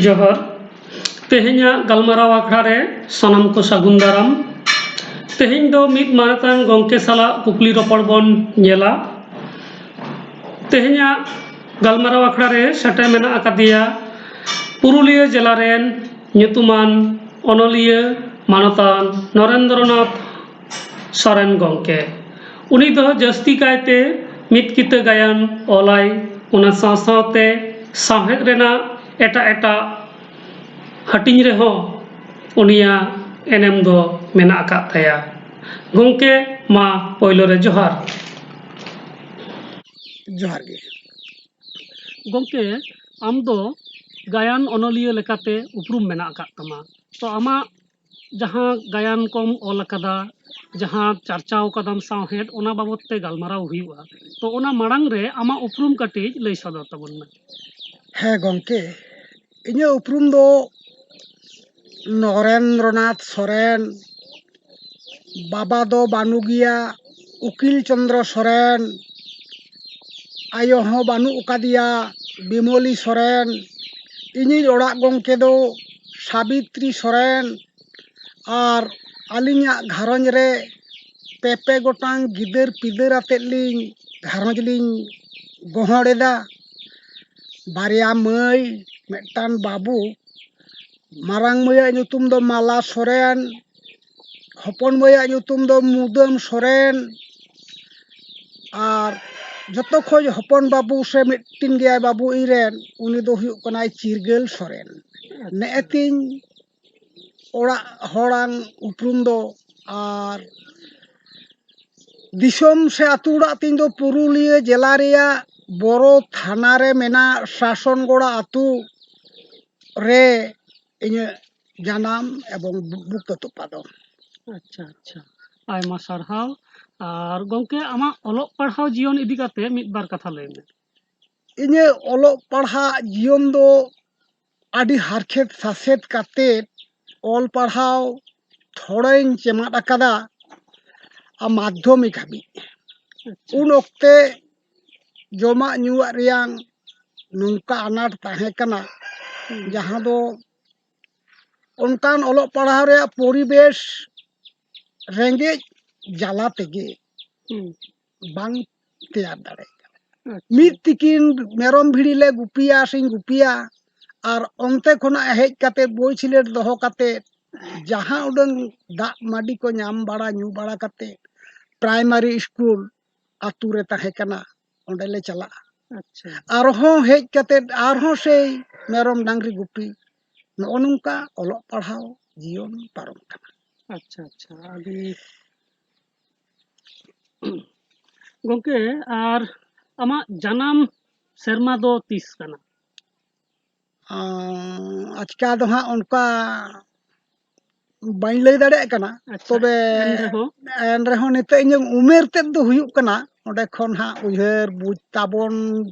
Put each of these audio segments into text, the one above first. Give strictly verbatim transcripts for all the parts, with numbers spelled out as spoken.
ᱡᱚᱦᱟᱨ᱾ ᱛᱮᱦᱮᱧᱟᱜ ᱜᱟᱞᱢᱟᱨᱟᱣ ᱟᱠᱷᱲᱟ ᱨᱮ ᱥᱟᱱᱟᱢ ᱠᱚ ᱥᱟᱹᱜᱩᱱ ᱫᱟᱨᱟᱢ᱾ ᱛᱮᱦᱮᱧ ᱫᱚ ᱢᱤᱫ ᱢᱟᱱᱚᱛᱟᱱ ᱜᱚᱢᱠᱮ ᱥᱟᱞᱟᱜ ᱠᱩᱠᱞᱤ ᱨᱚᱯᱚᱲ ᱵᱚᱱ ᱧᱮᱞᱟ᱾ ᱛᱮᱦᱮᱧᱟᱜ ᱜᱟᱞᱢᱟᱨᱟᱣ ᱟᱠᱷᱲᱟ ᱨᱮ ᱥᱮᱴᱮᱨ ᱢᱮᱱᱟᱜ ᱟᱠᱟᱫᱮᱭᱟ ᱯᱩᱨᱩᱞᱤᱭᱟᱹ ᱡᱮᱞᱟ ᱨᱮᱱ ᱧᱩᱛᱩᱢᱟᱱ ᱚᱱᱚᱞᱤᱭᱟᱹ ᱢᱟᱱᱚᱛᱟᱱ ᱱᱚᱨᱮᱱᱫᱨᱚᱱᱟᱛᱷ ᱥᱚᱨᱮᱱ ᱜᱚᱢᱠᱮ᱾ ᱩᱱᱤ ᱫᱚ ᱡᱟᱹᱥᱛᱤ ᱠᱟᱭᱛᱮ ᱢᱤᱫ ᱠᱤᱛᱟᱹ ᱜᱟᱭᱟᱱ ᱚᱞᱟᱭ, ᱚᱱᱟ ᱥᱟᱶ ᱥᱟᱶᱛᱮ ᱥᱟᱶᱦᱮᱫ ᱨᱮᱱᱟᱜ ᱮᱴᱟᱜ ᱮᱴᱟᱜ ᱦᱟᱹᱴᱤᱧ ᱨᱮᱦᱚᱸ ᱩᱱᱤᱭᱟᱜ ᱮᱱᱮᱢ ᱫᱚ ᱢᱮᱱᱟᱜ ᱟᱠᱟᱫ ᱛᱟᱭᱟ᱾ ᱜᱚᱢᱠᱮ, ᱢᱟ ᱯᱳᱭᱞᱳ ᱨᱮ ᱡᱚᱦᱟᱨ᱾ ᱡᱚᱦᱟᱨ ᱜᱮ᱾ ᱜᱚᱢᱠᱮ, ᱟᱢ ᱫᱚ ᱜᱟᱭᱟᱱ ᱚᱱᱚᱞᱤᱭᱟᱹ ᱞᱮᱠᱟᱛᱮ ᱩᱯᱨᱩᱢ ᱢᱮᱱᱟᱜ ᱟᱠᱟᱫ ᱛᱟᱢᱟ᱾ ᱛᱚ, ᱟᱢᱟᱜ ᱡᱟᱦᱟᱸ ᱜᱟᱭᱟᱱ ᱠᱚᱢ ᱚᱞ ᱟᱠᱟᱫᱟ, ᱡᱟᱦᱟᱸ ᱪᱟᱨᱪᱟᱣ ᱠᱟᱫᱟᱢ ᱥᱟᱶᱦᱮᱫ, ᱚᱱᱟ ᱵᱟᱵᱚᱛ ᱛᱮ ᱜᱟᱞᱢᱟᱨᱟᱣ ᱦᱩᱭᱩᱜᱼᱟ᱾ ᱛᱚ, ᱚᱱᱟ ᱢᱟᱲᱟᱝ ᱨᱮ ᱟᱢᱟᱜ ᱩᱯᱨᱩᱢ ᱠᱟᱹᱴᱤᱡ ᱞᱟᱹᱭ ᱥᱚᱫᱚᱨ ᱛᱟᱵᱚᱱ ᱢᱮ᱾ ᱦᱮᱸ ᱜᱚᱢᱠᱮ, ᱤᱧᱟᱹᱜ ᱩᱯᱨᱩᱢ ᱫᱚ ᱱᱚᱨᱮᱱᱫᱨᱚᱱᱟᱛᱷ ᱥᱚᱨᱮᱱ, ᱵᱟᱵᱟ ᱫᱚ ᱵᱟᱹᱱᱩᱜ ᱜᱮᱭᱟ ᱩᱠᱤᱞ ᱪᱚᱸᱫᱽᱨᱚ ᱥᱚᱨᱮᱱ, ᱟᱭᱳ ᱦᱚᱸ ᱵᱟᱹᱱᱩᱜ ᱟᱠᱟᱫᱮᱭᱟ ᱵᱤᱢᱚᱞᱤ ᱥᱚᱨᱮᱱ, ᱤᱧᱤᱡ ᱚᱲᱟᱜ ᱜᱚᱢᱠᱮ ᱫᱚ ᱥᱟᱵᱤᱛᱨᱤ ᱥᱚᱨᱮᱱ, ᱟᱨ ᱟᱹᱞᱤᱧᱟᱜ ᱜᱷᱟᱨᱚᱸᱡᱽ ᱨᱮ ᱯᱮ ᱯᱮ ᱜᱚᱴᱟᱝ ᱜᱤᱫᱟᱹᱨ ᱯᱤᱫᱟᱹᱨ ᱟᱛᱮᱫ ᱞᱤᱧ ᱜᱷᱟᱨᱚᱸᱡᱽ ᱞᱤᱧ ᱜᱚᱦᱚᱲ ᱮᱫᱟ᱾ ᱵᱟᱨᱭᱟ ᱢᱟᱹᱭ, ᱢᱤᱫᱴᱟᱝ ᱵᱟᱹᱵᱩ᱾ ᱢᱟᱨᱟᱝ ᱢᱟᱹᱭᱟᱜ ᱧᱩᱛᱩᱢ ᱫᱚ ᱢᱟᱞᱟ ᱥᱚᱨᱮᱱ, ᱦᱚᱯᱚᱱ ᱢᱟᱹᱭᱟᱜ ᱧᱩᱛᱩᱢ ᱫᱚ ᱢᱩᱫᱟᱹᱢ ᱥᱚᱨᱮᱱ, ᱟᱨ ᱡᱚᱛᱚ ᱠᱷᱚᱡ ᱦᱚᱯᱚᱱ ᱵᱟᱹᱵᱩ ᱥᱮ ᱢᱤᱫᱴᱤᱱ ᱜᱮᱭᱟᱭ ᱵᱟᱹᱵᱩ ᱤᱧ ᱨᱮᱱ, ᱩᱱᱤ ᱫᱚ ᱦᱩᱭᱩᱜ ᱠᱟᱱᱟᱭ ᱪᱤᱨᱜᱟᱹᱞ ᱥᱚᱨᱮᱱ᱾ ᱱᱮᱜᱼᱮ ᱛᱤᱧ ᱚᱲᱟᱜ ᱦᱚᱲᱟᱝ ᱩᱯᱨᱩᱢ ᱫᱚ᱾ ᱟᱨ ᱫᱤᱥᱚᱢ ᱥᱮ ᱟᱹᱛᱩ ᱚᱲᱟᱜ ᱛᱤᱧ ᱫᱚ ᱯᱩᱨᱩᱞᱤᱭᱟᱹ ᱡᱮᱞᱟ ᱨᱮᱭᱟᱜ ᱵᱚᱨᱚ ᱛᱷᱟᱱᱟ ᱨᱮ ᱢᱮᱱᱟᱜ ᱥᱟᱥᱚᱱᱜᱚᱲᱟ ᱟᱹᱛᱩ ᱨᱮ ᱤᱧᱟᱹᱜ ᱡᱟᱱᱟᱢ ᱮᱵᱚᱝ ᱵᱩ-, ᱵᱩᱠᱟᱹ ᱛᱚᱯᱟ ᱫᱚ᱾ ᱟᱪᱪᱷᱟ, ᱟᱪᱪᱷᱟ, ᱟᱭᱢᱟ ᱥᱟᱨᱦᱟᱣ᱾ ᱟᱨ ᱜᱚᱢᱠᱮ, ᱟᱢᱟᱜ ᱚᱞᱚᱜ ᱯᱟᱲᱦᱟᱣ ᱡᱤᱭᱚᱱ ᱤᱫᱤ ᱠᱟᱛᱮ ᱢᱤᱫ ᱵᱟᱨ ᱠᱟᱛᱷᱟ ᱞᱟᱹᱭ ᱢᱮ᱾ ᱤᱧᱟᱹᱜ ᱚᱞᱚᱜ ᱯᱟᱲᱦᱟᱜ ᱡᱤᱭᱚᱱ ᱫᱚ ᱟᱹᱰᱤ ᱦᱟᱨᱠᱷᱮᱛ ᱥᱟᱥᱮᱛ ᱠᱟᱛᱮᱫ ᱚᱞ ᱯᱟᱲᱦᱟᱣ ᱛᱷᱚᱲᱟᱧ ᱪᱮᱢᱟᱫ ᱟᱠᱟᱫᱟ, ᱟᱨ ᱢᱟᱫᱽᱫᱷᱚᱢᱤᱠ ᱦᱟᱹᱵᱤᱡ᱾ ᱟᱪᱪᱷᱟ᱾ ᱩᱱ ᱚᱠᱛᱮ ᱡᱚᱢᱟᱜ ᱧᱩᱣᱟᱜ ᱨᱮᱭᱟᱝ ᱱᱚᱝᱠᱟ ᱟᱱᱟᱴ ᱛᱟᱦᱮᱸ ᱠᱟᱱᱟ, ᱦᱩᱸ᱾ ᱡᱟᱦᱟᱸ ᱫᱚ ᱚᱱᱠᱟᱱ ᱚᱞᱚᱜ ᱯᱟᱲᱦᱟᱣ ᱨᱮᱭᱟᱜ ᱯᱚᱨᱤᱵᱮᱥ ᱨᱮᱸᱜᱮᱡ ᱡᱟᱞᱟ ᱛᱮᱜᱮ ᱦᱩᱸ᱾ ᱵᱟᱝ ᱛᱮᱭᱟᱨ ᱫᱟᱲᱮᱭᱟᱜ ᱠᱟᱱᱟ᱾ ᱟᱪᱪᱷᱟ᱾ ᱢᱤᱫ ᱛᱤᱠᱤᱱ ᱢᱮᱨᱚᱢ ᱵᱷᱤᱲᱤ ᱞᱮ ᱜᱩᱯᱤᱭᱟ ᱥᱮᱧ ᱜᱩᱯᱤᱭᱟ, ᱟᱨ ᱚᱱᱛᱮ ᱠᱷᱚᱱᱟᱜ ᱦᱮᱡ ᱠᱟᱛᱮ ᱵᱳᱭ ᱥᱤᱞᱮᱴ ᱫᱚᱦᱚ ᱠᱟᱛᱮ ᱡᱟᱦᱟᱸ ᱩᱰᱟᱹᱝ ᱫᱟᱜ ᱢᱟᱹᱰᱤ ᱠᱚ ᱧᱟᱢ ᱵᱟᱲᱟ ᱧᱩ ᱵᱟᱲᱟ ᱠᱟᱛᱮ ᱯᱨᱟᱭᱢᱟᱨᱤ ᱥᱠᱩᱞ ᱟᱛᱩ ᱨᱮ ᱛᱟᱦᱮᱸ ᱠᱟᱱᱟ, ᱚᱸᱰᱮ ᱞᱮ ᱪᱟᱞᱟᱜᱼᱟ᱾ ᱟᱪᱪᱷᱟ᱾ ᱟᱨᱦᱚᱸ ᱦᱮᱡ ᱠᱟᱛᱮ ᱟᱨᱦᱚᱸ ᱥᱮᱭ ᱢᱮᱨᱚᱢ ᱰᱟᱝᱨᱤ ᱜᱩᱯᱤ, ᱱᱚᱜᱼᱚ ᱱᱚᱝᱠᱟ ᱚᱞᱚᱜ ᱯᱟᱲᱦᱟᱣ ᱡᱤᱭᱚᱱ ᱯᱟᱨᱚᱢ ᱠᱟᱱᱟ᱾ ᱟᱪᱪᱷᱟ, ᱟᱪᱪᱷᱟ, ᱟᱹᱰᱤ ᱜᱚᱝᱠᱮ, ᱟᱨ ᱟᱢᱟᱜ ᱡᱟᱱᱟᱢ ᱥᱮᱨᱢᱟ ᱫᱚ ᱛᱤᱥ ᱠᱟᱱᱟ? ᱟᱸ, ᱟᱪᱠᱟ ᱫᱚ ᱦᱟᱸᱜ ᱚᱱᱠᱟ ᱵᱟᱹᱧ ᱞᱟᱹᱭ ᱫᱟᱲᱮᱭᱟᱜ ᱠᱟᱱᱟ᱾ ᱟᱪᱪᱷᱟ, ᱛᱚᱵᱮ ᱮᱱ ᱨᱮᱦᱚᱸ? ᱮᱱ ᱨᱮᱦᱚᱸ ᱱᱤᱛᱚᱜ ᱤᱧᱟᱹᱜ ᱩᱢᱮᱨ ᱛᱮᱫ ᱫᱚ ᱦᱩᱭᱩᱜ ᱠᱟᱱᱟ, ᱚᱸᱰᱮ ᱠᱷᱚᱱ ᱦᱟᱸᱜ ᱩᱭᱦᱟᱹᱨ ᱵᱩᱡᱽ ᱛᱟᱵᱚᱱ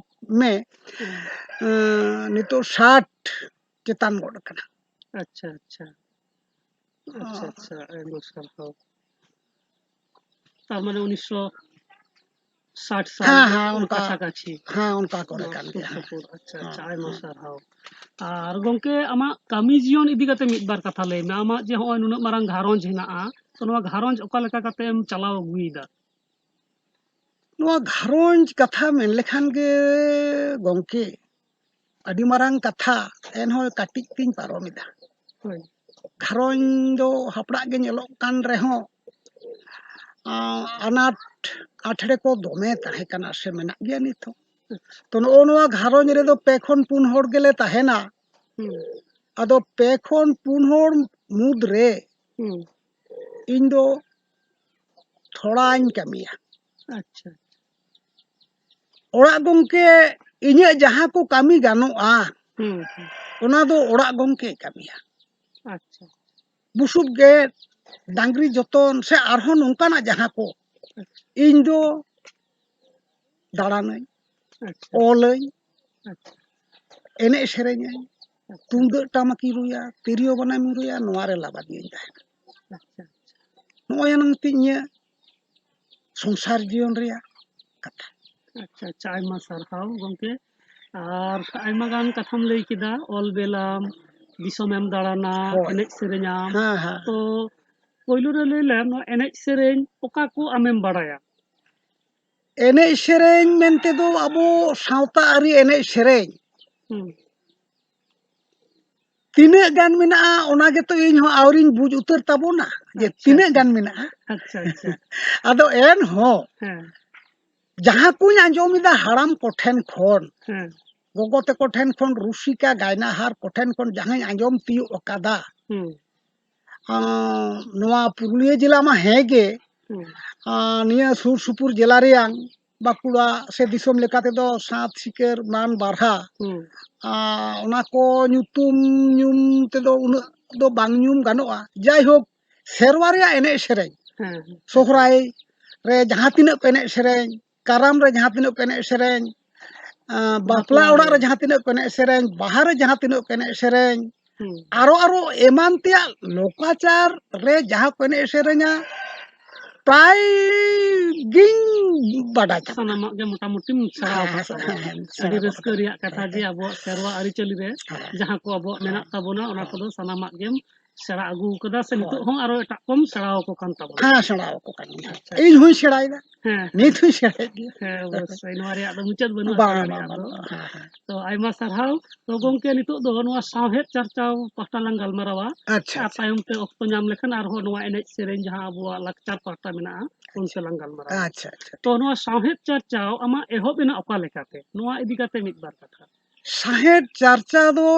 ᱢᱮ᱾ ᱦᱩᱸ᱾ ᱮᱸ, ᱱᱤᱛᱚᱜ ᱥᱟᱴ ᱪᱮᱛᱟᱱ ᱜᱚᱫ ᱠᱟᱱᱟ᱾ ᱟᱪᱪᱷᱟ, ᱟᱪᱪᱷᱟ᱾ ᱟᱪᱪᱷᱟ, ᱚ᱾ ᱟᱪᱪᱷᱟ, ᱟᱭᱢᱟ ᱥᱟᱨᱦᱟᱣ᱾ ᱛᱟᱨ ᱢᱟᱱᱮ ᱩᱱᱤᱥᱥᱚ ᱥᱟᱴ ᱥᱟᱞ ᱦᱮᱸ, ᱦᱮᱸ, ᱚᱱᱠᱟ ᱚᱱᱠᱟ, ᱠᱟᱪᱷᱟ ᱠᱟᱪᱷᱤ᱾ ᱦᱮᱸ, ᱚᱱᱠᱟ ᱠᱚᱨᱮ ᱱᱚᱣᱟ ᱠᱟᱱ ᱥᱩᱨ ᱜᱮᱭᱟ᱾ ᱥᱩᱯᱩᱨ᱾ ᱟᱪᱪᱷᱟ, ᱦᱮᱸ, ᱟᱪᱪᱷᱟ, ᱟᱭᱢᱟ ᱦᱮᱸ᱾ ᱥᱟᱨᱦᱟᱣ᱾ ᱟᱨ ᱜᱚᱝᱠᱮ, ᱟᱢᱟᱜ ᱠᱟᱹᱢᱤ ᱡᱤᱭᱚᱱ ᱤᱫᱤ ᱠᱟᱛᱮ ᱢᱤᱫ ᱵᱟᱨ ᱠᱟᱛᱷᱟ ᱞᱟᱹᱭ ᱢᱮ᱾ ᱟᱢᱟᱜ ᱡᱮ ᱦᱚᱸᱜᱼᱚᱭ ᱱᱩᱱᱟᱹᱜ ᱢᱟᱨᱟᱝ ᱜᱷᱟᱨᱚᱸᱡᱽ ᱦᱮᱱᱟᱜᱼᱟ, ᱛᱚ ᱱᱚᱣᱟ ᱜᱷᱟᱨᱚᱸᱡᱽ ᱚᱠᱟ ᱞᱮᱠᱟ ᱠᱟᱛᱮ ᱮᱢ ᱪᱟᱞᱟᱣ ᱟᱹᱜᱩᱭᱮᱫᱟ? ᱱᱚᱣᱟ ᱜᱷᱟᱨᱚᱸᱡᱽ ᱠᱟᱛᱷᱟ ᱢᱮᱱ ᱞᱮᱠᱷᱟᱱ ᱜᱮ ᱜᱚᱝᱠᱮ, ᱟᱹᱰᱤ ᱢᱟᱨᱟᱝ ᱠᱟᱛᱷᱟ, ᱮᱱᱦᱚᱸ ᱠᱟᱹᱴᱤᱡ ᱛᱤᱧ ᱯᱟᱨᱚᱢ ᱮᱫᱟ᱾ ᱦᱳᱭ᱾ ᱜᱷᱟᱨᱚᱸᱡᱽ ᱫᱚ ᱦᱟᱯᱲᱟᱜ ᱜᱮ ᱧᱮᱞᱚᱜ ᱠᱟᱱ ᱨᱮᱦᱚᱸ, ᱟᱸ, ᱟᱱᱟᱴ ᱟᱸᱴᱷᱲᱮ ᱠᱚ ᱫᱚᱢᱮ ᱛᱟᱦᱮᱸ ᱠᱟᱱᱟ ᱥᱮ ᱢᱮᱱᱟᱜ ᱜᱮᱭᱟ ᱱᱤᱛ ᱦᱚᱸ᱾ ᱟᱪᱪᱷᱟ᱾ ᱛᱚ, ᱱᱚᱜᱼᱚ ᱱᱚᱣᱟ ᱜᱷᱟᱨᱚᱸᱡᱽ ᱨᱮᱫᱚ ᱯᱮ ᱠᱷᱚᱱ ᱯᱩᱱ ᱦᱚᱲ ᱜᱮᱞᱮ ᱛᱟᱦᱮᱱᱟ᱾ ᱦᱩᱸ᱾ ᱟᱫᱚ ᱯᱮ ᱠᱷᱚᱱ ᱯᱩᱱ ᱦᱚᱲ ᱢᱩᱫᱽ ᱨᱮ ᱦᱩᱸ᱾ ᱤᱧ ᱫᱚ ᱛᱷᱚᱲᱟᱧ ᱠᱟᱹᱢᱤᱭᱟ᱾ ᱟᱪᱪᱷᱟ᱾ ᱚᱲᱟᱜ ᱜᱚᱝᱠᱮ ᱤᱧᱟᱹᱜ ᱡᱟᱦᱟᱸ ᱠᱚ ᱠᱟᱹᱢᱤ ᱜᱟᱱᱚᱜᱼᱟ, ᱦᱩᱸ, ᱦᱩᱸ᱾ ᱚᱱᱟ ᱫᱚ ᱚᱲᱟᱜ ᱜᱚᱝᱠᱮᱭ ᱠᱟᱹᱢᱤᱭᱟ᱾ ᱟᱪᱪᱷᱟ᱾ ᱵᱩᱥᱩᱵ ᱜᱮᱫ, ᱰᱟᱝᱨᱤ ᱡᱚᱛᱚᱱ, ᱥᱮ ᱟᱨᱦᱚᱸ ᱱᱚᱝᱠᱟᱱᱟᱜ ᱡᱟᱦᱟᱸ ᱠᱚ, ᱟᱪᱪᱷᱟ᱾ ᱤᱧ ᱫᱚ ᱫᱟᱬᱟᱱᱟᱹᱧ, ᱟᱪᱪᱷᱟ᱾ ᱚᱞᱟᱹᱧ, ᱟᱪᱪᱷᱟ᱾ ᱮᱱᱮᱡ ᱥᱮᱨᱮᱧᱟᱹᱧ, ᱟᱪᱪᱷᱟ᱾ ᱛᱩᱢᱫᱟᱹᱜ ᱴᱟᱢᱟᱠᱤᱧ ᱨᱩᱭᱟ, ᱛᱤᱨᱭᱳ ᱵᱟᱱᱟᱢᱤᱧ ᱨᱩᱭᱟ, ᱱᱚᱣᱟ ᱨᱮ ᱞᱟᱵᱟᱫᱤᱭᱟᱹᱧ ᱛᱟᱦᱮᱱᱟ᱾ ᱟᱪᱪᱷᱟ, ᱟᱪᱪᱷᱟ᱾ ᱱᱚᱜᱼᱚᱭ ᱮᱱᱟᱝ ᱛᱤᱧ ᱤᱧᱟᱹᱜ ᱥᱚᱝᱥᱟᱨ ᱡᱤᱭᱚᱱ ᱨᱮᱭᱟᱜ ᱠᱟᱛᱷᱟ᱾ ᱟᱪᱪᱷᱟ, ᱟᱪᱪᱷᱟ, ᱟᱭᱢᱟ ᱥᱟᱨᱦᱟᱣ ᱜᱚᱝᱠᱮ᱾ ᱟᱨ ᱟᱭᱢᱟ ᱜᱟᱱ ᱠᱟᱛᱷᱟᱢ ᱞᱟᱹᱭ ᱠᱮᱫᱟ, ᱚᱞ ᱵᱮᱞᱟᱢ, ᱫᱤᱥᱚᱢᱮᱢ ᱫᱟᱬᱟᱱᱟ, ᱦᱳᱭ᱾ ᱮᱱᱮᱡ ᱥᱮᱨᱮᱧᱟᱢ᱾ ᱦᱮᱸ, ᱦᱮᱸ᱾ ᱛᱚ ᱯᱳᱭᱞᱳ ᱨᱮ ᱞᱟᱹᱭ ᱞᱮᱢ, ᱱᱚᱣᱟ ᱮᱱᱮᱡ ᱥᱮᱨᱮᱧ ᱚᱠᱟ ᱠᱚ ᱟᱢᱮᱢ ᱵᱟᱲᱟᱭᱟ? ᱮᱱᱮᱡ ᱥᱮᱨᱮᱧ ᱢᱮᱱᱛᱮ ᱫᱚ ᱟᱵᱚ ᱥᱟᱶᱛᱟ ᱟᱹᱨᱤ ᱮᱱᱮᱡ ᱥᱮᱨᱮᱧ ᱦᱩᱸ᱾ ᱛᱤᱱᱟᱹᱜ ᱜᱟᱱ ᱢᱮᱱᱟᱜᱼᱟ, ᱚᱱᱟ ᱜᱮᱛᱚ ᱤᱧ ᱦᱚᱸ ᱟᱹᱣᱨᱤᱧ ᱵᱩᱡᱽ ᱩᱛᱟᱹᱨ ᱛᱟᱵᱚᱱᱟ ᱡᱮ ᱟᱪᱪᱷᱟ, ᱛᱤᱱᱟᱹᱜ ᱟᱪᱪᱷᱟ᱾ ᱜᱟᱱ ᱢᱮᱱᱟᱜᱼᱟ᱾ ᱟᱪᱪᱷᱟ, ᱟᱪᱪᱷᱟ᱾ ᱟᱫᱚ ᱮᱱᱦᱚᱸ ᱦᱮᱸ᱾ ᱡᱟᱦᱟᱸ ᱠᱚᱧ ᱟᱸᱡᱚᱢ ᱮᱫᱟ ᱦᱟᱲᱟᱢ ᱠᱚᱴᱷᱮᱱ ᱠᱷᱚᱱ, ᱦᱮᱸ᱾ ᱜᱚᱜᱚ ᱛᱟᱠᱚ ᱴᱷᱮᱱ ᱠᱷᱚᱱ, ᱨᱩᱥᱤᱠᱟ ᱜᱟᱭᱱᱟᱦᱟᱨ ᱠᱚᱴᱷᱮᱱ ᱠᱷᱚᱱ ᱡᱟᱦᱟᱸᱧ ᱟᱸᱡᱚᱢ ᱛᱤᱭᱳᱜ ᱟᱠᱟᱫᱟ, ᱦᱩᱸ᱾ ᱟᱸ, ᱱᱚᱣᱟ ᱯᱩᱨᱩᱞᱤᱭᱟᱹ ᱡᱮᱞᱟ ᱢᱟ ᱦᱮᱸ ᱜᱮ, ᱦᱩᱸ᱾ ᱟᱸ, ᱱᱤᱭᱟᱹ ᱥᱩᱨ ᱥᱩᱯᱩᱨ ᱡᱮᱞᱟ ᱨᱮᱭᱟᱝ ᱵᱟᱸᱠᱩᱲᱟ ᱥᱮ ᱫᱤᱥᱚᱢ ᱞᱮᱠᱟ ᱛᱮᱫᱚ ᱥᱟᱛ, ᱥᱤᱠᱟᱹᱨ, ᱢᱟᱱ, ᱵᱟᱨᱦᱟ, ᱦᱩᱸ᱾ ᱟᱸ, ᱚᱱᱟ ᱠᱚ ᱧᱩᱛᱩᱢ ᱧᱩᱢ ᱛᱮᱫᱚ ᱩᱱᱟᱹᱜ ᱫᱚ ᱵᱟᱝ ᱧᱩᱢ ᱜᱟᱱᱚᱜᱼᱟ᱾ ᱡᱟᱭᱦᱳᱠ, ᱥᱮᱨᱣᱟ ᱨᱮᱭᱟᱜ ᱮᱱᱮᱡ ᱥᱮᱨᱮᱧ, ᱦᱮᱸ, ᱦᱮᱸ᱾ ᱥᱚᱦᱨᱟᱭ ᱨᱮ ᱡᱟᱦᱟᱸ ᱛᱤᱱᱟᱹᱜ ᱠᱚ ᱮᱱᱮᱡ ᱥᱮᱨᱮᱧ, ᱠᱟᱨᱟᱢ ᱨᱮ ᱡᱟᱦᱟᱸ ᱛᱤᱱᱟᱹᱜ ᱠᱚ ᱮᱱᱮᱡ ᱥᱮᱨᱮᱧ, ᱟᱸ, ᱵᱟᱯᱞᱟ ᱵᱟᱯᱞᱟ ᱚᱲᱟᱜ ᱨᱮ ᱚᱲᱟᱜ᱾ ᱡᱟᱦᱟᱸ ᱛᱤᱱᱟᱹᱜ ᱠᱚ ᱮᱱᱮᱡ ᱥᱮᱨᱮᱧ, ᱵᱟᱦᱟ ᱨᱮ ᱡᱟᱦᱟᱸ ᱛᱤᱱᱟᱹᱜ ᱠᱚ ᱮᱱᱮᱡ ᱥᱮᱨᱮᱧ, ᱦᱩᱸ᱾ ᱟᱨᱚ ᱟᱨᱚ ᱮᱢᱟᱱ ᱛᱮᱭᱟᱜ ᱞᱳᱠᱟᱪᱟᱨ ᱨᱮ ᱡᱟᱦᱟᱸ ᱠᱚ ᱮᱱᱮᱡ ᱥᱮᱨᱮᱧᱟ, ᱯᱨᱟᱭ ᱜᱤᱧ ᱵᱟᱰᱟᱭ ᱛᱟᱵᱚᱱᱟ᱾ ᱥᱟᱱᱟᱢᱟᱜ ᱜᱮ ᱢᱚᱴᱟᱢᱩᱴᱤᱢ ᱥᱮᱬᱟ ᱦᱮᱸ, ᱟᱠᱟᱫ ᱦᱮᱸ, ᱛᱟᱵᱚᱱᱟ᱾ ᱦᱮᱸ, ᱦᱮᱸ, ᱟᱹᱰᱤ ᱥᱮᱬᱟ ᱨᱟᱹᱥᱠᱟᱹ ᱟᱠᱟᱫ ᱨᱮᱭᱟᱜ ᱠᱟᱛᱷᱟ ᱛᱟᱵᱚᱱᱟ᱾ ᱡᱮ ᱟᱵᱚᱣᱟᱜ ᱥᱮᱨᱣᱟ ᱟᱹᱨᱤᱪᱟᱹᱞᱤ ᱨᱮ ᱦᱮᱸ᱾ ᱡᱟᱦᱟᱸ ᱠᱚ ᱟᱵᱚᱣᱟᱜ ᱦᱮᱸ᱾ ᱢᱮᱱᱟᱜ ᱛᱟᱵᱚᱱᱟ, ᱚᱱᱟ ᱦᱮᱸ᱾ ᱠᱚᱫᱚ ᱥᱟᱱᱟᱢᱟᱜ ᱜᱮᱢ ᱥᱮᱬᱟ ᱟᱹᱜᱩ ᱟᱠᱟᱫᱟ, ᱥᱮ ᱦᱳᱭ᱾ ᱱᱤᱛᱚᱜ ᱦᱚᱸ ᱟᱨᱚ ᱮᱴᱟᱜ ᱠᱚᱢ ᱥᱮᱬᱟ ᱟᱠᱚ ᱠᱟᱱ ᱛᱟᱵᱚᱱᱟ? ᱦᱮᱸ, ᱥᱮᱬᱟ ᱟᱠᱚ ᱠᱟᱱ ᱜᱮᱭᱟ᱾ ᱟᱪᱪᱷᱟ, ᱤᱧ ᱟᱪᱪᱷᱟ᱾ ᱦᱚᱸᱧ ᱥᱮᱬᱟᱭᱮᱫᱟ᱾ ᱦᱮᱸ, ᱱᱤᱛ ᱦᱮᱸ᱾ ᱦᱚᱸᱧ ᱥᱮᱬᱟᱭᱮᱫ ᱜᱮᱭᱟ᱾ ᱦᱮᱸ, ᱚᱵᱚᱥᱥᱳᱭ᱾ ᱱᱚᱣᱟ ᱨᱮᱭᱟᱜ ᱫᱚ ᱢᱩᱪᱟᱹᱫ ᱵᱟᱹᱱᱩᱜᱼᱟ, ᱵᱟᱝ, ᱥᱮᱬᱟ ᱵᱟᱝ, ᱨᱮᱭᱟᱜ ᱫᱚ᱾ ᱵᱟᱝ, ᱦᱮᱸ, ᱦᱮᱸ᱾ ᱛᱚ, ᱟᱭᱢᱟ ᱥᱟᱨᱦᱟᱣ᱾ ᱛᱚ, ᱜᱚᱝᱠᱮ, ᱱᱤᱛᱚᱜ ᱫᱚ ᱱᱚᱣᱟ ᱥᱟᱶᱦᱮᱫ ᱪᱟᱨᱪᱟᱣ ᱯᱟᱦᱴᱟ ᱞᱟᱝ ᱜᱟᱞᱢᱟᱨᱟᱣᱟ᱾ ᱟᱪᱪᱷᱟ, ᱟᱨ ᱟᱪᱪᱷᱟ᱾ ᱛᱟᱭᱚᱢ ᱛᱮ ᱚᱠᱛᱚ ᱧᱟᱢ ᱞᱮᱠᱷᱟᱱ ᱟᱨᱦᱚᱸ ᱱᱚᱣᱟ ᱮᱱᱮᱡ ᱥᱮᱨᱮᱧ ᱡᱟᱦᱟᱸ ᱟᱵᱚᱣᱟᱜ ᱞᱟᱠᱪᱟᱨ ᱯᱟᱦᱴᱟ ᱢᱮᱱᱟᱜᱼᱟ, ᱚᱱᱛᱮ ᱞᱟᱝ ᱜᱟᱞᱢᱟᱨᱟᱣᱟ᱾ ᱟᱪᱪᱷᱟ, ᱟᱪᱪᱷᱟ, ᱛᱚ, ᱴᱷᱤᱠ᱾ ᱱᱚᱣᱟ ᱥᱟᱶᱦᱮᱫ ᱪᱟᱨᱪᱟᱣ ᱟᱢᱟᱜ ᱮᱦᱚᱵ ᱮᱱᱟ ᱚᱠᱟ ᱞᱮᱠᱟᱛᱮ? ᱱᱚᱣᱟ ᱤᱫᱤ ᱠᱟᱛᱮ ᱢᱤᱫ ᱵᱟᱨ ᱠᱟᱛᱷᱟ᱾ ᱥᱟᱶᱦᱮᱫ ᱪᱟᱨᱪᱟ ᱫᱚ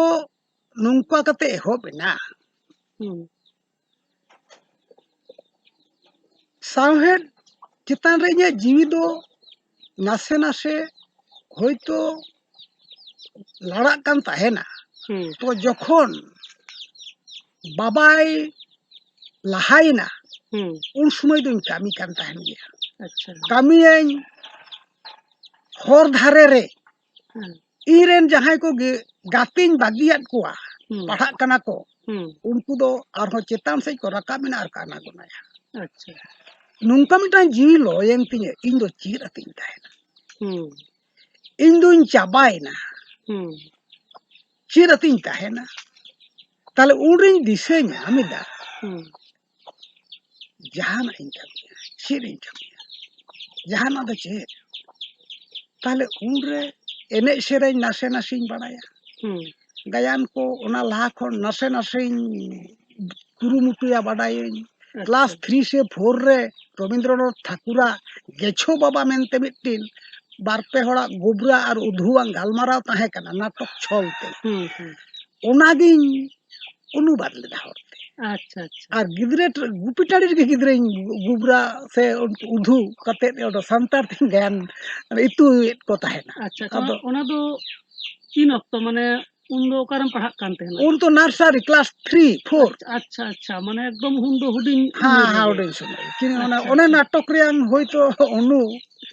ᱱᱚᱝᱠᱟ ᱠᱟᱛᱮ ᱮᱦᱚᱵ ᱮᱱᱟ᱾ ᱦᱩᱸ᱾ ᱥᱟᱶᱦᱮᱫ ᱪᱮᱛᱟᱱ ᱨᱮ ᱤᱧᱟᱹᱜ ᱡᱤᱣᱤ ᱫᱚ ᱱᱟᱥᱮ ᱱᱟᱥᱮ ᱦᱚᱭᱛᱳ ᱞᱟᱲᱟᱜ ᱠᱟᱱ ᱛᱟᱦᱮᱱᱟ᱾ ᱦᱩᱸ᱾ ᱛᱚ ᱡᱚᱠᱷᱚᱱ ᱵᱟᱵᱟᱭ ᱞᱟᱦᱟᱭᱮᱱᱟ, ᱦᱩᱸ᱾ ᱩᱱ ᱥᱚᱢᱚᱭ ᱫᱚᱧ ᱠᱟᱹᱢᱤ ᱠᱟᱱ ᱛᱟᱦᱮᱱ ᱜᱮᱭᱟ᱾ ᱟᱪᱪᱷᱟ᱾ ᱠᱟᱹᱢᱤᱭᱟᱹᱧ ᱦᱚᱨ ᱫᱷᱟᱨᱮ ᱨᱮ᱾ ᱦᱮᱸ᱾ ᱤᱧ ᱨᱮᱱ ᱡᱟᱦᱟᱸᱭ ᱠᱚ ᱜᱮ-, ᱜᱟᱛᱮᱧ ᱵᱟᱹᱜᱤᱭᱟᱫ ᱠᱚᱣᱟ, ᱦᱩᱸ᱾ ᱯᱟᱲᱦᱟᱜ ᱠᱟᱱᱟ ᱠᱚ, ᱦᱩᱸ᱾ ᱩᱱᱠᱩ ᱫᱚ ᱟᱨᱦᱚᱸ ᱪᱮᱛᱟᱱ ᱥᱮᱫ ᱠᱚ ᱨᱟᱠᱟᱵ ᱮᱱᱟ ᱟᱨ ᱠᱚ ᱟᱱᱟ ᱜᱚᱱᱟᱭᱟ᱾ ᱟᱪᱪᱷᱟ᱾ ᱱᱚᱝᱠᱟ ᱢᱤᱫᱴᱟᱝ ᱡᱤᱣᱤ ᱞᱚᱭᱮᱱ ᱛᱤᱧᱟᱹ, ᱤᱧ ᱫᱚ ᱪᱮᱫ ᱟᱛᱮᱧ ᱛᱟᱦᱮᱱᱟ? ᱦᱩᱸ᱾ ᱤᱧ ᱫᱩᱧ ᱪᱟᱵᱟᱭᱮᱱᱟ, ᱦᱩᱸ᱾ ᱪᱮᱫ ᱟᱛᱤᱧ ᱛᱟᱦᱮᱱᱟ? ᱛᱟᱦᱞᱮ ᱩᱱᱨᱤᱧ ᱫᱤᱥᱟᱹ ᱧᱟᱢ ᱮᱫᱟ, ᱦᱩᱸ᱾ ᱡᱟᱦᱟᱱᱟᱜ ᱤᱧ ᱠᱟᱹᱢᱤᱭᱟ, ᱪᱮᱫ ᱤᱧ ᱠᱟᱹᱢᱤᱭᱟ, ᱡᱟᱦᱟᱱᱟᱜ ᱫᱚ ᱪᱮᱫ? ᱛᱟᱦᱞᱮ ᱩᱱᱨᱮ ᱮᱱᱮᱡ ᱥᱮᱨᱮᱧ ᱱᱟᱥᱮ ᱱᱟᱥᱮᱧ ᱵᱟᱲᱟᱭᱟ, ᱦᱩᱸ᱾ ᱜᱟᱭᱟᱱ ᱠᱚ ᱚᱱᱟ ᱞᱟᱦᱟ ᱠᱷᱚᱱ ᱱᱟᱥᱮ ᱱᱟᱥᱮᱧ ᱠᱩᱨᱩᱢᱩᱴᱩᱭᱟ ᱵᱟᱰᱟᱭᱟᱹᱧ᱾ ᱟᱪᱪᱷᱟ᱾ ᱠᱞᱟᱥ ᱛᱷᱨᱤ ᱥᱮ ᱯᱷᱳᱨ ᱨᱮ ᱨᱚᱵᱤᱱᱫᱨᱚᱱᱟᱛᱷ ᱴᱷᱟᱹᱠᱩᱨᱟᱜ ᱜᱮᱪᱷᱚ ᱵᱟᱵᱟ ᱢᱮᱱᱛᱮ ᱢᱤᱫᱴᱤᱱ ᱵᱟᱨ ᱯᱮ ᱦᱚᱲᱟᱜ ᱜᱚᱵᱨᱟ ᱟᱨ ᱩᱫᱷᱩᱣᱟᱜ ᱜᱟᱞᱢᱟᱨᱟᱣ ᱛᱟᱦᱮᱸ ᱠᱟᱱᱟ, ᱱᱟᱴᱚᱠ ᱪᱷᱚᱞ ᱛᱮ᱾ ᱦᱩᱸ, ᱦᱩᱸ᱾ ᱚᱱᱟᱜᱤᱧ ᱚᱱᱩᱵᱟᱫ ᱞᱮᱫᱟ ᱦᱚᱲᱛᱮ᱾ ᱟᱪᱪᱷᱟ, ᱟᱪᱪᱷᱟ᱾ ᱟᱨ ᱜᱤᱫᱽᱨᱟᱹ ᱴᱷᱮᱱ, ᱜᱩᱯᱤ ᱴᱟᱺᱰᱤ ᱨᱮᱜᱮ ᱜᱤᱫᱽᱨᱟᱹᱧ ᱜᱩᱵᱨᱟ ᱥᱮ ᱩᱫᱷᱩ ᱠᱟᱛᱮᱫ ᱚᱱᱟ ᱥᱟᱱᱛᱟᱲ ᱛᱮᱧ ᱜᱟᱭᱟᱱ, ᱢᱟᱱᱮ, ᱤᱛᱩᱭᱮᱫ ᱠᱚ ᱛᱟᱦᱮᱱᱟ᱾ ᱟᱪᱪᱷᱟ, ᱟᱪᱪᱷᱟ᱾ ᱟᱫᱚ ᱚᱱᱟ ᱫᱚ ᱛᱤᱱ ᱚᱠᱛᱚ, ᱢᱟᱱᱮ, ᱩᱱ ᱫᱚ ᱚᱠᱟᱨᱮᱢ ᱯᱟᱲᱦᱟᱜ ᱠᱟᱱ ᱛᱟᱦᱮᱱᱟ? ᱩᱱ ᱫᱚ ᱱᱟᱨᱥᱟᱨᱤ, ᱠᱞᱟᱥ ᱛᱷᱨᱤ, ᱯᱷᱳᱨ᱾ ᱟᱪᱪᱷᱟ, ᱟᱪᱪᱷᱟ, ᱢᱟᱱᱮ, ᱮᱠᱫᱚᱢ ᱩᱱ ᱫᱚ ᱦᱩᱰᱤᱧ ᱦᱮᱸ, ᱩᱢᱮᱨ ᱦᱮᱸ, ᱨᱮᱜᱮ᱾ ᱦᱩᱰᱤᱧ ᱥᱚᱢᱚᱭ᱾ ᱠᱤᱱ ᱚᱱᱟ, ᱟᱪᱪᱷᱟ, ᱚᱱᱮ ᱟᱪᱪᱷᱟ᱾ ᱱᱟᱴᱚᱠ ᱨᱮᱭᱟᱝ ᱦᱳᱭᱛᱳ ᱚᱱᱩ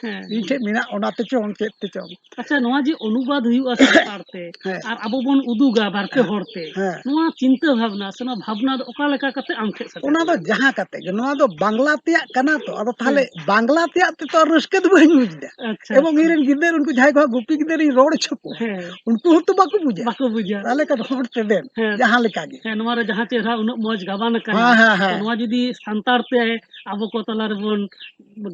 ᱦᱮᱸ, ᱤᱧ ᱦᱮᱸ᱾ ᱴᱷᱮᱱ ᱢᱮᱱᱟᱜ, ᱚᱱᱟᱛᱮ ᱪᱚᱝ, ᱪᱮᱫ ᱛᱮ ᱪᱚᱝ᱾ ᱟᱪᱪᱷᱟ, ᱱᱚᱣᱟ ᱡᱮ ᱚᱱᱩᱵᱟᱫ ᱦᱩᱭᱩᱜᱼᱟ ᱥᱟᱱᱛᱟᱲ ᱛᱮ, ᱦᱮᱸ᱾ ᱟᱨ ᱟᱵᱚ ᱵᱚᱱ ᱩᱫᱩᱜᱟ ᱵᱟᱨ ᱯᱮ ᱦᱮᱸ, ᱦᱚᱲ ᱛᱮ, ᱦᱮᱸ᱾ ᱱᱚᱣᱟ ᱪᱤᱱᱛᱟᱹ ᱵᱷᱟᱵᱽᱱᱟ ᱥᱮ ᱱᱚᱣᱟ ᱵᱷᱟᱵᱽᱱᱟ ᱫᱚ ᱚᱠᱟ ᱞᱮᱠᱟ ᱠᱟᱛᱮ ᱟᱢ ᱴᱷᱮᱱ ᱥᱮᱴᱮᱨ ᱚᱱᱟ ᱫᱚ ᱮᱱᱟ? ᱡᱟᱦᱟᱸ ᱠᱟᱛᱮ ᱜᱮ, ᱱᱚᱣᱟ ᱫᱚ ᱵᱟᱝᱞᱟ ᱛᱮᱭᱟᱜ ᱠᱟᱱᱟ ᱛᱚ, ᱟᱫᱚ ᱛᱟᱦᱞᱮ ᱦᱮᱸ᱾ ᱵᱟᱝᱞᱟ ᱛᱮᱭᱟᱜ ᱛᱮᱫᱚ ᱨᱟᱹᱥᱠᱟᱹ ᱫᱚ ᱵᱟᱹᱧ ᱵᱩᱡᱽ ᱮᱫᱟ᱾ ᱟᱪᱪᱷᱟ, ᱮᱵᱚᱝ ᱟᱪᱪᱷᱟ᱾ ᱤᱧ ᱨᱮᱱ ᱜᱤᱫᱟᱹᱨ, ᱩᱱᱠᱩ ᱡᱟᱦᱟᱸᱭ ᱠᱚ ᱦᱟᱸᱜ ᱜᱩᱯᱤ ᱜᱤᱫᱟᱹᱨᱤᱧ ᱨᱚᱲ ᱦᱚᱪᱚ ᱠᱚᱣᱟ, ᱦᱮᱸ᱾ ᱩᱱᱠᱩ ᱦᱚᱸᱛᱚ ᱵᱟᱠᱚ ᱵᱩᱡᱟ᱾ ᱵᱟᱠᱚ ᱵᱩᱡᱟ᱾ ᱛᱟᱦᱞᱮ ᱠᱷᱟᱱ ᱦᱚᱲ ᱛᱮᱵᱮᱱ, ᱦᱮᱸ᱾ ᱡᱟᱦᱟᱸ ᱞᱮᱠᱟ ᱜᱮ᱾ ᱦᱮᱸ, ᱱᱚᱣᱟ ᱨᱮ ᱡᱟᱦᱟᱸ ᱪᱮᱦᱨᱟ ᱩᱱᱟᱹᱜ ᱢᱚᱡᱽ ᱜᱟᱵᱟᱱ ᱟᱠᱟᱱᱟ, ᱦᱮᱸ, ᱦᱮᱸ, ᱦᱮᱸ᱾ ᱛᱚ, ᱱᱚᱣᱟ ᱡᱩᱫᱤ ᱥᱟᱱᱛᱟᱲ ᱛᱮ ᱟᱵᱚ ᱠᱚ ᱛᱟᱞᱟ ᱨᱮᱵᱚᱱ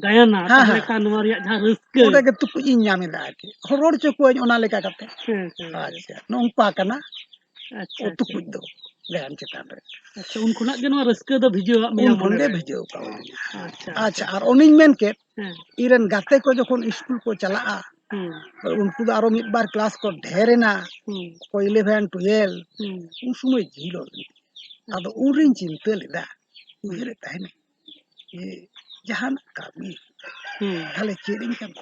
ᱜᱟᱭᱟᱱᱟ, ᱦᱮᱸ, ᱛᱟᱦᱞᱮ ᱦᱮᱸ᱾ ᱠᱷᱟᱱ ᱱᱚᱣᱟ ᱨᱮᱭᱟᱜ ᱡᱟᱦᱟᱸ ᱨᱟᱹᱥᱠᱟᱹ᱾ ᱚᱸᱰᱮ ᱜᱮ ᱛᱩᱠᱩᱡ ᱤᱧ ᱧᱟᱢ ᱮᱫᱟ ᱟᱨᱠᱤ᱾ ᱨᱚᱲ ᱦᱚᱪᱚ ᱠᱚᱣᱟᱹᱧ ᱚᱱᱟ ᱞᱮᱠᱟ ᱠᱟᱛᱮ᱾ ᱦᱮᱸ, ᱦᱮᱸ, ᱦᱮᱸ᱾ ᱟᱪᱪᱷᱟ, ᱱᱚᱝᱠᱟ ᱠᱟᱱᱟ᱾ ᱟᱪᱪᱷᱟ, ᱚ, ᱟᱪᱪᱷᱟ᱾ ᱛᱩᱠᱩᱡ ᱫᱚ ᱜᱟᱭᱟᱱ ᱪᱮᱛᱟᱱ ᱨᱮ᱾ ᱟᱪᱪᱷᱟ, ᱩᱱ ᱠᱷᱚᱱᱟᱜ ᱜᱮ ᱱᱚᱣᱟ ᱨᱟᱹᱥᱠᱟᱹ ᱫᱚ ᱵᱷᱤᱡᱟᱹᱣᱟᱜ ᱢᱮᱭᱟ ᱩᱱ ᱠᱷᱚᱱ ᱢᱚᱱᱮ ᱜᱮ ᱨᱮ? ᱵᱷᱤᱡᱟᱹᱣ ᱠᱟᱣᱫᱤᱧᱟ᱾ ᱟᱪᱪᱷᱟ, ᱟᱪᱪᱷᱟ, ᱟᱪᱪᱷᱟ᱾ ᱟᱨ ᱚᱱᱮᱧ ᱢᱮᱱ ᱠᱮᱫ, ᱦᱮᱸ᱾ ᱤᱧ ᱨᱮᱱ ᱜᱟᱛᱮ ᱠᱚ ᱡᱚᱠᱷᱚᱱ ᱤᱥᱠᱩᱞ ᱠᱚ ᱪᱟᱞᱟᱜᱼᱟ, ᱦᱩᱸ᱾ ᱩᱱᱠᱩ ᱫᱚ ᱟᱨᱚ ᱢᱤᱫ ᱵᱟᱨ ᱠᱞᱟᱥ ᱠᱚ ᱰᱷᱮᱨ ᱮᱱᱟ, ᱦᱩᱸ᱾ ᱚᱠᱚᱭ ᱤᱞᱮᱵᱷᱮᱱ, ᱴᱩᱭᱮᱞᱵᱷ, ᱦᱩᱸ᱾ ᱩᱱ ᱥᱚᱢᱚᱭ ᱡᱷᱤᱞᱚᱜ ᱞᱤᱧ᱾ ᱟᱫᱚ ᱟᱪᱪᱷᱟ᱾ ᱩᱱᱨᱤᱧ ᱪᱤᱱᱛᱟᱹ ᱞᱮᱫᱟ, ᱦᱩᱸ᱾ ᱩᱭᱦᱟᱹᱨᱮᱫ ᱛᱟᱦᱮᱱᱟᱹᱧ, ᱡᱮ ᱡᱟᱦᱟᱱᱟᱜ ᱠᱟᱹᱢᱤ, ᱦᱩᱸ᱾ ᱛᱟᱦᱞᱮ ᱪᱮᱫ ᱤᱧ ᱠᱟᱹᱢᱤ?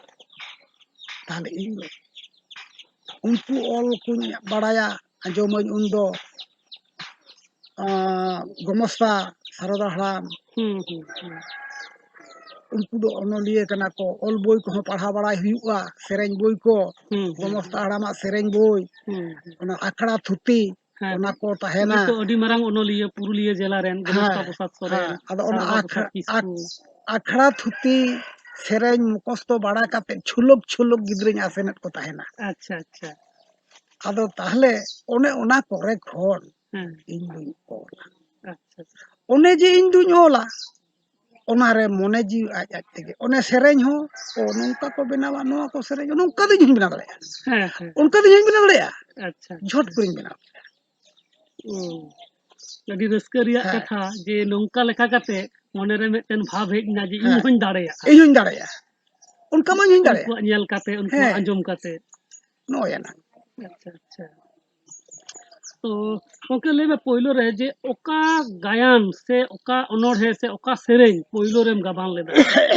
ᱛᱟᱦᱞᱮ ᱤᱧ ᱫᱚ ᱩᱱᱠᱩ ᱚᱞ ᱠᱚᱧ ᱵᱟᱲᱟᱭᱟ, ᱟᱸᱡᱚᱢᱟᱹᱧ ᱩᱱᱫᱚ, ᱟᱸ, ᱜᱚᱢᱚᱥᱛᱟ ᱥᱟᱨᱚᱫᱟ ᱦᱟᱲᱟᱢ᱾ ᱦᱩᱸ, ᱦᱩᱸ, ᱦᱩᱸ᱾ ᱩᱱᱠᱩ ᱫᱚ ᱚᱱᱚᱞᱤᱭᱟᱹ ᱠᱟᱱᱟ ᱠᱚ, ᱚᱞ ᱵᱳᱭ ᱠᱚᱦᱚᱸ ᱯᱟᱲᱦᱟᱣ ᱵᱟᱲᱟᱭ ᱦᱩᱭᱩᱜᱼᱟ, ᱥᱮᱨᱮᱧ ᱵᱳᱭ ᱠᱚ, ᱦᱩᱸ, ᱦᱩᱸ, ᱜᱚᱢᱚᱥᱛᱟ ᱦᱩᱸ᱾ ᱦᱟᱲᱟᱢᱟᱜ ᱥᱮᱨᱮᱧ ᱵᱳᱭ, ᱦᱩᱸ, ᱦᱩᱸ᱾ ᱚᱱᱟ ᱟᱠᱷᱲᱟ ᱛᱷᱩᱛᱤ, ᱦᱮᱸ, ᱚᱱᱟ ᱠᱚ ᱛᱟᱦᱮᱱᱟ᱾ ᱩᱱᱤ ᱛᱚ ᱟᱹᱰᱤ ᱢᱟᱨᱟᱝ ᱚᱱᱚᱞᱤᱭᱟᱹ, ᱯᱩᱨᱩᱞᱤᱭᱟᱹ ᱡᱮᱞᱟ ᱨᱮᱱ, ᱜᱚᱢᱚᱥᱛᱟ ᱦᱮᱸ, ᱯᱨᱚᱥᱟᱫᱽ ᱥᱚᱨᱮᱱ, ᱦᱮᱸ᱾ ᱟᱫᱚ ᱚᱱᱟ ᱥᱟᱨᱚᱫᱟ ᱟᱠᱷᱲᱟ, ᱯᱨᱚᱥᱟᱫᱽ ᱠᱤᱥᱠᱩ᱾ ᱟᱠ-, ᱟᱠᱷᱲᱟ ᱛᱷᱩᱛᱤ ᱥᱮᱨᱮᱧ ᱢᱩᱠᱷᱚᱥᱛᱚ ᱵᱟᱲᱟ ᱠᱟᱛᱮ ᱪᱷᱩᱞᱩᱠ ᱪᱷᱩᱞᱩᱠ ᱜᱤᱫᱽᱨᱟᱹᱧ ᱟᱥᱮᱱᱮᱫ ᱠᱚ ᱛᱟᱦᱮᱱᱟ᱾ ᱟᱪᱪᱷᱟ, ᱟᱪᱪᱷᱟ᱾ ᱟᱫᱚ ᱛᱟᱦᱞᱮ ᱚᱱᱮ ᱚᱱᱟ ᱠᱚᱨᱮ ᱠᱷᱚᱱ ᱦᱮᱸ᱾ ᱤᱧ ᱫᱩᱧ ᱚᱞᱟ᱾ ᱟᱪᱪᱷᱟ, ᱟᱪᱪᱷᱟ᱾ ᱚᱱᱮ ᱡᱮ ᱤᱧ ᱫᱩᱧ ᱚᱞᱟ, ᱚᱱᱟᱨᱮ ᱢᱚᱱᱮ ᱡᱤᱣᱤ ᱟᱡ ᱟᱡ ᱛᱮᱜᱮ᱾ ᱚᱱᱮ ᱥᱮᱨᱮᱧ ᱦᱚᱸ, ᱚ, ᱱᱚᱝᱠᱟ ᱠᱚ ᱵᱮᱱᱟᱣᱟ, ᱱᱚᱣᱟ ᱠᱚ ᱥᱮᱨᱮᱧᱟ, ᱱᱚᱝᱠᱟ ᱫᱚ ᱤᱧ ᱦᱚᱸᱧ ᱵᱮᱱᱟᱣ ᱫᱟᱲᱮᱭᱟᱜᱼᱟ᱾ ᱦᱮᱸ, ᱦᱮᱸ᱾ ᱚᱱᱠᱟ ᱫᱚ ᱤᱧ ᱦᱚᱸᱧ ᱵᱮᱱᱟᱣ ᱫᱟᱲᱮᱭᱟᱜᱼᱟ᱾ ᱟᱪᱪᱷᱟ, ᱡᱷᱚᱴ ᱟᱪᱪᱷᱟ᱾ ᱠᱚᱨᱮᱧ ᱵᱮᱱᱟᱣ ᱫᱟᱲᱮᱭᱟᱜᱼᱟ᱾ ᱚ, ᱟᱹᱰᱤ ᱨᱟᱹᱥᱠᱟᱹ ᱨᱮᱭᱟᱜ ᱦᱮᱸ᱾ ᱠᱟᱛᱷᱟ ᱡᱮ ᱱᱚᱝᱠᱟ ᱞᱮᱠᱟ ᱠᱟᱛᱮ ᱢᱚᱱᱮᱨᱮ ᱢᱤᱫᱴᱮᱱ ᱵᱷᱟᱵᱽ ᱦᱮᱡ ᱮᱱᱟ ᱡᱮ ᱤᱧ ᱦᱮᱸ᱾ ᱦᱚᱸᱧ ᱫᱟᱲᱮᱭᱟᱜᱼᱟ᱾ ᱤᱧ ᱦᱚᱸᱧ ᱫᱟᱲᱮᱭᱟᱜᱼᱟ᱾ ᱚᱱᱠᱟ ᱢᱟ ᱤᱧ ᱦᱚᱸᱧ ᱫᱟᱲᱮᱭᱟᱜᱼᱟ᱾ ᱩᱱᱠᱩᱣᱟᱜ ᱧᱮᱞ ᱠᱟᱛᱮ, ᱩᱱᱠᱩᱣᱟᱜ ᱦᱮᱸ᱾ ᱟᱸᱡᱚᱢ ᱠᱟᱛᱮ᱾ ᱱᱚᱜᱼᱚᱭ ᱟᱱᱟᱝ᱾ ᱟᱪᱪᱷᱟ, ᱟᱪᱪᱷᱟ᱾ ᱛᱚ ᱜᱚᱝᱠᱮ, ᱞᱟᱹᱭ ᱢᱮ ᱯᱳᱭᱞᱳ ᱨᱮ ᱡᱮ ᱚᱠᱟ ᱜᱟᱭᱟᱱ ᱥᱮ ᱚᱠᱟ ᱚᱱᱚᱬᱦᱮ ᱥᱮ ᱚᱠᱟ ᱥᱮᱨᱮᱧ ᱯᱳᱭᱞᱳ ᱨᱮᱢ ᱜᱟᱵᱟᱱ ᱞᱮᱫᱟ?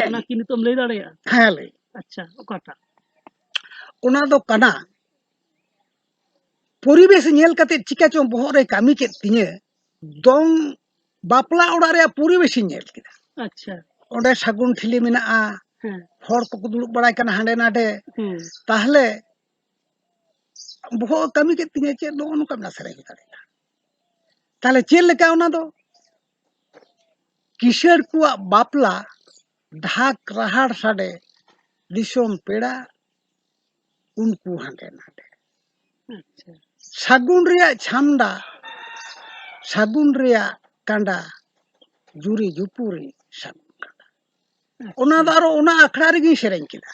ᱚᱱᱟ ᱠᱤ ᱱᱤᱛᱚᱜ ᱮᱢ ᱞᱟᱹᱭ ᱫᱟᱲᱮᱭᱟᱜᱼᱟ? ᱦᱮᱸ, ᱞᱟᱹᱭ᱾ ᱟᱪᱪᱷᱟ, ᱚᱠᱟᱴᱟᱜ? ᱚᱱᱟ ᱫᱚ ᱠᱟᱱᱟ, ᱯᱚᱨᱤᱵᱮᱥ ᱧᱮᱞ ᱠᱟᱛᱮ ᱪᱤᱠᱟ ᱪᱚᱝ ᱵᱚᱦᱚᱜ ᱨᱮ ᱠᱟᱹᱢᱤ ᱠᱮᱫ ᱛᱤᱧᱟᱹ, ᱫᱚᱝ ᱵᱟᱯᱞᱟ ᱚᱲᱟᱜ ᱨᱮᱭᱟᱜ ᱯᱚᱨᱤᱵᱮᱥ ᱤᱧ ᱧᱮᱞ ᱠᱮᱫᱟ᱾ ᱟᱪᱪᱷᱟ᱾ ᱚᱸᱰᱮ ᱥᱟᱹᱜᱩᱱ ᱴᱷᱤᱞᱤ ᱢᱮᱱᱟᱜᱼᱟ, ᱦᱮᱸ᱾ ᱦᱚᱲ ᱠᱚᱠᱚ ᱫᱩᱲᱩᱵ ᱵᱟᱲᱟᱭ ᱠᱟᱱᱟ ᱦᱟᱸᱰᱮ ᱱᱟᱰᱮ᱾ ᱦᱩᱸ᱾ ᱛᱟᱦᱞᱮ ᱵᱚᱦᱚᱜ ᱮ ᱠᱟᱹᱢᱤ ᱠᱮᱫ ᱛᱤᱧᱟᱹ, ᱪᱮᱫ ᱱᱚᱜᱼᱚ ᱱᱚᱝᱠᱟ ᱢᱮᱱᱟᱜ ᱥᱮᱨᱮᱧ ᱦᱩᱭ ᱫᱟᱲᱮᱭᱟᱜᱼᱟ᱾ ᱛᱟᱦᱞᱮ ᱪᱮᱫ ᱞᱮᱠᱟ ᱚᱱᱟ ᱫᱚ? ᱠᱤᱥᱟᱹᱬ ᱠᱚᱣᱟᱜ ᱵᱟᱯᱞᱟ, ᱰᱷᱟᱠ ᱨᱟᱦᱟᱲ ᱥᱟᱰᱮ, ᱫᱤᱥᱚᱢ ᱯᱮᱲᱟ, ᱩᱱᱠᱩ ᱦᱟᱸᱰᱮ ᱱᱟᱰᱮ᱾ ᱟᱪᱪᱷᱟ᱾ ᱥᱟᱹᱜᱩᱱ ᱨᱮᱭᱟᱜ ᱪᱷᱟᱢᱰᱟ, ᱥᱟᱹᱜᱩᱱ ᱨᱮᱭᱟᱜ ᱠᱟᱸᱰᱟ, ᱡᱩᱨᱤ ᱡᱩᱯᱩᱨᱤ ᱥᱟᱹᱜᱩᱱ ᱠᱟᱸᱰᱟ᱾ ᱟᱪᱪᱷᱟ᱾ ᱚᱱᱟ ᱫᱚ ᱟᱨᱚ ᱚᱱᱟ ᱟᱠᱷᱲᱟ ᱨᱮᱜᱤᱧ ᱥᱮᱨᱮᱧ ᱠᱮᱫᱟ᱾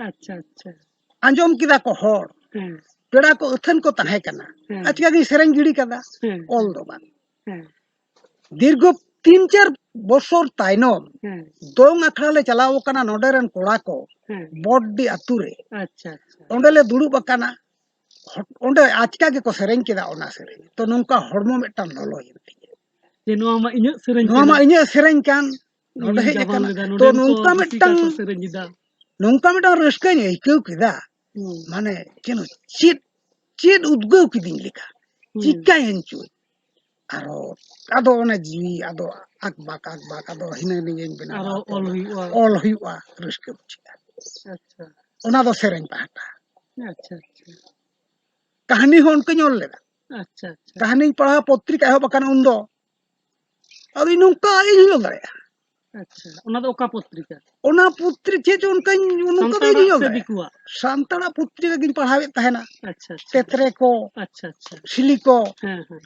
ᱟᱪᱪᱷᱟ, ᱟᱪᱪᱷᱟ᱾ ᱟᱸᱡᱚᱢ ᱠᱮᱫᱟ ᱠᱚ ᱦᱚᱲ᱾ ᱦᱮᱸ᱾ ᱯᱮᱲᱟ ᱠᱚ ᱟᱹᱛᱷᱟᱹᱱ ᱠᱚ ᱛᱟᱦᱮᱸ ᱠᱟᱱᱟ᱾ ᱦᱮᱸ᱾ ᱟᱪᱠᱟ ᱜᱤᱧ ᱥᱮᱨᱮᱧ ᱜᱤᱰᱤ ᱠᱟᱫᱟ᱾ ᱦᱮᱸ᱾ ᱚᱞ ᱫᱚ ᱵᱟᱝ᱾ ᱦᱮᱸ᱾ ᱫᱤᱨᱜᱷᱚ ᱛᱤᱱ ᱪᱟᱨ ᱵᱚᱪᱷᱚᱨ ᱛᱟᱭᱱᱚᱢ ᱦᱮᱸ᱾ ᱫᱚᱝ ᱟᱠᱷᱲᱟ ᱞᱮ ᱪᱟᱞᱟᱣ ᱟᱠᱟᱱᱟ ᱱᱚᱰᱮ ᱨᱮᱱ ᱠᱚᱲᱟ ᱠᱚ, ᱦᱮᱸ᱾ ᱵᱚᱰᱰᱤ ᱟᱛᱩ ᱨᱮ᱾ ᱟᱪᱪᱷᱟ, ᱟᱪᱪᱷᱟ᱾ ᱚᱸᱰᱮ ᱞᱮ ᱫᱩᱲᱩᱵ ᱟᱠᱟᱱᱟ᱾ ᱦᱚ-, ᱚᱸᱰᱮ ᱟᱪᱠᱟ ᱜᱮᱠᱚ ᱥᱮᱨᱮᱧ ᱠᱮᱫᱟ ᱚᱱᱟ ᱥᱮᱨᱮᱧ᱾ ᱛᱚ ᱱᱚᱝᱠᱟ ᱦᱚᱲᱢᱚ ᱢᱤᱫᱴᱟᱝ ᱞᱚᱞᱚᱭᱮᱱ ᱛᱤᱧᱟᱹ᱾ ᱡᱮ ᱱᱚᱣᱟ ᱢᱟ ᱤᱧᱟᱹᱜ ᱥᱮᱨᱮᱧ ᱱᱚᱣᱟ ᱠᱟᱱᱟ᱾ ᱢᱟ ᱤᱧᱟᱹᱜ ᱥᱮᱨᱮᱧ ᱠᱟᱱ, ᱱᱚᱰᱮ ᱤᱧᱤᱧ ᱦᱮᱡ ᱜᱟᱵᱟᱱ ᱟᱠᱟᱱᱟ᱾ ᱞᱮᱫᱟ, ᱛᱚ ᱱᱚᱰᱮᱱ ᱠᱚ ᱱᱚᱝᱠᱟ ᱨᱩᱥᱤᱠᱟ ᱢᱤᱫᱴᱟᱝ, ᱠᱚ ᱥᱮᱨᱮᱧ ᱮᱫᱟ᱾ ᱱᱚᱝᱠᱟ ᱢᱤᱫᱴᱟᱝ ᱨᱟᱹᱥᱠᱟᱹᱧ ᱟᱹᱭᱠᱟᱹᱣ ᱠᱮᱫᱟ᱾ ᱦᱩᱸ᱾ ᱢᱟᱱᱮ ᱪᱮᱫ, ᱪᱮᱫ, ᱪᱮᱫ ᱩᱫᱽᱜᱟᱹᱣ ᱠᱤᱫᱤᱧ ᱞᱮᱠᱟ᱾ ᱦᱩᱸ᱾ ᱪᱤᱠᱟᱹᱭᱮᱱ ᱪᱚᱧ᱾ ᱟᱨᱚ, ᱟᱫᱚ ᱚᱱᱮ ᱡᱤᱣᱤ ᱟᱫᱚ ᱟᱠᱵᱟᱠ, ᱟᱠᱵᱟᱠ, ᱟᱫᱚ ᱦᱤᱱᱟᱹ ᱱᱤᱭᱟᱹᱧ ᱵᱮᱱᱟᱣᱟ, ᱟᱨᱚ ᱟᱫᱚ ᱚᱞ ᱦᱩᱭᱩᱜᱼᱟ᱾ ᱚᱞ ᱦᱩᱭᱩᱜᱼᱟ, ᱨᱟᱹᱥᱠᱟᱹ ᱵᱩᱡᱷᱟᱹᱜᱼᱟ᱾ ᱟᱪᱪᱷᱟ᱾ ᱚᱱᱟ ᱫᱚ ᱥᱮᱨᱮᱧ ᱯᱟᱦᱴᱟ᱾ ᱟᱪᱪᱷᱟ, ᱟᱪᱪᱷᱟ᱾ ᱠᱟᱹᱦᱱᱤ ᱦᱚᱸ ᱚᱱᱠᱟᱧ ᱚᱞ ᱞᱮᱫᱟ᱾ ᱟᱪᱪᱷᱟ, ᱟᱪᱪᱷᱟ᱾ ᱠᱟᱹᱦᱱᱤᱧ ᱯᱟᱲᱦᱟᱣ, ᱯᱚᱛᱨᱤᱠᱟ ᱮᱦᱚᱵ ᱟᱠᱟᱱᱟ ᱩᱱᱫᱚ᱾ ᱟᱫᱚ ᱤᱧ ᱱᱚᱝᱠᱟ ᱤᱧ ᱦᱚᱸᱧ ᱚᱞ ᱫᱟᱲᱮᱭᱟᱜᱼᱟ᱾ ᱟᱪᱪᱷᱟ, ᱚᱱᱟ ᱫᱚ ᱚᱠᱟ ᱯᱚᱛᱨᱤᱠᱟ? ᱚᱱᱟ ᱯᱚᱛᱨᱤᱠᱟ ᱪᱮᱫ ᱪᱚ ᱚᱱᱠᱟᱧ, ᱚᱱᱠᱟ ᱫᱚ ᱥᱟᱱᱛᱟᱲᱟᱜ ᱤᱧ ᱥᱮ ᱩᱭᱦᱟᱹᱨ ᱫᱤᱠᱩᱣᱟᱜ? ᱥᱟᱱᱛᱟᱲᱟᱜ ᱯᱚᱛᱨᱤᱠᱟ ᱜᱤᱧ ᱯᱟᱲᱦᱟᱣᱮᱫ ᱛᱟᱦᱮᱱᱟ᱾ ᱟᱪᱪᱷᱟ, ᱟᱪᱪᱷᱟ᱾ ᱛᱮᱛᱨᱮ ᱠᱚ, ᱟᱪᱪᱷᱟ, ᱟᱪᱪᱷᱟ᱾ ᱥᱤᱞᱤ ᱠᱚ, ᱦᱮᱸ, ᱦᱮᱸ᱾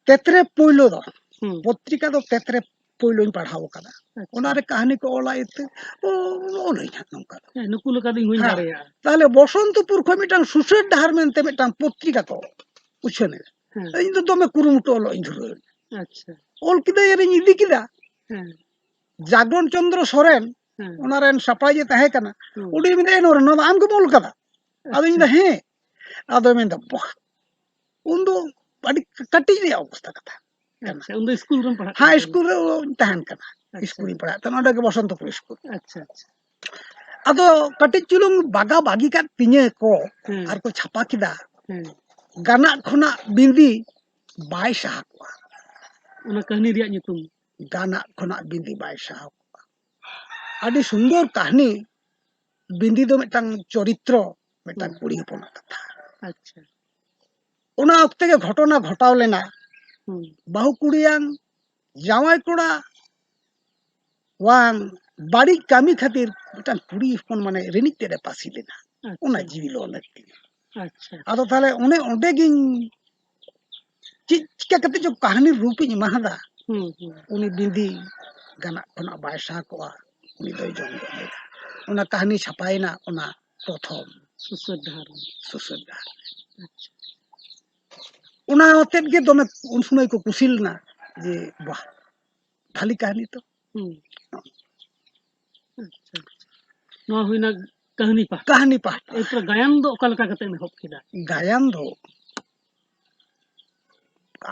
ᱛᱮᱛᱨᱮ ᱯᱳᱭᱞᱳ ᱫᱚ, ᱦᱩᱸ᱾ ᱯᱚᱛᱨᱤᱠᱟ ᱫᱚ ᱛᱮᱛᱨᱮ ᱯᱳᱭᱞᱳᱧ ᱯᱟᱲᱦᱟᱣ ᱟᱠᱟᱫᱟ᱾ ᱟᱪᱪᱷᱟ᱾ ᱚᱱᱟᱨᱮ ᱠᱟᱹᱦᱱᱤ ᱠᱚ ᱚᱞᱟ ᱤᱭᱟᱹᱛᱮ, ᱚ, ᱚᱞᱟᱹᱧ ᱦᱟᱸᱜ ᱱᱚᱝᱠᱟ ᱫᱚ᱾ ᱦᱮᱸ, ᱱᱩᱠᱩ ᱞᱮᱠᱟ ᱫᱚ ᱤᱧ ᱦᱚᱧ ᱦᱮᱸ, ᱫᱟᱲᱮᱭᱟᱜᱼᱟ᱾ ᱛᱟᱦᱞᱮ ᱵᱚᱥᱚᱱᱛᱚᱯᱩᱨ ᱠᱷᱚᱱ ᱢᱤᱫᱴᱟᱝ ᱥᱩᱥᱟᱹᱨ ᱰᱟᱦᱟᱨ ᱢᱮᱱᱛᱮ ᱢᱤᱫᱴᱟᱝ ᱯᱚᱛᱨᱤᱠᱟ ᱠᱚ ᱩᱪᱷᱟᱹᱱ ᱮᱫᱟ᱾ ᱦᱮᱸ᱾ ᱤᱧ ᱫᱚ ᱫᱚᱢᱮ ᱠᱩᱨᱩᱢᱩᱴᱩ ᱚᱞᱚᱜ ᱤᱧ ᱫᱷᱩᱨᱟᱹᱣ ᱮᱱᱟ᱾ ᱟᱪᱪᱷᱟ᱾ ᱚᱞ ᱠᱮᱫᱟᱹᱧ ᱟᱨᱤᱧ ᱤᱫᱤ ᱠᱮᱫᱟ᱾ ᱦᱮᱸ᱾ ᱡᱟᱜᱚᱱ ᱪᱚᱸᱫᱽᱨᱚ ᱥᱚᱨᱮᱱ, ᱦᱮᱸ᱾ ᱚᱱᱟ ᱨᱮᱱ ᱥᱟᱯᱲᱟᱣᱤᱡ ᱮ ᱛᱟᱦᱮᱸ ᱠᱟᱱᱟ᱾ ᱦᱩᱸ᱾ ᱩᱱᱤ ᱢᱮᱱᱫᱟ, "ᱮ ᱱᱚᱨᱮᱱ, ᱱᱚᱣᱟ ᱫᱚ ᱟᱢ ᱜᱮᱢ ᱚᱞ ᱠᱟᱫᱟ?" ᱟᱫᱚᱧ ᱢᱮᱱᱫᱟ, ᱟᱪᱪᱷᱟ᱾ "ᱦᱮᱸ᱾" ᱟᱫᱚᱭ ᱢᱮᱱᱫᱟ, "ᱵᱟᱦ, ᱩᱱᱫᱚ ᱟᱹᱰᱤ ᱠᱟᱹᱴᱤᱡ ᱨᱮᱭᱟᱜ ᱚᱵᱚᱥᱛᱟ ᱠᱟᱛᱷᱟ ᱠᱟᱱᱟ᱾" ᱟᱪᱪᱷᱟ, ᱩᱱᱫᱚ ᱥᱠᱩᱞ ᱨᱮᱢ ᱯᱟᱲᱦᱟᱜ ᱠᱟᱱ ᱦᱮᱸ, ᱛᱟᱦᱮᱸᱱᱟ? ᱥᱠᱩᱞ ᱨᱮ ᱛᱟᱦᱮᱱ ᱠᱟᱱᱟ᱾ ᱟᱪᱪᱷᱟ᱾ ᱥᱠᱩᱞ ᱨᱤᱧ ᱯᱟᱲᱦᱟᱜ ᱛᱟᱦᱮᱱᱟ, ᱚᱸᱰᱮ ᱜᱮ ᱵᱚᱥᱚᱱᱛᱚᱯᱩᱨ ᱥᱠᱩᱞ᱾ ᱟᱪᱪᱷᱟ, ᱟᱪᱪᱷᱟ᱾ ᱟᱫᱚ ᱠᱟᱹᱴᱤᱡ ᱪᱩᱞᱩᱝ ᱵᱟᱜᱟ ᱵᱟᱜᱤ ᱠᱟᱫ ᱛᱤᱧᱟᱹ ᱠᱚ ᱦᱮᱸ᱾ ᱟᱨ ᱠᱚ ᱪᱷᱟᱯᱟ ᱠᱮᱫᱟ᱾ ᱦᱮᱸ᱾ ᱜᱟᱱᱟᱜ ᱠᱷᱚᱱᱟᱜ ᱵᱤᱸᱫᱤ ᱵᱟᱭ ᱥᱟᱦᱟ ᱠᱚᱣᱟ᱾ ᱚᱱᱟ ᱠᱟᱹᱦᱱᱤ ᱨᱮᱭᱟᱜ ᱧᱩᱛᱩᱢ? ᱜᱟᱱᱟᱜ ᱠᱷᱚᱱᱟᱜ ᱵᱤᱸᱫᱤ ᱵᱟᱭ ᱥᱟᱦᱟ ᱠᱚᱣᱟ᱾ ᱟᱹᱰᱤ ᱥᱩᱱᱫᱚᱨ ᱠᱟᱹᱦᱱᱤ᱾ ᱵᱤᱸᱫᱤ ᱫᱚ ᱢᱤᱫᱴᱟᱝ ᱪᱚᱨᱤᱛᱨᱚ, ᱢᱤᱫᱴᱟᱝ ᱦᱩᱸ᱾ ᱠᱩᱲᱤ ᱦᱚᱯᱚᱱᱟᱜ ᱠᱟᱛᱷᱟ᱾ ᱟᱪᱪᱷᱟ᱾ ᱚᱱᱟ ᱚᱠᱛᱮ ᱜᱮ ᱜᱷᱚᱴᱚᱱᱟ ᱜᱷᱚᱴᱟᱣ ᱞᱮᱱᱟ᱾ ᱦᱩᱸ᱾ ᱵᱟᱹᱦᱩ ᱠᱩᱲᱤᱭᱟᱝ ᱡᱟᱶᱟᱭ ᱠᱚᱲᱟ ᱣᱟᱝ ᱵᱟᱹᱲᱤᱡ ᱠᱟᱹᱢᱤ ᱠᱷᱟᱹᱛᱤᱨ ᱢᱤᱫᱴᱟᱝ ᱠᱩᱲᱤ ᱦᱚᱯᱚᱱ ᱢᱟᱱᱮ ᱨᱤᱱᱤᱡ ᱛᱮᱫ ᱮ ᱯᱟᱹᱥᱤ ᱞᱮᱱᱟ᱾ ᱟᱪᱪᱷᱟ᱾ ᱚᱱᱟ ᱡᱤᱣᱤ ᱞᱚ ᱞᱟᱹᱠᱛᱤ᱾ ᱟᱪᱪᱷᱟ᱾ ᱟᱫᱚ ᱛᱟᱦᱞᱮ ᱚᱱᱮ ᱚᱸᱰᱮ ᱜᱤᱧ ᱪᱮᱫ ᱪᱤᱠᱟᱹ ᱠᱟᱛᱮ ᱪᱚ ᱠᱟᱹᱦᱱᱤ ᱨᱩᱯ ᱤᱧ ᱮᱢᱟ ᱦᱟᱫᱟ᱾ ᱦᱩᱸ, ᱦᱩᱸ᱾ ᱩᱱᱤ ᱵᱤᱸᱫᱤ ᱜᱟᱱᱟᱜ ᱠᱷᱚᱱᱟᱜ ᱵᱟᱭ ᱥᱟᱦᱟ ᱠᱚᱜᱼᱟ, ᱩᱱᱤ ᱫᱚᱭ ᱡᱚᱢ ᱜᱚᱫ ᱞᱮᱫᱟ᱾ ᱚᱱᱟ ᱠᱟᱹᱦᱱᱤ ᱪᱷᱟᱯᱟᱭᱮᱱᱟ ᱚᱱᱟ ᱯᱨᱚᱛᱷᱚᱢ ᱥᱩᱥᱟᱹᱨ ᱰᱟᱦᱟᱨ ᱨᱮ᱾ ᱥᱩᱥᱟᱹᱨ ᱰᱟᱦᱟᱨ ᱨᱮ᱾ ᱟᱪᱪᱷᱟ᱾ ᱚᱱᱟ ᱦᱚᱛᱮᱫ ᱜᱮ ᱫᱚᱢᱮ ᱩᱱ ᱥᱚᱢᱚᱭ ᱠᱚ ᱠᱩᱥᱤ ᱞᱮᱱᱟ ᱡᱮ, "ᱵᱟᱦ, ᱵᱷᱟᱞᱤ ᱠᱟᱹᱦᱱᱤ ᱛᱚ᱾" ᱦᱩᱸ᱾ ᱟᱪᱪᱷᱟ, ᱟᱪᱪᱷᱟ᱾ ᱱᱚᱣᱟ ᱦᱩᱭᱱᱟ ᱠᱟᱹᱦᱱᱤ ᱯᱟᱦᱴᱟ᱾ ᱠᱟᱹᱦᱱᱤ ᱯᱟᱦᱴᱟ᱾ ᱮᱨᱯᱚᱨ ᱜᱟᱭᱟᱱ ᱫᱚ ᱚᱠᱟ ᱞᱮᱠᱟ ᱠᱟᱛᱮᱢ ᱮᱦᱚᱵ ᱠᱮᱫᱟ? ᱜᱟᱭᱟᱱ ᱫᱚ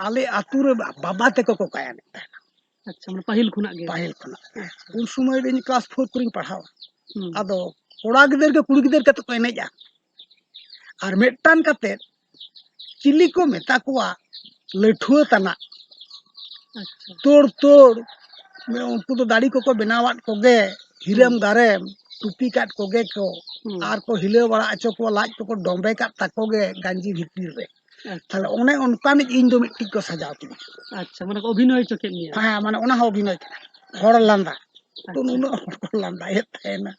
ᱟᱞᱮ ᱟᱹᱛᱩ ᱨᱮ ᱵᱟ-, ᱵᱟᱵᱟ ᱛᱟᱠᱚ ᱠᱚ ᱜᱟᱭᱟᱱᱮᱫ ᱛᱟᱦᱮᱱᱟ᱾ ᱟᱪᱪᱷᱟ, ᱢᱟᱱᱮ ᱯᱟᱹᱦᱤᱞ ᱠᱷᱚᱱᱟᱜ ᱜᱮ? ᱯᱟᱹᱦᱤᱞ ᱠᱷᱚᱱᱟᱜ ᱜᱮ᱾ ᱟᱪᱪᱷᱟ᱾ ᱩᱱ ᱥᱚᱢᱚᱭ ᱫᱚ ᱤᱧ ᱠᱞᱟᱥ ᱯᱷᱳᱨ ᱠᱚᱨᱮᱧ ᱯᱟᱲᱦᱟᱣᱟ᱾ ᱦᱩᱸ᱾ ᱟᱫᱚ ᱠᱚᱲᱟ ᱜᱤᱫᱟᱹᱨ ᱜᱮ ᱠᱩᱲᱤ ᱜᱤᱫᱟᱹᱨ ᱠᱟᱛᱮ ᱠᱚ ᱮᱱᱮᱡᱼᱟ᱾ ᱟᱨ ᱢᱤᱫᱴᱟᱝ ᱠᱟᱛᱮ ᱪᱤᱞᱤ ᱠᱚ ᱢᱮᱛᱟ ᱠᱚᱣᱟ, ᱞᱟᱹᱴᱷᱩᱣᱟᱹ ᱛᱟᱱᱟᱜ᱾ ᱟᱪᱪᱷᱟ᱾ ᱛᱳᱲ ᱛᱳᱲ, ᱩᱱᱠᱩ ᱫᱚ ᱫᱟᱲᱤ ᱠᱚᱠᱚ ᱵᱮᱱᱟᱣᱟᱫ ᱠᱚᱜᱮ, ᱦᱤᱨᱮᱢ ᱦᱩᱸ᱾ ᱫᱟᱨᱮᱢ, ᱴᱩᱯᱤ ᱠᱟᱫ ᱠᱚᱜᱮ ᱠᱚ, ᱦᱩᱸ᱾ ᱟᱨ ᱠᱚ ᱦᱤᱞᱟᱹᱣ ᱵᱟᱲᱟ ᱦᱚᱪᱚ ᱠᱚᱣᱟ, ᱞᱟᱡ ᱠᱚᱠᱚ ᱰᱚᱢᱵᱮ ᱠᱟᱫ ᱛᱟᱠᱚ ᱜᱮ ᱜᱟᱸᱡᱤ ᱵᱷᱤᱛᱤᱨ ᱨᱮ᱾ ᱟᱪᱪᱷᱟ᱾ ᱛᱟᱦᱞᱮ ᱚᱱᱮ ᱚᱱᱠᱟᱱᱤᱡ ᱤᱧ ᱫᱚ ᱢᱤᱫᱴᱤᱡ ᱠᱚ ᱥᱟᱡᱟᱣ ᱠᱤᱫᱤᱧᱟ᱾ ᱟᱪᱪᱷᱟ, ᱢᱟᱱᱮ ᱠᱚ ᱚᱵᱷᱤᱱᱚᱭ ᱦᱚᱪᱚ ᱠᱮᱫ ᱢᱮᱭᱟ? ᱦᱮᱸ, ᱢᱟᱱᱮ ᱚᱱᱟ ᱦᱚᱸ ᱚᱵᱷᱤᱱᱚᱭ ᱠᱟᱱᱟ᱾ ᱦᱚᱲ ᱞᱟᱸᱫᱟ᱾ ᱛᱚ ᱟᱪᱪᱷᱟ᱾ ᱱᱩᱱᱟᱹᱜ ᱦᱚᱲ ᱠᱚ ᱞᱟᱸᱫᱟᱭᱮᱫ ᱛᱟᱦᱮᱱᱟ᱾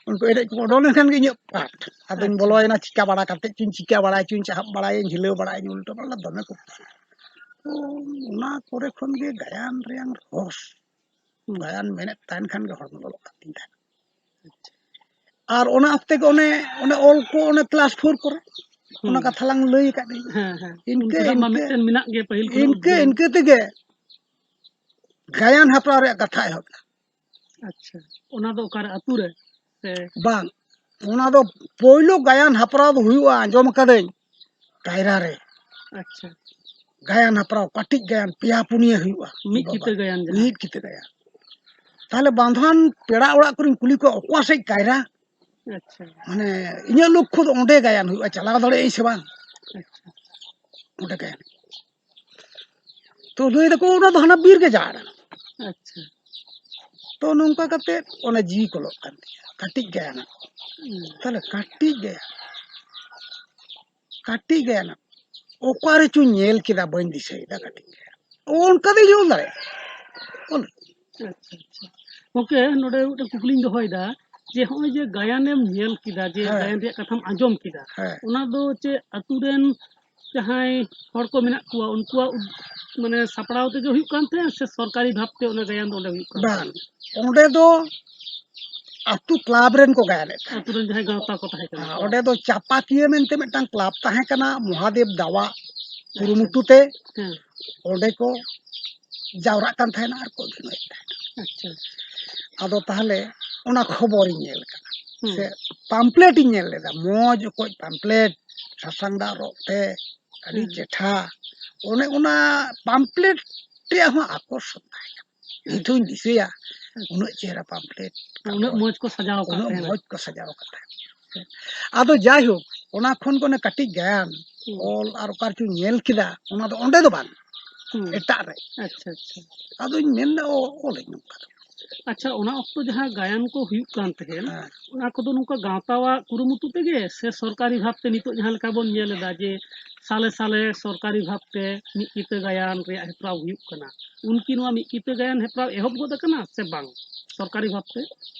ᱩᱱᱠᱩ ᱮᱱᱮᱡ ᱠᱚ ᱚᱰᱚᱠ ᱞᱮᱱᱠᱷᱟᱱ ᱜᱮ ᱤᱧᱟᱹᱜ ᱯᱟᱴ᱾ ᱟᱫᱚᱧ ᱟᱪᱪᱷᱟ᱾ ᱵᱚᱞᱚᱭᱮᱱᱟ, ᱪᱤᱠᱟ ᱵᱟᱲᱟ ᱠᱟᱛᱮ ᱪᱚᱧ ᱪᱤᱠᱟ ᱵᱟᱲᱟᱭ ᱪᱚᱧ ᱪᱟᱦᱟᱵ ᱵᱟᱲᱟᱭᱟᱹᱧ, ᱦᱤᱞᱟᱹᱣ ᱵᱟᱲᱟᱭᱟᱹᱧ, ᱩᱞᱴᱟᱹ ᱯᱟᱞᱴᱟ ᱫᱚᱢᱮ ᱠᱚ᱾ ᱛᱚ ᱚᱱᱟ ᱠᱚᱨᱮ ᱠᱷᱚᱱ ᱜᱮ ᱜᱟᱭᱟᱱ ᱨᱮᱭᱟᱝ ᱨᱚᱥ, ᱦᱩᱸ᱾ ᱜᱟᱭᱟᱱ ᱢᱮᱱᱮᱫ ᱛᱟᱦᱮᱱ ᱠᱷᱟᱱ ᱜᱮ ᱦᱚᱲᱢᱚ ᱞᱚᱞᱚᱜ ᱠᱟᱱ ᱛᱤᱧ ᱛᱟᱦᱮᱱᱟ᱾ ᱟᱪᱪᱷᱟ᱾ ᱟᱨ ᱚᱱᱟ ᱚᱠᱛᱮ ᱜᱮ ᱚᱱᱮ, ᱚᱱᱮ ᱚᱞ ᱠᱚ, ᱚᱱᱮ ᱠᱞᱟᱥ ᱯᱷᱳᱨ ᱠᱚᱨᱮ, ᱚᱱᱟ ᱦᱩᱸ᱾ ᱠᱟᱛᱷᱟ ᱞᱟᱝ ᱞᱟᱹᱭ ᱟᱠᱟᱫ ᱜᱮ᱾ ᱦᱮᱸ, ᱦᱮᱸ᱾ ᱤᱱᱠᱟᱹ, ᱩᱱᱠᱩᱣᱟᱜ ᱢᱟ ᱤᱱᱠᱟᱹ, ᱢᱤᱫᱴᱮᱱ ᱢᱮᱱᱟᱜ ᱜᱮ ᱯᱟᱹᱦᱤᱞ ᱠᱷᱚᱱᱟᱜ ᱤᱱᱠᱟᱹ, ᱩᱫᱽᱜᱟᱹᱣ᱾ ᱤᱱᱠᱟᱹ ᱛᱮᱜᱮ ᱜᱟᱭᱟᱱ ᱦᱮᱯᱨᱟᱣ ᱨᱮᱭᱟᱜ ᱠᱟᱛᱷᱟ ᱮᱦᱚᱵ ᱮᱱᱟ᱾ ᱟᱪᱪᱷᱟ, ᱚᱱᱟ ᱫᱚ ᱚᱠᱟᱨᱮ, ᱟᱹᱛᱩ ᱨᱮ ᱥᱮ? ᱵᱟᱝ, ᱚᱱᱟ ᱫᱚ ᱯᱳᱭᱞᱳ ᱜᱟᱭᱟᱱ ᱦᱮᱯᱨᱟᱣ ᱫᱚ ᱦᱩᱭᱩᱜᱼᱟ, ᱟᱸᱡᱚᱢ ᱟᱠᱟᱫᱟᱹᱧ, ᱠᱟᱭᱨᱟ ᱨᱮ᱾ ᱟᱪᱪᱷᱟ᱾ ᱜᱟᱭᱟᱱ ᱦᱮᱯᱨᱟᱣ, ᱠᱟᱹᱴᱤᱡ ᱜᱟᱭᱟᱱ, ᱯᱮᱭᱟ ᱯᱩᱱᱭᱟᱹ ᱦᱩᱭᱩᱜᱼᱟ᱾ ᱢᱤᱫ ᱵᱟᱵᱟ, ᱠᱤᱛᱟᱹ ᱜᱟᱭᱟᱱ ᱡᱟᱦᱟᱸ᱾ ᱢᱤᱫ ᱠᱤᱛᱟᱹ ᱜᱟᱭᱟᱱ᱾ ᱛᱟᱦᱞᱮ ᱵᱟᱸᱫᱷᱣᱟᱱ ᱯᱮᱲᱟ ᱚᱲᱟᱜ ᱠᱚᱨᱮᱧ ᱠᱩᱞᱤ ᱠᱚᱣᱟ, "ᱚᱠᱟ ᱥᱮᱫ ᱠᱟᱭᱨᱟ?" ᱟᱪᱪᱷᱟ᱾ ᱢᱟᱱᱮ, ᱤᱧᱟᱹᱜ ᱞᱚᱠᱠᱷᱚ ᱫᱚ ᱚᱸᱰᱮ ᱜᱟᱭᱟᱱ ᱦᱩᱭᱩᱜᱼᱟ, ᱪᱟᱞᱟᱣ ᱫᱟᱲᱮᱭᱟᱜ ᱟᱹᱧ ᱥᱮ ᱵᱟᱝ? ᱟᱪᱪᱷᱟ᱾ ᱚᱸᱰᱮ ᱜᱟᱭᱟᱱ᱾ ᱛᱚ ᱞᱟᱹᱭ ᱫᱟᱠᱚ, "ᱚᱱᱟ ᱫᱚ ᱦᱟᱱᱟ ᱵᱤᱨ ᱜᱟᱡᱟᱲ᱾" ᱟᱪᱪᱷᱟ᱾ ᱛᱚ ᱱᱚᱝᱠᱟ ᱠᱟᱛᱮ ᱚᱱᱟ ᱡᱤᱣᱤ ᱠᱚᱞᱚᱜ ᱠᱟᱱ ᱛᱤᱧᱟ, ᱠᱟᱹᱴᱤᱡ ᱜᱟᱭᱟᱱ᱾ ᱦᱩᱸ᱾ ᱛᱟᱦᱞᱮ ᱠᱟᱹᱴᱤᱡ ᱜᱟᱭᱟᱱ, ᱠᱟᱹᱴᱤᱡ ᱜᱟᱭᱟᱱ ᱚᱠᱟ ᱨᱮᱪᱚᱧ ᱧᱮᱞ ᱠᱮᱫᱟ, ᱵᱟᱹᱧ ᱫᱤᱥᱟᱹᱭᱮᱫᱟ ᱠᱟᱹᱴᱤᱡ ᱜᱟᱭᱟᱱ᱾ ᱚᱱᱠᱟ ᱫᱚᱧ ᱚᱞ ᱫᱟᱲᱮᱭᱟᱜᱼᱟ, ᱚᱞ᱾ ᱟᱪᱪᱷᱟ, ᱟᱪᱪᱷᱟ᱾ ᱜᱚᱢᱠᱮ, ᱱᱚᱰᱮ ᱢᱤᱫᱴᱮᱱ ᱠᱩᱠᱞᱤᱧ ᱫᱚᱦᱚᱭᱮᱫᱟ ᱡᱮ ᱦᱚᱸᱜᱼᱚᱭ ᱡᱮ ᱜᱟᱭᱟᱱᱮᱢ ᱧᱮᱞ ᱠᱮᱫᱟ, ᱡᱮ ᱦᱮᱸ᱾ ᱜᱟᱭᱟᱱ ᱨᱮᱭᱟᱜ ᱠᱟᱛᱷᱟᱢ ᱟᱸᱡᱚᱢ ᱠᱮᱫᱟ, ᱦᱮᱸ᱾ ᱚᱱᱟ ᱫᱚ ᱪᱮᱫ ᱟᱛᱳ ᱨᱮᱱ ᱡᱟᱦᱟᱸᱭ ᱦᱚᱲ ᱠᱚ ᱢᱮᱱᱟᱜ ᱠᱚᱣᱟ, ᱩᱱᱠᱩᱣᱟᱜ ᱩᱫ-, ᱢᱟᱱᱮ ᱥᱟᱯᱲᱟᱣ ᱛᱮᱜᱮ ᱦᱩᱭᱩᱜ ᱠᱟᱱ ᱛᱟᱦᱮᱸᱫ ᱥᱮ ᱥᱚᱨᱠᱟᱨᱤ ᱵᱷᱟᱵᱽ ᱛᱮ ᱚᱱᱟ ᱜᱟᱭᱟᱱ ᱫᱚ ᱚᱸᱰᱮ ᱦᱩᱭᱩᱜ ᱠᱟᱱ ᱵᱟᱝ, ᱛᱟᱦᱮᱸᱫ? ᱚᱸᱰᱮ ᱫᱚ ᱟᱛᱳ ᱠᱞᱟᱵᱽ ᱨᱮᱱ ᱠᱚ ᱜᱟᱭᱟᱱᱮᱫ ᱛᱟᱦᱮᱸᱫ᱾ ᱟᱛᱳ ᱨᱮᱱ ᱡᱟᱦᱟᱸᱭ ᱜᱟᱶᱛᱟ ᱠᱚ ᱛᱟᱦᱮᱸ ᱠᱟᱱᱟ ᱦᱮᱸ, ᱠᱚ᱾ ᱚᱸᱰᱮ ᱫᱚ ᱪᱟᱯᱟᱠᱤᱭᱟᱹ ᱢᱮᱱᱛᱮ ᱢᱤᱫᱴᱟᱝ ᱠᱞᱟᱵᱽ ᱛᱟᱦᱮᱸ ᱠᱟᱱᱟ, ᱢᱚᱦᱟᱫᱮᱵ ᱫᱟᱣᱟᱜ ᱟᱪᱪᱷᱟ᱾ ᱠᱩᱨᱩᱢᱩᱴᱩ ᱛᱮ ᱦᱮᱸ᱾ ᱚᱸᱰᱮ ᱠᱚ ᱡᱟᱣᱨᱟᱜ ᱠᱟᱱ ᱛᱟᱦᱮᱱᱟ ᱟᱨ ᱠᱚ ᱚᱫᱷᱤᱱᱚᱭᱮᱫ ᱛᱟᱦᱮᱱᱟ᱾ ᱟᱪᱪᱷᱟ᱾ ᱟᱫᱚ ᱛᱟᱦᱚᱞᱮ ᱚᱱᱟ ᱠᱷᱚᱵᱚᱨᱤᱧ ᱧᱮᱞ ᱠᱟᱫᱟ, ᱦᱩᱸ᱾ ᱥᱮ ᱯᱟᱢᱯᱞᱮᱴ ᱤᱧ ᱧᱮᱞ ᱞᱮᱫᱟ, ᱢᱚᱡᱽ ᱚᱠᱚᱡ ᱯᱟᱢᱯᱞᱮᱴ, ᱥᱟᱥᱟᱝ ᱫᱟᱜ ᱨᱚᱜ ᱛᱮ, ᱟᱹᱰᱤ ᱦᱩᱸ᱾ ᱪᱮᱴᱷᱟ᱾ ᱚᱱᱮ ᱚᱱᱟ ᱯᱟᱢᱯᱞᱮᱴ ᱨᱮᱭᱟᱜ ᱦᱚᱸ ᱟᱠᱚᱨᱥᱚᱱ ᱛᱟᱦᱮᱸ ᱠᱟᱱᱟ᱾ ᱱᱤᱛ ᱦᱚᱸᱧ ᱫᱤᱥᱟᱹᱭᱟ, ᱩᱱᱟᱹᱜ ᱪᱮᱦᱨᱟ ᱯᱟᱢᱯᱞᱮᱴ᱾ ᱩᱱᱟᱹᱜ ᱢᱚᱡᱽ ᱠᱚ ᱥᱟᱡᱟᱣ ᱟᱠᱟᱫ ᱩᱱᱟᱹᱜ ᱛᱟᱦᱮᱱᱟ᱾ ᱢᱚᱡᱽ ᱠᱚ ᱥᱟᱡᱟᱣ ᱟᱠᱟᱫ ᱛᱟᱦᱮᱱᱟ᱾ ᱟᱫᱚ ᱡᱟᱭᱦᱳᱠ, ᱚᱱᱟ ᱠᱷᱚᱱ ᱜᱮ ᱚᱱᱟ ᱠᱟᱹᱴᱤᱡ ᱜᱟᱭᱟᱱ, ᱦᱩᱸ᱾ ᱚᱞ ᱟᱨ ᱚᱠᱟ ᱨᱮᱪᱚᱧ ᱧᱮᱞ ᱠᱮᱫᱟ, ᱚᱱᱟ ᱫᱚ ᱚᱸᱰᱮ ᱫᱚ ᱵᱟᱝ, ᱦᱩᱸ᱾ ᱮᱴᱟᱜ ᱨᱮ᱾ ᱟᱪᱪᱷᱟ, ᱟᱪᱪᱷᱟ᱾ ᱟᱫᱚᱧ ᱢᱮᱱᱫᱟ, "ᱚ, ᱚᱞᱟᱹᱧ ᱱᱚᱝᱠᱟ ᱫᱚ᱾" ᱟᱪᱪᱷᱟ, ᱚᱱᱟ ᱚᱠᱛᱚ ᱡᱟᱦᱟᱸ ᱜᱟᱭᱟᱱ ᱠᱚ ᱦᱩᱭᱩᱜ ᱠᱟᱱ ᱛᱟᱦᱮᱸᱱ, ᱦᱮᱸ᱾ ᱚᱱᱟ ᱠᱚᱫᱚ ᱱᱚᱝᱠᱟ ᱜᱟᱶᱛᱟᱣᱟᱜ ᱠᱩᱨᱩᱢᱩᱴᱩ ᱛᱮᱜᱮ ᱥᱮ ᱥᱚᱨᱠᱟᱨᱤ ᱵᱷᱟᱵᱽᱛᱮ ᱱᱤᱛᱚᱜ ᱡᱟᱦᱟᱸ ᱞᱮᱠᱟ ᱵᱚᱱ ᱧᱮᱞ ᱮᱫᱟ ᱡᱮ ᱥᱟᱞᱮ ᱥᱟᱞᱮ ᱥᱚᱨᱠᱟᱨᱤ ᱵᱷᱟᱵᱽᱛᱮ ᱢᱤᱫ ᱠᱤᱛᱟᱹ ᱜᱟᱭᱟᱱ ᱨᱮᱭᱟᱜ ᱦᱮᱯᱨᱟᱣ ᱦᱩᱭᱩᱜ ᱠᱟᱱᱟ, ᱩᱱᱠᱤ ᱱᱚᱣᱟ ᱢᱤᱫ ᱠᱤᱛᱟᱹ ᱜᱟᱭᱟᱱ ᱦᱮᱯᱨᱟᱣ ᱮᱦᱚᱵ ᱜᱚᱫ ᱟᱠᱟᱱᱟ ᱥᱮ ᱵᱟᱝ ᱥᱚᱨᱠᱟᱨᱤ ᱵᱷᱟᱵᱽᱛᱮ?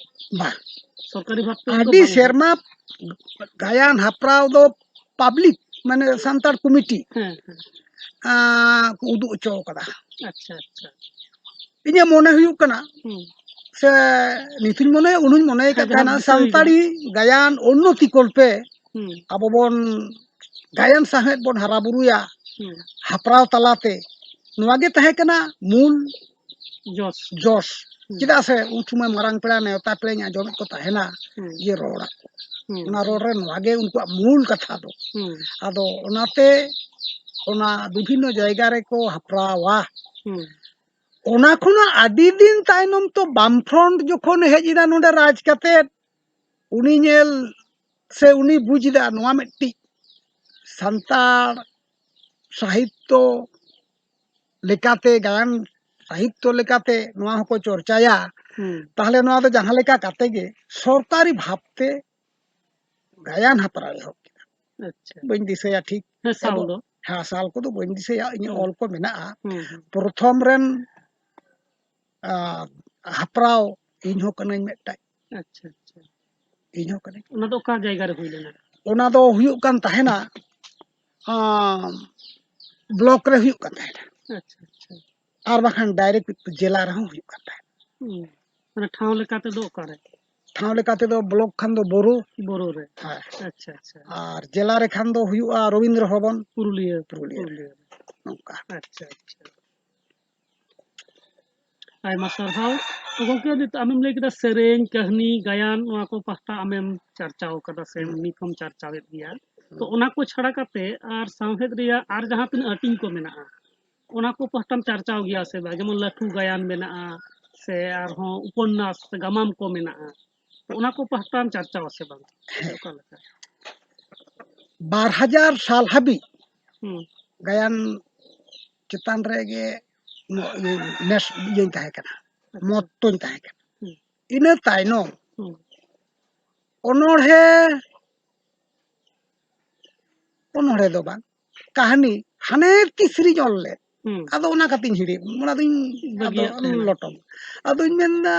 ᱵᱟᱝ᱾ ᱥᱚᱨᱠᱟᱨᱤ ᱵᱷᱟᱵᱽᱛᱮ ᱫᱚ ᱟᱹᱰᱤ ᱵᱟᱝ ᱦᱩᱭ ᱥᱮᱨᱢᱟ ᱜᱟᱭᱟᱱ ᱦᱮᱯᱨᱟᱣ ᱫᱚ ᱯᱟᱵᱽᱞᱤᱠ, ᱢᱟᱱᱮ ᱥᱟᱱᱛᱟᱲ ᱠᱚᱢᱤᱴᱤ, ᱦᱮᱸ, ᱦᱮᱸ᱾ ᱟᱸ, ᱠᱚ ᱩᱫᱩᱜ ᱦᱚᱪᱚ ᱠᱟᱫᱟ᱾ ᱟᱪᱪᱷᱟ, ᱟᱪᱪᱷᱟ᱾ ᱤᱧᱟᱹᱜ ᱢᱚᱱᱮ ᱦᱩᱭᱩᱜ ᱠᱟᱱᱟ ᱦᱩᱸ᱾ ᱥᱮ ᱱᱤᱛᱤᱧ ᱢᱚᱱᱮᱭᱟ, ᱩᱱᱤᱧ ᱢᱚᱱᱮᱭ ᱦᱮᱸ, ᱠᱟᱜ ᱡᱟᱦᱟᱸ ᱛᱟᱦᱮᱱᱟ, ᱫᱤᱥᱟᱹᱭ ᱥᱟᱱᱛᱟᱲᱤ ᱜᱟᱭᱟᱱ ᱩᱱᱱᱚᱛᱤ ᱠᱚᱞᱯᱮ ᱦᱩᱸ᱾ ᱟᱵᱚ ᱵᱚᱱ ᱜᱟᱭᱟᱱ ᱥᱟᱶᱦᱮᱫ ᱵᱚᱱ ᱦᱟᱨᱟ ᱵᱩᱨᱩᱭᱟ, ᱦᱩᱸ᱾ ᱦᱟᱯᱲᱟᱣ ᱛᱟᱞᱟᱛᱮ᱾ ᱱᱚᱣᱟ ᱜᱮ ᱛᱟᱦᱮᱸ ᱠᱟᱱᱟ ᱢᱩᱞ ᱡᱚᱥ᱾ ᱡᱚᱥ᱾ ᱦᱩᱸ᱾ ᱪᱮᱫᱟᱜ ᱥᱮ ᱩᱱ ᱥᱚᱢᱚᱭ ᱢᱟᱨᱟᱝ ᱯᱮᱲᱟ ᱱᱮᱣᱛᱟ ᱯᱮᱲᱟᱧ ᱟᱸᱡᱚᱢᱮᱫ ᱠᱚ ᱛᱟᱦᱮᱱᱟ ᱦᱩᱸ᱾ ᱡᱮ ᱨᱚᱲᱟ᱾ ᱦᱩᱸ᱾ ᱚᱱᱟ ᱨᱚᱲ ᱨᱮ ᱱᱚᱣᱟ ᱜᱮ ᱩᱱᱠᱩᱣᱟᱜ ᱢᱩᱞ ᱠᱟᱛᱷᱟ ᱫᱚ᱾ ᱦᱩᱸ᱾ ᱟᱫᱚ ᱚᱱᱟᱛᱮ ᱚᱱᱟ ᱵᱤᱵᱷᱤᱱᱱᱚ ᱡᱟᱭᱜᱟ ᱨᱮᱠᱚ ᱦᱟᱯᱲᱟᱣᱟ᱾ ᱦᱩᱸ᱾ ᱚᱱᱟ ᱠᱷᱚᱱᱟᱜ ᱟᱹᱰᱤ ᱫᱤᱱ ᱛᱟᱭᱱᱚᱢ ᱛᱚ ᱵᱟᱢ ᱯᱷᱨᱚᱱᱴ ᱡᱚᱠᱷᱚᱱ ᱦᱮᱡ ᱮᱱᱟ ᱱᱚᱰᱮ ᱨᱟᱡᱽ ᱠᱟᱛᱮᱫ, ᱩᱱᱤ ᱧᱮᱞ ᱥᱮ ᱩᱱᱤ ᱵᱩᱡᱽ ᱮᱫᱟ ᱱᱚᱣᱟ ᱢᱤᱫᱴᱤᱡ ᱥᱟᱱᱛᱟᱲ ᱥᱟᱦᱤᱛᱛᱚ ᱞᱮᱠᱟᱛᱮ, ᱜᱟᱭᱟᱱ ᱥᱟᱦᱤᱛᱛᱚ ᱞᱮᱠᱟᱛᱮ ᱱᱚᱣᱟ ᱦᱚᱸᱠᱚ ᱪᱚᱨᱪᱟᱭᱟ, ᱦᱩᱸ᱾ ᱛᱟᱦᱞᱮ ᱱᱚᱣᱟ ᱫᱚ ᱡᱟᱦᱟᱸ ᱞᱮᱠᱟ ᱠᱟᱛᱮ ᱜᱮ ᱥᱚᱨᱠᱟᱨᱤ ᱵᱷᱟᱵᱽᱛᱮ ᱜᱟᱭᱟᱱ ᱦᱟᱯᱨᱟᱣ ᱮᱦᱚᱵ ᱠᱮᱫᱟ᱾ ᱟᱪᱪᱷᱟ᱾ ᱵᱟᱹᱧ ᱫᱤᱥᱟᱹᱭᱟ ᱴᱷᱤᱠ᱾ ᱦᱮᱸ, ᱥᱟᱞ ᱮᱵᱚᱝ ᱫᱚ? ᱦᱮᱸ, ᱥᱟᱞ ᱠᱚᱫᱚ ᱵᱟᱹᱧ ᱫᱤᱥᱟᱹᱭᱟ, ᱤᱧᱟᱹᱜ ᱦᱩᱸ᱾ ᱚᱞ ᱠᱚ ᱢᱮᱱᱟᱜᱼᱟ᱾ ᱦᱩᱸ, ᱦᱩᱸ᱾ ᱯᱨᱚᱛᱷᱚᱢ ᱨᱮᱱ, ᱟ, ᱦᱟᱯᱨᱟᱣ ᱤᱧ ᱦᱚᱸ ᱠᱟᱹᱱᱟᱹᱧ ᱢᱤᱫᱴᱟᱝ᱾ ᱟᱪᱪᱷᱟ, ᱟᱪᱪᱷᱟ᱾ ᱤᱧ ᱦᱚᱸ ᱠᱟᱹᱱᱟᱹᱧ᱾ ᱚᱱᱟ ᱫᱚ ᱚᱠᱟ ᱡᱟᱭᱜᱟ ᱨᱮ ᱦᱩᱭ ᱞᱮᱱᱟ? ᱚᱱᱟ ᱫᱚ ᱦᱩᱭᱩᱜ ᱠᱟᱱ ᱛᱟᱦᱮᱱᱟ, ᱟ, ᱵᱞᱚᱠ ᱨᱮ ᱦᱩᱭᱩᱜ ᱠᱟᱱ ᱛᱟᱦᱮᱱᱟ᱾ ᱟᱪᱪᱷᱟ, ᱟᱪᱪᱷᱟ᱾ ᱟᱨ ᱵᱟᱠᱷᱟᱱ ᱰᱟᱭᱨᱮᱠᱴ ᱡᱮᱞᱟ ᱨᱮᱦᱚᱸ ᱦᱩᱭᱩᱜ ᱠᱟᱱ ᱛᱟᱦᱮᱱᱟ᱾ ᱦᱩᱸ᱾ ᱢᱟᱱᱮ ᱴᱷᱟᱶ ᱞᱮᱠᱟ ᱛᱮᱫᱚ ᱚᱠᱟᱨᱮ? ᱴᱷᱟᱶ ᱞᱮᱠᱟ ᱛᱮᱫᱚ ᱵᱞᱚᱠ ᱠᱷᱟᱱ ᱫᱚ ᱵᱳᱨᱳ᱾ ᱵᱳᱨᱳ ᱨᱮ᱾ ᱦᱮᱸ᱾ ᱟᱪᱪᱷᱟ, ᱟᱪᱪᱷᱟ᱾ ᱟᱨ ᱡᱮᱞᱟ ᱨᱮ ᱠᱷᱟᱱ ᱫᱚ ᱦᱩᱭᱩᱜᱼᱟ ᱨᱚᱵᱤᱱᱫᱨᱚ ᱵᱷᱚᱵᱚᱱ᱾ ᱯᱩᱨᱩᱞᱤᱭᱟᱹ᱾ ᱯᱩᱨᱩᱞᱤᱭᱟᱹ᱾ ᱯᱩᱨᱩᱞᱤᱭᱟᱹ ᱨᱮ᱾ ᱱᱚᱝᱠᱟ᱾ ᱟᱪᱪᱷᱟ, ᱟᱪᱪᱷᱟ᱾ ᱟᱭᱢᱟ ᱥᱟᱨᱦᱟᱣ᱾ ᱛᱚ ᱜᱚᱢᱠᱮ, ᱱᱤᱛᱚᱜ ᱟᱢᱮᱢ ᱞᱟᱹᱭ ᱠᱮᱫᱟ ᱥᱮᱨᱮᱧ, ᱠᱟᱹᱦᱱᱤ, ᱜᱟᱭᱟᱱ, ᱱᱚᱣᱟ ᱠᱚ ᱯᱟᱦᱴᱟ ᱟᱢᱮᱢ ᱪᱟᱨᱪᱟᱣ ᱠᱟᱫᱟ ᱥᱮ ᱦᱩᱸ᱾ ᱱᱤᱛ ᱦᱚᱸᱢ ᱪᱟᱨᱪᱟᱣᱮᱫ ᱜᱮᱭᱟ᱾ ᱛᱚ ᱦᱩᱸ᱾ ᱚᱱᱟ ᱠᱚ ᱪᱷᱟᱲᱟ ᱠᱟᱛᱮ ᱟᱨ ᱥᱟᱶᱦᱮᱫ ᱨᱮᱭᱟᱜ ᱟᱨ ᱡᱟᱦᱟᱸ ᱛᱤᱱᱟᱹᱜ ᱦᱟᱹᱴᱤᱧ ᱠᱚ ᱢᱮᱱᱟᱜᱼᱟ, ᱚᱱᱟ ᱠᱚ ᱯᱟᱦᱴᱟᱢ ᱪᱟᱨᱪᱟᱣ ᱜᱮᱭᱟ ᱥᱮ ᱵᱟᱝ? ᱡᱮᱢᱚᱱ ᱞᱟᱹᱴᱷᱩ ᱜᱟᱭᱟᱱ ᱢᱮᱱᱟᱜᱼᱟ, ᱥᱮ ᱟᱨᱦᱚᱸ ᱩᱯᱚᱱᱱᱟᱥ ᱥᱮ ᱜᱟᱢᱟᱢ ᱠᱚ ᱢᱮᱱᱟᱜᱼᱟ, ᱛᱚ ᱚᱱᱟ ᱠᱚ ᱯᱟᱦᱴᱟᱢ ᱪᱟᱨᱪᱟᱣᱟ ᱥᱮ ᱵᱟᱝ? ᱦᱮᱸ᱾ ᱚᱠᱟ ᱞᱮᱠᱟ? ᱵᱟᱨ ᱦᱟᱡᱟᱨ ᱥᱟᱞ ᱦᱟᱹᱵᱤᱡ ᱦᱩᱸ᱾ ᱜᱟᱭᱟᱱ ᱪᱮᱛᱟᱱ ᱨᱮᱜᱮ ᱱᱚ-, ᱤᱭᱟᱹ, ᱱᱮᱥ ᱤᱭᱟᱹᱧ ᱛᱟᱦᱮᱸ ᱠᱟᱱᱟ᱾ ᱢᱚᱛᱛᱚᱧ ᱛᱟᱦᱮᱸ ᱠᱟᱱᱟ᱾ ᱦᱩᱸ᱾ ᱤᱱᱟᱹ ᱛᱟᱭᱱᱚᱢ ᱦᱩᱸ᱾ ᱚᱱᱚᱬᱦᱮ, ᱚᱱᱚᱬᱦᱮ ᱫᱚ ᱵᱟᱝ, ᱠᱟᱹᱦᱱᱤ ᱦᱟᱱᱮ ᱛᱤᱥ ᱨᱤᱧ ᱚᱞ ᱞᱮᱫ᱾ ᱦᱩᱸ᱾ ᱟᱫᱚ ᱚᱱᱟ ᱠᱟᱛᱮᱧ ᱦᱤᱲᱤᱧ, ᱚᱱᱟ ᱫᱚᱧ ᱟᱫᱚ ᱵᱟᱹᱜᱤᱭᱟᱜ ᱛᱟᱦᱮᱱᱟ᱾ ᱞᱚᱴᱚᱢ᱾ ᱟᱫᱚᱧ ᱢᱮᱱᱫᱟ,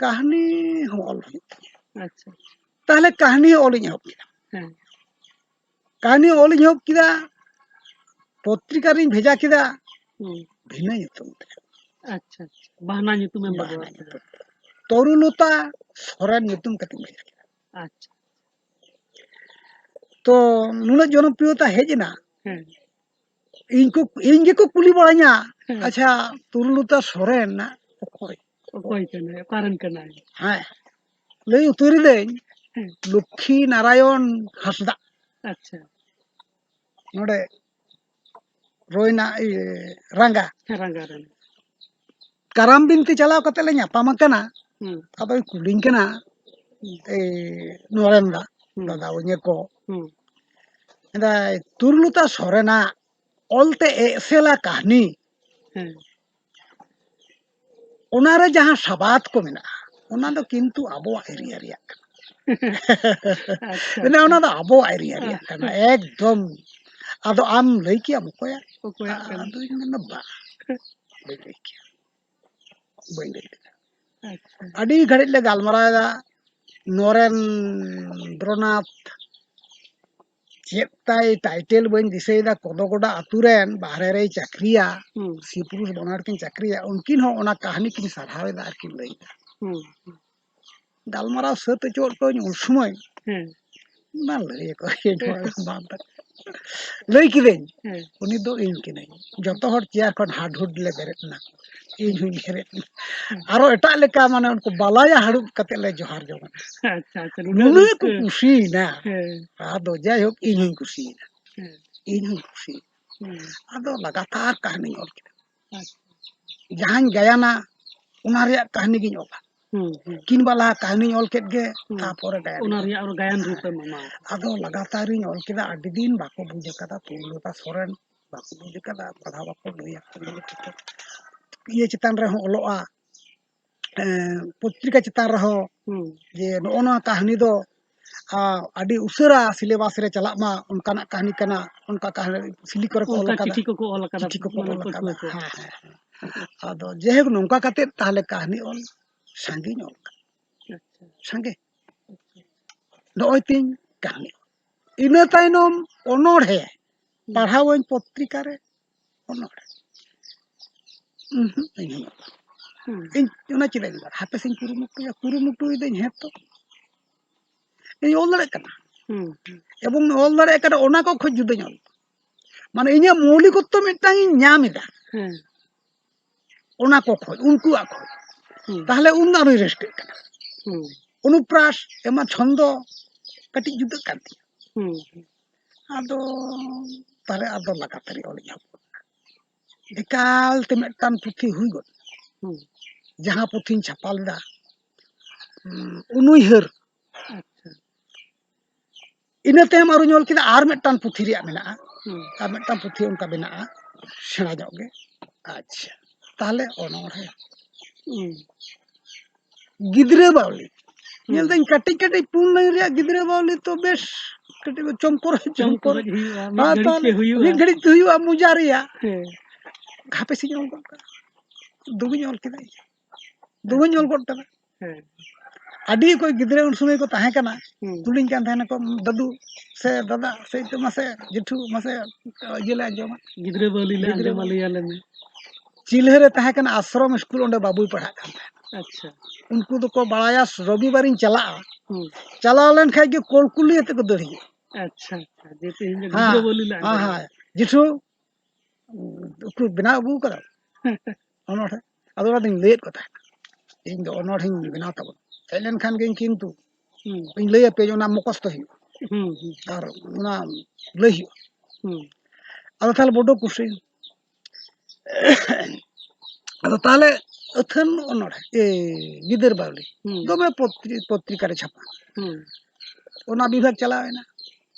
ᱠᱟᱹᱦᱱᱤ ᱦᱚᱸ ᱚᱞ ᱦᱩᱭᱩᱜ ᱛᱤᱧᱟ᱾ ᱟᱪᱪᱷᱟ᱾ ᱛᱟᱦᱞᱮ ᱠᱟᱹᱦᱱᱤ ᱚᱞᱤᱧ ᱮᱦᱚᱵ ᱠᱮᱫᱟ᱾ ᱦᱮᱸ᱾ ᱠᱟᱹᱦᱱᱤ ᱚᱞᱤᱧ ᱮᱦᱚᱵ ᱠᱮᱫᱟ, ᱯᱚᱛᱨᱤᱠᱟ ᱨᱤᱧ ᱵᱷᱮᱡᱟ ᱠᱮᱫᱟ, ᱦᱩᱸ᱾ ᱵᱷᱤᱱᱟᱹ ᱧᱩᱛᱩᱢ ᱛᱮ᱾ ᱟᱪᱪᱷᱟ, ᱟᱪᱪᱷᱟ᱾ ᱵᱟᱦᱱᱟ ᱧᱩᱛᱩᱢᱮᱢ ᱵᱟᱦᱱᱟ ᱵᱮᱵᱚᱦᱟᱨ ᱠᱮᱫᱟ᱾ ᱧᱩᱛᱩᱢ᱾ ᱛᱚᱨᱩᱞᱚᱛᱟ ᱥᱚᱨᱮᱱ ᱧᱩᱛᱩᱢ ᱠᱟᱛᱮᱧ ᱵᱷᱮᱡᱟ ᱠᱮᱫᱟ᱾ ᱟᱪᱪᱷᱟ᱾ ᱛᱚ ᱱᱩᱱᱟᱹᱜ ᱡᱚᱱᱚᱯᱨᱤᱭᱚᱛᱟ ᱦᱮᱡ ᱮᱱᱟ, ᱦᱮᱸ᱾ ᱤᱧ ᱠᱚ, ᱤᱧ ᱜᱮᱠᱚ ᱠᱩᱞᱤ ᱵᱟᱲᱟᱧᱟ, ᱦᱮᱸ᱾ "ᱟᱪᱪᱷᱟ, ᱛᱚᱨᱩᱞᱚᱛᱟ ᱥᱚᱨᱮᱱ ᱚᱠᱚᱭ?" ᱚᱠᱚᱭ ᱠᱟᱱᱟᱭ? ᱚᱠᱟᱨᱮᱱ ᱠᱟᱱᱟᱭ? ᱦᱮᱸ, ᱞᱟᱹᱭ ᱩᱛᱟᱹᱨᱤᱫᱟᱹᱧ, ᱦᱮᱸ᱾ ᱞᱚᱠᱠᱷᱤ ᱱᱟᱨᱟᱭᱚᱱ ᱦᱟᱸᱥᱫᱟ᱾ ᱟᱪᱪᱷᱟ᱾ ᱱᱚᱰᱮ ᱨᱚᱭᱱᱟ, ᱤᱭᱟᱹ, ᱨᱟᱸᱜᱟ᱾ ᱦᱮᱸ, ᱨᱟᱸᱜᱟ ᱨᱮᱱ᱾ ᱠᱟᱨᱟᱢ ᱵᱤᱱᱛᱤ ᱪᱟᱞᱟᱣ ᱠᱟᱛᱮ ᱞᱮ ᱧᱟᱯᱟᱢ ᱟᱠᱟᱱᱟ᱾ ᱦᱩᱸ᱾ ᱟᱫᱚᱭ ᱠᱩᱞᱤᱧ ᱠᱟᱱᱟ, ᱦᱩᱸ᱾ ᱮᱭ, ᱱᱚᱨᱮᱱ ᱫᱟ, ᱦᱩᱸ᱾ ᱫᱟᱫᱟ ᱵᱚᱭᱦᱟ ᱠᱚ᱾ ᱦᱩᱸ᱾ ᱢᱮᱱᱫᱟᱭ, "ᱛᱩᱨᱞᱩᱛᱟ ᱥᱚᱨᱮᱱᱟᱜ ᱚᱞᱛᱮ ᱮᱥᱮᱞᱟ ᱠᱟᱹᱦᱱᱤ, ᱦᱮᱸ᱾ ᱚᱱᱟᱨᱮ ᱡᱟᱦᱟᱸ ᱥᱟᱵᱟᱫ ᱠᱚ ᱢᱮᱱᱟᱜᱼᱟ, ᱚᱱᱟ ᱫᱚ ᱠᱤᱱᱛᱩ ᱟᱵᱚᱣᱟᱜ ᱮᱨᱤᱭᱟ ᱨᱮᱭᱟᱜ ᱠᱟᱱᱟ᱾" ᱟᱪᱪᱷᱟ, ᱢᱟᱱᱮ ᱟᱪᱪᱷᱟ᱾ ᱚᱱᱟ ᱫᱚ ᱟᱵᱚᱣᱟᱜ ᱮᱨᱤᱭᱟ ᱨᱮᱭᱟᱜ ᱠᱟᱱᱟ, ᱟᱪᱪᱷᱟ᱾ ᱮᱠᱫᱚᱢ᱾ ᱟᱫᱚ ᱟᱢ ᱞᱟᱹᱭ ᱠᱮᱭᱟᱢ ᱚᱠᱚᱭᱟᱜ? ᱚᱠᱚᱭᱟᱜ ᱠᱟᱱᱟ? ᱟᱫᱚᱧ ᱢᱮᱱᱫᱟ, "ᱵᱟᱝ, ᱵᱟᱹᱧ ᱞᱟᱹᱭ ᱠᱮᱭᱟ, ᱵᱟᱹᱧ ᱞᱟᱹᱭ ᱠᱮᱭᱟ᱾" ᱟᱪᱪᱷᱟ᱾ ᱟᱹᱰᱤ ᱜᱷᱟᱹᱲᱤᱡ ᱞᱮ ᱜᱟᱞᱢᱟᱨᱟᱣ ᱮᱫᱟ, ᱱᱚᱨᱮᱱᱫᱨᱚᱱᱟᱛᱷ ᱪᱮᱫ ᱛᱟᱭ ᱴᱟᱭᱴᱮᱞ ᱵᱟᱹᱧ ᱫᱤᱥᱟᱹᱭᱮᱫᱟ, ᱠᱚᱫᱚᱜᱚᱰᱟ ᱟᱹᱛᱩ ᱨᱮᱱ, ᱵᱟᱦᱨᱮ ᱨᱮᱭ ᱪᱟᱹᱠᱨᱤᱭᱟ, ᱦᱩᱸ᱾ ᱥᱤ ᱯᱩᱨᱩᱥ ᱵᱟᱱᱟᱨ ᱠᱤᱱ ᱪᱟᱹᱠᱨᱤᱭᱟ, ᱩᱱᱠᱤᱱ ᱦᱚᱸ ᱚᱱᱟ ᱠᱟᱹᱦᱱᱤ ᱠᱤᱱ ᱥᱟᱨᱦᱟᱣ ᱮᱫᱟ ᱟᱨ ᱠᱤᱱ ᱞᱟᱹᱭ ᱮᱫᱟ᱾ ᱦᱩᱸ, ᱦᱩᱸ᱾ ᱜᱟᱞᱢᱟᱨᱟᱣ ᱥᱟᱹᱛ ᱦᱚᱪᱚᱣᱟᱜ ᱠᱚᱣᱟᱧ ᱩᱱ ᱥᱚᱢᱚᱭ, ᱦᱮᱸ᱾ ᱵᱟᱝ ᱞᱟᱹᱭ ᱟᱠᱚ, ᱱᱚᱣᱟ ᱫᱚ ᱵᱟᱝ ᱞᱟᱹᱭ ᱠᱤᱫᱟᱹᱧ, ᱦᱮᱸ᱾ ᱩᱱᱤ ᱫᱚ ᱤᱧ ᱠᱟᱹᱱᱟᱹᱧ᱾ ᱡᱚᱛᱚ ᱦᱚᱲ ᱪᱮᱭᱟᱨ ᱠᱷᱚᱱ ᱦᱟᱰᱦᱩᱰ ᱞᱮ ᱵᱮᱨᱮᱫ ᱮᱱᱟ, ᱤᱧ ᱦᱚᱸᱧ ᱵᱮᱨᱮᱫ ᱮᱱᱟ᱾ ᱦᱮᱸ᱾ ᱟᱨᱚ ᱮᱴᱟᱜ ᱞᱮᱠᱟ, ᱢᱟᱱᱮ, ᱩᱱᱠᱩ ᱵᱟᱞᱟᱭᱟ ᱦᱟᱹᱨᱩᱵ ᱠᱟᱛᱮ ᱞᱮ ᱡᱚᱦᱟᱨ ᱡᱚᱝ ᱮᱱᱟ᱾ ᱟᱪᱪᱷᱟ, ᱟᱪᱪᱷᱟ, ᱱᱩᱱᱟᱹᱜ ᱱᱩᱱᱟᱹᱜ ᱠᱚ ᱨᱟᱹᱥᱠᱟᱹ᱾ ᱠᱩᱥᱤᱭᱮᱱᱟ᱾ ᱦᱮᱸ᱾ ᱟᱫᱚ ᱡᱟᱭᱦᱳᱠ, ᱤᱧ ᱦᱚᱸᱧ ᱠᱩᱥᱤᱭᱮᱱᱟ᱾ ᱦᱮᱸ᱾ ᱤᱧ ᱦᱚᱸᱧ ᱠᱩᱥᱤᱭᱮᱱᱟ᱾ ᱦᱮᱸ᱾ ᱟᱫᱚ ᱞᱟᱜᱟᱛᱟᱨ ᱠᱟᱹᱦᱱᱤᱧ ᱚᱞ ᱠᱮᱫᱟ᱾ ᱟᱪᱪᱷᱟ᱾ ᱡᱟᱦᱟᱸᱧ ᱜᱟᱭᱟᱱᱟ, ᱚᱱᱟ ᱨᱮᱭᱟᱜ ᱠᱟᱹᱦᱱᱤ ᱜᱤᱧ ᱚᱞᱟ᱾ ᱦᱩᱸ, ᱦᱩᱸ᱾ ᱠᱤᱝᱵᱟ ᱞᱟᱦᱟ ᱠᱟᱹᱦᱱᱤᱧ ᱚᱞ ᱠᱮᱫ ᱜᱮ, ᱦᱩᱸ᱾ ᱛᱟᱨᱯᱚᱨᱮ ᱜᱟᱭᱟᱱ᱾ ᱚᱱᱟ ᱨᱮᱭᱟᱜ ᱟᱨᱚ ᱜᱟᱭᱟᱱ ᱨᱩᱯ ᱮᱢ ᱮᱢᱟ᱾ ᱟᱫᱚ ᱞᱟᱜᱟᱛᱟᱨᱤᱧ ᱚᱞ ᱠᱮᱫᱟ, ᱟᱹᱰᱤ ᱫᱤᱱ ᱵᱟᱠᱚ ᱵᱩᱡᱽ ᱟᱠᱟᱫᱟ, ᱛᱩᱨᱞᱚᱛᱟ ᱥᱚᱨᱮᱱ ᱵᱟᱠᱚ ᱵᱩᱡᱽ ᱟᱠᱟᱫᱟ, ᱯᱟᱲᱦᱟᱣ ᱵᱟᱠᱚ ᱞᱟᱹᱭᱟ᱾ ᱤᱭᱟᱹ ᱪᱮᱛᱟᱱ ᱨᱮᱦᱚᱸ ᱚᱞᱚᱜᱼᱟ, ᱮᱸ, ᱯᱚᱛᱨᱤᱠᱟ ᱪᱮᱛᱟᱱ ᱨᱮᱦᱚᱸ ᱦᱩᱸ᱾ ᱡᱮ ᱱᱚᱜᱼᱚ ᱱᱚᱣᱟ ᱠᱟᱹᱦᱱᱤ ᱫᱚ, ᱟ, ᱟᱹᱰᱤ ᱩᱥᱟᱹᱨᱟ syllabus ᱨᱮ ᱪᱟᱞᱟᱜ ᱢᱟ, ᱚᱱᱠᱟᱱᱟᱜ ᱠᱟᱹᱦᱱᱤ ᱠᱟᱱᱟ, ᱚᱱᱠᱟ ᱠᱟᱹᱦᱱᱤ ᱥᱤᱞᱤ ᱠᱚᱨᱮ ᱠᱚ ᱚᱞ ᱚᱱᱠᱟ ᱟᱠᱟᱫᱟ᱾ ᱪᱤᱴᱷᱤ ᱠᱚᱠᱚ ᱚᱞ ᱟᱠᱟᱫᱟ, ᱪᱤᱴᱷᱤ ᱠᱚᱠᱚ ᱢᱟᱱᱮ ᱚᱞ ᱯᱟᱹᱴᱷᱩᱣᱟᱹ ᱟᱠᱟᱫᱟ᱾ ᱠᱚ᱾ ᱦᱮᱸ, ᱦᱮᱸ, ᱦᱮᱸ᱾ ᱟᱫᱚ ᱡᱟᱭᱦᱳᱠ, ᱱᱚᱝᱠᱟ ᱠᱟᱛᱮᱫ ᱛᱟᱦᱞᱮ ᱠᱟᱹᱦᱱᱤ ᱚᱞ ᱥᱟᱸᱜᱮᱧ ᱚᱞ ᱠᱟᱫᱟ᱾ ᱟᱪᱪᱷᱟ᱾ ᱥᱟᱸᱜᱮ᱾ ᱟᱪᱪᱷᱟ᱾ ᱱᱚᱜᱼᱚᱭ ᱛᱤᱧ ᱠᱟᱹᱦᱱᱤ ᱚᱞ᱾ ᱤᱱᱟᱹ ᱛᱟᱭᱱᱚᱢ ᱚᱱᱚᱬᱦᱮ ᱦᱩᱸ᱾ ᱯᱟᱲᱦᱟᱣᱟᱹᱧ ᱯᱚᱛᱨᱤᱠᱟ ᱨᱮ, ᱚᱱᱚᱬᱦᱮ᱾ ᱩᱸᱦᱩᱸ, ᱤᱧ ᱦᱚᱸ ᱦᱩᱸ᱾ ᱤᱧ ᱚᱱᱟ ᱪᱮᱫᱟᱜ ᱤᱧ ᱚᱞᱟ? ᱦᱟᱯᱮ ᱥᱮᱧ ᱠᱩᱨᱩᱢᱩᱴᱩᱭᱟ, ᱠᱩᱨᱩᱢᱩᱴᱩᱭᱮᱫᱟᱹᱧ, ᱦᱮᱸ ᱛᱚ᱾ ᱤᱧ ᱚᱞ ᱫᱟᱲᱮᱭᱟᱜ ᱠᱟᱱᱟ᱾ ᱦᱩᱸ, ᱦᱩᱸ᱾ ᱮᱵᱚᱝ ᱚᱞ ᱫᱟᱲᱮᱭᱟᱜ ᱠᱟᱱᱟ, ᱚᱱᱟ ᱠᱚ ᱠᱷᱚᱡ ᱡᱩᱫᱟᱹᱧ ᱚᱞ᱾ ᱢᱟᱱᱮ ᱤᱧᱟᱹᱜ ᱢᱳᱣᱞᱤᱠᱚᱛᱛᱚ ᱢᱤᱫᱴᱟᱝ ᱤᱧ ᱧᱟᱢ ᱮᱫᱟ᱾ ᱦᱮᱸ᱾ ᱚᱱᱟ ᱠᱚ ᱠᱷᱚᱡ, ᱩᱱᱠᱩᱣᱟᱜ ᱠᱷᱚᱡ᱾ ᱦᱩᱸ᱾ ᱛᱟᱦᱞᱮ ᱩᱱ ᱫᱚ ᱟᱨᱚᱧ ᱨᱟᱹᱥᱠᱟᱹᱜ ᱠᱟᱱᱟ᱾ ᱦᱩᱸ᱾ ᱚᱱᱩᱯᱨᱟᱥ, ᱮᱢᱟᱱ ᱪᱷᱚᱱᱫᱚ ᱠᱟᱹᱴᱤᱡ ᱡᱩᱫᱟᱹᱜ ᱠᱟᱱ ᱛᱤᱧᱟᱹ᱾ ᱦᱩᱸ, ᱦᱩᱸ᱾ ᱟᱫᱚ ᱛᱟᱦᱞᱮ ᱟᱫᱚ ᱞᱟᱜᱟᱛᱟᱨᱤᱧ ᱚᱞ ᱮᱦᱚᱵ ᱜᱚᱫ ᱠᱟᱜᱼᱟ᱾ ᱮᱠᱟᱞ ᱛᱮ ᱢᱤᱫᱴᱟᱝ ᱯᱩᱛᱷᱤ ᱦᱩᱭ ᱜᱚᱫ᱾ ᱦᱩᱸ᱾ ᱡᱟᱦᱟᱸ ᱯᱩᱛᱷᱤᱧ ᱪᱷᱟᱯᱟ ᱞᱮᱫᱟ, ᱩᱸ, ᱩᱱᱩᱭᱦᱟᱹᱨ᱾ ᱟᱪᱪᱷᱟ᱾ ᱤᱱᱟᱹ ᱛᱟᱭᱚᱢ ᱟᱨᱚᱧ ᱚᱞ ᱠᱮᱫᱟ, ᱟᱨ ᱢᱤᱫᱴᱟᱝ ᱯᱩᱛᱷᱤ ᱨᱮᱭᱟᱜ ᱢᱮᱱᱟᱜᱼᱟ᱾ ᱦᱩᱸ᱾ ᱟᱨ ᱢᱤᱫᱴᱟᱝ ᱯᱩᱛᱷᱤ ᱚᱱᱠᱟ ᱢᱮᱱᱟᱜᱼᱟ, ᱥᱮᱬᱟ ᱧᱚᱜ ᱜᱮ᱾ ᱟᱪᱪᱷᱟ, ᱛᱟᱦᱞᱮ ᱚᱱᱚᱬᱦᱮ᱾ ᱦᱩᱸ᱾ ᱜᱤᱫᱽᱨᱟᱹ ᱵᱟᱣᱞᱤ᱾ ᱦᱩᱸ᱾ ᱧᱮᱞ ᱫᱟᱹᱧ ᱠᱟᱹᱴᱤᱡ ᱠᱟᱹᱴᱤᱡ ᱯᱩᱱ ᱞᱟᱭᱤᱱ ᱨᱮᱭᱟᱜ ᱜᱤᱫᱽᱨᱟᱹ ᱵᱟᱣᱞᱤ ᱛᱚ ᱵᱮᱥ ᱠᱟᱹᱴᱤᱡ ᱪᱚᱢᱠᱚᱨ, ᱪᱚᱢᱠᱚᱨ᱾ ᱪᱚᱢᱠᱚᱨ ᱦᱩᱭᱩᱜᱼᱟ, ᱢᱤᱫ ᱟᱨ ᱜᱷᱟᱹᱲᱤᱡ ᱛᱟᱦᱞᱮ ᱛᱮ ᱦᱩᱭᱩᱜᱼᱟ᱾ ᱢᱤᱫ ᱜᱷᱟᱹᱲᱤᱡ ᱛᱮ ᱦᱩᱭᱩᱜᱼᱟ, ᱢᱚᱡᱟ ᱨᱮᱭᱟᱜ᱾ ᱦᱮᱸ᱾ ᱦᱟᱯᱮ ᱥᱮᱧ ᱚᱞ ᱜᱚᱫ ᱠᱟᱜᱼᱟ᱾ ᱫᱚᱢᱮᱧ ᱚᱞ ᱠᱮᱫᱟ᱾ ᱫᱚᱢᱮᱧ ᱚᱞ ᱜᱚᱫ ᱠᱟᱫᱟ᱾ ᱦᱮᱸ᱾ ᱟᱹᱰᱤ ᱚᱠᱚᱭ ᱜᱤᱫᱽᱨᱟᱹ ᱩᱱ ᱥᱚᱢᱚᱭ ᱠᱚ ᱛᱟᱦᱮᱸ ᱠᱟᱱᱟ, ᱦᱩᱸ᱾ ᱠᱩᱞᱤᱧ ᱠᱟᱱ ᱛᱟᱦᱮᱱᱟᱠᱚ, "ᱫᱟᱫᱩ ᱥᱮ ᱫᱟᱫᱟ ᱥᱮ ᱢᱟᱥᱮ ᱡᱮᱴᱷᱩ ᱢᱟᱥᱮ ᱤᱭᱟᱹ ᱞᱮ ᱟᱸᱡᱚᱢᱟ, ᱜᱤᱫᱽᱨᱟᱹ ᱵᱟᱹᱣᱞᱤ ᱞᱮ ᱜᱤᱫᱽᱨᱟᱹ ᱟᱸᱡᱚᱢᱟ, ᱵᱟᱹᱣᱞᱤ᱾ ᱞᱟᱹᱭ ᱟᱞᱮ ᱢᱮ?" ᱪᱤᱞᱦᱟᱹ ᱨᱮ ᱛᱟᱦᱮᱸ ᱠᱟᱱᱟ ᱟᱥᱨᱚᱢ ᱥᱠᱩᱞ, ᱚᱸᱰᱮ ᱵᱟᱵᱩᱭ ᱯᱟᱲᱦᱟᱜ ᱠᱟᱱ ᱛᱟᱦᱮᱸᱱᱟ᱾ ᱟᱪᱪᱷᱟ᱾ ᱩᱱᱠᱩ ᱫᱚᱠᱚ ᱵᱟᱲᱟᱭᱟ ᱨᱚᱵᱤᱵᱟᱨᱤᱧ ᱪᱟᱞᱟᱜᱼᱟ, ᱦᱩᱸ᱾ ᱪᱟᱞᱟᱣ ᱞᱮᱱ ᱠᱷᱟᱡ ᱜᱮ ᱠᱚᱞᱠᱩᱞᱤ ᱟᱛᱮ ᱠᱚ ᱫᱟᱹᱲ ᱦᱤᱡᱩᱜᱼᱟ᱾ ᱟᱪᱪᱷᱟ, ᱟᱪᱪᱷᱟ, ᱡᱮ ᱛᱮᱦᱮᱧ ᱫᱚ ᱦᱮᱸ, ᱜᱤᱫᱽᱨᱟᱹ ᱵᱟᱹᱣᱞᱤ ᱞᱮ ᱦᱮᱸ, ᱟᱸᱡᱚᱢᱟ᱾ ᱦᱮᱸ᱾ ᱡᱮᱴᱷᱩ, ᱩᱠᱩ ᱵᱮᱱᱟᱣ ᱟᱹᱜᱩ ᱠᱟᱫᱟ ᱚᱱᱚᱬᱦᱮ᱾ ᱟᱫᱚ ᱚᱱᱟᱛᱤᱧ ᱞᱟᱹᱭᱮᱫ ᱠᱚ ᱛᱟᱦᱮᱸᱫ, ᱤᱧ ᱫᱚ ᱚᱱᱚᱬᱦᱮᱧ ᱵᱮᱱᱟᱣ ᱛᱟᱵᱚᱱᱟ, ᱦᱮᱡ ᱞᱮᱱᱠᱷᱟᱱ ᱜᱤᱧ ᱠᱤᱱᱛᱩ ᱦᱩᱸ᱾ ᱤᱧ ᱞᱟᱹᱭ ᱟᱯᱮᱭᱟᱹᱧ, ᱚᱱᱟ ᱢᱩᱠᱷᱚᱥᱛᱚ ᱦᱩᱭᱩᱜᱼᱟ᱾ ᱦᱩᱸ, ᱦᱩᱸ᱾ ᱟᱨ ᱚᱱᱟ ᱞᱟᱹᱭ ᱦᱩᱭᱩᱜᱼᱟ᱾ ᱦᱩᱸ᱾ ᱟᱫᱚ ᱛᱟᱦᱞᱮ ᱵᱚᱰᱚ ᱠᱩᱥᱤ᱾ ᱟᱫᱚ ᱛᱟᱦᱞᱮ ᱟᱹᱛᱷᱟᱹᱱ ᱚᱱᱚᱬᱦᱮ, ᱮ, ᱜᱤᱫᱟᱹᱨ ᱵᱟᱣᱞᱤ ᱦᱩᱸ᱾ ᱫᱚᱢᱮ ᱯᱚᱛᱨᱤ-, ᱯᱚᱛᱨᱤᱠᱟ ᱨᱮ ᱪᱷᱟᱯᱟ᱾ ᱦᱩᱸ᱾ ᱚᱱᱟ ᱵᱤᱵᱷᱟᱜᱽ ᱪᱟᱞᱟᱣ ᱮᱱᱟ᱾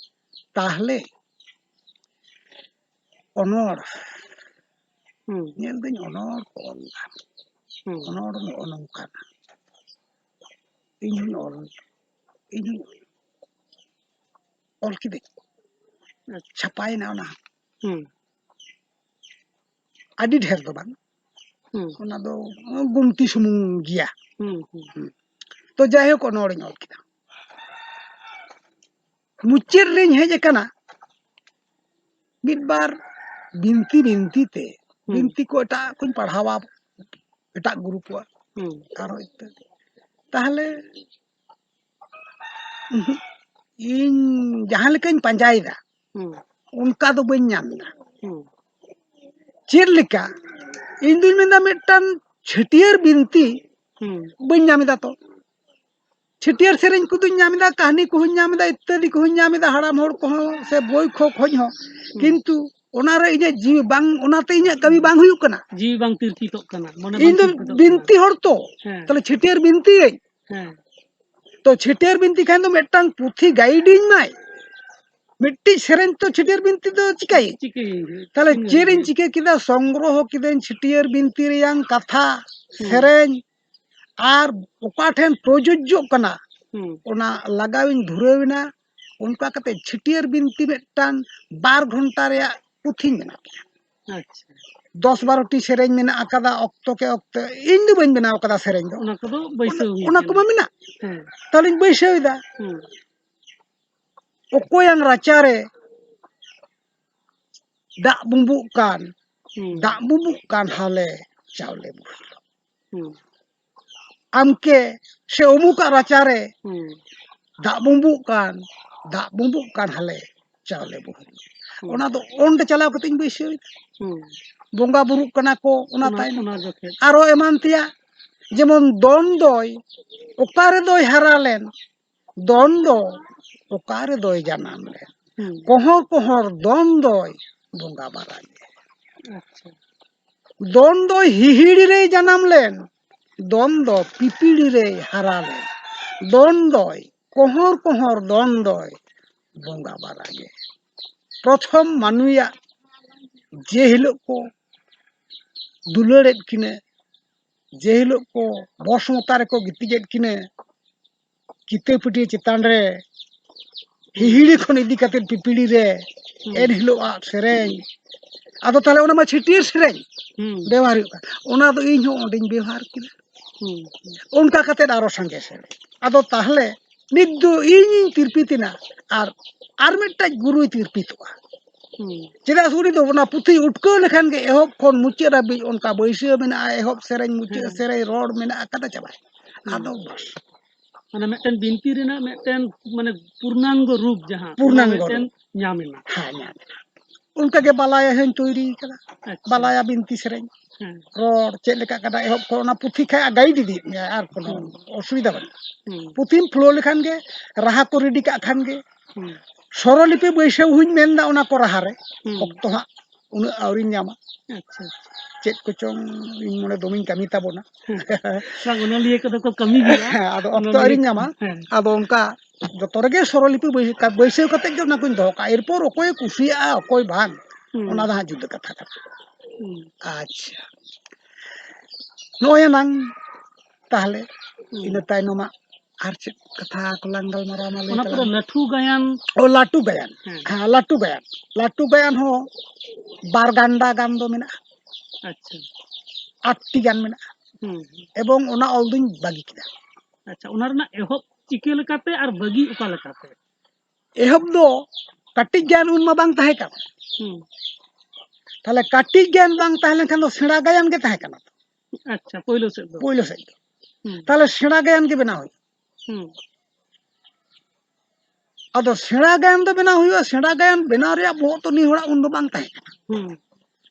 ᱛᱟᱦᱞᱮ ᱚᱱᱚᱬ ᱦᱩᱸ᱾ ᱧᱮᱞ ᱫᱟᱹᱧ ᱚᱱᱚᱬ ᱠᱚ ᱚᱞ ᱫᱟ᱾ ᱦᱩᱸ᱾ ᱚᱱᱚᱬ ᱱᱚᱜᱼᱚ ᱱᱚᱝᱠᱟᱱᱟ᱾ ᱤᱧ ᱦᱚᱧ ᱚᱞ, ᱤᱧ ᱦᱚᱧ ᱚᱞ ᱠᱤᱫᱟᱹᱧ᱾ ᱟᱪᱪᱷᱟ᱾ ᱪᱷᱟᱯᱟᱭᱮᱱᱟ ᱚᱱᱟ᱾ ᱦᱩᱸ᱾ ᱟᱹᱰᱤ ᱰᱷᱮᱨ ᱫᱚ ᱵᱟᱝ, ᱦᱩᱸ᱾ ᱚᱱᱟ ᱫᱚ ᱜᱩᱱᱛᱤ ᱥᱩᱢᱩᱝ ᱜᱮᱭᱟ᱾ ᱦᱩᱸ, ᱦᱩᱸ᱾ ᱦᱩᱸ᱾ ᱛᱚ ᱡᱟᱭᱦᱳᱠ, ᱚᱱᱚᱬᱤᱧ ᱚᱞ ᱠᱮᱫᱟ᱾ ᱢᱩᱪᱟᱹᱫ ᱨᱤᱧ ᱦᱮᱡ ᱟᱠᱟᱱᱟ, ᱢᱤᱫ ᱵᱟᱨ ᱵᱤᱱᱛᱤ ᱵᱤᱱᱛᱤ ᱛᱮ, ᱦᱩᱸ᱾ ᱵᱤᱱᱛᱤ ᱠᱚ ᱮᱴᱟᱜ ᱠᱚᱧ ᱯᱟᱲᱦᱟᱣᱟ, ᱮᱴᱟᱜ ᱜᱩᱨᱩ ᱠᱚᱣᱟᱜ, ᱦᱩᱸ᱾ ᱟᱨᱦᱚᱸ ᱤᱛᱟᱹ᱾ ᱛᱟᱦᱞᱮ, ᱩᱦᱩᱸ, ᱤᱧ ᱡᱟᱦᱟᱸ ᱞᱮᱠᱟᱧ ᱯᱟᱸᱡᱟᱭᱮᱫᱟ, ᱦᱩᱸ᱾ ᱚᱱᱠᱟ ᱫᱚ ᱵᱟᱹᱧ ᱧᱟᱢ ᱮᱫᱟ᱾ ᱦᱩᱸ᱾ ᱪᱮᱫ ᱞᱮᱠᱟ? ᱤᱧ ᱫᱩᱧ ᱢᱮᱱᱫᱟ, ᱢᱤᱫᱴᱟᱝ ᱪᱷᱟᱹᱴᱭᱟᱹᱨ ᱵᱤᱱᱛᱤ ᱦᱩᱸ᱾ ᱵᱟᱹᱧ ᱧᱟᱢ ᱮᱫᱟ ᱛᱚ᱾ ᱪᱷᱟᱹᱴᱭᱟᱹᱨ ᱥᱮᱨᱮᱧ ᱠᱚᱫᱚᱧ ᱧᱟᱢ ᱮᱫᱟ, ᱠᱟᱹᱦᱱᱤ ᱠᱚᱦᱚᱸᱧ ᱧᱟᱢ ᱮᱫᱟ, ᱤᱛᱛᱟᱫᱤ ᱠᱚᱦᱚᱸᱧ ᱧᱟᱢ ᱮᱫᱟ, ᱦᱟᱲᱟᱢ ᱦᱚᱲ ᱠᱚᱦᱚᱸ ᱥᱮ ᱵᱳᱭ ᱠᱚ ᱠᱷᱚᱡ ᱦᱚᱸ᱾ ᱦᱩᱸ᱾ ᱠᱤᱱᱛᱩ ᱚᱱᱟᱨᱮ ᱤᱧᱟᱹᱜ ᱡᱤᱣᱤ ᱵᱟᱝ, ᱚᱱᱟᱛᱮ ᱤᱧᱟᱹᱜ ᱠᱟᱹᱢᱤ ᱵᱟᱝ ᱦᱩᱭᱩᱜ ᱠᱟᱱᱟ᱾ ᱡᱤᱣᱤ ᱵᱟᱝ ᱛᱤᱨᱯᱤᱛᱚᱜ ᱠᱟᱱᱟ, ᱢᱚᱱᱮ ᱵᱟᱝ ᱤᱧ ᱫᱚ ᱛᱤᱨᱯᱤᱛᱚᱜ ᱠᱟᱱᱟ᱾ ᱵᱤᱱᱛᱤ ᱦᱚᱲ ᱛᱚ, ᱦᱮᱸ᱾ ᱛᱟᱦᱞᱮ ᱪᱷᱟᱹᱴᱭᱟᱹᱨ ᱵᱤᱱᱛᱤᱭᱟᱹᱧ᱾ ᱦᱮᱸ᱾ ᱛᱚ ᱪᱷᱟᱹᱴᱭᱟᱹᱨ ᱵᱤᱱᱛᱤ ᱠᱷᱟᱱ ᱫᱚ ᱢᱤᱫᱴᱟᱝ ᱯᱩᱛᱷᱤ ᱜᱟᱭᱤᱰᱤᱧ ᱢᱟᱭ᱾ ᱢᱤᱫᱴᱤᱡ ᱥᱮᱨᱮᱧ ᱛᱚ ᱪᱷᱟᱹᱴᱭᱟᱹᱨ ᱵᱤᱱᱛᱤ ᱫᱚ ᱪᱤᱠᱟᱹᱭᱟᱹᱧ? ᱪᱤᱠᱟᱹᱭᱟᱹᱧ? ᱛᱟᱦᱞᱮ ᱪᱤᱠᱟᱹᱭᱟᱹᱧ? ᱪᱮᱫ ᱤᱧ ᱪᱤᱠᱟᱹ ᱠᱮᱫᱟ? ᱥᱚᱝᱜᱨᱚᱦᱚ ᱠᱤᱫᱟᱹᱧ ᱪᱷᱟᱹᱴᱭᱟᱹᱨ ᱵᱤᱱᱛᱤ ᱨᱮᱭᱟᱝ ᱠᱟᱛᱷᱟ, ᱦᱩᱸ᱾ ᱥᱮᱨᱮᱧ, ᱟᱨ ᱚᱠᱟ ᱴᱷᱮᱱ ᱯᱨᱚᱡᱳᱡᱡᱚᱜ ᱠᱟᱱᱟ, ᱦᱩᱸ᱾ ᱚᱱᱟ ᱞᱟᱜᱟᱣᱤᱧ ᱫᱷᱩᱨᱟᱹᱣ ᱮᱱᱟ᱾ ᱚᱱᱠᱟ ᱠᱟᱛᱮ ᱪᱷᱟᱹᱴᱭᱟᱹᱨ ᱵᱤᱱᱛᱤ ᱢᱤᱫᱴᱟᱝ ᱵᱟᱨ ᱜᱷᱚᱱᱴᱟ ᱨᱮᱭᱟᱜ ᱯᱩᱛᱷᱤᱧ ᱵᱮᱱᱟᱣ ᱠᱮᱫᱟ᱾ ᱟᱪᱪᱷᱟ᱾ ᱫᱚᱥ ᱵᱟᱨᱚ ᱴᱤ ᱥᱮᱨᱮᱧ ᱢᱮᱱᱟᱜ ᱟᱠᱟᱫᱟ, ᱚᱠᱛᱚ ᱠᱮ ᱚᱠᱛᱚ᱾ ᱤᱧ ᱫᱚ ᱵᱟᱹᱧ ᱵᱮᱱᱟᱣ ᱟᱠᱟᱫᱟ ᱥᱮᱨᱮᱧ ᱫᱚ᱾ ᱚᱱᱟ ᱠᱚᱫᱚ ᱵᱟᱹᱭᱥᱟᱹᱣ ᱚᱱᱟ, ᱦᱩᱭ ᱚᱱᱟ ᱠᱟᱱᱟ᱾ ᱠᱚᱢᱟ ᱢᱮᱱᱟᱜ᱾ ᱦᱮᱸ᱾ ᱛᱟᱦᱞᱮᱧ ᱵᱟᱹᱭᱥᱟᱹᱣ ᱮᱫᱟ᱾ ᱦᱩᱸ᱾ ᱚᱠᱚᱭᱟᱝ ᱨᱟᱪᱟᱨᱮ ᱫᱟᱜ ᱵᱩᱸᱵᱩᱜ ᱠᱟᱱ, ᱦᱩᱸ᱾ ᱫᱟᱜ ᱵᱩᱸᱵᱩᱜ ᱠᱟᱱ ᱦᱟᱞᱮ ᱪᱟᱣᱞᱮ ᱵᱩᱦᱤᱞ᱾ ᱦᱩᱸ᱾ ᱟᱢᱠᱮ ᱥᱮ ᱚᱢᱩᱠᱟᱜ ᱨᱟᱪᱟᱨᱮ ᱦᱩᱸ᱾ ᱫᱟᱜ ᱵᱩᱸᱵᱩᱜ ᱠᱟᱱ, ᱫᱟᱜ ᱵᱩᱸᱵᱩᱜ ᱠᱟᱱ ᱦᱟᱞᱮ ᱪᱟᱣᱞᱮ ᱵᱩᱦᱤᱞ᱾ ᱦᱩᱸ᱾ ᱚᱱᱟ ᱫᱚ ᱚᱸᱰᱮ ᱪᱟᱞᱟᱣ ᱠᱟᱛᱮᱧ ᱵᱟᱹᱭᱥᱟᱹᱣ ᱮᱫᱟ᱾ ᱦᱩᱸ᱾ ᱵᱚᱸᱜᱟ ᱵᱩᱨᱩᱜ ᱠᱟᱱᱟ ᱠᱚ, ᱚᱱᱟ ᱚᱱᱟ, ᱛᱟᱭᱱᱚᱢ᱾ ᱚᱱᱟ ᱡᱚᱠᱷᱮᱡ᱾ ᱟᱨᱚ ᱮᱢᱟᱱ ᱛᱮᱭᱟᱜ, ᱡᱮᱢᱚᱱ ᱫᱚᱱ ᱫᱚᱭ ᱚᱠᱟ ᱨᱮᱫᱚᱭ ᱦᱟᱨᱟ ᱞᱮᱱ, ᱫᱚᱱ ᱫᱚ ᱚᱠᱟ ᱨᱮᱫᱚᱭ ᱡᱟᱱᱟᱢ ᱞᱮᱱ? ᱦᱩᱸ᱾ ᱠᱚᱦᱚᱸᱨ ᱠᱚᱦᱚᱸᱨ ᱫᱚᱱ ᱫᱚᱭ ᱵᱚᱸᱜᱟ ᱵᱟᱨᱟ ᱜᱮ᱾ ᱟᱪᱪᱷᱟ᱾ ᱫᱚᱱ ᱫᱚᱭ ᱦᱤᱦᱤᱲᱤ ᱨᱮᱭ ᱡᱟᱱᱟᱢ ᱞᱮᱱ, ᱫᱚᱱ ᱫᱚ ᱯᱤᱯᱤᱲᱤ ᱨᱮᱭ ᱦᱟᱨᱟ ᱞᱮᱱ᱾ ᱫᱚᱱ ᱫᱚᱭ ᱠᱚᱦᱚᱸᱨ ᱠᱚᱦᱚᱸᱨ ᱫᱚᱱ ᱫᱚᱭ ᱵᱚᱸᱜᱟ ᱵᱟᱨᱟ ᱜᱮ᱾ ᱯᱨᱚᱛᱷᱚᱢ ᱢᱟᱹᱱᱩᱭᱟᱜ ᱡᱮ ᱦᱤᱞᱳᱜ ᱠᱚ ᱫᱩᱞᱟᱹᱲᱮᱫ ᱠᱤᱱᱟᱹ, ᱡᱮ ᱦᱤᱞᱳᱜ ᱠᱚ ᱵᱚᱥ ᱢᱚᱛᱟ ᱨᱮᱠᱚ ᱜᱤᱛᱤᱡᱮᱫ ᱠᱤᱱᱟᱹ, ᱠᱤᱛᱟᱹ ᱯᱟᱹᱴᱭᱟᱹ ᱪᱮᱛᱟᱱ ᱨᱮ ᱦᱤᱦᱤᱲᱤ ᱠᱷᱚᱱ ᱤᱫᱤ ᱠᱟᱛᱮ ᱯᱤᱯᱤᱲᱤ ᱨᱮ, ᱦᱩᱸ᱾ ᱮᱱ ᱦᱤᱞᱳᱜ ᱟᱜ ᱥᱮᱨᱮᱧ, ᱟᱫᱚ ᱛᱟᱦᱞᱮ ᱚᱱᱟ ᱢᱟ ᱪᱷᱟᱹᱴᱭᱟᱹᱨ ᱥᱮᱨᱮᱧ ᱦᱩᱸ᱾ ᱵᱮᱣᱦᱟᱨ ᱦᱩᱭᱩᱜ ᱠᱟᱱᱟ, ᱚᱱᱟ ᱫᱚ ᱤᱧ ᱦᱚᱸ ᱚᱸᱰᱮᱧ ᱵᱮᱣᱦᱟᱨ ᱠᱮᱫᱟ᱾ ᱦᱩᱸ, ᱦᱩᱸ᱾ ᱚᱱᱠᱟ ᱠᱟᱛᱮ ᱟᱨᱚ ᱥᱟᱸᱜᱮ ᱥᱮᱨᱮᱧ᱾ ᱟᱫᱚ ᱛᱟᱦᱞᱮ ᱱᱤᱛ ᱫᱚ ᱤᱧᱤᱧ ᱛᱤᱨᱯᱤᱛ ᱮᱱᱟ, ᱟᱨ, ᱟᱨ ᱢᱤᱫᱴᱟᱝ ᱜᱩᱨᱩᱭ ᱛᱤᱨᱯᱤᱛᱚᱜᱼᱟ᱾ ᱦᱩᱸ᱾ ᱪᱮᱫᱟᱜ ᱥᱮ ᱩᱱᱤ ᱫᱚ ᱚᱱᱟ ᱯᱩᱛᱷᱤ ᱩᱴᱠᱟᱹᱣ ᱞᱮᱠᱷᱟᱱ ᱜᱮ ᱮᱦᱚᱵ ᱠᱷᱚᱱ ᱢᱩᱪᱟᱹᱫ ᱦᱟᱹᱵᱤᱡ ᱚᱱᱠᱟ ᱵᱟᱹᱭᱥᱟᱹᱣ ᱢᱮᱱᱟᱜᱼᱟ, ᱮᱦᱚᱵ ᱥᱮᱨᱮᱧ, ᱢᱩᱪᱟᱹᱫ ᱦᱩᱸ᱾ ᱥᱮᱨᱮᱧ, ᱨᱚᱲ ᱢᱮᱱᱟᱜ ᱟᱠᱟᱫᱟ, ᱪᱟᱵᱟᱭ᱾ ᱦᱩᱸ᱾ ᱟᱫᱚ ᱵᱟᱥ᱾ ᱢᱟᱱᱮ ᱢᱤᱫᱴᱮᱱ ᱵᱤᱱᱛᱤ ᱨᱮᱱᱟᱜ ᱢᱤᱫᱴᱮᱱ ᱢᱟᱱᱮ ᱯᱩᱨᱱᱟᱝᱜᱚ ᱨᱩᱯ ᱡᱟᱦᱟᱸ, ᱚᱱᱟ ᱯᱩᱨᱱᱟᱝᱜᱚ ᱢᱤᱫᱴᱮᱱ ᱨᱩᱯ᱾ ᱧᱟᱢ ᱮᱱᱟ᱾ ᱦᱮᱸ, ᱧᱟᱢ ᱮᱱᱟ᱾ ᱚᱱᱠᱟ ᱜᱮ ᱵᱟᱞᱟᱭᱟ ᱦᱚᱸᱧ ᱛᱳᱭᱨᱤ ᱠᱟᱫᱟ᱾ ᱟᱪᱪᱷᱟ᱾ ᱵᱟᱞᱟᱭᱟ ᱵᱤᱱᱛᱤ ᱥᱮᱨᱮᱧ᱾ ᱦᱮᱸ᱾ ᱨᱚᱲ ᱪᱮᱫ ᱞᱮᱠᱟ ᱠᱟᱱᱟ ᱮᱦᱚᱵ ᱠᱷᱚᱱ ᱚᱱᱟ ᱯᱩᱛᱷᱤ ᱠᱷᱟᱡ ᱜᱟᱭᱤᱰ ᱤᱫᱤᱭᱮᱫ ᱢᱮᱭᱟ, ᱟᱨ ᱠᱳᱱᱳ ᱦᱩᱸ᱾ ᱚᱥᱩᱵᱤᱫᱷᱟ ᱵᱟᱹᱱᱩᱜᱼᱟ᱾ ᱦᱩᱸ᱾ ᱯᱩᱛᱷᱤᱢ ᱯᱷᱳᱞᱳ ᱞᱮᱠᱷᱟᱱ ᱜᱮ ᱨᱟᱦᱟ ᱠᱚ ᱨᱮᱰᱤ ᱠᱟᱜ ᱠᱷᱟᱱ ᱜᱮ᱾ ᱦᱩᱸ᱾ ᱥᱚᱨᱚᱞᱤᱯᱤ ᱵᱟᱹᱭᱥᱟᱹᱣ ᱦᱚᱸᱧ ᱢᱮᱱᱫᱟ, ᱚᱱᱟ ᱠᱚ ᱨᱟᱦᱟ ᱨᱮ ᱦᱩᱸ᱾ ᱚᱠᱛᱚ ᱦᱟᱸᱜ ᱩᱱᱟᱹᱜ ᱟᱹᱣᱨᱤᱧ ᱧᱟᱢᱟ᱾ ᱟᱪᱪᱷᱟ, ᱟᱪᱪᱷᱟ᱾ ᱪᱮᱫ ᱠᱚᱪᱚᱝ ᱤᱧ ᱢᱚᱱᱮ ᱫᱚᱢᱮᱧ ᱠᱟᱹᱢᱤ ᱛᱟᱵᱚᱱᱟ᱾ ᱦᱮᱸ᱾ ᱵᱟᱝ, ᱚᱱᱚᱞᱤᱭᱟᱹ ᱠᱚᱫᱚ ᱠᱚ ᱠᱟᱹᱢᱤ ᱜᱮᱭᱟ᱾ ᱦᱮᱸ, ᱟᱫᱚ ᱚᱠᱛᱚ ᱚᱱᱚᱞᱤᱭᱟᱹ ᱟᱹᱣᱨᱤᱧ ᱧᱟᱢᱟ᱾ ᱦᱮᱸ᱾ ᱟᱫᱚ ᱚᱱᱠᱟ ᱡᱚᱛᱚ ᱨᱮᱜᱮ ᱥᱚᱨᱚᱞᱤᱯᱤ ᱵᱟᱹᱭ-, ᱵᱟᱹᱭᱥᱟᱹᱣ ᱠᱟᱛᱮ ᱜᱮ ᱚᱱᱟ ᱠᱚᱧ ᱫᱚᱦᱚ ᱠᱟᱜᱼᱟ᱾ ᱮᱨᱯᱚᱨ ᱚᱠᱚᱭᱮ ᱠᱩᱥᱤᱭᱟᱜᱼᱟ, ᱚᱠᱚᱭ ᱵᱟᱝ, ᱦᱩᱸ᱾ ᱚᱱᱟ ᱫᱚ ᱦᱟᱸᱜ ᱡᱩᱫᱟᱹ ᱠᱟᱛᱷᱟ ᱠᱟᱱᱟ᱾ ᱦᱩᱸ᱾ ᱟᱪᱪᱷᱟ, ᱱᱚᱜᱼᱚᱭ ᱮᱱᱟᱝ ᱛᱟᱦᱞᱮ ᱦᱩᱸ᱾ ᱤᱱᱟᱹ ᱛᱟᱭᱱᱚᱢᱟᱜ ᱟᱨ ᱪᱮᱫ ᱠᱟᱛᱷᱟ ᱠᱚᱞᱟᱝ ᱜᱟᱞᱢᱟᱨᱟᱣ ᱢᱟ ᱞᱟᱹᱭ ᱚᱱᱟ ᱯᱚᱨᱮ ᱛᱟᱞᱟᱝ ᱢᱮ᱾ ᱞᱟᱹᱴᱷᱩ ᱜᱟᱭᱟᱱ᱾ ᱚ, ᱞᱟᱹᱴᱩ ᱜᱟᱭᱟᱱ᱾ ᱦᱮᱸ᱾ ᱦᱮᱸ, ᱞᱟᱹᱴᱩ ᱜᱟᱭᱟᱱ᱾ ᱞᱟᱹᱴᱩ ᱜᱟᱭᱟᱱ ᱦᱚᱸ ᱵᱟᱨ ᱜᱟᱱᱰᱟ ᱜᱟᱱ ᱫᱚ ᱢᱮᱱᱟᱜᱼᱟ᱾ ᱟᱪᱪᱷᱟ᱾ ᱟᱴ ᱴᱤ ᱜᱟᱱ ᱢᱮᱱᱟᱜᱼᱟ᱾ ᱦᱩᱸ, ᱦᱩᱸ᱾ ᱮᱵᱚᱝ ᱚᱱᱟ ᱚᱞ ᱫᱩᱧ ᱵᱟᱹᱜᱤ ᱠᱮᱫᱟ᱾ ᱟᱪᱪᱷᱟ, ᱚᱱᱟ ᱨᱮᱱᱟᱜ ᱮᱦᱚᱵ ᱪᱤᱠᱟᱹ ᱞᱮᱠᱟᱛᱮ ᱟᱨ ᱵᱟᱹᱜᱤ ᱚᱠᱟ ᱞᱮᱠᱟᱛᱮ? ᱮᱦᱚᱵ ᱫᱚ ᱠᱟᱹᱴᱤᱡ ᱜᱟᱭᱟᱱ ᱩᱱ ᱢᱟ ᱵᱟᱝ ᱛᱟᱦᱮᱸ ᱠᱟᱱᱟ᱾ ᱦᱩᱸ᱾ ᱛᱟᱦᱞᱮ ᱠᱟᱹᱴᱤᱡ ᱜᱟᱭᱟᱱ ᱵᱟᱝ ᱛᱟᱦᱮᱸ ᱞᱮᱱᱠᱷᱟᱱ ᱫᱚ ᱥᱮᱬᱟ ᱜᱟᱭᱟᱱ ᱜᱮ ᱛᱟᱦᱮᱸ ᱠᱟᱱᱟ᱾ ᱟᱪᱪᱷᱟ, ᱯᱳᱭᱞᱳ ᱥᱮᱫ ᱫᱚ᱾ ᱯᱳᱭᱞᱳ ᱥᱮᱫ ᱫᱚ᱾ ᱦᱩᱸ᱾ ᱛᱟᱦᱞᱮ ᱥᱮᱬᱟ ᱜᱟᱭᱟᱱ ᱜᱮ ᱵᱮᱱᱟᱣ ᱦᱩᱭᱩᱜᱼᱟ᱾ ᱦᱩᱸ᱾ ᱟᱫᱚ ᱥᱮᱬᱟ ᱜᱟᱭᱟᱱ ᱫᱚ ᱵᱮᱱᱟᱣ ᱦᱩᱭᱩᱜᱼᱟ, ᱥᱮᱬᱟ ᱜᱟᱭᱟᱱ ᱵᱮᱱᱟᱣ ᱨᱮᱭᱟᱜ ᱵᱚᱦᱚᱜ ᱛᱚ ᱱᱤᱭᱟᱹ ᱦᱚᱲᱟᱜ ᱩᱱ ᱫᱚ ᱵᱟᱝ ᱛᱟᱦᱮᱸ ᱠᱟᱱᱟ᱾ ᱦᱩᱸ᱾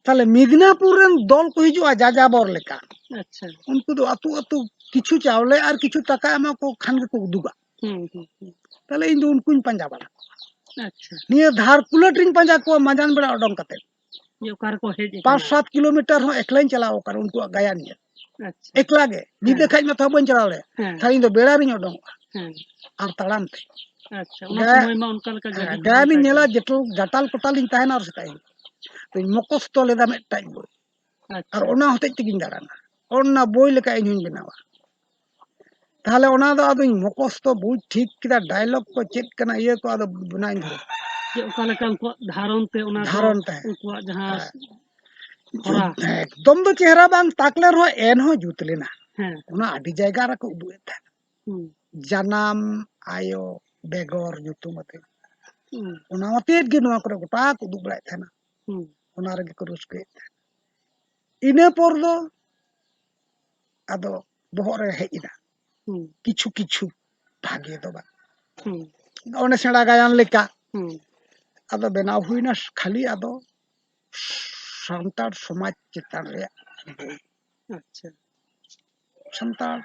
ᱛᱟᱦᱞᱮ ᱢᱤᱫᱽᱱᱟᱯᱩᱨ ᱨᱮᱱ ᱫᱚᱞ ᱠᱚ ᱦᱤᱡᱩᱜᱼᱟ ᱡᱟᱡᱟᱵᱚᱨ ᱞᱮᱠᱟ᱾ ᱟᱪᱪᱷᱟ᱾ ᱩᱱᱠᱩ ᱫᱚ ᱟᱹᱛᱩ ᱟᱹᱛᱩ ᱠᱤᱪᱷᱩ ᱪᱟᱣᱞᱮ ᱟᱨ ᱠᱤᱪᱷᱩ ᱴᱟᱠᱟ ᱮᱢᱟ ᱠᱚ ᱠᱷᱟᱱ ᱜᱮᱠᱚ ᱩᱫᱩᱜᱟ᱾ ᱦᱩᱸ, ᱦᱩᱸ, ᱦᱩᱸ᱾ ᱛᱟᱦᱞᱮ ᱤᱧ ᱫᱚ ᱩᱱᱠᱩᱧ ᱯᱟᱸᱡᱟ ᱵᱟᱲᱟ ᱠᱚᱣᱟ᱾ ᱟᱪᱪᱷᱟ᱾ ᱱᱤᱭᱟᱹ ᱫᱷᱟᱨ ᱠᱩᱞᱟᱹᱴ ᱨᱤᱧ ᱯᱟᱸᱡᱟ ᱠᱚᱣᱟ ᱢᱟᱡᱟᱱ ᱵᱮᱲᱟ ᱚᱰᱚᱝ ᱠᱟᱛᱮ᱾ ᱡᱮ ᱚᱠᱟ ᱨᱮᱠᱚ ᱦᱮᱡ ᱟᱠᱟᱱᱟ᱾ ᱯᱟᱸᱪ ᱥᱟᱛ ᱠᱤᱞᱳᱢᱤᱴᱟᱨ ᱦᱚᱸ ᱮᱠᱞᱟᱧ ᱪᱟᱞᱟᱣ ᱟᱠᱟᱱᱟ ᱩᱱᱠᱩᱣᱟᱜ ᱜᱟᱭᱟᱱ ᱧᱮᱞ᱾ ᱟᱪᱪᱷᱟ᱾ ᱮᱠᱞᱟ ᱜᱮ᱾ ᱧᱤᱫᱟᱹ ᱦᱮᱸ᱾ ᱠᱷᱟᱡ ᱢᱟᱛᱚ ᱵᱟᱹᱧ ᱪᱟᱞᱟᱣ ᱫᱟᱲᱮᱭᱟᱜᱼᱟ᱾ ᱦᱮᱸ᱾ ᱛᱟᱦᱞᱮ ᱤᱧ ᱫᱚ ᱵᱮᱲᱟ ᱨᱤᱧ ᱚᱰᱚᱝᱚᱜᱼᱟ᱾ ᱦᱮᱸ᱾ ᱟᱨ ᱛᱟᱲᱟᱢ ᱛᱮ᱾ ᱟᱪᱪᱷᱟ, ᱚᱱᱟ ᱜᱟ-, ᱥᱚᱢᱚᱭ ᱢᱟ ᱚᱱᱠᱟ ᱞᱮᱠᱟ ᱦᱮᱸ, ᱜᱟᱹᱰᱤ ᱠᱚ ᱜᱟᱭᱟᱱᱤᱧ ᱵᱟᱝ ᱧᱮᱞᱟ, ᱛᱟᱦᱮᱸ ᱠᱟᱱᱟ᱾ ᱡᱮᱴᱩ ᱡᱟᱴᱟᱞ ᱠᱚᱴᱟᱞᱤᱧ ᱛᱟᱦᱮᱱᱟ ᱟᱨ ᱥᱮᱛᱟᱜ ᱤᱧ ᱫᱚᱧ ᱢᱚᱠᱚᱥᱛᱚ ᱞᱮᱫᱟ ᱢᱤᱫᱴᱟᱝ ᱵᱳᱭ᱾ ᱟᱪᱪᱷᱟ᱾ ᱟᱨ ᱚᱱᱟ ᱦᱚᱛᱮᱡ ᱛᱮᱜᱤᱧ ᱫᱟᱬᱟᱱᱟ᱾ ᱚᱱᱟ ᱵᱳᱭ ᱞᱮᱠᱟ ᱤᱧ ᱦᱚᱧ ᱵᱮᱱᱟᱣᱟ᱾ ᱛᱟᱦᱞᱮ ᱚᱱᱟ ᱫᱚ ᱟᱫᱚᱧ ᱢᱚᱠᱚᱥᱛᱚ ᱵᱩᱡᱽ ᱴᱷᱤᱠ ᱠᱮᱫᱟ, ᱰᱟᱭᱞᱚᱜ ᱠᱚ ᱪᱮᱫ ᱠᱟᱱᱟ, ᱤᱭᱟᱹ ᱠᱚ, ᱟᱫᱚ ᱵᱮᱱᱟᱣᱤᱧ ᱫᱷᱩᱨᱟᱹᱣ᱾ ᱡᱮ ᱚᱠᱟ ᱞᱮᱠᱟ ᱩᱱᱠᱩᱣᱟᱜ ᱫᱷᱟᱨᱚᱱ ᱛᱮ, ᱚᱱᱟ ᱫᱚ ᱫᱷᱟᱨᱚᱱ ᱛᱮ᱾ ᱩᱱᱠᱩᱣᱟᱜ ᱡᱟᱦᱟᱸ ᱦᱮᱸ᱾ ᱦᱚᱨᱟ᱾ ᱮᱠᱫᱚᱢ ᱫᱚ ᱪᱮᱦᱨᱟ ᱵᱟᱝ ᱛᱟᱠ ᱞᱮᱱ ᱨᱮᱦᱚᱸ ᱮᱱᱦᱚᱸ ᱡᱩᱛ ᱞᱮᱱᱟ᱾ ᱦᱮᱸ᱾ ᱚᱱᱟ ᱟᱹᱰᱤ ᱡᱟᱭᱜᱟ ᱨᱮᱠᱚ ᱩᱫᱩᱜ ᱮᱫ ᱛᱟᱦᱮᱸᱫ᱾ ᱦᱩᱸ᱾ ᱡᱟᱱᱟᱢ ᱟᱭᱳ ᱵᱮᱜᱚᱨ ᱧᱩᱛᱩᱢ ᱟᱛᱮ᱾ ᱦᱩᱸ᱾ ᱚᱱᱟ ᱟᱛᱮᱫ ᱜᱮ ᱱᱚᱣᱟ ᱠᱚᱨᱮ ᱜᱚᱴᱟ ᱠᱚ ᱩᱫᱩᱜ ᱵᱟᱲᱟᱭᱮᱫ ᱛᱟᱦᱮᱱᱟ᱾ ᱦᱩᱸ᱾ ᱚᱱᱟ ᱨᱮᱜᱮ ᱠᱚ ᱨᱟᱹᱥᱠᱟᱹᱭᱮᱫ ᱛᱟᱦᱮᱱᱟ᱾ ᱤᱱᱟᱹ ᱯᱚᱨ ᱫᱚ ᱟᱫᱚ ᱵᱚᱦᱚᱜ ᱨᱮ ᱦᱮᱡ ᱮᱱᱟ ᱦᱩᱸ᱾ ᱠᱤᱪᱷᱩ ᱠᱤᱪᱷᱩ, ᱵᱷᱟᱜᱮ ᱫᱚ ᱵᱟᱝ᱾ ᱦᱩᱸ᱾ ᱚᱱᱮ ᱥᱮᱬᱟ ᱜᱟᱭᱟᱱ ᱞᱮᱠᱟ᱾ ᱦᱩᱸ᱾ ᱟᱫᱚ ᱵᱮᱱᱟᱣ ᱦᱩᱭᱱᱟ ᱠᱷᱟᱹᱞᱤ ᱟᱫᱚ ᱥᱟᱱᱛᱟᱲ ᱥᱚᱢᱟᱡᱽ ᱪᱮᱛᱟᱱ ᱨᱮᱭᱟᱜ ᱵᱳᱭ᱾ ᱟᱪᱪᱷᱟ᱾ ᱥᱟᱱᱛᱟᱲ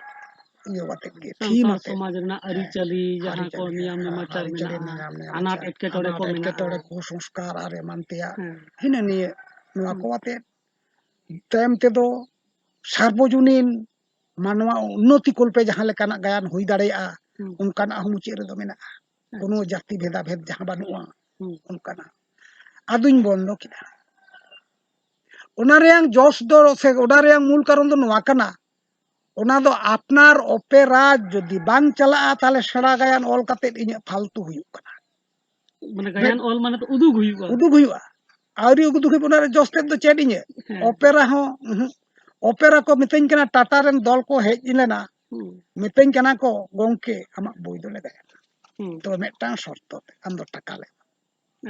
ᱤᱭᱟᱹ ᱟᱛᱮᱫ ᱜᱮ, ᱥᱟᱱᱛᱟᱲ ᱛᱷᱤᱢ ᱟᱛᱮᱫ᱾ ᱥᱚᱢᱟᱡᱽ ᱨᱮᱱᱟᱜ ᱦᱮᱸ, ᱟᱹᱨᱤᱪᱟᱹᱞᱤ ᱡᱟᱦᱟᱸ ᱠᱚ ᱟᱹᱨᱤᱪᱟᱹᱞᱤ, ᱱᱤᱭᱚᱢ ᱦᱮᱸ, ᱱᱮᱢᱟᱪᱟᱨ ᱟᱹᱨᱤᱪᱟᱹᱞᱤ ᱢᱮᱱᱟᱜᱼᱟ, ᱱᱤᱭᱚᱢ ᱱᱮᱢᱟᱪᱟᱨ, ᱟᱱᱟᱴ ᱮᱴᱠᱮᱴᱚᱬᱮ ᱟᱱᱟᱴ ᱠᱚ ᱢᱮᱱᱟᱜᱼᱟ᱾ ᱮᱴᱠᱮᱴᱚᱬᱮ, ᱠᱩᱥᱚᱝᱥᱠᱟᱨ ᱟᱨ ᱮᱢᱟᱱ ᱛᱮᱭᱟᱜ, ᱦᱮᱸ᱾ ᱦᱤᱱᱟᱹ ᱱᱤᱭᱟᱹ ᱱᱚᱣᱟ ᱦᱩᱸ᱾ ᱠᱚ ᱟᱛᱮᱫ ᱛᱟᱭᱚᱢ ᱛᱮᱫᱚ ᱥᱟᱨᱵᱚᱡᱚᱱᱤᱱ ᱢᱟᱱᱣᱟ ᱩᱱᱱᱚᱛᱤ ᱠᱚᱞᱯᱮ ᱡᱟᱦᱟᱸ ᱞᱮᱠᱟᱱᱟᱜ ᱜᱟᱭᱟᱱ ᱦᱩᱭ ᱫᱟᱲᱮᱭᱟᱜᱼᱟ, ᱦᱩᱸ᱾ ᱚᱱᱠᱟᱱᱟᱜ ᱦᱚᱸ ᱢᱩᱪᱟᱹᱫ ᱨᱮᱫᱚ ᱢᱮᱱᱟᱜᱼᱟ᱾ ᱟᱪᱪᱷᱟ᱾ ᱠᱳᱱᱳ ᱡᱟᱹᱛᱤ ᱵᱷᱮᱫᱟ ᱵᱷᱮᱫ ᱡᱟᱦᱟᱸ ᱵᱟᱹᱱᱩᱜᱼᱟ, ᱦᱩᱸ᱾ ᱚᱱᱠᱟᱱᱟᱜ᱾ ᱟᱫᱚᱧ ᱵᱚᱱᱫᱚ ᱠᱮᱫᱟ᱾ ᱚᱱᱟ ᱨᱮᱭᱟᱝ ᱡᱚᱥ ᱫᱚ ᱥᱮ ᱚᱱᱟ ᱨᱮᱭᱟᱝ ᱢᱩᱞ ᱠᱟᱨᱚᱱ ᱫᱚ ᱱᱚᱣᱟ ᱠᱟᱱᱟ, ᱚᱱᱟ ᱫᱚ ᱟᱯᱱᱟᱨ ᱚᱯᱮᱨᱟ ᱡᱩᱫᱤ ᱵᱟᱝ ᱪᱟᱞᱟᱜᱼᱟ, ᱛᱟᱦᱞᱮ ᱥᱮᱬᱟ ᱜᱟᱭᱟᱱ ᱚᱞ ᱠᱟᱛᱮᱫ ᱤᱧᱟᱹᱜ ᱯᱷᱟᱞᱛᱩ ᱦᱩᱭᱩᱜ ᱠᱟᱱᱟ᱾ ᱢᱟᱱᱮ ᱜᱟᱭᱟᱱ ᱚᱞ ᱢᱟᱱᱮ ᱛᱚ ᱩᱫᱩᱜ ᱦᱩᱭᱩᱜᱼᱟ᱾ ᱩᱫᱩᱜ ᱦᱩᱭᱩᱜᱼᱟ᱾ ᱟᱹᱣᱨᱤ ᱩᱫᱩᱜ ᱦᱩᱭᱩᱜ, ᱚᱱᱟ ᱨᱮ ᱡᱚᱥ ᱛᱮᱫ ᱫᱚ ᱪᱮᱫ ᱤᱧᱟᱹᱜ? ᱦᱮᱸ᱾ ᱚᱯᱮᱨᱟ ᱦᱚᱸ, ᱩᱦᱩᱸ᱾ ᱚᱯᱮᱨᱟ ᱠᱚ ᱢᱤᱛᱟᱹᱧ ᱠᱟᱱᱟ, ᱴᱟᱴᱟ ᱨᱮᱱ ᱫᱚᱞ ᱠᱚ ᱦᱮᱡ ᱞᱮᱱᱟ, ᱦᱩᱸ᱾ ᱢᱤᱛᱟᱹᱧ ᱠᱟᱱᱟ ᱠᱚ, "ᱜᱚᱝᱠᱮ, ᱟᱢᱟᱜ ᱵᱳᱭ ᱫᱚᱞᱮ ᱜᱟᱭᱟᱱᱟ᱾ ᱦᱩᱸ᱾ ᱛᱚ ᱢᱤᱫᱴᱟᱝ ᱥᱚᱨᱛᱚ ᱛᱮ, ᱟᱢ ᱫᱚ ᱴᱟᱠᱟ ᱞᱮ ᱮᱢᱟ,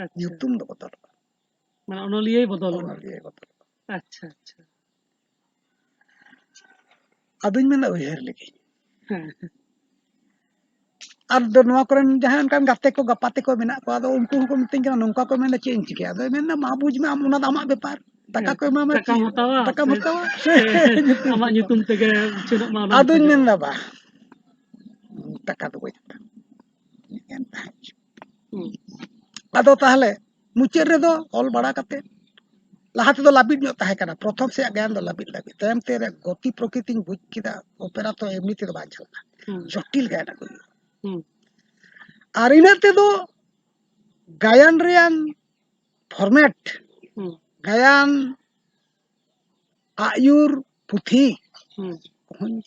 ᱟᱪᱪᱷᱟ᱾ ᱧᱩᱛᱩᱢ ᱫᱚ ᱵᱚᱫᱚᱞᱚᱜᱼᱟ, ᱢᱟᱱᱮ ᱚᱱᱚᱞᱤᱭᱟᱹᱭ ᱵᱚᱫᱚᱞᱚᱜᱼᱟ᱾ ᱚᱱᱚᱞᱤᱭᱟᱹᱭ ᱵᱚᱫᱚᱞᱚᱜᱼᱟ᱾" ᱟᱪᱪᱷᱟ, ᱟᱪᱪᱷᱟ᱾ ᱟᱫᱚᱧ ᱢᱮᱱᱫᱟ, "ᱩᱭᱦᱟᱹᱨ ᱞᱮᱜᱤᱧ᱾" ᱦᱮᱸ᱾ ᱟᱨ ᱫᱚ ᱱᱚᱣᱟ ᱠᱚᱨᱮᱱ ᱡᱟᱦᱟᱸᱭ ᱚᱱᱠᱟᱱ ᱜᱟᱛᱮ ᱠᱚ, ᱜᱟᱯᱟᱛᱮ ᱠᱚ ᱢᱮᱱᱟᱜ ᱠᱚᱣᱟ, ᱟᱫᱚ ᱩᱱᱠᱩ ᱦᱚᱸᱠᱚ ᱢᱤᱛᱟᱹᱧ ᱠᱟᱱᱟ, "ᱱᱚᱝᱠᱟ ᱠᱚ ᱢᱮᱱᱫᱟ, ᱪᱮᱫ ᱤᱧ ᱪᱤᱠᱟᱹᱭᱟ?" ᱟᱫᱚᱧ ᱢᱮᱱᱫᱟ, "ᱢᱟ ᱵᱩᱡᱽ ᱢᱮ, ᱟᱢ ᱚᱱᱟ ᱫᱚ ᱟᱢᱟᱜ ᱵᱮᱯᱟᱨ, ᱴᱟᱠᱟ ᱠᱚ ᱮᱢᱟᱢᱟ, ᱴᱟᱠᱟᱢ ᱪᱮᱫ? ᱦᱟᱛᱟᱣᱟ ᱴᱟᱠᱟᱢ ᱥᱮ ᱦᱟᱛᱟᱣᱟ, ᱟᱢᱟᱜ ᱧᱩᱛᱩᱢ ᱛᱮᱜᱮ ᱩᱪᱷᱟᱹᱱᱚᱜ ᱢᱟ ᱚᱱᱟ ᱟᱫᱚᱧ ᱠᱚᱫᱚ᱾ ᱢᱮᱱᱫᱟ, "ᱵᱟ, ᱴᱟᱠᱟ ᱫᱚ ᱵᱟᱹᱧ ᱦᱟᱛᱟᱣᱟ, ᱤᱧᱟᱹᱜ ᱜᱮ ᱛᱟᱦᱮᱸ ᱦᱚᱪᱚ᱾" ᱦᱩᱸ᱾ ᱟᱫᱚ ᱛᱟᱦᱞᱮ ᱢᱩᱪᱟᱹᱫ ᱨᱮᱫᱚ ᱚᱞ ᱵᱟᱲᱟ ᱠᱟᱛᱮ, ᱞᱟᱦᱟ ᱛᱮᱫᱚ ᱞᱟᱹᱵᱤᱫ ᱧᱚᱜ ᱛᱟᱦᱮᱸ ᱠᱟᱱᱟ, ᱯᱨᱚᱛᱷᱚᱢ ᱥᱮᱭᱟᱜ ᱜᱟᱭᱟᱱ ᱫᱚ ᱞᱟᱹᱵᱤᱫ ᱞᱟᱹᱵᱤᱫ, ᱛᱟᱭᱚᱢ ᱛᱮ ᱨᱮ ᱜᱚᱛᱤ ᱯᱨᱚᱠᱨᱤᱛᱤᱧ ᱵᱩᱡᱽ ᱠᱮᱫᱟ, ᱚᱯᱮᱨᱟ ᱛᱚ ᱮᱢᱱᱤ ᱛᱮᱫᱚ ᱵᱟᱝ ᱪᱟᱞᱟᱜᱼᱟ, ᱦᱩᱸ᱾ ᱡᱚᱴᱤᱞ ᱜᱟᱭᱟᱱ ᱟᱹᱜᱩᱭ ᱦᱩᱭᱩᱜᱼᱟ᱾ ᱦᱩᱸ᱾ ᱟᱨ ᱤᱱᱟᱹ ᱛᱮᱫᱚ ᱜᱟᱭᱟᱱ ᱨᱮᱭᱟᱝ ᱯᱷᱚᱨᱢᱮᱴ, ᱦᱩᱸ᱾ ᱜᱟᱭᱟᱱ ᱟᱹᱭᱩᱨ ᱯᱩᱛᱷᱤ, ᱦᱩᱸ᱾ ᱠᱚᱦᱚᱸᱧ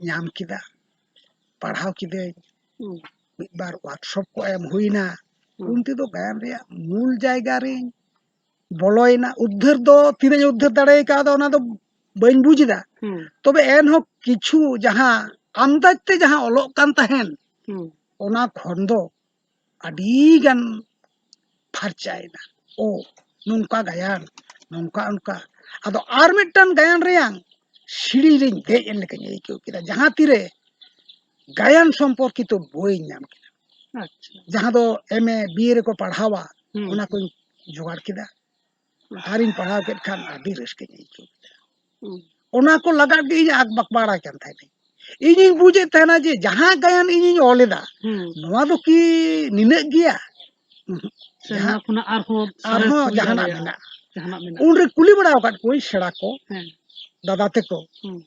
ᱧᱟᱢ ᱠᱮᱫᱟ, ᱯᱟᱲᱦᱟᱣ ᱠᱤᱫᱟᱹᱧ᱾ ᱦᱩᱸ᱾ ᱢᱤᱫ ᱵᱟᱨ ᱣᱟᱨᱠᱥᱚᱯ ᱠᱚ ᱮᱢ ᱦᱩᱭᱱᱟ᱾ ᱦᱩᱸ᱾ ᱩᱱ ᱛᱮᱫᱚ ᱜᱟᱭᱟᱱ ᱨᱮᱭᱟᱜ ᱢᱩᱞ ᱡᱟᱭᱜᱟ ᱨᱤᱧ ᱵᱚᱞᱚᱭᱮᱱᱟ᱾ ᱩᱫᱽᱫᱷᱟᱹᱨ ᱫᱚ ᱛᱤᱱᱟᱹᱜ ᱤᱧ ᱩᱫᱽᱫᱷᱟᱹᱨ ᱫᱟᱲᱮ ᱠᱟᱣᱫᱟ, ᱚᱱᱟ ᱫᱚ ᱵᱟᱹᱧ ᱵᱩᱡᱽ ᱮᱫᱟ᱾ ᱦᱩᱸ᱾ ᱛᱚᱵᱮ ᱮᱱᱦᱚᱸ ᱠᱤᱪᱷᱩ ᱡᱟᱦᱟᱸ ᱟᱱᱫᱟᱡᱽ ᱛᱮ ᱡᱟᱦᱟᱸ ᱚᱞᱚᱜ ᱠᱟᱱ ᱛᱟᱦᱮᱸᱱ, ᱦᱩᱸ᱾ ᱚᱱᱟ ᱠᱷᱚᱱ ᱫᱚ ᱟᱹᱰᱤ ᱜᱟᱱ ᱯᱷᱟᱨᱪᱟᱭᱮᱱᱟ᱾ ᱳ, ᱱᱚᱝᱠᱟ ᱜᱟᱭᱟᱱ, ᱱᱚᱝᱠᱟ ᱚᱱᱠᱟ᱾ ᱟᱫᱚ ᱟᱨ ᱢᱤᱫᱴᱟᱝ ᱜᱟᱭᱟᱱ ᱨᱮᱭᱟᱝ ᱥᱤᱲᱤ ᱨᱤᱧ ᱫᱮᱡ ᱮᱱ ᱞᱮᱠᱟᱧ ᱟᱹᱭᱠᱟᱹᱣ ᱠᱮᱫᱟ, ᱡᱟᱦᱟᱸ ᱛᱤᱨᱮ ᱜᱟᱭᱟᱱ ᱥᱚᱢᱯᱚᱨᱠᱤᱛᱚ ᱵᱳᱭ ᱧᱟᱢ ᱠᱮᱫᱟ᱾ ᱟᱪᱪᱷᱟ᱾ ᱡᱟᱦᱟᱸ ᱫᱚ ᱮᱢ ᱮ, ᱵᱤ ᱮ ᱨᱮᱠᱚ ᱯᱟᱲᱦᱟᱣᱟ, ᱦᱩᱸ᱾ ᱚᱱᱟ ᱠᱚᱧ ᱡᱚᱜᱟᱲ ᱠᱮᱫᱟ᱾ ᱟᱨᱤᱧ ᱯᱟᱲᱦᱟᱣ ᱠᱮᱫ ᱠᱷᱟᱱ ᱟᱹᱰᱤ ᱨᱟᱹᱥᱠᱟᱹᱧ ᱟᱹᱭᱠᱟᱹᱣ ᱠᱮᱫᱟ᱾ ᱦᱩᱸ᱾ ᱚᱱᱟ ᱠᱚ ᱞᱟᱜᱟᱫ ᱜᱮ ᱤᱧ ᱟᱠ ᱵᱟᱠ ᱵᱟᱲᱟᱭ ᱠᱟᱱ ᱛᱟᱦᱮᱱᱟᱹᱧ᱾ ᱤᱧᱤᱧ ᱵᱩᱡᱮᱫ ᱛᱟᱦᱮᱱᱟ ᱡᱮ ᱡᱟᱦᱟᱸ ᱜᱟᱭᱟᱱ ᱤᱧᱤᱧ ᱚᱞ ᱮᱫᱟ, ᱦᱩᱸ᱾ ᱱᱚᱣᱟ ᱫᱚ ᱠᱤ ᱱᱤᱱᱟᱹᱜ ᱜᱮᱭᱟ? ᱩᱸᱦᱩᱜ᱾ ᱥᱮ ᱡᱟᱦᱟᱸ ᱱᱚᱣᱟ ᱠᱷᱚᱱᱟᱜ ᱟᱨᱦᱚᱸ ᱥᱚᱨᱮᱥ ᱟᱨᱦᱚᱸ ᱦᱩᱭ ᱡᱟᱦᱟᱱᱟᱜ ᱫᱟᱲᱮᱭᱟᱜᱼᱟ? ᱢᱮᱱᱟᱜᱼᱟ᱾ ᱡᱟᱦᱟᱱᱟᱜ ᱢᱮᱱᱟᱜᱼᱟ? ᱩᱱᱨᱮ ᱠᱩᱞᱤ ᱵᱟᱲᱟ ᱟᱠᱟᱫ ᱠᱚᱣᱟᱹᱧ ᱥᱮᱬᱟ ᱠᱚ, ᱦᱮᱸ᱾ ᱫᱟᱫᱟ ᱛᱮᱠᱚ᱾ ᱦᱩᱸ᱾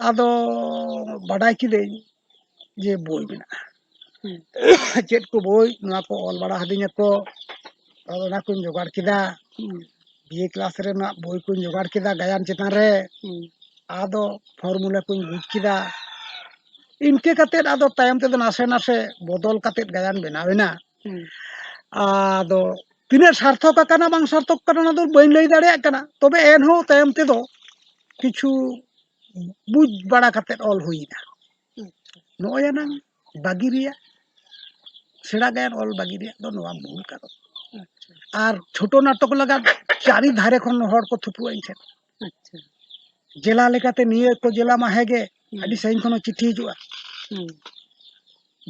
ᱟᱫᱚ ᱵᱟᱰᱟᱭ ᱠᱤᱫᱟᱹᱧ ᱡᱮ ᱵᱳᱭ ᱢᱮᱱᱟᱜᱼᱟ᱾ ᱦᱩᱸ᱾ ᱪᱮᱫ ᱠᱚ ᱵᱳᱭ, ᱱᱚᱣᱟ ᱠᱚ ᱚᱞ ᱵᱟᱲᱟ ᱟᱹᱫᱤᱧᱟ ᱠᱚ, ᱟᱫᱚ ᱚᱱᱟ ᱠᱚᱧ ᱡᱚᱜᱟᱲ ᱠᱮᱫᱟ᱾ ᱦᱩᱸ᱾ ᱵᱤ ᱮ ᱠᱞᱟᱥ ᱨᱮᱱᱟᱜ ᱵᱳᱭ ᱠᱚᱧ ᱡᱚᱜᱟᱲ ᱠᱮᱫᱟ ᱜᱟᱭᱟᱱ ᱪᱮᱛᱟᱱ ᱨᱮ᱾ ᱦᱩᱸ᱾ ᱟᱫᱚ ᱯᱷᱚᱨᱢᱩᱞᱟ ᱠᱚᱧ ᱵᱩᱡᱽ ᱠᱮᱫᱟ᱾ ᱤᱱᱠᱟᱹ ᱠᱟᱛᱮᱫ ᱟᱫᱚ ᱛᱟᱭᱚᱢ ᱛᱮᱫᱚ ᱱᱟᱥᱮ ᱱᱟᱥᱮ ᱵᱚᱫᱚᱞ ᱠᱟᱛᱮᱫ ᱜᱟᱭᱟᱱ ᱵᱮᱱᱟᱣ ᱮᱱᱟ᱾ ᱦᱩᱸ᱾ ᱟᱫᱚ ᱛᱤᱱᱟᱹᱜ ᱥᱟᱨᱛᱷᱚᱠ ᱟᱠᱟᱱᱟ ᱵᱟᱝ ᱥᱟᱨᱛᱷᱚᱠ ᱟᱠᱟᱱᱟ, ᱚᱱᱟ ᱫᱚ ᱵᱟᱹᱧ ᱞᱟᱹᱭ ᱫᱟᱲᱮᱭᱟᱜ ᱠᱟᱱᱟ᱾ ᱛᱚᱵᱮ ᱮᱱᱦᱚᱸ ᱛᱟᱭᱚᱢ ᱛᱮᱫᱚ ᱠᱤᱪᱷᱩ ᱵᱩᱡᱽ ᱵᱟᱲᱟ ᱠᱟᱛᱮᱫ ᱚᱞ ᱦᱩᱭᱱᱟ᱾ ᱟᱪᱪᱷᱟ᱾ ᱱᱚᱜᱼᱚᱭ ᱮᱱᱟᱝ ᱵᱟᱹᱜᱤ ᱨᱮᱭᱟᱜ, ᱥᱮᱬᱟ ᱜᱟᱭᱟᱱ ᱚᱞ ᱵᱟᱹᱜᱤ ᱨᱮᱭᱟᱜ ᱫᱚ ᱱᱚᱣᱟ ᱢᱩᱞ ᱠᱟᱨᱚᱱ᱾ ᱟᱪᱪᱷᱟ᱾ ᱟᱨ ᱪᱷᱳᱴᱳ ᱱᱟᱴᱚᱠ ᱞᱟᱜᱟᱫ ᱪᱟᱹᱨᱤ ᱫᱷᱟᱨᱮ ᱠᱷᱚᱱ ᱦᱚᱲ ᱠᱚ ᱛᱷᱩᱯᱨᱩᱜᱼᱟ ᱤᱧ ᱴᱷᱮᱱ᱾ ᱟᱪᱪᱷᱟ᱾ ᱡᱮᱞᱟ ᱞᱮᱠᱟᱛᱮ ᱱᱤᱭᱟᱹ ᱠᱚ ᱡᱮᱞᱟ ᱢᱟ ᱦᱮᱸ ᱜᱮ, ᱦᱩᱸ᱾ ᱟᱹᱰᱤ ᱥᱟᱺᱜᱤᱧ ᱠᱷᱚᱱ ᱦᱚᱸ ᱪᱤᱴᱷᱤ ᱦᱤᱡᱩᱜᱼᱟ᱾ ᱦᱩᱸ᱾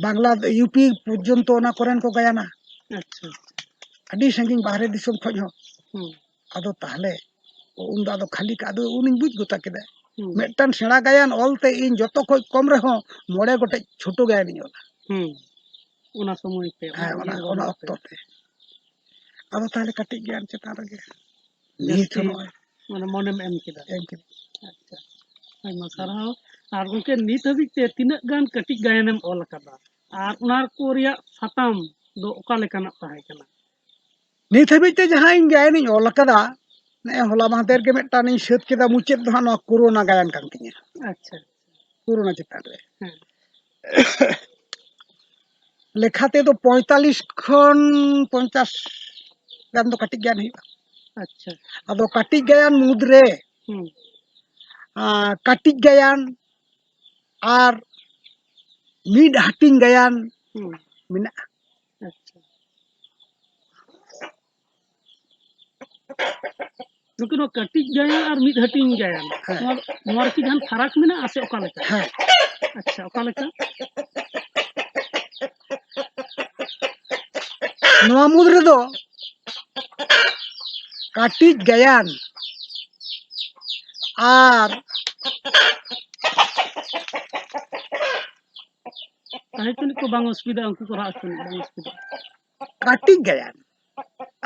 ᱵᱟᱝᱞᱟ, ᱭᱩ ᱯᱤ ᱯᱚᱨᱡᱚᱱᱛᱚ ᱚᱱᱟ ᱠᱚᱨᱮᱱ ᱠᱚ ᱜᱟᱭᱟᱱᱟ᱾ ᱟᱪᱪᱷᱟ, ᱟᱪᱪᱷᱟ᱾ ᱟᱹᱰᱤ ᱥᱟᱺᱜᱤᱧ ᱵᱟᱦᱨᱮ ᱫᱤᱥᱚᱢ ᱠᱷᱚᱱ ᱦᱚᱸ᱾ ᱦᱩᱸ᱾ ᱟᱫᱚ ᱛᱟᱦᱞᱮ ᱩᱱᱫᱚ ᱟᱫᱚ ᱠᱷᱟᱹᱞᱤ ᱠᱟᱜ, ᱟᱫᱚ ᱩᱱᱤᱧ ᱵᱩᱡᱽ ᱜᱚᱫᱟ ᱠᱮᱫᱟ᱾ ᱦᱩᱸ᱾ ᱢᱤᱫᱴᱟᱝ ᱥᱮᱬᱟ ᱜᱟᱭᱟᱱ ᱚᱞ ᱛᱮ ᱤᱧ ᱡᱚᱛᱚ ᱠᱷᱚᱡ ᱠᱚᱢ ᱨᱮᱦᱚᱸ ᱢᱚᱬᱮ ᱜᱚᱴᱮᱡ ᱪᱷᱳᱴᱳ ᱜᱟᱭᱟᱱᱤᱧ ᱚᱞᱟ᱾ ᱦᱩᱸ᱾ ᱚᱱᱟ ᱥᱚᱢᱚᱭ ᱛᱮ, ᱚᱱᱟ ᱦᱮᱸ, ᱚᱱᱟ, ᱩᱢᱮᱨ ᱚᱱᱟ ᱵᱟᱹᱱᱩᱜ ᱚᱠᱛᱚ ᱛᱮ᱾ ᱛᱮ᱾ ᱟᱫᱚ ᱛᱟᱦᱞᱮ ᱠᱟᱹᱴᱤᱡ ᱜᱟᱭᱟᱱ ᱪᱮᱛᱟᱱ ᱨᱮᱜᱮ ᱱᱤᱛ ᱡᱟᱹᱥᱛᱤ ᱦᱚᱸ ᱱᱚᱜᱼᱚᱭ ᱢᱟᱱᱮ ᱢᱚᱱᱮᱢ ᱮᱢ ᱠᱮᱫᱟ᱾ ᱮᱢ ᱠᱮᱫᱟ᱾ ᱟᱪᱪᱷᱟ, ᱟᱭᱢᱟ ᱥᱟᱨᱦᱟᱣ᱾ ᱟᱨ ᱜᱚᱝᱠᱮ, ᱱᱤᱛ ᱦᱟᱹᱵᱤᱡ ᱛᱮ ᱛᱤᱱᱟᱹᱜ ᱜᱟᱱ ᱠᱟᱹᱴᱤᱡ ᱜᱟᱭᱟᱱᱮᱢ ᱚᱞ ᱟᱠᱟᱫᱟ? ᱟᱨ ᱚᱱᱟ ᱠᱚ ᱨᱮᱭᱟᱜ ᱥᱟᱛᱟᱢ ᱫᱚ ᱚᱠᱟ ᱞᱮᱠᱟᱱᱟᱜ ᱛᱟᱦᱮᱸ ᱠᱟᱱᱟ? ᱱᱤᱛ ᱦᱟᱹᱵᱤᱡ ᱛᱮ ᱡᱟᱦᱟᱸ ᱤᱧ ᱜᱟᱭᱟᱱᱤᱧ ᱚᱞ ᱟᱠᱟᱫᱟ, ᱱᱮᱜᱼᱮ ᱦᱚᱞᱟ ᱢᱟᱦᱫᱮᱨ ᱜᱮ ᱢᱤᱫᱴᱟᱝ ᱤᱧ ᱥᱟᱹᱛ ᱠᱮᱫᱟ, ᱢᱩᱪᱟᱹᱫ ᱫᱚ ᱦᱟᱸᱜ ᱱᱚᱣᱟ ᱠᱳᱨᱳᱱᱟ ᱜᱟᱭᱟᱱ ᱠᱟᱱ ᱛᱤᱧᱟ᱾ ᱟᱪᱪᱷᱟ᱾ ᱠᱳᱨᱳᱱᱟ ᱪᱮᱛᱟᱱ ᱨᱮ᱾ ᱦᱮᱸ᱾ ᱞᱮᱠᱷᱟ ᱛᱮᱫᱚ ᱯᱚᱸᱭᱛᱟᱞᱞᱤᱥ ᱠᱷᱚᱱ ᱯᱚᱧᱪᱟᱥ ᱜᱟᱱ ᱫᱚ ᱠᱟᱹᱴᱤᱡ ᱜᱟᱭᱟᱱ ᱦᱩᱭᱩᱜᱼᱟ᱾ ᱟᱪᱪᱷᱟ᱾ ᱟᱫᱚ ᱠᱟᱹᱴᱤᱡ ᱜᱟᱭᱟᱱ ᱢᱩᱫᱽᱨᱮ, ᱦᱩᱸ᱾ ᱟᱸ, ᱠᱟᱹᱴᱤᱡ ᱜᱟᱭᱟᱱ ᱟᱨ ᱢᱤᱫ ᱦᱟᱹᱴᱤᱧ ᱜᱟᱭᱟᱱ ᱦᱩᱸ᱾ ᱢᱮᱱᱟᱜᱼᱟ᱾ ᱟᱪᱪᱷᱟ᱾ ᱱᱩᱠᱤᱱ ᱱᱚᱣᱟ ᱠᱟᱹᱴᱤᱡ ᱜᱟᱭᱟᱱ ᱟᱨ ᱢᱤᱫ ᱦᱟᱹᱴᱤᱧ ᱜᱟᱭᱟᱱ, ᱦᱮᱸ᱾ ᱱᱚᱣᱟ, ᱱᱚᱣᱟ ᱨᱮᱠᱤ ᱡᱟᱦᱟᱱ ᱯᱷᱟᱨᱟᱠ ᱢᱮᱱᱟᱜᱼᱟ ᱥᱮ ᱚᱠᱟ ᱞᱮᱠᱟ? ᱦᱮᱸ᱾ ᱟᱪᱪᱷᱟ, ᱚᱠᱟ ᱞᱮᱠᱟ? ᱱᱚᱣᱟ ᱢᱩᱫᱽ ᱨᱮᱫᱚ ᱠᱟᱹᱴᱤᱡ ᱜᱟᱭᱟᱱ ᱟᱨ ᱛᱟᱦᱮᱸ ᱦᱚᱪᱚᱱᱤᱡ ᱠᱚ ᱵᱟᱝ ᱚᱥᱩᱵᱤᱫᱷᱟ, ᱩᱱᱠᱩ ᱠᱚ ᱨᱟᱜ ᱦᱚᱪᱚᱱᱤᱡ ᱵᱟᱝ ᱚᱥᱩᱵᱤᱫᱷᱟ᱾ ᱠᱟᱹᱴᱤᱡ ᱜᱟᱭᱟᱱ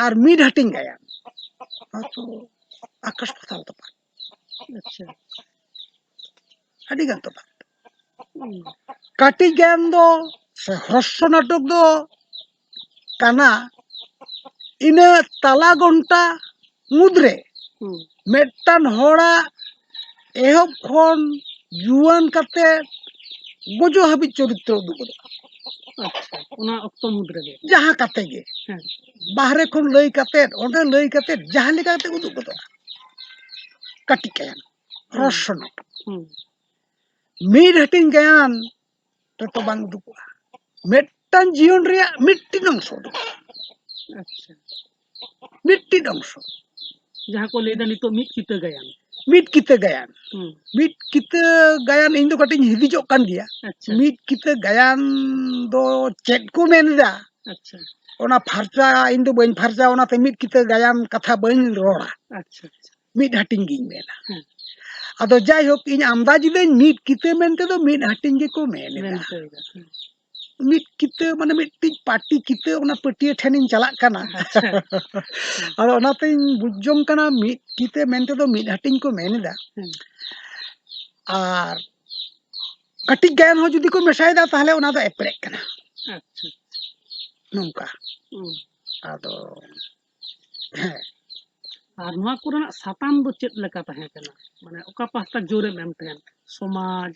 ᱟᱨ ᱢᱤᱫ ᱦᱟᱹᱴᱤᱧ ᱜᱟᱭᱟᱱ, ᱱᱚᱣᱟ ᱫᱚ ᱟᱠᱟᱥ ᱯᱟᱛᱟᱞ ᱛᱚᱯᱷᱟᱛ᱾ ᱟᱪᱪᱷᱟ᱾ ᱟᱹᱰᱤ ᱜᱟᱱ ᱛᱚᱯᱷᱟᱛ᱾ ᱦᱩᱸ᱾ ᱠᱟᱹᱴᱤᱡ ᱜᱟᱭᱟᱱ ᱫᱚ ᱥᱮ ᱦᱨᱚᱥᱥᱚ ᱱᱟᱴᱚᱠ ᱫᱚ ᱠᱟᱱᱟ, ᱤᱱᱟᱹ ᱛᱟᱞᱟ ᱜᱷᱚᱱᱴᱟ ᱢᱩᱫᱽᱨᱮ ᱦᱩᱸ᱾ ᱢᱤᱫᱴᱟᱝ ᱦᱚᱲᱟᱜ ᱮᱦᱚᱵ ᱠᱷᱚᱱ ᱡᱩᱣᱟᱹᱱ ᱠᱟᱛᱮ ᱜᱚᱡᱚᱜ ᱦᱟᱹᱵᱤᱡ ᱪᱚᱨᱤᱛᱨᱚ ᱩᱫᱩᱜ ᱜᱚᱫᱚᱜᱼᱟ᱾ ᱟᱪᱪᱷᱟ, ᱚᱱᱟ ᱚᱠᱛᱚ ᱢᱩᱫᱽ ᱨᱮᱜᱮ? ᱡᱟᱦᱟᱸ ᱠᱟᱛᱮ ᱜᱮ᱾ ᱦᱮᱸ᱾ ᱵᱟᱦᱨᱮ ᱠᱷᱚᱱ ᱞᱟᱹᱭ ᱠᱟᱛᱮ, ᱚᱸᱰᱮ ᱞᱟᱹᱭ ᱠᱟᱛᱮ, ᱡᱟᱦᱟᱸ ᱞᱮᱠᱟ ᱠᱟᱛᱮ ᱩᱫᱩᱜ ᱜᱚᱫᱚᱜᱼᱟ᱾ ᱠᱟᱹᱴᱤᱡ ᱜᱟᱭᱟᱱ, ᱦᱩᱸ᱾ ᱦᱨᱚᱥᱥᱚ ᱱᱟᱴᱚᱠ᱾ ᱦᱩᱸ᱾ ᱢᱤᱫ ᱦᱟᱹᱴᱤᱧ ᱜᱟᱭᱟᱱ ᱨᱮᱫᱚ ᱵᱟᱝ ᱩᱫᱩᱜᱚᱜᱼᱟ᱾ ᱢᱤᱫᱴᱟᱝ ᱡᱤᱭᱚᱱ ᱨᱮᱭᱟᱜ ᱢᱤᱫᱴᱤᱱ ᱚᱝᱥᱚ ᱩᱫᱩᱜᱚᱜᱼᱟ᱾ ᱟᱪᱪᱷᱟ᱾ ᱢᱤᱫᱴᱤᱱ ᱚᱝᱥᱚ᱾ ᱡᱟᱦᱟᱸ ᱠᱚ ᱞᱟᱹᱭᱫᱟ ᱱᱤᱛᱚᱜ ᱢᱤᱫ ᱠᱤᱛᱟᱹ ᱜᱟᱭᱟᱱ᱾ ᱢᱤᱫ ᱠᱤᱛᱟᱹ ᱜᱟᱭᱟᱱ᱾ ᱦᱩᱸ᱾ ᱢᱤᱫ ᱠᱤᱛᱟᱹ ᱜᱟᱭᱟᱱ ᱤᱧ ᱫᱚ ᱠᱟᱹᱴᱤᱡ ᱤᱧ ᱦᱤᱫᱤᱡᱚᱜ ᱠᱟᱱ ᱜᱮᱭᱟ᱾ ᱟᱪᱪᱷᱟ᱾ ᱢᱤᱫ ᱠᱤᱛᱟᱹ ᱜᱟᱭᱟᱱ ᱫᱚ ᱪᱮᱫ ᱠᱚ ᱢᱮᱱ ᱮᱫᱟ? ᱟᱪᱪᱷᱟ᱾ ᱚᱱᱟ ᱯᱷᱟᱨᱪᱟ ᱤᱧ ᱫᱚ ᱵᱟᱹᱧ ᱯᱷᱟᱨᱪᱟ, ᱚᱱᱟᱛᱮ ᱢᱤᱫ ᱠᱤᱛᱟᱹ ᱜᱟᱭᱟᱱ ᱠᱟᱛᱷᱟ ᱵᱟᱹᱧ ᱨᱚᱲᱟ᱾ ᱟᱪᱪᱷᱟ, ᱟᱪᱪᱷᱟ᱾ ᱢᱤᱫ ᱦᱟᱹᱴᱤᱧ ᱜᱤᱧ ᱢᱮᱱᱟ᱾ ᱦᱮᱸ᱾ ᱟᱫᱚ ᱡᱟᱭᱦᱳᱠ, ᱤᱧ ᱟᱢᱫᱟ ᱡᱩᱫᱟᱹᱧ, ᱢᱤᱫ ᱠᱤᱛᱟᱹ ᱢᱮᱱᱛᱮ ᱫᱚ ᱢᱤᱫ ᱦᱟᱹᱴᱤᱧ ᱜᱮᱠᱚ ᱢᱮᱱ ᱮᱫᱟ᱾ ᱢᱮᱱ ᱦᱚᱪᱚᱭᱮᱫᱟ, ᱦᱮᱸ᱾ ᱢᱤᱫ ᱠᱤᱛᱟᱹ ᱢᱟᱱᱮ ᱢᱤᱫᱴᱤᱡ ᱯᱟᱹᱴᱤ ᱠᱤᱛᱟᱹ, ᱚᱱᱟ ᱯᱟᱹᱴᱭᱟᱹ ᱴᱷᱮᱱᱤᱧ ᱪᱟᱞᱟᱜ ᱠᱟᱱᱟ᱾ ᱟᱪᱪᱷᱟ᱾ ᱟᱫᱚ ᱚᱱᱟᱛᱤᱧ ᱵᱩᱡᱽ ᱡᱚᱝ ᱠᱟᱱᱟ, ᱢᱤᱫ ᱠᱤᱛᱟᱹ ᱢᱮᱱᱛᱮ ᱫᱚ ᱢᱤᱫ ᱦᱟᱹᱴᱤᱧ ᱠᱚ ᱢᱮᱱ ᱮᱫᱟ᱾ ᱦᱮᱸ᱾ ᱟᱨ ᱠᱟᱹᱴᱤᱡ ᱜᱟᱭᱟᱱ ᱦᱚᱸ ᱡᱩᱫᱤ ᱠᱚ ᱢᱮᱥᱟᱭᱮᱫᱟ, ᱛᱟᱦᱚᱞᱮ ᱚᱱᱟ ᱫᱚ ᱮᱯᱲᱮᱜ ᱠᱟᱱᱟ᱾ ᱟᱪᱪᱷᱟ, ᱟᱪᱪᱷᱟ᱾ ᱱᱚᱝᱠᱟ᱾ ᱦᱩᱸ᱾ ᱟᱫᱚ, ᱦᱮᱸ᱾ ᱟᱨ ᱱᱚᱣᱟ ᱠᱚᱨᱮᱱᱟᱜ ᱥᱟᱛᱟᱢ ᱫᱚ ᱪᱮᱫ ᱞᱮᱠᱟ ᱛᱟᱦᱮᱸ ᱠᱟᱱᱟ? ᱢᱟᱱᱮ ᱚᱠᱟ ᱯᱟᱦᱴᱟ ᱡᱳᱨᱮᱢ ᱮᱢ ᱛᱟᱦᱮᱸᱱ? ᱥᱚᱢᱟᱡᱽ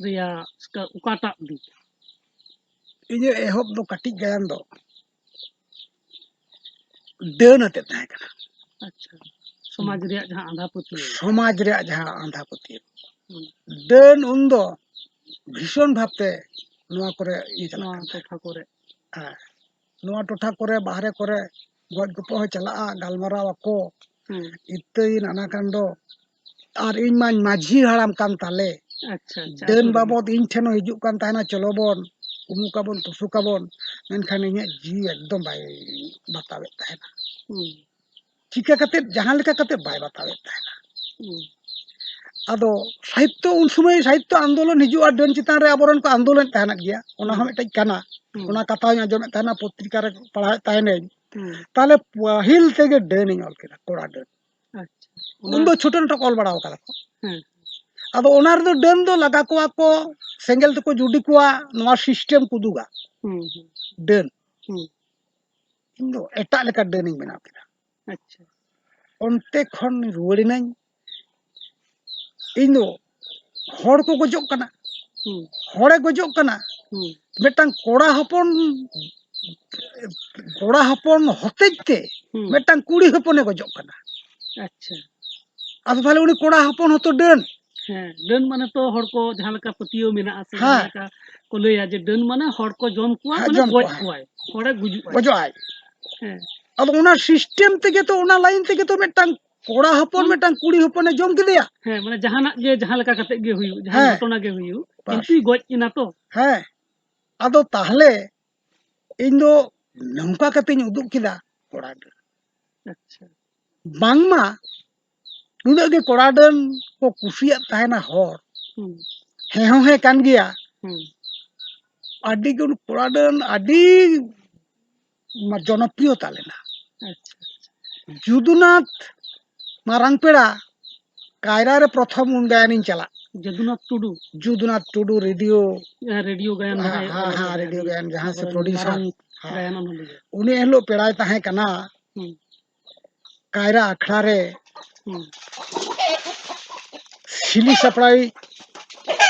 ᱨᱮᱭᱟᱜ ᱥᱮ ᱚᱠᱟᱴᱟᱜ ᱫᱤᱠ? ᱤᱧᱟᱹᱜ ᱮᱦᱚᱵ ᱫᱚ ᱠᱟᱹᱴᱤᱡ ᱜᱟᱭᱟᱱ ᱫᱚ ᱰᱟᱹᱱ ᱟᱛᱮ ᱛᱟᱦᱮᱸ ᱠᱟᱱᱟ᱾ ᱟᱪᱪᱷᱟ, ᱥᱚᱢᱟᱡᱽ ᱨᱮᱭᱟᱜ ᱡᱟᱦᱟᱸ ᱟᱸᱫᱷᱟ ᱯᱟᱹᱛᱭᱟᱹᱣ᱾ ᱥᱚᱢᱟᱡᱽ ᱨᱮᱭᱟᱜ ᱡᱟᱦᱟᱸ ᱟᱸᱫᱷᱟ ᱯᱟᱹᱛᱭᱟᱹᱣ᱾ ᱦᱩᱸ᱾ ᱰᱟᱹᱱ ᱩᱱᱫᱚ ᱵᱷᱤᱥᱚᱱ ᱵᱷᱟᱵᱛᱮ ᱱᱚᱣᱟ ᱠᱚᱨᱮ ᱤᱭᱟᱹ ᱪᱟᱞᱟᱜ ᱱᱚᱣᱟ ᱠᱟᱱ ᱛᱟᱦᱮᱸᱫ᱾ ᱴᱚᱴᱷᱟ ᱠᱚᱨᱮ᱾ ᱦᱮᱸ, ᱱᱚᱣᱟ ᱴᱚᱴᱷᱟ ᱠᱚᱨᱮ, ᱵᱟᱦᱨᱮ ᱠᱚᱨᱮ ᱜᱚᱡ ᱜᱚᱯᱚᱡ ᱦᱚᱸ ᱪᱟᱞᱟᱜᱼᱟ, ᱜᱟᱞᱢᱟᱨᱟᱣ ᱟᱠᱚ᱾ ᱦᱩᱸ᱾ ᱤᱛᱟᱹᱭ ᱱᱟᱱᱟ ᱠᱟᱱᱰᱚ᱾ ᱟᱨ ᱤᱧ ᱢᱟᱧ ᱢᱟᱹᱡᱷᱤ ᱦᱟᱲᱟᱢ ᱠᱟᱱ ᱛᱟᱞᱮ᱾ ᱟᱪᱪᱷᱟ, ᱟᱪᱪᱷᱟ, ᱰᱟᱹᱱ ᱟᱹᱛᱩ ᱨᱮᱜᱮ᱾ ᱵᱟᱵᱚᱫ ᱤᱧ ᱴᱷᱮᱱ ᱦᱚᱸ ᱦᱤᱡᱩᱜ ᱠᱟᱱ ᱛᱟᱦᱮᱱᱟ, "ᱪᱚᱞᱚ ᱵᱚᱱ ᱩᱢᱩᱠ ᱟᱵᱚᱱ, ᱛᱩᱥᱩᱠ ᱟᱵᱚᱱ", ᱢᱮᱱᱠᱷᱟᱱ ᱤᱧᱟᱹᱜ ᱡᱤᱣᱤ ᱮᱠᱫᱚᱢ ᱵᱟᱭ ᱵᱟᱛᱟᱣᱮᱫ ᱛᱟᱦᱮᱱᱟ᱾ ᱦᱩᱸ᱾ ᱪᱤᱠᱟᱹ ᱠᱟᱛᱮᱫ, ᱡᱟᱦᱟᱸ ᱞᱮᱠᱟ ᱠᱟᱛᱮᱫ ᱵᱟᱭ ᱵᱟᱛᱟᱣᱮᱫ ᱛᱟᱦᱮᱱᱟ᱾ ᱦᱩᱸ᱾ ᱟᱫᱚ ᱥᱟᱦᱤᱛᱛᱚ, ᱩᱱ ᱥᱚᱢᱚᱭ ᱥᱟᱦᱤᱛᱛᱚ ᱟᱱᱫᱳᱞᱚᱱ ᱦᱤᱡᱩᱜᱼᱟ, ᱰᱟᱹᱱ ᱪᱮᱛᱟᱱ ᱨᱮ ᱟᱵᱚᱨᱮᱱ ᱠᱚ ᱟᱱᱫᱳᱞᱚᱱᱮᱫ ᱛᱟᱦᱮᱱᱟ ᱜᱮᱭᱟ, ᱚᱱᱟ ᱦᱚᱸ ᱦᱩᱸ᱾ ᱢᱤᱫᱴᱮᱡ ᱠᱟᱱᱟ᱾ ᱦᱩᱸ᱾ ᱚᱱᱟ ᱠᱟᱛᱷᱟ ᱦᱚᱸᱧ ᱟᱸᱡᱚᱢᱮᱫ ᱛᱟᱦᱮᱱᱟ, ᱯᱚᱛᱨᱤᱠᱟ ᱨᱮ ᱯᱟᱲᱦᱟᱣᱮᱫ ᱛᱟᱦᱮᱱᱟᱹᱧ᱾ ᱦᱩᱸ᱾ ᱛᱟᱦᱞᱮ ᱯᱟᱹᱦᱤᱞ ᱛᱮᱜᱮ ᱰᱟᱹᱱᱤᱧ ᱚᱞ ᱠᱮᱫᱟ, ᱠᱚᱲᱟ ᱰᱟᱹᱱ᱾ ᱟᱪᱪᱷᱟ᱾ ᱩᱱ ᱫᱚ ᱪᱷᱳᱴᱳ ᱱᱳᱴᱳ ᱠᱚ ᱚᱞ ᱵᱟᱲᱟ ᱟᱠᱟᱫᱟ ᱠᱚ᱾ ᱦᱮᱸ᱾ ᱟᱫᱚ ᱚᱱᱟ ᱨᱮᱫᱚ ᱰᱟᱹᱱ ᱫᱚ ᱞᱟᱜᱟ ᱠᱚᱣᱟ ᱠᱚ, ᱥᱮᱸᱜᱮᱞ ᱛᱮᱠᱚ ᱡᱩᱰᱤ ᱠᱚᱣᱟ, ᱱᱚᱣᱟ ᱥᱤᱥᱴᱮᱢ ᱠᱚ ᱩᱫᱩᱜᱟ᱾ ᱦᱩᱸ, ᱦᱩᱸ᱾ ᱰᱟᱹᱱ᱾ ᱦᱩᱸ᱾ ᱤᱧ ᱫᱚ ᱮᱴᱟᱜ ᱞᱮᱠᱟ ᱰᱟᱹᱱᱤᱧ ᱵᱮᱱᱟᱣ ᱠᱮᱫᱟ᱾ ᱟᱪᱪᱷᱟ᱾ ᱚᱱᱛᱮ ᱠᱷᱚᱱ ᱨᱩᱣᱟᱹᱲ ᱮᱱᱟᱹᱧ᱾ ᱤᱧ ᱫᱚ ᱦᱚᱲ ᱠᱚ ᱜᱚᱡᱚᱜ ᱠᱟᱱᱟ, ᱦᱩᱸ᱾ ᱦᱚᱲᱮ ᱜᱚᱡᱚᱜ ᱠᱟᱱᱟ, ᱦᱩᱸ᱾ ᱢᱤᱫᱴᱟᱝ ᱠᱚᱲᱟ ᱦᱚᱯᱚᱱ, ᱠᱚᱲᱟ ᱦᱚᱯᱚᱱ ᱦᱚᱛᱮᱡ ᱛᱮ ᱦᱩᱸ᱾ ᱢᱤᱫᱴᱟᱝ ᱠᱩᱲᱤ ᱦᱚᱯᱚᱱᱮ ᱜᱚᱡᱚᱜ ᱠᱟᱱᱟ᱾ ᱟᱪᱪᱷᱟ᱾ ᱟᱫᱚ ᱛᱟᱦᱞᱮ ᱩᱱᱤ ᱠᱚᱲᱟ ᱦᱚᱯᱚᱱ ᱦᱚᱸᱛᱚ ᱰᱟᱹᱱ᱾ ᱦᱮᱸ, ᱰᱟᱹᱱ ᱢᱟᱱᱮ ᱛᱚ ᱦᱚᱲ ᱠᱚ ᱡᱟᱦᱟᱸ ᱞᱮᱠᱟ ᱯᱟᱹᱛᱭᱟᱹᱣ ᱢᱮᱱᱟᱜᱼᱟ ᱥᱮ ᱦᱮᱸ᱾ ᱡᱟᱦᱟᱸ ᱞᱮᱠᱟ ᱠᱚ ᱞᱟᱹᱭᱟ ᱡᱮ ᱰᱟᱹᱱ ᱢᱟᱱᱮ ᱦᱚᱲ ᱠᱚ ᱡᱚᱢ ᱠᱚᱣᱟ, ᱦᱮᱸ, ᱢᱟᱱᱮ ᱡᱚᱢ ᱜᱚᱡ ᱠᱚᱣᱟᱭ᱾ ᱠᱚᱣᱟᱭ, ᱦᱚᱲᱮ ᱜᱩᱡᱩᱜᱼᱟᱭ᱾ ᱜᱚᱡᱚᱜᱼᱟᱭ᱾ ᱦᱮᱸ᱾ ᱟᱫᱚ ᱚᱱᱟ ᱥᱤᱥᱴᱮᱢ ᱛᱮᱜᱮ ᱛᱚ, ᱚᱱᱟ ᱞᱟᱭᱤᱱ ᱛᱮᱜᱮ ᱛᱚ ᱢᱤᱫᱴᱟᱝ ᱠᱚᱲᱟ ᱦᱚᱯᱚᱱ ᱦᱩᱸ᱾ ᱢᱤᱫᱴᱟᱝ ᱠᱩᱲᱤ ᱦᱚᱯᱚᱱᱮ ᱡᱚᱢ ᱠᱮᱫᱮᱭᱟ᱾ ᱦᱮᱸ, ᱢᱟᱱᱮ ᱡᱟᱦᱟᱱᱟᱜ ᱜᱮ ᱡᱟᱦᱟᱸ ᱞᱮᱠᱟ ᱠᱟᱛᱮ ᱜᱮ ᱦᱩᱭᱩᱜ, ᱡᱟᱦᱟᱸ ᱦᱮᱸ᱾ ᱜᱷᱚᱴᱚᱱᱟ ᱜᱮ ᱦᱩᱭᱩᱜ, ᱵᱟᱥ᱾ ᱠᱤᱱᱛᱩᱭ ᱜᱚᱡ ᱮᱱᱟ ᱛᱚ᱾ ᱦᱮᱸ᱾ ᱟᱫᱚ ᱛᱟᱦᱞᱮ ᱤᱧ ᱫᱚ ᱱᱚᱝᱠᱟ ᱠᱟᱛᱮᱧ ᱩᱫᱩᱜ ᱠᱮᱫᱟ ᱠᱚᱲᱟ ᱰᱟᱹᱱ᱾ ᱟᱪᱪᱷᱟ᱾ ᱵᱟᱝᱢᱟ ᱱᱩᱱᱟᱹᱜ ᱜᱮ ᱠᱚᱲᱟ ᱰᱟᱹᱱ ᱠᱚ ᱠᱩᱥᱤᱭᱟᱜ ᱛᱟᱦᱮᱱᱟ ᱦᱚᱲ᱾ ᱦᱩᱸ᱾ ᱦᱮᱸ ᱦᱚᱸ ᱦᱮᱸ ᱠᱟᱱ ᱜᱮᱭᱟ᱾ ᱦᱩᱸ᱾ ᱟᱹᱰᱤ ᱜᱮ ᱩᱱᱤ ᱠᱚᱲᱟ ᱰᱟᱹᱱ ᱟᱹᱰᱤ ᱢᱟ-, ᱡᱚᱱᱚᱯᱨᱤᱭᱚᱛᱟ ᱞᱮᱱᱟ᱾ ᱟᱪᱪᱷᱟ, ᱟᱪᱪᱷᱟ᱾ ᱡᱩᱫᱩᱱᱟᱛᱷ ᱢᱟᱨᱟᱝ ᱯᱮᱲᱟ ᱠᱟᱭᱨᱟ ᱨᱮ ᱯᱨᱚᱛᱷᱚᱢ ᱩᱱ ᱜᱟᱭᱟᱱᱤᱧ ᱪᱟᱞᱟᱜ᱾ ᱡᱚᱫᱩᱱᱟᱛᱷ ᱴᱩᱰᱩ? ᱡᱩᱫᱩᱱᱟᱛᱷ ᱴᱩᱰᱩ, ᱨᱮᱰᱤᱭᱳ᱾ ᱦᱮᱸ, ᱨᱮᱰᱤᱭᱳ ᱜᱟᱭᱟᱱ ᱦᱮᱸ, ᱡᱟᱦᱟᱸᱭ ᱦᱮᱸ, ᱚᱞ ᱦᱮᱸ, ᱟᱠᱟᱫᱟᱭ, ᱨᱮᱰᱤᱭᱳ ᱩᱱᱤ ᱜᱟᱭᱟᱱ, ᱡᱟᱦᱟᱸ ᱥᱮ ᱟᱵᱚᱨᱮᱱ ᱯᱨᱚᱰᱭᱩᱥᱟᱨ᱾ ᱢᱟᱨᱟᱝ ᱦᱮᱸ᱾ ᱜᱟᱭᱟᱱ ᱚᱱᱚᱞᱤᱭᱟᱹ᱾ ᱩᱱᱤ ᱮᱱ ᱦᱤᱞᱳᱜ ᱯᱮᱲᱟᱭ ᱛᱟᱦᱮᱸ ᱠᱟᱱᱟ᱾ ᱦᱩᱸ᱾ ᱠᱟᱭᱨᱟ ᱟᱠᱷᱲᱟ ᱨᱮ ᱦᱩᱸ᱾ ᱥᱤᱞᱤ ᱥᱟᱯᱲᱟᱣᱤᱡ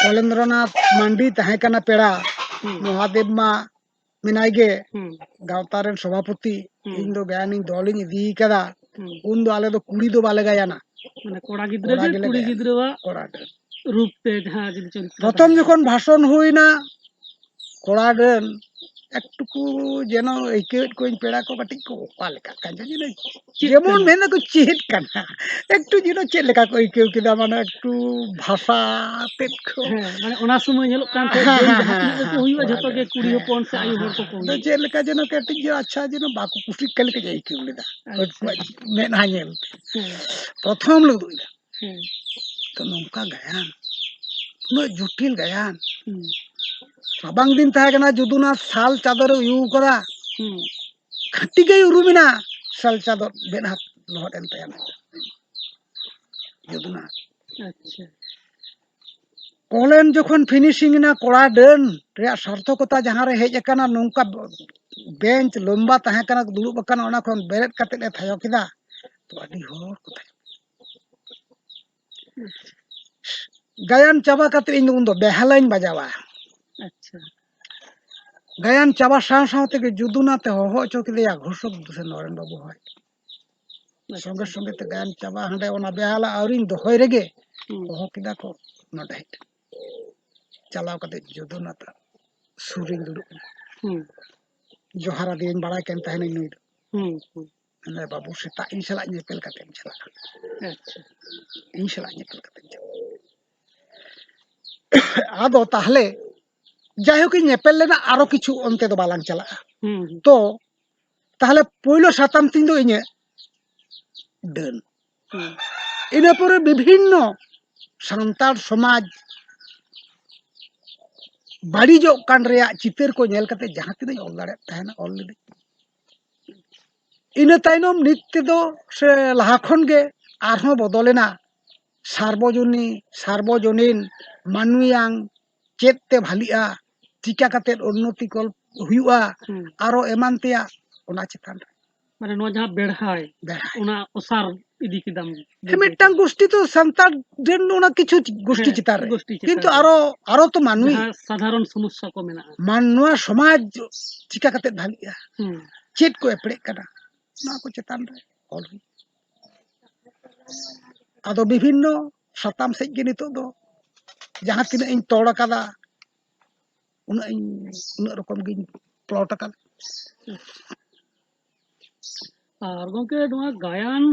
ᱠᱚᱞᱮᱱᱫᱨᱚᱱᱟᱛᱷ ᱢᱟᱱᱰᱤ ᱛᱟᱦᱮᱸ ᱠᱟᱱᱟ ᱯᱮᱲᱟ᱾ ᱦᱩᱸ᱾ ᱢᱚᱦᱟᱫᱮᱵ ᱢᱟ ᱢᱮᱱᱟᱭ ᱜᱮ, ᱦᱩᱸ᱾ ᱜᱟᱶᱛᱟ ᱨᱮᱱ ᱥᱚᱵᱷᱟᱯᱚᱛᱤ, ᱦᱩᱸ᱾ ᱤᱧ ᱫᱚ ᱜᱟᱭᱟᱱᱤᱧ ᱫᱚᱞᱤᱧ ᱤᱫᱤ ᱠᱟᱫᱟ᱾ ᱦᱩᱸ᱾ ᱩᱱ ᱫᱚ ᱟᱞᱮ ᱫᱚ ᱠᱩᱲᱤ ᱫᱚ ᱵᱟᱞᱮ ᱜᱟᱭᱟᱱᱟ᱾ ᱢᱟᱱᱮ ᱠᱚᱲᱟ ᱜᱤᱫᱽᱨᱟᱹ ᱠᱚᱲᱟ ᱜᱮ ᱜᱮᱞᱮ ᱠᱩᱲᱤ ᱜᱟᱭᱟᱱᱟ᱾ ᱜᱤᱫᱽᱨᱟᱹᱣᱟᱜ ᱠᱚᱲᱟ ᱜᱮ᱾ ᱨᱩᱯ ᱛᱮ ᱡᱟᱦᱟᱸ ᱡᱩᱫᱤ ᱪᱚᱨᱤᱛᱨᱚ ᱯᱨᱚᱛᱷᱚᱢ ᱛᱟᱦᱮᱸ ᱡᱚᱠᱷᱚᱱ ᱵᱷᱟᱥᱚᱱ ᱦᱩᱭᱱᱟ, ᱠᱚᱲᱟ ᱨᱮᱱ ᱮᱠᱴᱩᱠᱩ ᱡᱮᱱᱚ ᱟᱹᱭᱠᱟᱹᱣᱮᱫ ᱠᱚᱣᱟᱧ ᱯᱮᱲᱟ ᱠᱚ ᱠᱟᱹᱴᱤᱡ ᱠᱚ ᱚᱠᱟ ᱞᱮᱠᱟᱜ ᱠᱟᱱ ᱪᱚ, ᱡᱮᱱᱚ ᱪᱮᱫ ᱡᱮᱢᱚᱱ ᱠᱟᱱᱟ? ᱢᱮᱱ ᱫᱟᱠᱚ ᱪᱮᱫ ᱠᱟᱱᱟ, ᱮᱠᱴᱩ ᱡᱮᱱᱚ ᱪᱮᱫ ᱞᱮᱠᱟ ᱠᱚ ᱟᱹᱭᱠᱟᱹᱣ ᱠᱮᱫᱟ, ᱢᱟᱱᱮ ᱮᱠᱴᱩ ᱵᱷᱟᱥᱟ ᱛᱮᱫ ᱠᱚ᱾ ᱦᱮᱸ, ᱢᱟᱱᱮ ᱚᱱᱟ ᱥᱚᱢᱚᱭ ᱧᱮᱞᱚᱜ ᱠᱟᱱ ᱛᱟᱦᱮᱸᱫ, ᱦᱮᱸ, ᱡᱮ ᱦᱮᱸ, ᱡᱟᱦᱟᱸ ᱦᱮᱸ, ᱛᱤᱱᱟᱹᱜ ᱜᱮᱠᱚ ᱦᱮᱸ, ᱦᱩᱭᱩᱜᱼᱟ, ᱠᱚᱲᱟ ᱡᱷᱚᱛᱚ ᱜᱮ ᱨᱮᱱ, ᱠᱩᱲᱤ ᱦᱮᱸ, ᱦᱚᱯᱚᱱ ᱥᱮ ᱦᱮᱸ, ᱟᱭᱳ ᱦᱚᱲ ᱦᱮᱸ᱾ ᱠᱚᱠᱚ ᱟᱫᱚ ᱦᱩᱭᱩᱜᱼᱟ᱾ ᱪᱮᱫ ᱞᱮᱠᱟ ᱡᱮᱱᱚ ᱠᱟᱹᱴᱤᱡ ᱡᱮ ᱟᱪᱪᱷᱟ ᱡᱮᱱᱚ ᱵᱟᱠᱚ ᱠᱩᱥᱤᱜ ᱠᱟᱱ ᱞᱮᱠᱟ ᱟᱹᱭᱠᱟᱹᱣ ᱞᱮᱫᱟ᱾ ᱟᱪᱪᱷᱟ᱾ ᱩᱱᱠᱩᱣᱟᱜ ᱢᱮᱫᱦᱟ ᱧᱮᱞ ᱛᱮ᱾ ᱦᱮᱸ᱾ ᱯᱨᱚᱛᱷᱚᱢ ᱞᱮ ᱩᱫᱩᱜ ᱮᱫᱟ᱾ ᱦᱮᱸ᱾ ᱛᱚ ᱱᱚᱝᱠᱟ ᱜᱟᱭᱟᱱ, ᱩᱱᱟᱹᱜ ᱡᱚᱴᱤᱞ ᱜᱟᱭᱟᱱ᱾ ᱦᱮᱸ᱾ ᱨᱟᱵᱟᱝ ᱫᱤᱱ ᱛᱟᱦᱮᱸ ᱠᱟᱱᱟ, ᱡᱩᱫᱩᱱᱟ ᱥᱟᱞ ᱪᱟᱫᱚᱨᱮ ᱩᱭᱩ ᱠᱟᱫᱟ᱾ ᱦᱮᱸ᱾ ᱠᱷᱟᱹᱴᱤ ᱜᱮᱭ ᱩᱨᱩᱢᱮᱱᱟ, ᱥᱟᱞ ᱪᱟᱫᱚᱨ ᱢᱮᱫᱦᱟ ᱞᱚᱦᱚᱫ ᱮᱱ ᱛᱟᱭᱟ᱾ ᱡᱩᱫᱩᱱᱟ᱾ ᱟᱪᱪᱷᱟ᱾ ᱠᱚᱞᱮᱱ ᱡᱚᱠᱷᱚᱱ finishing ᱮᱱᱟ, ᱠᱚᱲᱟ ᱰᱟᱹᱱ ᱨᱮᱭᱟᱜ ᱥᱟᱨᱛᱷᱚᱠᱚᱛᱟ ᱡᱟᱦᱟᱸ ᱨᱮ ᱦᱮᱡ ᱟᱠᱟᱱᱟ, ᱱᱚᱝᱠᱟ ᱵᱮᱧᱪ ᱞᱚᱢᱵᱟ ᱛᱟᱦᱮᱸ ᱠᱟᱱᱟ, ᱫᱩᱲᱩᱵ ᱟᱠᱟᱱᱟ, ᱚᱱᱟ ᱠᱷᱚᱱ ᱵᱮᱨᱮᱫ ᱠᱟᱛᱮᱫ ᱮ ᱛᱷᱟᱭᱚ ᱠᱮᱫᱟ᱾ ᱛᱚ ᱟᱹᱰᱤ ᱦᱚᱲ ᱠᱚ ᱛᱷᱟᱭᱚ᱾ ᱜᱟᱭᱟᱱ ᱪᱟᱵᱟ ᱠᱟᱛᱮᱫ ᱤᱧ ᱫᱚ ᱩᱱᱫᱚ ᱵᱮᱦᱟᱞᱟᱧ ᱵᱟᱡᱟᱣᱟ᱾ ᱟᱪᱪᱷᱟ᱾ ᱜᱟᱭᱟᱱ ᱪᱟᱵᱟ ᱥᱟᱶ ᱥᱟᱶ ᱛᱮᱜᱮ ᱡᱩᱫᱩᱱᱟᱛᱮ ᱦᱚᱦᱚ ᱦᱚᱪᱚ ᱠᱮᱫᱮᱭᱟ ᱜᱷᱳᱥᱚᱠ ᱥᱮ ᱱᱚᱨᱮᱱ ᱵᱟᱹᱵᱩ ᱦᱚᱸ᱾ ᱟᱪᱪᱷᱟ᱾ ᱥᱚᱸᱜᱮ ᱥᱚᱸᱜᱮ ᱛᱮ ᱜᱟᱭᱟᱱ ᱪᱟᱵᱟ, ᱦᱟᱸᱰᱮ ᱚᱱᱟ ᱵᱮᱦᱟᱞᱟ ᱟᱹᱣᱨᱤᱧ ᱫᱚᱦᱚᱭ ᱨᱮᱜᱮ ᱦᱩᱸ᱾ ᱦᱚᱦᱚ ᱠᱮᱫᱟ ᱠᱚ ᱱᱚᱰᱮ ᱦᱮᱡ᱾ ᱪᱟᱞᱟᱣ ᱠᱟᱛᱮ ᱡᱩᱫᱩᱱᱟᱛᱷ ᱥᱩᱨ ᱨᱤᱧ ᱫᱩᱲᱩᱵ ᱮᱱᱟ᱾ ᱦᱩᱸ᱾ ᱡᱚᱦᱟᱨ ᱟᱫᱮᱭᱟᱹᱧ, ᱵᱟᱲᱟᱭ ᱠᱟᱱ ᱛᱟᱦᱮᱱᱟᱹᱧ ᱱᱩᱭ ᱫᱚ᱾ ᱦᱩᱸ, ᱦᱩᱸ᱾ ᱢᱮᱱᱫᱟᱭ, "ᱵᱟᱹᱵᱩ, ᱥᱮᱛᱟᱜ ᱤᱧ ᱥᱟᱞᱟᱜ ᱧᱮᱯᱮᱞ ᱠᱟᱛᱮᱢ ᱪᱟᱞᱟᱜᱼᱟ᱾ ᱟᱪᱪᱷᱟ᱾ ᱤᱧ ᱥᱟᱞᱟᱜ ᱧᱮᱯᱮᱞ ᱠᱟᱛᱮᱢ ᱪᱟᱞᱟᱜᱼᱟ᱾" ᱟᱫᱚ ᱛᱟᱦᱞᱮ ᱡᱟᱭᱦᱳᱠ, ᱤᱧ ᱧᱮᱯᱮᱞ ᱞᱮᱱᱟ, ᱟᱨᱚ ᱠᱤᱪᱷᱩ ᱚᱱᱛᱮ ᱫᱚ ᱵᱟᱞᱟᱝ ᱪᱟᱞᱟᱜᱼᱟ᱾ ᱦᱩᱸ, ᱦᱩᱸ᱾ ᱛᱚ ᱛᱟᱦᱞᱮ ᱯᱳᱭᱞᱳ ᱥᱟᱛᱟᱢ ᱛᱤᱧ ᱫᱚ ᱤᱧᱟᱹᱜ ᱰᱟᱹᱱ᱾ ᱦᱩᱸ᱾ ᱤᱱᱟᱹ ᱯᱚᱨᱮ ᱵᱤᱵᱷᱤᱱᱱᱚ ᱥᱟᱱᱛᱟᱲ ᱥᱚᱢᱟᱡᱽ ᱵᱟᱹᱲᱤᱡᱚᱜ ᱠᱟᱱ ᱨᱮᱭᱟᱜ ᱪᱤᱛᱟᱹᱨ ᱠᱚ ᱧᱮᱞ ᱠᱟᱛᱮ ᱡᱟᱦᱟᱸ ᱛᱤᱱᱟᱹᱜ ᱤᱧ ᱚᱞ ᱫᱟᱲᱮᱭᱟᱜ ᱛᱟᱦᱮᱱᱟ, ᱚᱞ ᱞᱤᱫᱟᱹᱧ᱾ ᱤᱱᱟᱹ ᱛᱟᱭᱱᱚᱢ ᱱᱤᱛ ᱛᱮᱫᱚ ᱥᱮ ᱞᱟᱦᱟ ᱠᱷᱚᱱ ᱜᱮ ᱟᱨᱦᱚᱸ ᱵᱚᱫᱚᱞᱮᱱᱟ᱾ ᱥᱟᱨᱵᱚᱡᱚᱱᱤ-, ᱥᱟᱨᱵᱚᱡᱚᱱᱤᱱ, ᱢᱟᱱᱢᱤᱭᱟᱝ, ᱪᱮᱫ ᱛᱮ ᱵᱷᱟᱞᱤᱜᱼᱟ, ᱪᱤᱠᱟ ᱠᱟᱛᱮ ᱩᱱᱱᱚᱛᱤ ᱠᱚ ᱦᱩᱭᱩᱜᱼᱟ, ᱦᱩᱸ᱾ ᱟᱨᱚ ᱮᱢᱟᱱ ᱛᱮᱭᱟᱜ ᱚᱱᱟ ᱪᱮᱛᱟᱱ ᱨᱮ᱾ ᱢᱟᱱᱮ ᱱᱚᱣᱟ ᱡᱟᱦᱟᱸ ᱵᱮᱲᱦᱟᱭ, ᱵᱮᱲᱦᱟᱭ᱾ ᱚᱱᱟ ᱚᱥᱟᱨ ᱤᱫᱤ ᱠᱮᱫᱟᱢ᱾ ᱦᱮᱸ, ᱢᱤᱫᱴᱟᱝ ᱜᱳᱥᱴᱤ ᱫᱚ ᱥᱟᱱᱛᱟᱲ ᱨᱮᱱ ᱚᱱᱟ ᱠᱤᱪᱷᱩ ᱜᱳᱥᱴᱤ ᱦᱮᱸ, ᱪᱮᱛᱟᱱ ᱨᱮ᱾ ᱜᱳᱥᱴᱤ ᱪᱮᱛᱟᱱ ᱠᱤᱱᱛᱩ ᱨᱮ᱾ ᱟᱨᱚ, ᱟᱨᱚ ᱛᱚ ᱢᱟᱹᱱᱢᱤ᱾ ᱡᱟᱦᱟᱸ ᱥᱟᱫᱷᱟᱨᱚᱱ ᱥᱚᱢᱚᱥᱥᱟ ᱠᱚ ᱢᱮᱱᱟᱜᱼᱟ᱾ ᱢᱟᱱ-, ᱱᱚᱣᱟ ᱥᱚᱢᱟᱡᱽ ᱪᱤᱠᱟ ᱠᱟᱛᱮ ᱵᱷᱟᱜᱮᱜᱼᱟ? ᱦᱩᱸ᱾ ᱪᱮᱫ ᱠᱚ ᱮᱯᱲᱮᱜ ᱠᱟᱱᱟ? ᱱᱚᱣᱟ ᱠᱚ ᱪᱮᱛᱟᱱ ᱨᱮ ᱚᱞ ᱦᱩᱭᱩᱜᱼᱟ᱾ ᱟᱫᱚ ᱵᱤᱵᱷᱤᱱᱱᱚ ᱥᱟᱛᱟᱢ ᱥᱮᱫ ᱜᱮ ᱱᱤᱛᱚᱜ ᱫᱚ ᱡᱟᱦᱟᱸ ᱛᱤᱱᱟᱹᱜ ᱤᱧ ᱛᱚᱲ ᱟᱠᱟᱫᱟ, ᱩᱱᱟᱹᱜ ᱤᱧ, ᱩᱱᱟᱹᱜ ᱨᱚᱠᱚᱢ ᱜᱤᱧ ᱯᱞᱚᱴ ᱟᱠᱟᱫᱟ᱾ ᱟᱨ ᱜᱚᱝᱠᱮ, ᱱᱚᱣᱟ ᱜᱟᱭᱟᱱ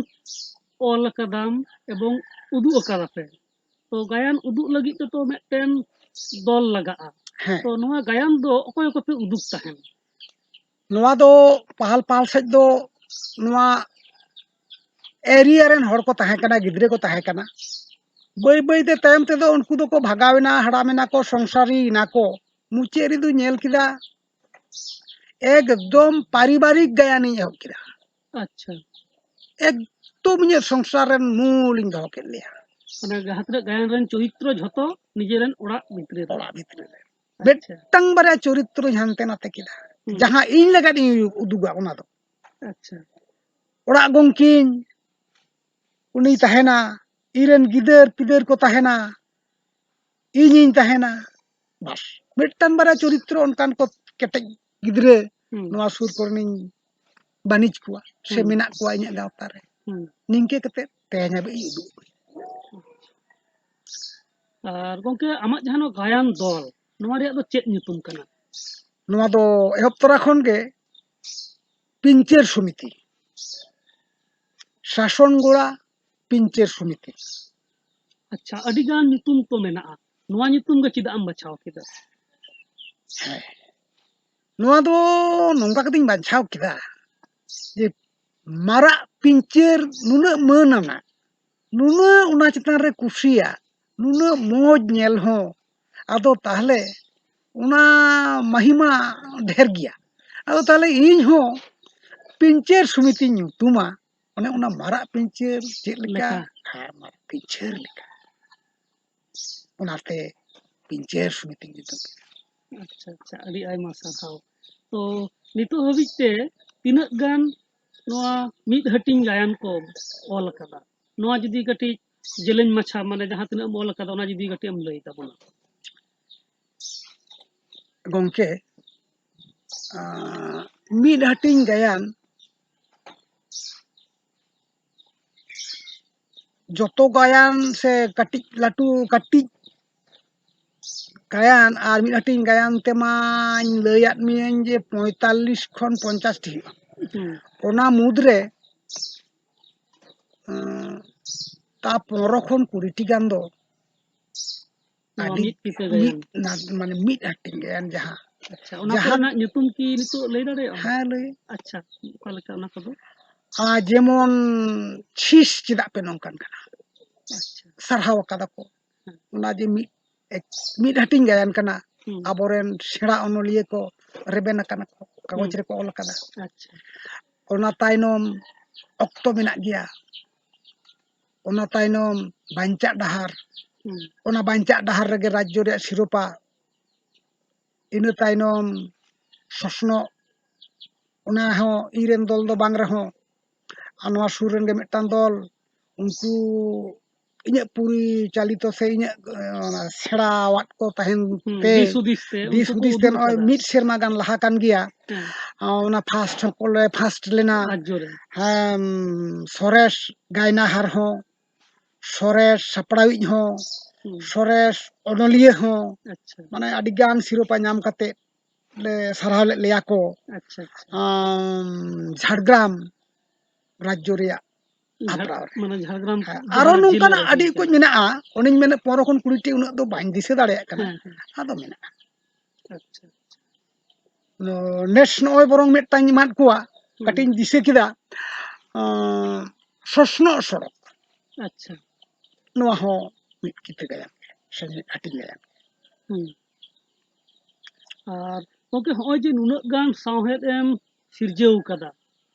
ᱚᱞ ᱟᱠᱟᱫᱟᱢ ᱮᱵᱚᱝ ᱩᱫᱩᱜ ᱟᱠᱟᱫᱟ ᱯᱮ, ᱛᱚ ᱜᱟᱭᱟᱱ ᱩᱫᱩᱜ ᱞᱟᱹᱜᱤᱫ ᱛᱮᱫᱚ ᱢᱤᱫᱴᱮᱱ ᱫᱚᱞ ᱞᱟᱜᱟᱜᱼᱟ᱾ ᱦᱮᱸ᱾ ᱛᱚ ᱱᱚᱣᱟ ᱜᱟᱭᱟᱱ ᱫᱚ ᱚᱠᱚᱭ ᱠᱚᱯᱮ ᱩᱫᱩᱜ ᱛᱟᱦᱮᱱ? ᱱᱚᱣᱟ ᱫᱚ ᱯᱟᱦᱟᱞ ᱯᱟᱦᱟᱞ ᱥᱮᱫ ᱫᱚ ᱱᱚᱣᱟ ᱮᱨᱤᱭᱟ ᱨᱮᱱ ᱦᱚᱲ ᱠᱚ ᱛᱟᱦᱮᱸ ᱠᱟᱱᱟ, ᱜᱤᱫᱽᱨᱟᱹ ᱠᱚ ᱛᱟᱦᱮᱸ ᱠᱟᱱᱟ᱾ ᱵᱟᱹᱭ ᱵᱟᱹᱭ ᱛᱮ ᱛᱟᱭᱚᱢ ᱛᱮᱫᱚ ᱩᱱᱠᱩ ᱫᱚᱠᱚ ᱵᱷᱟᱜᱟᱣ ᱮᱱᱟ, ᱦᱟᱲᱟᱢ ᱮᱱᱟ ᱠᱚ, ᱥᱚᱝᱥᱟᱨᱤ ᱮᱱᱟ ᱠᱚ᱾ ᱢᱩᱪᱟᱹᱫ ᱨᱮᱫᱚᱧ ᱧᱮᱞ ᱠᱮᱫᱟ ᱮᱠᱫᱚᱢ ᱯᱟᱨᱤᱵᱟᱨᱤᱠ ᱜᱟᱭᱟᱱᱤᱧ ᱮᱦᱚᱵ ᱠᱮᱫᱟ᱾ ᱟᱪᱪᱷᱟ᱾ ᱮᱠᱫᱚᱢ ᱤᱧᱟᱹᱜ ᱥᱚᱝᱥᱟᱨ ᱨᱮᱱ ᱢᱩᱞᱤᱧ ᱫᱚᱦᱚ ᱠᱮᱫ ᱞᱮᱭᱟ᱾ ᱢᱟᱱᱮ ᱡᱟᱦᱟᱸ ᱛᱤᱱᱟᱹᱜ ᱜᱟᱭᱟᱱ ᱨᱮᱱ ᱪᱚᱨᱤᱛᱨᱚ ᱡᱷᱚᱛᱚ ᱱᱤᱡᱮᱨᱮᱱ ᱚᱲᱟᱜ ᱵᱷᱤᱛᱨᱤ ᱨᱮ᱾ ᱚᱲᱟᱜ ᱵᱷᱤᱛᱨᱤ ᱨᱮ᱾ ᱟᱪᱪᱷᱟ᱾ ᱢᱤᱫᱴᱟᱝ ᱵᱟᱨᱭᱟ ᱪᱚᱨᱤᱛᱨᱚᱧ ᱦᱟᱱᱛᱮ ᱱᱟᱛᱮ ᱠᱮᱫᱟ᱾ ᱦᱩᱸ᱾ ᱡᱟᱦᱟᱸ ᱤᱧ ᱞᱟᱹᱜᱤᱫ ᱤᱧ ᱩᱫᱩᱜᱟ ᱚᱱᱟ ᱫᱚ᱾ ᱟᱪᱪᱷᱟ᱾ ᱚᱲᱟᱜ ᱜᱚᱝᱠᱤᱧ, ᱩᱱᱤ ᱛᱟᱦᱮᱱᱟ, ᱤᱧ ᱨᱮᱱ ᱜᱤᱫᱟᱹᱨ ᱯᱤᱫᱟᱹᱨ ᱠᱚ ᱛᱟᱦᱮᱱᱟ, ᱤᱧᱤᱧ ᱛᱟᱦᱮᱱᱟ᱾ ᱵᱟᱥ, ᱢᱤᱫᱴᱟᱝ ᱵᱟᱨᱭᱟ ᱪᱚᱨᱤᱛᱨᱚ ᱚᱱᱠᱟᱱ ᱠᱚ ᱠᱮᱴᱮᱡ ᱜᱤᱫᱽᱨᱟᱹ ᱦᱩᱸ᱾ ᱱᱚᱣᱟ ᱥᱩᱨ ᱠᱚᱨᱮᱱᱤᱧ ᱵᱟᱹᱱᱤᱡ ᱠᱚᱣᱟ ᱥᱮ ᱦᱩᱸ᱾ ᱢᱮᱱᱟᱜ ᱠᱚᱣᱟ ᱤᱧᱟᱹᱜ ᱜᱟᱶᱛᱟ ᱨᱮ᱾ ᱦᱩᱸ᱾ ᱱᱤᱝᱠᱟᱹ ᱠᱟᱛᱮ ᱛᱮᱦᱮᱧ ᱦᱟᱹᱵᱤᱡ ᱤᱧ ᱩᱫᱩᱜ ᱟᱹᱜᱩᱭᱟ᱾ ᱟᱨ ᱜᱚᱝᱠᱮ, ᱟᱢᱟᱜ ᱡᱟᱦᱟᱸ ᱱᱚᱣᱟ ᱜᱟᱭᱟᱱ ᱫᱚᱞ, ᱱᱚᱣᱟ ᱨᱮᱭᱟᱜ ᱫᱚ ᱪᱮᱫ ᱧᱩᱛᱩᱢ ᱠᱟᱱᱟ? ᱱᱚᱣᱟ ᱫᱚ ᱮᱦᱚᱵ ᱛᱚᱨᱟ ᱠᱷᱚᱱ ᱜᱮ ᱯᱤᱧᱪᱟᱹᱨ ᱥᱚᱢᱤᱛᱤ, ᱥᱟᱥᱚᱱ ᱜᱚᱲᱟ ᱯᱤᱧᱪᱟᱹᱨ ᱥᱚᱢᱤᱛᱤ᱾ ᱟᱪᱪᱷᱟ, ᱟᱹᱰᱤ ᱜᱟᱱ ᱧᱩᱛᱩᱢ ᱛᱚ ᱢᱮᱱᱟᱜᱼᱟ, ᱱᱚᱣᱟ ᱧᱩᱛᱩᱢ ᱜᱮ ᱪᱮᱫᱟᱜ ᱮᱢ ᱵᱟᱪᱷᱟᱣ ᱠᱮᱫᱟ? ᱦᱮᱸ, ᱱᱚᱣᱟ ᱫᱚ ᱱᱚᱝᱠᱟ ᱠᱟᱛᱮᱧ ᱵᱟᱪᱷᱟᱣ ᱠᱮᱫᱟ ᱡᱮ ᱢᱟᱨᱟᱜ ᱯᱤᱧᱪᱟᱹᱨ ᱱᱩᱱᱟᱹᱜ ᱢᱟᱹᱱ ᱟᱱᱟᱜ, ᱱᱩᱱᱟᱹᱜ ᱚᱱᱟ ᱪᱮᱛᱟᱱ ᱨᱮ ᱠᱩᱥᱤᱭᱟᱜ, ᱱᱩᱱᱟᱹᱜ ᱢᱚᱡᱽ ᱧᱮᱞ ᱦᱚᱸ, ᱟᱫᱚ ᱛᱟᱦᱞᱮ ᱚᱱᱟ ᱢᱟᱦᱤᱢᱟ ᱰᱷᱮᱨ ᱜᱮᱭᱟ᱾ ᱟᱫᱚ ᱛᱟᱦᱞᱮ ᱤᱧ ᱦᱚᱸ ᱯᱤᱧᱪᱟᱹᱨ ᱥᱚᱢᱤᱛᱤᱧ ᱧᱩᱛᱩᱢᱟ, ᱚᱱᱮ ᱚᱱᱟ ᱢᱟᱨᱟᱜ ᱯᱤᱧᱪᱟᱹᱨ ᱪᱮᱫ ᱞᱮᱠᱟ? ᱞᱮᱠᱟ᱾ ᱦᱮᱸ, ᱢᱟᱨᱟᱜ ᱯᱤᱧᱪᱟᱹᱨ ᱞᱮᱠᱟ᱾ ᱚᱱᱟᱛᱮ ᱯᱤᱧᱪᱟᱹᱨ ᱥᱚᱢᱤᱛᱤᱧ ᱧᱩᱛᱩᱢ ᱠᱮᱫᱟ᱾ ᱟᱪᱪᱷᱟ, ᱟᱪᱪᱷᱟ, ᱟᱹᱰᱤ ᱟᱭᱢᱟ ᱥᱟᱨᱦᱟᱣ᱾ ᱛᱚ, ᱱᱤᱛᱚᱜ ᱦᱟᱹᱵᱤᱡ ᱛᱮ ᱛᱤᱱᱟᱹᱜ ᱜᱟᱱ ᱱᱚᱣᱟ ᱢᱤᱫ ᱦᱟᱹᱴᱤᱧ ᱜᱟᱭᱟᱱ ᱠᱚ ᱚᱞ ᱟᱠᱟᱫᱟ, ᱱᱚᱣᱟ ᱡᱩᱫᱤ ᱠᱟᱹᱴᱤᱡ ᱡᱮᱞᱮᱧ ᱢᱟᱪᱷᱟ, ᱢᱟᱱᱮ ᱡᱟᱦᱟᱸ ᱛᱤᱱᱟᱹᱜ ᱮᱢ ᱚᱞ ᱟᱠᱟᱫᱟ, ᱚᱱᱟ ᱡᱩᱫᱤ ᱠᱟᱹᱴᱤᱡ ᱮᱢ ᱞᱟᱹᱭ ᱛᱟᱵᱚᱱᱟ᱾ ᱜᱚᱢᱠᱮ, ᱟᱸ, ᱢᱤᱫ ᱦᱟᱹᱴᱤᱧ ᱜᱟᱭᱟᱱ, ᱡᱚᱛᱚ ᱜᱟᱭᱟᱱ ᱥᱮ ᱠᱟᱹᱴᱤᱡ ᱞᱟᱹᱴᱩ ᱠᱟᱹᱴᱤᱡ ᱜᱟᱭᱟᱱ ᱟᱨ ᱢᱤᱫ ᱦᱟᱹᱴᱤᱧ ᱜᱟᱭᱟᱱ ᱛᱮᱢᱟᱧ ᱞᱟᱹᱭᱟᱫ ᱢᱮᱭᱟᱧ ᱡᱮ ᱯᱚᱸᱭᱛᱟᱞᱞᱤᱥ ᱠᱷᱚᱱ ᱯᱚᱧᱪᱟᱥ ᱴᱤ ᱦᱩᱭᱩᱜᱼᱟ᱾ ᱦᱩᱸ᱾ ᱚᱱᱟ ᱢᱩᱫᱽᱨᱮ, ᱟᱸ, ᱛᱟ ᱯᱚᱱᱨᱚ ᱠᱷᱚᱱ ᱠᱩᱲᱤ ᱴᱤ ᱜᱟᱱ ᱫᱚ ᱱᱚᱣᱟ ᱟᱹᱰᱤ ᱢᱤᱫ ᱠᱤᱛᱟᱹ ᱜᱟᱭᱟᱱ᱾ ᱢᱤᱫ ᱱᱟ-, ᱢᱟᱱᱮ ᱢᱤᱫ ᱦᱟᱹᱴᱤᱧ ᱜᱟᱭᱟᱱ ᱡᱟᱦᱟᱸ᱾ ᱟᱪᱪᱷᱟ, ᱚᱱᱟ ᱡᱟᱦᱟᱸ ᱠᱚᱨᱮᱱᱟᱜ ᱧᱩᱛᱩᱢ ᱠᱤ ᱱᱤᱛᱚᱜ ᱞᱟᱹᱭ ᱫᱟᱲᱮᱭᱟᱜᱼᱟ? ᱦᱮᱸ, ᱞᱟᱹᱭ᱾ ᱟᱪᱪᱷᱟ, ᱚᱠᱟ ᱞᱮᱠᱟ ᱚᱱᱟ ᱠᱚᱫᱚ? ᱟᱨ ᱡᱮᱢᱚᱱ ᱥᱤᱥ ᱪᱮᱫᱟᱜ ᱯᱮ ᱱᱚᱝᱠᱟᱱ ᱠᱟᱱᱟ? ᱟᱪᱪᱷᱟ᱾ ᱥᱟᱨᱦᱟᱣ ᱟᱠᱟᱫᱟ ᱠᱚ᱾ ᱦᱮᱸ᱾ ᱚᱱᱟ ᱡᱮ ᱢᱤᱫ, ᱮᱠ-, ᱢᱤᱫ ᱦᱟᱹᱴᱤᱧ ᱜᱟᱭᱟᱱ ᱠᱟᱱᱟ᱾ ᱦᱩᱸ᱾ ᱟᱵᱚᱨᱮᱱ ᱥᱮᱬᱟ ᱚᱱᱚᱞᱤᱭᱟᱹ ᱠᱚ ᱨᱮᱵᱮᱱ ᱟᱠᱟᱱᱟ ᱠᱚ, ᱠᱟᱜᱚᱡᱽ ᱦᱩᱸ᱾ ᱨᱮᱠᱚ ᱚᱞ ᱟᱠᱟᱫᱟ᱾ ᱟᱪᱪᱷᱟ᱾ ᱚᱱᱟ ᱛᱟᱭᱱᱚᱢ ᱚᱠᱛᱚ ᱢᱮᱱᱟᱜ ᱜᱮᱭᱟ᱾ ᱚᱱᱟ ᱛᱟᱭᱱᱚᱢ ᱵᱟᱧᱪᱟᱜ ᱰᱟᱦᱟᱨ᱾ ᱦᱩᱸ᱾ ᱚᱱᱟ ᱵᱟᱧᱪᱟᱜ ᱰᱟᱦᱟᱨ ᱨᱮᱜᱮ ᱨᱟᱡᱽᱡᱚ ᱨᱮᱭᱟᱜ ᱥᱤᱨᱳᱯᱟ᱾ ᱤᱱᱟᱹ ᱛᱟᱭᱱᱚᱢ ᱥᱚᱥᱱᱚᱜ, ᱚᱱᱟ ᱦᱚᱸ ᱤᱧ ᱨᱮᱱ ᱫᱚᱞ ᱫᱚ ᱵᱟᱝ ᱨᱮᱦᱚᱸ, ᱟᱨ ᱱᱚᱣᱟ ᱥᱩᱨ ᱨᱮᱱ ᱜᱮ ᱢᱤᱫᱴᱟᱝ ᱫᱚᱞ, ᱩᱱᱠᱩ ᱤᱧᱟᱹᱜ ᱯᱚᱨᱤᱪᱟᱞᱤᱛᱚ ᱥᱮ ᱤᱧᱟᱹᱜ, ᱚᱱᱟ ᱥᱮᱬᱟᱣᱟᱫ ᱠᱚ ᱛᱟᱦᱮᱱ ᱦᱩᱸ, ᱛᱮ, ᱫᱤᱥ ᱦᱩᱫᱤᱥ ᱛᱮ ᱫᱤᱥ ᱩᱱᱠᱩ ᱠᱚ ᱦᱩᱫᱤᱥ ᱛᱮ ᱩᱫᱩᱜ ᱱᱚᱜᱼᱚᱭ ᱟᱠᱟᱫᱟ᱾ ᱢᱤᱫ ᱥᱮᱨᱢᱟ ᱜᱟᱱ ᱞᱟᱦᱟ ᱠᱟᱱ ᱜᱮᱭᱟ᱾ ᱦᱮᱸ᱾ ᱟᱨ ᱚᱱᱟ ᱯᱷᱟᱥᱴ ᱦᱚᱸᱠᱚ ᱞᱮ ᱯᱷᱟᱥᱴ ᱞᱮᱱᱟ᱾ ᱨᱟᱡᱽᱡᱚ ᱨᱮ᱾ ᱦᱮᱸ, ᱥᱚᱨᱮᱥ ᱜᱟᱭᱱᱟᱦᱟᱨ ᱦᱚᱸ, ᱥᱚᱨᱮᱥ ᱥᱟᱯᱲᱟᱣᱤᱡ ᱦᱚᱸ, ᱦᱩᱸ᱾ ᱥᱚᱨᱮᱥ ᱚᱱᱚᱞᱤᱭᱟᱹ ᱦᱚᱸ, ᱟᱪᱪᱷᱟ᱾ ᱢᱟᱱᱮ ᱟᱹᱰᱤ ᱜᱟᱱ ᱥᱤᱨᱳᱯᱟ ᱧᱟᱢ ᱠᱟᱛᱮ ᱞᱮ ᱥᱟᱨᱦᱟᱣ ᱞᱮᱫ ᱞᱮᱭᱟ ᱠᱚ᱾ ᱟᱪᱪᱷᱟ, ᱟᱪᱪᱷᱟ᱾ ᱟᱢ, ᱡᱷᱟᱲᱜᱨᱟᱢ ᱨᱟᱡᱽᱡᱚ ᱨᱮᱭᱟᱜ ᱡᱷᱟᱲ-, ᱦᱮᱯᱨᱟᱣ ᱨᱮ᱾ ᱢᱟᱱᱮ ᱡᱷᱟᱲᱜᱨᱟᱢ ᱦᱮᱸ, ᱡᱟᱦᱟᱸ ᱟᱨᱚ ᱡᱮᱞᱟ ᱱᱚᱝᱠᱟᱱᱟᱜ ᱨᱮ ᱟᱹᱰᱤ ᱦᱩᱭ ᱠᱚᱡ ᱠᱟᱱᱟ᱾ ᱢᱮᱱᱟᱜᱼᱟ, ᱚᱱᱮᱧ ᱢᱮᱱᱮᱫ ᱯᱚᱱᱨᱚ ᱠᱷᱚᱱ ᱠᱩᱲᱤ ᱴᱤ ᱩᱱᱟᱹᱜ ᱫᱚ ᱵᱟᱹᱧ ᱫᱤᱥᱟᱹ ᱫᱟᱲᱮᱭᱟᱜ ᱠᱟᱱᱟ᱾ ᱦᱮᱸ, ᱦᱮᱸ᱾ ᱟᱫᱚ ᱢᱮᱱᱟᱜᱼᱟ᱾ ᱟᱪᱪᱷᱟ, ᱟᱪᱪᱷᱟ᱾ ᱱᱮᱥ ᱱᱚᱜᱼᱚᱭ ᱵᱚᱨᱚᱝ ᱢᱤᱫᱴᱟᱝ ᱮᱢᱟᱫ ᱠᱚᱣᱟ, ᱦᱩᱸ᱾ ᱠᱟᱹᱴᱤᱡ ᱤᱧ ᱫᱤᱥᱟᱹ ᱠᱮᱫᱟ, ᱟᱸ, ᱥᱚᱥᱱᱚᱜ ᱥᱚᱲᱚᱠ᱾ ᱟᱪᱪᱷᱟ᱾ ᱱᱚᱣᱟ ᱦᱚᱸ ᱢᱤᱫ ᱠᱤᱛᱟᱹ ᱜᱟᱭᱟᱱ ᱥᱮ ᱢᱤᱫ ᱦᱟᱹᱴᱤᱧ ᱜᱟᱭᱟᱱ᱾ ᱦᱩᱸ᱾ ᱟᱨ ᱜᱚᱢᱠᱮ, ᱦᱚᱸᱜᱼᱚᱭ ᱡᱮ ᱱᱩᱱᱟᱹᱜ ᱜᱟᱱ ᱥᱟᱶᱦᱮᱫ ᱮᱢ ᱥᱤᱨᱡᱟᱹᱣ ᱠᱟᱫᱟ,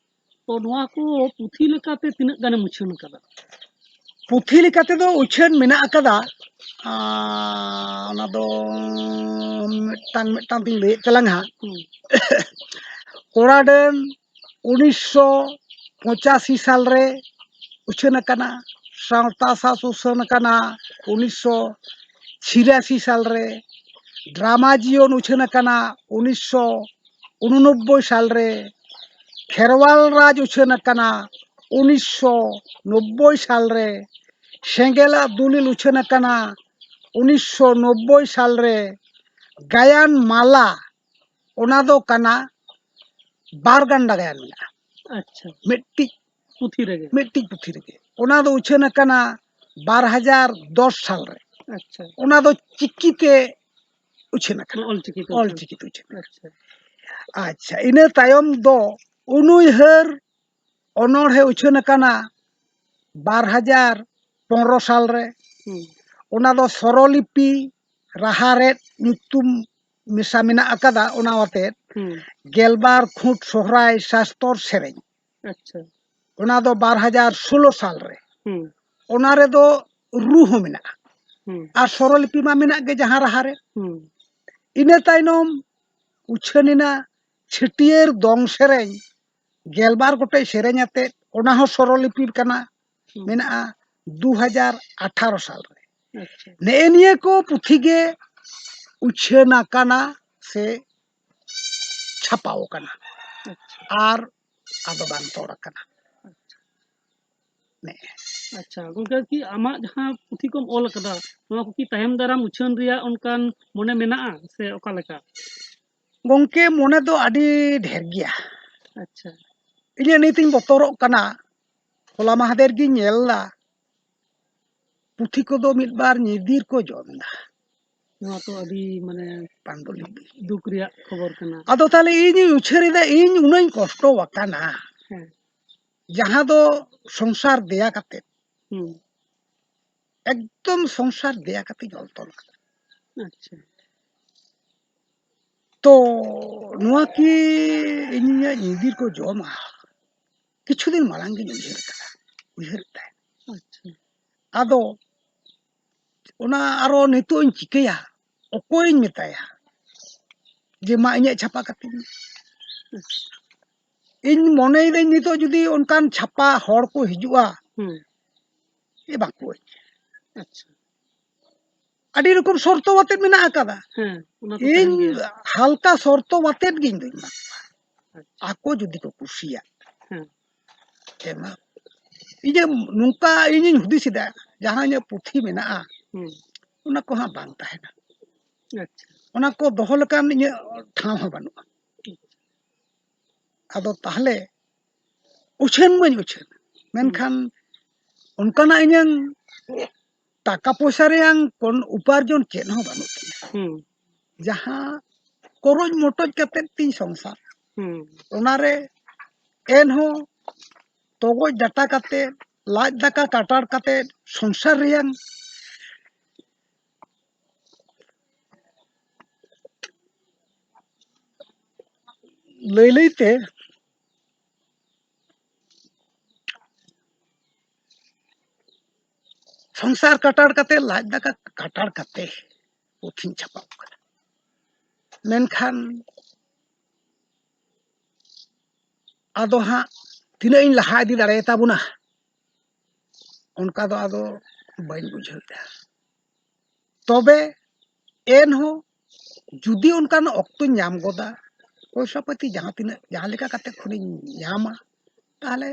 ᱛᱚ ᱱᱚᱣᱟ ᱠᱚ ᱯᱩᱛᱷᱤ ᱞᱮᱠᱟᱛᱮ ᱛᱤᱱᱟᱹᱜ ᱜᱟᱱᱮᱢ ᱩᱪᱷᱟᱹᱱ ᱠᱟᱫᱟ? ᱯᱩᱛᱷᱤ ᱞᱮᱠᱟ ᱛᱮᱫᱚ ᱩᱪᱷᱟᱹᱱ ᱢᱮᱱᱟᱜ ᱟᱠᱟᱫᱟ, ᱟᱨ ᱚᱱᱟ ᱫᱚ ᱢᱤᱫᱴᱟᱝ ᱢᱤᱫᱴᱟᱝ ᱛᱤᱧ ᱞᱟᱹᱭᱮᱫ ᱛᱟᱞᱟᱝ ᱦᱟᱸᱜ᱾ ᱦᱩᱸ᱾ ᱠᱚᱲᱟ ᱰᱟᱹᱱ, ᱩᱱᱤᱥᱥᱚ ᱯᱚᱸᱪᱟᱥᱤ ᱥᱟᱞ ᱨᱮ ᱩᱪᱷᱟᱹᱱ ᱟᱠᱟᱱᱟ᱾ ᱥᱟᱶᱛᱟ ᱥᱟᱥ ᱩᱪᱷᱟᱹᱱ ᱟᱠᱟᱱᱟ ᱩᱱᱤᱥᱥᱚ ᱪᱷᱤᱨᱟᱥᱤ ᱥᱟᱞ ᱨᱮ᱾ ᱰᱨᱟᱢᱟ ᱡᱤᱭᱚᱱ ᱩᱪᱷᱟᱹᱱ ᱟᱠᱟᱱᱟ ᱩᱱᱤᱥᱥᱚ ᱩᱱᱩᱱᱚᱵᱵᱳᱭ ᱥᱟᱞ ᱨᱮ᱾ ᱠᱷᱮᱨᱣᱟᱞ ᱨᱟᱡᱽ ᱩᱪᱷᱟᱹᱱ ᱟᱠᱟᱱᱟ ᱩᱱᱤᱥᱥᱚ ᱱᱚᱵᱵᱳᱭ ᱥᱟᱞ ᱨᱮ᱾ ᱥᱮᱸᱜᱮᱞᱟᱜ ᱫᱩᱞᱤᱞ ᱩᱪᱷᱟᱹᱱ ᱟᱠᱟᱱᱟ ᱩᱱᱤᱥᱥᱚ ᱱᱚᱵᱵᱳᱭ ᱥᱟᱞ ᱨᱮ᱾ ᱜᱟᱭᱟᱱ ᱢᱟᱞᱟ, ᱚᱱᱟ ᱫᱚ ᱠᱟᱱᱟ ᱵᱟᱨ ᱜᱟᱱᱰᱟ ᱜᱟᱭᱟᱱ ᱢᱮᱱᱟᱜᱼᱟ᱾ ᱟᱪᱪᱷᱟ᱾ ᱢᱤᱫᱴᱤᱡ ᱯᱩᱛᱷᱤ ᱨᱮᱜᱮ? ᱢᱤᱫᱴᱤᱡ ᱯᱩᱛᱷᱤ ᱨᱮᱜᱮ᱾ ᱚᱱᱟ ᱫᱚ ᱩᱪᱷᱟᱹᱱ ᱟᱠᱟᱱᱟ ᱵᱟᱨ ᱦᱟᱡᱟᱨ ᱫᱚᱥ ᱥᱟᱞ ᱨᱮ᱾ ᱟᱪᱪᱷᱟ᱾ ᱚᱱᱟ ᱫᱚ ᱪᱤᱠᱤᱛᱮ ᱩᱪᱷᱟᱹᱱ ᱟᱠᱟᱱᱟ᱾ ᱚᱞᱪᱤᱠᱤ ᱛᱮ ᱩᱪᱷᱟᱹᱱ᱾ ᱚᱞᱪᱤᱠᱤ ᱛᱮ ᱩᱪᱷᱟᱹᱱ ᱟᱠᱟᱱᱟ᱾ ᱟᱪᱪᱷᱟ᱾ ᱟᱪᱪᱷᱟ, ᱤᱱᱟᱹ ᱛᱟᱭᱚᱢ ᱫᱚ ᱩᱱᱩᱭᱦᱟᱹᱨ ᱚᱱᱚᱬᱦᱮ ᱩᱪᱷᱟᱹᱱ ᱟᱠᱟᱱᱟ ᱵᱟᱨ ᱦᱟᱡᱟᱨ ᱯᱚᱱᱨᱚ ᱥᱟᱞ ᱨᱮ᱾ ᱦᱩᱸ᱾ ᱚᱱᱟ ᱫᱚ ᱥᱚᱨᱚᱞᱤᱯᱤ ᱨᱟᱦᱟ ᱨᱮᱫ ᱧᱩᱛᱩᱢ ᱢᱮᱥᱟ ᱢᱮᱱᱟᱜ ᱟᱠᱟᱫᱟ, ᱚᱱᱟ ᱟᱛᱮᱫ ᱦᱩᱸ᱾ ᱜᱮᱞᱵᱟᱨ ᱠᱷᱩᱸᱴ ᱥᱚᱦᱨᱟᱭ ᱥᱟᱥᱛᱚᱨ ᱥᱮᱨᱮᱧ᱾ ᱟᱪᱪᱷᱟ᱾ ᱚᱱᱟ ᱫᱚ ᱵᱟᱨ ᱦᱟᱡᱟᱨ ᱥᱳᱞᱳ ᱥᱟᱞ ᱨᱮ᱾ ᱦᱩᱸ᱾ ᱚᱱᱟ ᱨᱮᱫᱚ ᱨᱩ ᱦᱚᱸ ᱢᱮᱱᱟᱜᱼᱟ᱾ ᱦᱩᱸ᱾ ᱟᱨ ᱥᱚᱨᱚᱞᱤᱯᱤ ᱢᱟ ᱢᱮᱱᱟᱜ ᱜᱮ ᱡᱟᱦᱟᱸ ᱨᱟᱦᱟ ᱨᱮ᱾ ᱦᱩᱸ᱾ ᱤᱱᱟᱹ ᱛᱟᱭᱱᱚᱢ ᱩᱪᱷᱟᱹᱱ ᱮᱱᱟ ᱪᱷᱟᱹᱴᱭᱟᱹᱨ ᱫᱚᱝ ᱥᱮᱨᱮᱧ, ᱜᱮᱞᱵᱟᱨ ᱜᱚᱴᱮᱡ ᱥᱮᱨᱮᱧ ᱟᱛᱮᱫ, ᱚᱱᱟ ᱦᱚᱸ ᱥᱚᱨᱚᱞᱤᱯᱤ ᱠᱟᱱᱟ, ᱦᱩᱸ᱾ ᱢᱮᱱᱟᱜᱼᱟ ᱫᱩ ᱦᱟᱡᱟᱨ ᱟᱴᱷᱟᱨᱚ ᱥᱟᱞ ᱨᱮ᱾ ᱟᱪᱪᱷᱟ᱾ ᱱᱮᱜᱼᱮ ᱱᱤᱭᱟᱹ ᱠᱚ ᱯᱩᱛᱷᱤ ᱜᱮ ᱩᱪᱷᱟᱹᱱ ᱟᱠᱟᱱᱟ ᱥᱮ ᱪᱷᱟᱯᱟᱣ ᱟᱠᱟᱱᱟ᱾ ᱟᱪᱪᱷᱟ᱾ ᱟᱨ ᱟᱫᱚ ᱵᱟᱝ ᱛᱚᱲ ᱟᱠᱟᱱᱟ᱾ ᱟᱪᱪᱷᱟ᱾ ᱱᱮᱜᱼᱮ᱾ ᱟᱪᱪᱷᱟ, ᱜᱚᱝᱠᱮ, ᱠᱤ ᱟᱢᱟᱜ ᱡᱟᱦᱟᱸ ᱯᱩᱛᱷᱤ ᱠᱚᱢ ᱚᱞ ᱟᱠᱟᱫᱟ, ᱱᱚᱣᱟ ᱠᱚ ᱠᱤ ᱛᱟᱭᱚᱢ ᱫᱟᱨᱟᱢ ᱩᱪᱷᱟᱹᱱ ᱨᱮᱭᱟᱜ ᱚᱱᱠᱟᱱ ᱢᱚᱱᱮ ᱢᱮᱱᱟᱜᱼᱟ ᱥᱮ ᱚᱠᱟ ᱞᱮᱠᱟ? ᱜᱚᱝᱠᱮ, ᱢᱚᱱᱮ ᱫᱚ ᱟᱹᱰᱤ ᱰᱷᱮᱨ ᱜᱮᱭᱟ᱾ ᱟᱪᱪᱷᱟ᱾ ᱤᱧᱟᱹᱜ ᱱᱤᱛᱤᱧ ᱵᱚᱛᱚᱨᱚᱜ ᱠᱟᱱᱟ, ᱦᱚᱞᱟ ᱢᱟᱦᱫᱮᱨ ᱜᱤᱧ ᱧᱮᱞ ᱮᱫᱟ, ᱯᱩᱛᱷᱤ ᱠᱚᱫᱚ ᱢᱤᱫ ᱵᱟᱨ ᱧᱤᱫᱤᱨ ᱠᱚ ᱡᱚᱢ ᱮᱫᱟ᱾ ᱱᱚᱣᱟ ᱛᱚ ᱟᱹᱰᱤ, ᱢᱟᱱᱮ, ᱯᱟᱱᱰᱩᱞᱤᱯᱤ᱾ ᱫᱩᱠ ᱨᱮᱭᱟᱜ ᱠᱷᱚᱵᱚᱨ ᱠᱟᱱᱟ᱾ ᱟᱫᱚ ᱛᱟᱦᱞᱮ ᱤᱧᱤᱧ ᱩᱪᱷᱟᱹᱱ ᱮᱫᱟ, ᱤᱧ ᱩᱱᱟᱹᱜ ᱤᱧ ᱠᱚᱥᱴᱚ ᱟᱠᱟᱱᱟ, ᱦᱮᱸ᱾ ᱡᱟᱦᱟᱸ ᱫᱚ ᱥᱚᱝᱥᱟᱨ ᱫᱮᱭᱟ ᱠᱟᱛᱮ, ᱦᱩᱸ᱾ ᱮᱠᱫᱚᱢ ᱥᱚᱝᱥᱟᱨ ᱫᱮᱭᱟ ᱠᱟᱛᱮᱧ ᱚᱞ ᱛᱚᱞ ᱟᱠᱟᱫᱟ᱾ ᱟᱪᱪᱷᱟ᱾ ᱛᱚ, ᱱᱚᱣᱟ ᱠᱤ ᱤᱧᱟᱹᱜ ᱧᱤᱫᱤᱨ ᱠᱚ ᱡᱚᱢᱟ? ᱠᱤᱪᱷᱩ ᱫᱤᱱ ᱢᱟᱲᱟᱝ ᱜᱤᱧ ᱩᱭᱦᱟᱹᱨ ᱟᱠᱟᱫᱟ, ᱩᱭᱦᱟᱹᱨᱮᱫ ᱛᱟᱦᱮᱸᱫ᱾ ᱟᱪᱪᱷᱟ᱾ ᱟᱫᱚ ᱚᱱᱟ ᱟᱨᱚ ᱱᱤᱛᱚᱜ ᱤᱧ ᱪᱤᱠᱟᱹᱭᱟ? ᱚᱠᱚᱭᱤᱧ ᱢᱮᱛᱟᱭᱟ ᱡᱮ, "ᱢᱟ, ᱤᱧᱟᱹᱜ ᱪᱷᱟᱯᱟ ᱠᱟᱹᱛᱤᱧ ᱢᱮ?" ᱤᱧ ᱢᱚᱱᱮᱭᱮᱫᱟᱹᱧ ᱱᱤᱛᱚᱜ ᱡᱩᱫᱤ ᱚᱱᱠᱟᱱ ᱪᱷᱟᱯᱟ ᱦᱚᱲ ᱠᱚ ᱦᱤᱡᱩᱜᱼᱟ, ᱦᱩᱸ᱾ ᱮ ᱵᱟᱠᱚ ᱟᱹᱧᱟ᱾ ᱟᱪᱪᱷᱟ᱾ ᱟᱹᱰᱤ ᱨᱚᱠᱚᱢ ᱥᱚᱨᱛᱚ ᱟᱛᱮᱫ ᱢᱮᱱᱟᱜ ᱟᱠᱟᱫᱟ᱾ ᱦᱮᱸ, ᱚᱱᱟ ᱫᱚ ᱛᱟᱦᱮᱱ ᱤᱧ ᱜᱮᱭᱟ᱾ ᱦᱟᱞᱠᱟ ᱥᱚᱨᱛᱚ ᱟᱛᱮᱫ ᱜᱤᱧ ᱮᱢᱟ ᱠᱚᱣᱟ᱾ ᱟᱪᱪᱷᱟ᱾ ᱟᱠᱚ ᱡᱩᱫᱤ ᱠᱚ ᱠᱩᱥᱤᱭᱟᱜ᱾ ᱦᱮᱸ᱾ ᱮᱢᱟ᱾ ᱤᱧᱟᱹᱜ ᱱᱚᱝᱠᱟ ᱤᱧᱤᱧ ᱦᱩᱫᱤᱥ ᱮᱫᱟ, ᱡᱟᱦᱟᱸ ᱤᱧᱟᱹᱜ ᱯᱩᱛᱷᱤ ᱢᱮᱱᱟᱜᱼᱟ, ᱦᱩᱸ᱾ ᱚᱱᱟ ᱠᱚ ᱦᱟᱸᱜ ᱵᱟᱝ ᱛᱟᱦᱮᱱᱟ᱾ ᱟᱪᱪᱷᱟ᱾ ᱚᱱᱟ ᱠᱚ ᱫᱚᱦᱚ ᱞᱮᱠᱟᱱ ᱤᱧᱟᱹᱜ ᱴᱷᱟᱶ ᱦᱚᱸ ᱵᱟᱹᱱᱩᱜᱼᱟ᱾ ᱟᱫᱚ ᱛᱟᱦᱞᱮ ᱩᱪᱷᱟᱹᱱ ᱢᱟᱹᱧ ᱩᱪᱷᱟᱹᱱ, ᱢᱮᱱᱠᱷᱟᱱ ᱚᱱᱠᱟᱱᱟᱜ ᱤᱧᱟᱹᱝ ᱴᱟᱠᱟ ᱯᱚᱭᱥᱟ ᱨᱮᱭᱟᱝ ᱠᱳᱱ ᱩᱯᱟᱨᱡᱚᱱ ᱪᱮᱫ ᱦᱚᱸ ᱵᱟᱹᱱᱩᱜ ᱛᱤᱧᱟ᱾ ᱦᱩᱸ᱾ ᱡᱟᱦᱟᱸ ᱠᱚᱨᱚᱡ ᱢᱚᱴᱚᱡ ᱠᱟᱛᱮᱫ ᱛᱤᱧ ᱥᱚᱝᱥᱟᱨ, ᱦᱩᱸ᱾ ᱚᱱᱟᱨᱮ ᱮᱱᱦᱚᱸ ᱛᱚᱜᱚᱡ ᱰᱟᱴᱟ ᱠᱟᱛᱮᱫ, ᱞᱟᱡ ᱫᱟᱠᱟ ᱠᱟᱴᱟᱲ ᱠᱟᱛᱮᱫ ᱥᱚᱝᱥᱟᱨ ᱨᱮᱭᱟᱝ ᱞᱟᱹᱭ ᱞᱟᱹᱭ ᱛᱮ ᱥᱚᱝᱥᱟᱨ ᱠᱟᱴᱟᱲ ᱠᱟᱛᱮ, ᱞᱟᱡ ᱫᱟᱠᱟ ᱠᱟᱴᱟᱲ ᱠᱟᱛᱮ ᱯᱩᱛᱷᱤᱧ ᱪᱷᱟᱯᱟᱣ ᱠᱟᱫᱟ᱾ ᱢᱮᱱᱠᱷᱟᱱ ᱟᱫᱚ ᱦᱟᱸᱜ ᱛᱤᱱᱟᱹᱜ ᱤᱧ ᱞᱟᱦᱟ ᱤᱫᱤ ᱫᱟᱲᱮᱭᱟᱛᱟ ᱵᱚᱱᱟ, ᱚᱱᱠᱟ ᱫᱚ ᱟᱫᱚ ᱵᱟᱹᱧ ᱵᱩᱡᱷᱟᱹᱣᱮᱫᱼᱟ᱾ ᱛᱚᱵᱮ ᱮᱱᱦᱚᱸ ᱡᱩᱫᱤ ᱚᱱᱠᱟᱱ ᱚᱠᱛᱚᱧ ᱧᱟᱢ ᱜᱚᱫᱟ, ᱯᱚᱭᱥᱟ ᱯᱟᱹᱛᱤ ᱡᱟᱦᱟᱸ ᱛᱤᱱᱟᱹᱜ, ᱡᱟᱦᱟᱸ ᱞᱮᱠᱟ ᱠᱟᱛᱮ ᱠᱷᱚᱱᱤᱧ ᱧᱟᱢᱟ, ᱛᱟᱦᱚᱞᱮ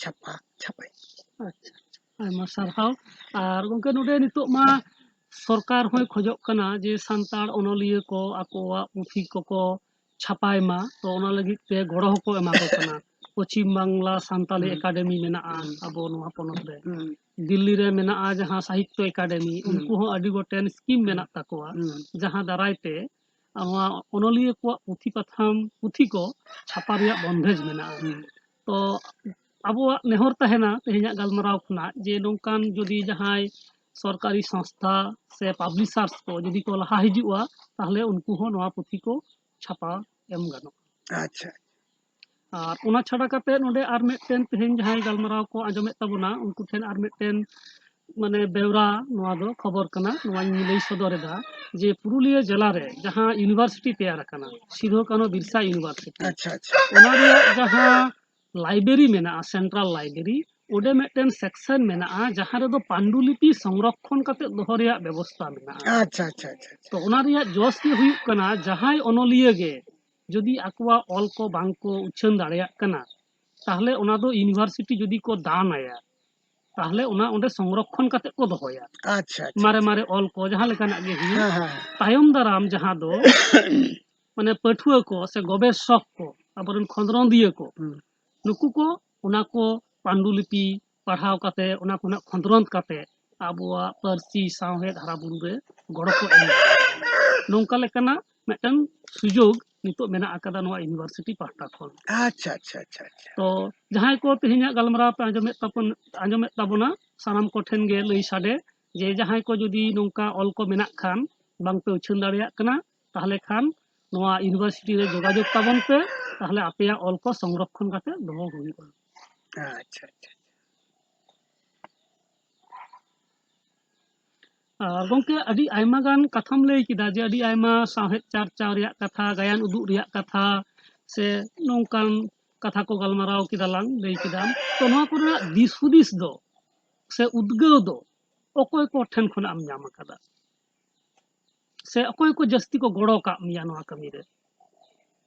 ᱪᱷᱟᱯᱟ, ᱪᱷᱟᱯᱟᱭ᱾ ᱟᱪᱪᱷᱟ, ᱟᱪᱪᱷᱟ᱾ ᱟᱭᱢᱟ ᱥᱟᱨᱦᱟᱣ᱾ ᱟᱨ ᱜᱚᱢᱠᱮ, ᱱᱚᱰᱮ ᱱᱤᱛᱚᱜ ᱢᱟ ᱥᱚᱨᱠᱟᱨ ᱦᱚᱸᱭ ᱠᱷᱚᱡᱚᱜ ᱠᱟᱱᱟ ᱡᱮ ᱥᱟᱱᱛᱟᱲ ᱚᱱᱚᱞᱤᱭᱟᱹ ᱠᱚ ᱟᱠᱚᱣᱟᱜ ᱯᱩᱛᱷᱤ ᱠᱚᱠᱚ ᱪᱷᱟᱯᱟᱭ ᱢᱟ, ᱛᱚ ᱚᱱᱟ ᱞᱟᱹᱜᱤᱫ ᱛᱮ ᱜᱚᱲᱚ ᱦᱚᱸᱠᱚ ᱮᱢᱟ ᱠᱚ ᱠᱟᱱᱟ᱾ ᱯᱚᱪᱷᱤᱢ ᱵᱟᱝᱞᱟ ᱥᱟᱱᱛᱟᱞᱤ ᱦᱩᱸ᱾ ᱮᱠᱟᱰᱮᱢᱤ ᱢᱮᱱᱟᱜᱼᱟ ᱦᱩᱸ᱾ ᱟᱵᱚ ᱱᱚᱣᱟ ᱯᱚᱱᱚᱛ ᱨᱮ᱾ ᱦᱩᱸ᱾ ᱫᱤᱞᱞᱤ ᱨᱮ ᱢᱮᱱᱟᱜᱼᱟ ᱡᱟᱦᱟᱸ ᱥᱟᱦᱤᱛᱛᱚ ᱮᱠᱟᱰᱮᱢᱤ, ᱦᱩᱸ᱾ ᱩᱱᱠᱩ ᱦᱚᱸ ᱟᱹᱰᱤ ᱜᱚᱴᱮᱱ ᱥᱠᱤᱢ ᱦᱩᱸ᱾ ᱢᱮᱱᱟᱜ ᱛᱟᱠᱚᱣᱟ, ᱦᱩᱸ᱾ ᱡᱟᱦᱟᱸ ᱫᱟᱨᱟᱭ ᱛᱮ ᱱᱚᱣᱟ ᱚᱱᱚᱞᱤᱭᱟᱹ ᱠᱚᱣᱟᱜ ᱯᱩᱛᱷᱤ ᱯᱟᱛᱷᱟᱢ, ᱯᱩᱛᱷᱤ ᱠᱚ ᱪᱷᱟᱯᱟ ᱨᱮᱭᱟᱜ ᱵᱚᱱᱫᱮᱡᱽ ᱢᱮᱱᱟᱜᱼᱟ᱾ ᱦᱩᱸ᱾ ᱛᱚ ᱟᱵᱚᱣᱟᱜ ᱱᱮᱦᱚᱨ ᱛᱟᱦᱮᱱᱟ ᱛᱮᱦᱮᱧᱟᱜ ᱜᱟᱞᱢᱟᱨᱟᱣ ᱠᱷᱚᱱᱟᱜ ᱡᱮ ᱱᱚᱝᱠᱟᱱ ᱡᱩᱫᱤ ᱡᱟᱦᱟᱸᱭ ᱥᱚᱨᱠᱟᱨᱤ ᱥᱚᱝᱥᱛᱷᱟ ᱥᱮ ᱯᱟᱵᱽᱞᱤᱥᱟᱨᱥ ᱠᱚ ᱡᱩᱫᱤ ᱠᱚ ᱞᱟᱦᱟ ᱦᱤᱡᱩᱜᱼᱟ, ᱛᱟᱦᱞᱮ ᱩᱱᱠᱩ ᱦᱚᱸ ᱱᱚᱣᱟ ᱯᱩᱛᱷᱤ ᱠᱚ ᱪᱷᱟᱯᱟ ᱮᱢ ᱜᱟᱱᱚᱜᱼᱟ᱾ ᱟᱪᱪᱷᱟ᱾ ᱟᱨ ᱚᱱᱟ ᱪᱷᱟᱰᱟ ᱠᱟᱛᱮ ᱱᱚᱰᱮ ᱟᱨ ᱢᱤᱫᱴᱮᱱ ᱛᱮᱦᱮᱧ ᱡᱟᱦᱟᱸᱭ ᱜᱟᱞᱢᱟᱨᱟᱣ ᱠᱚ ᱟᱸᱡᱚᱢᱮᱫ ᱛᱟᱵᱚᱱᱟ, ᱩᱱᱠᱩ ᱴᱷᱮᱱ ᱟᱨ ᱢᱤᱫᱴᱮᱱ ᱢᱟᱱᱮ ᱵᱮᱣᱨᱟ, ᱱᱚᱣᱟ ᱫᱚ ᱠᱷᱚᱵᱚᱨ ᱠᱟᱱᱟ, ᱱᱚᱣᱟᱧ ᱞᱟᱹᱭ ᱥᱚᱫᱚᱨ ᱮᱫᱟ ᱡᱮ ᱯᱩᱨᱩᱞᱤᱭᱟᱹ ᱡᱮᱞᱟ ᱨᱮ ᱡᱟᱦᱟᱸ ᱤᱭᱩᱱᱤᱵᱷᱟᱨᱥᱤᱴᱤ ᱛᱮᱭᱟᱨ ᱟᱠᱟᱱᱟ, ᱥᱤᱫᱷᱩ ᱠᱟᱹᱱᱦᱩ ᱵᱤᱨᱥᱟ ᱤᱭᱩᱱᱤᱵᱷᱟᱨᱥᱤᱴᱤ, ᱟᱪᱪᱷᱟ ᱟᱪᱪᱷᱟ ᱚᱱᱟ ᱨᱮᱭᱟᱜ ᱡᱟᱦᱟᱸ ᱞᱟᱭᱵᱨᱮᱨᱤ ᱢᱮᱱᱟᱜᱼᱟ, ᱥᱮᱱᱴᱨᱟᱞ ᱞᱟᱭᱵᱨᱮᱨᱤ, ᱚᱸᱰᱮ ᱢᱤᱫᱴᱮᱱ ᱥᱮᱠᱥᱚᱱ ᱢᱮᱱᱟᱜᱼᱟ ᱡᱟᱦᱟᱸ ᱨᱮᱫᱚ ᱯᱟᱱᱰᱩᱞᱤᱯᱤ ᱥᱚᱝᱨᱚᱠᱷᱚᱱ ᱠᱟᱛᱮ ᱫᱚᱦᱚ ᱨᱮᱭᱟᱜ ᱵᱮᱵᱚᱥᱛᱟ ᱢᱮᱱᱟᱜᱼᱟ᱾ ᱟᱪᱪᱷᱟ ᱟᱪᱪᱷᱟ ᱟᱪᱪᱷᱟ ᱛᱚ ᱚᱱᱟ ᱨᱮᱭᱟᱜ ᱡᱚᱥ ᱜᱮ ᱦᱩᱭᱩᱜ ᱠᱟᱱᱟ, ᱡᱟᱦᱟᱸᱭ ᱚᱱᱚᱞᱤᱭᱟᱹ ᱜᱮ ᱡᱩᱫᱤ ᱟᱠᱚᱣᱟᱜ ᱚᱞ ᱠᱚ ᱵᱟᱝ ᱠᱚ ᱩᱪᱷᱟᱹᱱ ᱫᱟᱲᱮᱭᱟᱜ ᱠᱟᱱᱟ, ᱛᱟᱦᱞᱮ ᱚᱱᱟ ᱫᱚ ᱤᱭᱩᱱᱤᱵᱷᱟᱨᱥᱤᱴᱤ ᱡᱩᱫᱤ ᱠᱚ ᱫᱟᱱ ᱟᱭᱟ, ᱛᱟᱦᱞᱮ ᱚᱱᱟ ᱚᱸᱰᱮ ᱥᱚᱝᱨᱚᱠᱷᱚᱱ ᱠᱟᱛᱮ ᱠᱚ ᱫᱚᱦᱚᱭᱟ᱾ ᱟᱪᱪᱷᱟ ᱟᱪᱪᱷᱟ ᱢᱟᱨᱮ ᱢᱟᱨᱮ ᱚᱞ ᱠᱚ ᱡᱟᱦᱟᱸ ᱞᱮᱠᱟᱱᱟᱜ ᱜᱮ ᱦᱩᱭᱩᱜ, ᱦᱮᱸ ᱦᱮᱸ ᱦᱮᱸ᱾ ᱛᱟᱭᱚᱢ ᱫᱟᱨᱟᱢ ᱡᱟᱦᱟᱸ ᱫᱚ ᱢᱟᱱᱮ ᱯᱟᱹᱴᱷᱩᱣᱟᱹ ᱠᱚ ᱥᱮ ᱜᱚᱵᱮᱥᱚᱠ ᱠᱚ, ᱟᱵᱚᱨᱮᱱ ᱠᱷᱚᱸᱫᱽᱨᱚᱸᱫᱤᱭᱟᱹ ᱠᱚ, ᱦᱩᱸ᱾ ᱱᱩᱠᱩ ᱠᱚ ᱚᱱᱟ ᱠᱚ ᱯᱟᱱᱰᱩᱞᱤᱯᱤ ᱯᱟᱲᱦᱟᱣ ᱠᱟᱛᱮ, ᱚᱱᱟ ᱠᱚ ᱱᱟᱜ ᱠᱷᱚᱸᱫᱽᱨᱚᱸᱫᱽ ᱠᱟᱛᱮ ᱟᱵᱚᱣᱟᱜ ᱯᱟᱹᱨᱥᱤ ᱥᱟᱶᱦᱮᱫ ᱦᱟᱨᱟ ᱵᱩᱨᱩ ᱨᱮ ᱜᱚᱲᱚ ᱠᱚ ᱮᱢ ᱫᱟᱲᱮᱭᱟᱜᱼᱟ᱾ ᱱᱚᱝᱠᱟ ᱞᱮᱠᱟᱱᱟᱜ ᱢᱤᱫᱴᱟᱝ ᱥᱩᱡᱳᱜᱽ ᱱᱤᱛᱚᱜ ᱢᱮᱱᱟᱜ ᱟᱠᱟᱫᱟ ᱱᱚᱣᱟ ᱤᱭᱩᱱᱤᱵᱷᱟᱨᱥᱤᱴᱤ ᱯᱟᱦᱴᱟ ᱠᱷᱚᱱ᱾ ᱟᱪᱪᱷᱟ ᱟᱪᱪᱷᱟ ᱟᱪᱪᱷᱟ ᱟᱪᱪᱷᱟ᱾ ᱛᱚ ᱡᱟᱦᱟᱸᱭ ᱠᱚ ᱛᱮᱦᱮᱧᱟᱜ ᱜᱟᱞᱢᱟᱨᱟᱣ ᱯᱮ ᱟᱸᱡᱚᱢᱮᱫ ᱛᱟᱵᱚᱱ, ᱟᱸᱡᱚᱢᱮᱫ ᱛᱟᱵᱚᱱᱟ, ᱥᱟᱱᱟᱢ ᱠᱚᱴᱷᱮᱱ ᱜᱮ ᱞᱟᱹᱭ ᱥᱟᱰᱮ ᱡᱮ ᱡᱟᱦᱟᱸᱭ ᱠᱚ ᱡᱩᱫᱤ ᱱᱚᱝᱠᱟ ᱚᱞ ᱠᱚ ᱢᱮᱱᱟᱜ ᱠᱷᱟᱱ, ᱵᱟᱝ ᱯᱮ ᱩᱪᱷᱟᱹᱱ ᱫᱟᱲᱮᱭᱟᱜ ᱠᱟᱱᱟ, ᱛᱟᱦᱞᱮ ᱠᱷᱟᱱ ᱱᱚᱣᱟ ᱤᱭᱩᱱᱤᱵᱷᱟᱨᱥᱤᱴᱤ ᱨᱮ ᱡᱳᱜᱟᱡᱳᱜᱽ ᱛᱟᱵᱚᱱ ᱯᱮ, ᱛᱟᱦᱞᱮ ᱟᱯᱮᱭᱟᱜ ᱚᱞ ᱠᱚ ᱥᱚᱝᱨᱚᱠᱷᱚᱱ ᱠᱟᱛᱮ ᱫᱚᱦᱚ ᱦᱩᱭᱩᱜᱼᱟ᱾ ᱟᱪᱪᱷᱟ ᱟᱪᱪᱷᱟ᱾ ᱟᱨ ᱜᱚᱢᱠᱮ, ᱟᱹᱰᱤ ᱟᱭᱢᱟ ᱜᱟᱱ ᱠᱟᱛᱷᱟᱢ ᱞᱟᱹᱭ ᱠᱮᱫᱟ, ᱡᱮ ᱟᱹᱰᱤ ᱟᱭᱢᱟ ᱥᱟᱶᱦᱮᱫ ᱪᱟᱨᱪᱟᱣ ᱨᱮᱭᱟᱜ ᱠᱟᱛᱷᱟ, ᱜᱟᱭᱟᱱ ᱩᱫᱩᱜ ᱨᱮᱭᱟᱜ ᱠᱟᱛᱷᱟ, ᱥᱮ ᱱᱚᱝᱠᱟᱱ ᱠᱟᱛᱷᱟ ᱠᱚ ᱜᱟᱞᱢᱟᱨᱟᱣ ᱠᱮᱫᱟ ᱞᱟᱝ, ᱞᱟᱹᱭ ᱠᱮᱫᱟᱢ᱾ ᱛᱚ ᱱᱚᱣᱟ ᱠᱚᱨᱮᱱᱟᱜ ᱫᱤᱥ ᱦᱩᱫᱤᱥ ᱫᱚ ᱥᱮ ᱩᱫᱽᱜᱟᱹᱣ ᱫᱚ ᱚᱠᱚᱭ ᱠᱚ ᱴᱷᱮᱱ ᱠᱷᱚᱱᱟᱜ ᱮᱢ ᱧᱟᱢ ᱟᱠᱟᱫᱟ, ᱥᱮ ᱚᱠᱚᱭ ᱠᱚ ᱡᱟᱹᱥᱛᱤ ᱠᱚ ᱜᱚᱲᱚ ᱠᱟᱜ ᱢᱮᱭᱟ ᱱᱚᱣᱟ ᱠᱟᱹᱢᱤ ᱨᱮ?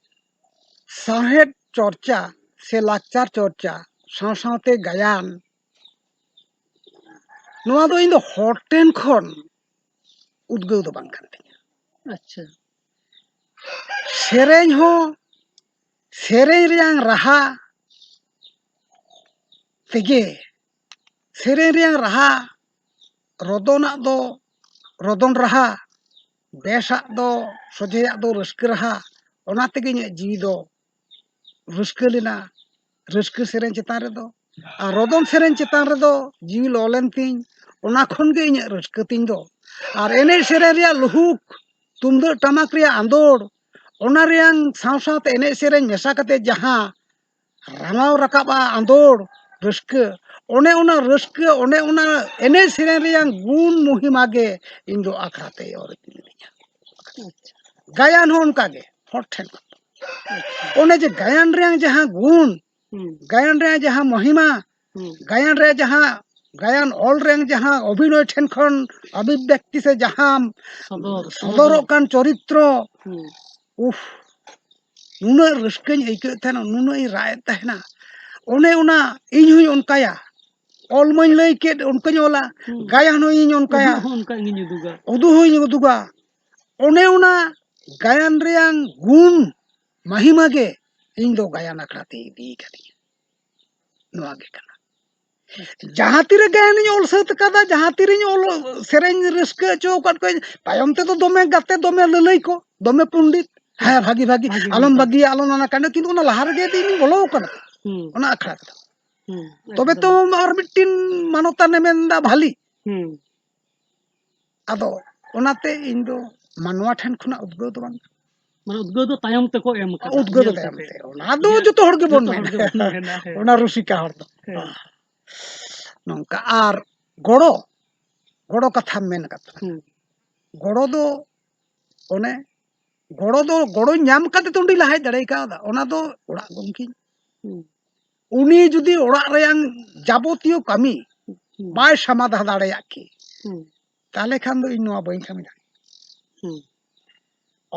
ᱥᱟᱶᱦᱮᱫ ᱪᱚᱨᱪᱟ ᱥᱮ ᱞᱟᱠᱪᱟᱨ ᱪᱚᱨᱪᱟ ᱥᱟᱶ ᱥᱟᱶᱛᱮ ᱜᱟᱭᱟᱱ, ᱱᱚᱣᱟ ᱫᱚ ᱤᱧ ᱫᱚ ᱦᱚᱲ ᱴᱷᱮᱱ ᱠᱷᱚᱱ ᱩᱫᱽᱜᱟᱹᱣ ᱫᱚ ᱵᱟᱝ ᱠᱟᱱ ᱛᱤᱧᱟ᱾ ᱟᱪᱪᱷᱟ᱾ ᱥᱮᱨᱮᱧ ᱦᱚᱸ, ᱥᱮᱨᱮᱧ ᱨᱮᱭᱟᱝ ᱨᱟᱦᱟ ᱛᱮᱜᱮ, ᱥᱮᱨᱮᱧ ᱨᱮᱭᱟᱝ ᱨᱟᱦᱟ, ᱨᱚᱫᱚᱱᱟᱜ ᱫᱚ ᱨᱚᱫᱚᱱ ᱨᱟᱦᱟ, ᱵᱮᱥᱟᱜ ᱫᱚ, ᱥᱚᱡᱷᱮᱭᱟᱜ ᱫᱚ ᱨᱟᱹᱥᱠᱟᱹ ᱨᱟᱦᱟ, ᱚᱱᱟ ᱛᱮᱜᱮ ᱤᱧᱟᱹᱜ ᱡᱤᱣᱤ ᱫᱚ ᱨᱟᱹᱥᱠᱟᱹ ᱞᱮᱱᱟ, ᱨᱟᱹᱥᱠᱟᱹ ᱥᱮᱨᱮᱧ ᱪᱮᱛᱟᱱ ᱨᱮᱫᱚ᱾ ᱟᱨ ᱨᱚᱫᱚᱱ ᱥᱮᱨᱮᱧ ᱪᱮᱛᱟᱱ ᱨᱮᱫᱚ ᱡᱤᱣᱤ ᱞᱚ ᱞᱮᱱ ᱛᱤᱧ, ᱚᱱᱟ ᱠᱷᱚᱱ ᱜᱮ ᱤᱧᱟᱹᱜ ᱨᱟᱹᱥᱠᱟᱹ ᱛᱤᱧ ᱫᱚ᱾ ᱟᱨ ᱮᱱᱮᱡ ᱥᱮᱨᱮᱧ ᱨᱮᱭᱟᱜ ᱞᱩᱦᱩᱠ, ᱛᱩᱢᱫᱟᱹᱜ ᱴᱟᱢᱟᱠ ᱨᱮᱭᱟᱜ ᱟᱸᱫᱳᱲ, ᱚᱱᱟ ᱨᱮᱭᱟᱝ ᱥᱟᱶ ᱥᱟᱶᱛᱮ ᱮᱱᱮᱡ ᱥᱮᱨᱮᱧ ᱢᱮᱥᱟ ᱠᱟᱛᱮ ᱡᱟᱦᱟᱸ ᱨᱟᱢᱟᱣ ᱨᱟᱠᱟᱵᱼᱟ ᱟᱸᱫᱳᱲ ᱨᱟᱹᱥᱠᱟᱹ, ᱚᱱᱮ ᱚᱱᱟ ᱨᱟᱹᱥᱠᱟᱹ, ᱚᱱᱮ ᱚᱱᱟ ᱮᱱᱮᱡ ᱥᱮᱨᱮᱧ ᱨᱮᱭᱟᱝ ᱜᱩᱱ ᱢᱚᱦᱤᱢᱟ ᱜᱮ ᱤᱧ ᱫᱚ ᱟᱠᱷᱲᱟ ᱛᱮᱭ ᱚᱨ ᱤᱫᱤ ᱞᱤᱫᱤᱧᱟ᱾ ᱟᱪᱪᱷᱟ᱾ ᱜᱟᱭᱟᱱ ᱦᱚᱸ ᱚᱱᱠᱟ ᱜᱮ, ᱦᱚᱲ ᱴᱷᱮᱱ ᱠᱷᱚᱱ᱾ ᱟᱪᱪᱷᱟ᱾ ᱚᱱᱮ ᱡᱮ ᱜᱟᱭᱟᱱ ᱨᱮᱭᱟᱝ ᱡᱟᱦᱟᱸ ᱜᱩᱱ, ᱦᱩᱸ᱾ ᱜᱟᱭᱟᱱ ᱨᱮᱭᱟᱜ ᱡᱟᱦᱟᱸ ᱢᱚᱦᱤᱢᱟ, ᱦᱩᱸ᱾ ᱜᱟᱭᱟᱱ ᱨᱮᱭᱟᱜ ᱡᱟᱦᱟᱸ, ᱜᱟᱭᱟᱱ ᱚᱞ ᱨᱮᱭᱟᱜ ᱡᱟᱦᱟᱸ ᱚᱵᱷᱤᱱᱚᱭ ᱴᱷᱮᱱ ᱠᱷᱚᱱ ᱚᱵᱷᱤᱵᱭᱟᱠᱛᱤ ᱥᱮ ᱡᱟᱦᱟᱸ ᱥᱚᱫᱚᱨ, ᱥᱚᱫᱚᱨᱚᱜ ᱠᱟᱱ ᱪᱚᱨᱤᱛᱨᱚ, ᱦᱩᱸ᱾ ᱩᱯᱷ, ᱱᱩᱱᱟᱹᱜ ᱨᱟᱹᱥᱠᱟᱹᱧ ᱟᱹᱭᱠᱟᱹᱣᱮᱫ ᱛᱟᱦᱮᱱᱟ, ᱱᱩᱱᱟᱹᱜ ᱤᱧ ᱨᱟᱜ ᱮᱫ ᱛᱟᱦᱮᱱᱟ᱾ ᱚᱱᱮ ᱚᱱᱟ ᱤᱧ ᱦᱚᱸᱧ ᱚᱱᱠᱟᱭᱟ, ᱚᱞ ᱢᱟᱧ ᱞᱟᱹᱭ ᱠᱮᱫ, ᱚᱱᱠᱟᱧ ᱚᱞᱟ, ᱦᱩᱸ᱾ ᱜᱟᱭᱟᱱ ᱦᱚᱸ ᱤᱧ ᱚᱱᱠᱟᱭᱟ, ᱩᱫᱩᱜ ᱦᱚᱸ ᱚᱱᱠᱟ ᱜᱤᱧ ᱩᱫᱩᱜᱟ᱾ ᱩᱫᱩᱜ ᱦᱚᱸᱧ ᱩᱫᱩᱜᱟ᱾ ᱚᱱᱮ ᱚᱱᱟ ᱜᱟᱭᱟᱱ ᱨᱮᱭᱟᱝ ᱜᱩᱱ ᱢᱟᱦᱤᱢᱟ ᱜᱮ ᱤᱧ ᱫᱚ ᱜᱟᱭᱟᱱ ᱟᱠᱷᱲᱟ ᱛᱮ ᱤᱫᱤ ᱠᱟᱫᱤᱧᱟ᱾ ᱱᱚᱣᱟ ᱜᱮ ᱠᱟᱱᱟ᱾ ᱟᱪᱪᱷᱟ᱾ ᱡᱟᱦᱟᱸ ᱛᱤᱨᱮ ᱜᱟᱭᱟᱱᱤᱧ ᱚᱞ ᱥᱟᱹᱛ ᱠᱟᱫᱟ, ᱡᱟᱦᱟᱸ ᱛᱤᱨᱤᱧ ᱚᱞ ᱥᱮᱨᱮᱧ ᱨᱟᱹᱥᱠᱟᱹ ᱦᱚᱪᱚ ᱟᱠᱟᱫ ᱠᱚᱣᱟᱧ, ᱛᱟᱭᱚᱢ ᱛᱮᱫᱚ ᱫᱚᱢᱮ ᱜᱟᱛᱮ, ᱫᱚᱢᱮ ᱞᱟᱹᱞᱟᱹᱭ ᱠᱚ, ᱫᱚᱢᱮ ᱯᱚᱱᱰᱤᱛ, ᱦᱮᱸ, ᱵᱷᱟᱹᱜᱤ, ᱵᱷᱟᱹᱜᱤ, ᱵᱷᱟᱹᱜᱤ, ᱟᱞᱚᱢ ᱵᱷᱟᱹᱜᱤ᱾ ᱵᱟᱹᱜᱤᱭᱟ, ᱟᱞᱚᱢ ᱚᱱᱟ ᱠᱟᱱᱰ, ᱠᱤᱱᱛᱩ ᱚᱱᱟ ᱞᱟᱦᱟ ᱨᱮᱜᱮ ᱤᱧ ᱵᱚᱞᱚ ᱟᱠᱟᱱᱟ ᱦᱩᱸ᱾ ᱚᱱᱟ ᱟᱠᱷᱲᱟ ᱨᱮᱫᱚ᱾ ᱦᱩᱸ, ᱛᱚᱵᱮ ᱛᱚ ᱮᱠᱫᱚᱢ᱾ ᱟᱨ ᱢᱤᱫᱴᱤᱱ ᱢᱟᱱᱚᱛᱟᱱᱮ ᱢᱮᱱᱫᱟ ᱵᱷᱟᱞᱤ᱾ ᱦᱩᱸ᱾ ᱟᱫᱚ ᱚᱱᱟᱛᱮ ᱤᱧ ᱫᱚ ᱢᱟᱱᱣᱟ ᱴᱷᱮᱱ ᱠᱷᱚᱱᱟᱜ ᱩᱫᱽᱜᱟᱹᱣ ᱫᱚ ᱵᱟᱝ᱾ ᱢᱟᱱᱮ ᱩᱫᱽᱜᱟᱹᱣ ᱫᱚ ᱛᱟᱭᱚᱢ ᱛᱮᱠᱚ ᱮᱢ ᱠᱟᱫᱟ, ᱩᱫᱽᱜᱟᱹᱣ ᱫᱚ ᱧᱮᱞ ᱛᱟᱭᱚᱢ ᱠᱟᱛᱮ᱾ ᱛᱮ᱾ ᱚᱱᱟ ᱫᱚ ᱧᱮᱞ ᱡᱚᱛᱚ ᱦᱚᱲ ᱜᱮᱵᱚᱱ ᱡᱚᱛᱚ ᱦᱚᱲ ᱢᱮᱱᱟ᱾ ᱜᱮᱵᱚᱱ ᱢᱮᱱᱟ, ᱦᱮᱸ᱾ ᱚᱱᱟ ᱨᱩᱥᱤᱠᱟ ᱦᱚᱲ ᱫᱚ᱾ ᱦᱮᱸ᱾ ᱱᱚᱝᱠᱟ᱾ ᱟᱨ ᱜᱚᱲᱚ, ᱜᱚᱲᱚ ᱠᱟᱛᱷᱟᱢ ᱢᱮᱱ ᱠᱟᱫ ᱛᱟᱞᱟᱝ᱾ ᱦᱩᱸ᱾ ᱜᱚᱲᱚ ᱫᱚ ᱚᱱᱮ, ᱜᱚᱲᱚ ᱫᱚ, ᱜᱚᱲᱚᱧ ᱧᱟᱢ ᱠᱟᱛᱮ ᱛᱚ ᱚᱸᱰᱮᱧ ᱞᱟᱦᱟᱭ ᱫᱟᱲᱮ ᱠᱟᱣᱫᱟ, ᱚᱱᱟ ᱫᱚ ᱚᱲᱟᱜ ᱜᱚᱢᱠᱮᱧ᱾ ᱦᱩᱸ᱾ ᱩᱱᱤ ᱡᱩᱫᱤ ᱚᱲᱟᱜ ᱨᱮᱭᱟᱝ ᱡᱟᱵᱚᱛᱤᱭᱚ ᱠᱟᱹᱢᱤ ᱦᱩᱸ᱾ ᱵᱟᱭ ᱥᱟᱢᱟᱫᱷᱟ ᱫᱟᱲᱮᱭᱟᱜ ᱠᱮ, ᱦᱩᱸ᱾ ᱛᱟᱦᱞᱮ ᱠᱷᱟᱱ ᱫᱚ ᱤᱧ ᱱᱚᱣᱟ ᱵᱟᱹᱧ ᱠᱟᱹᱢᱤ ᱫᱟᱲᱮᱭᱟᱜᱼᱟ᱾ ᱦᱩᱸ᱾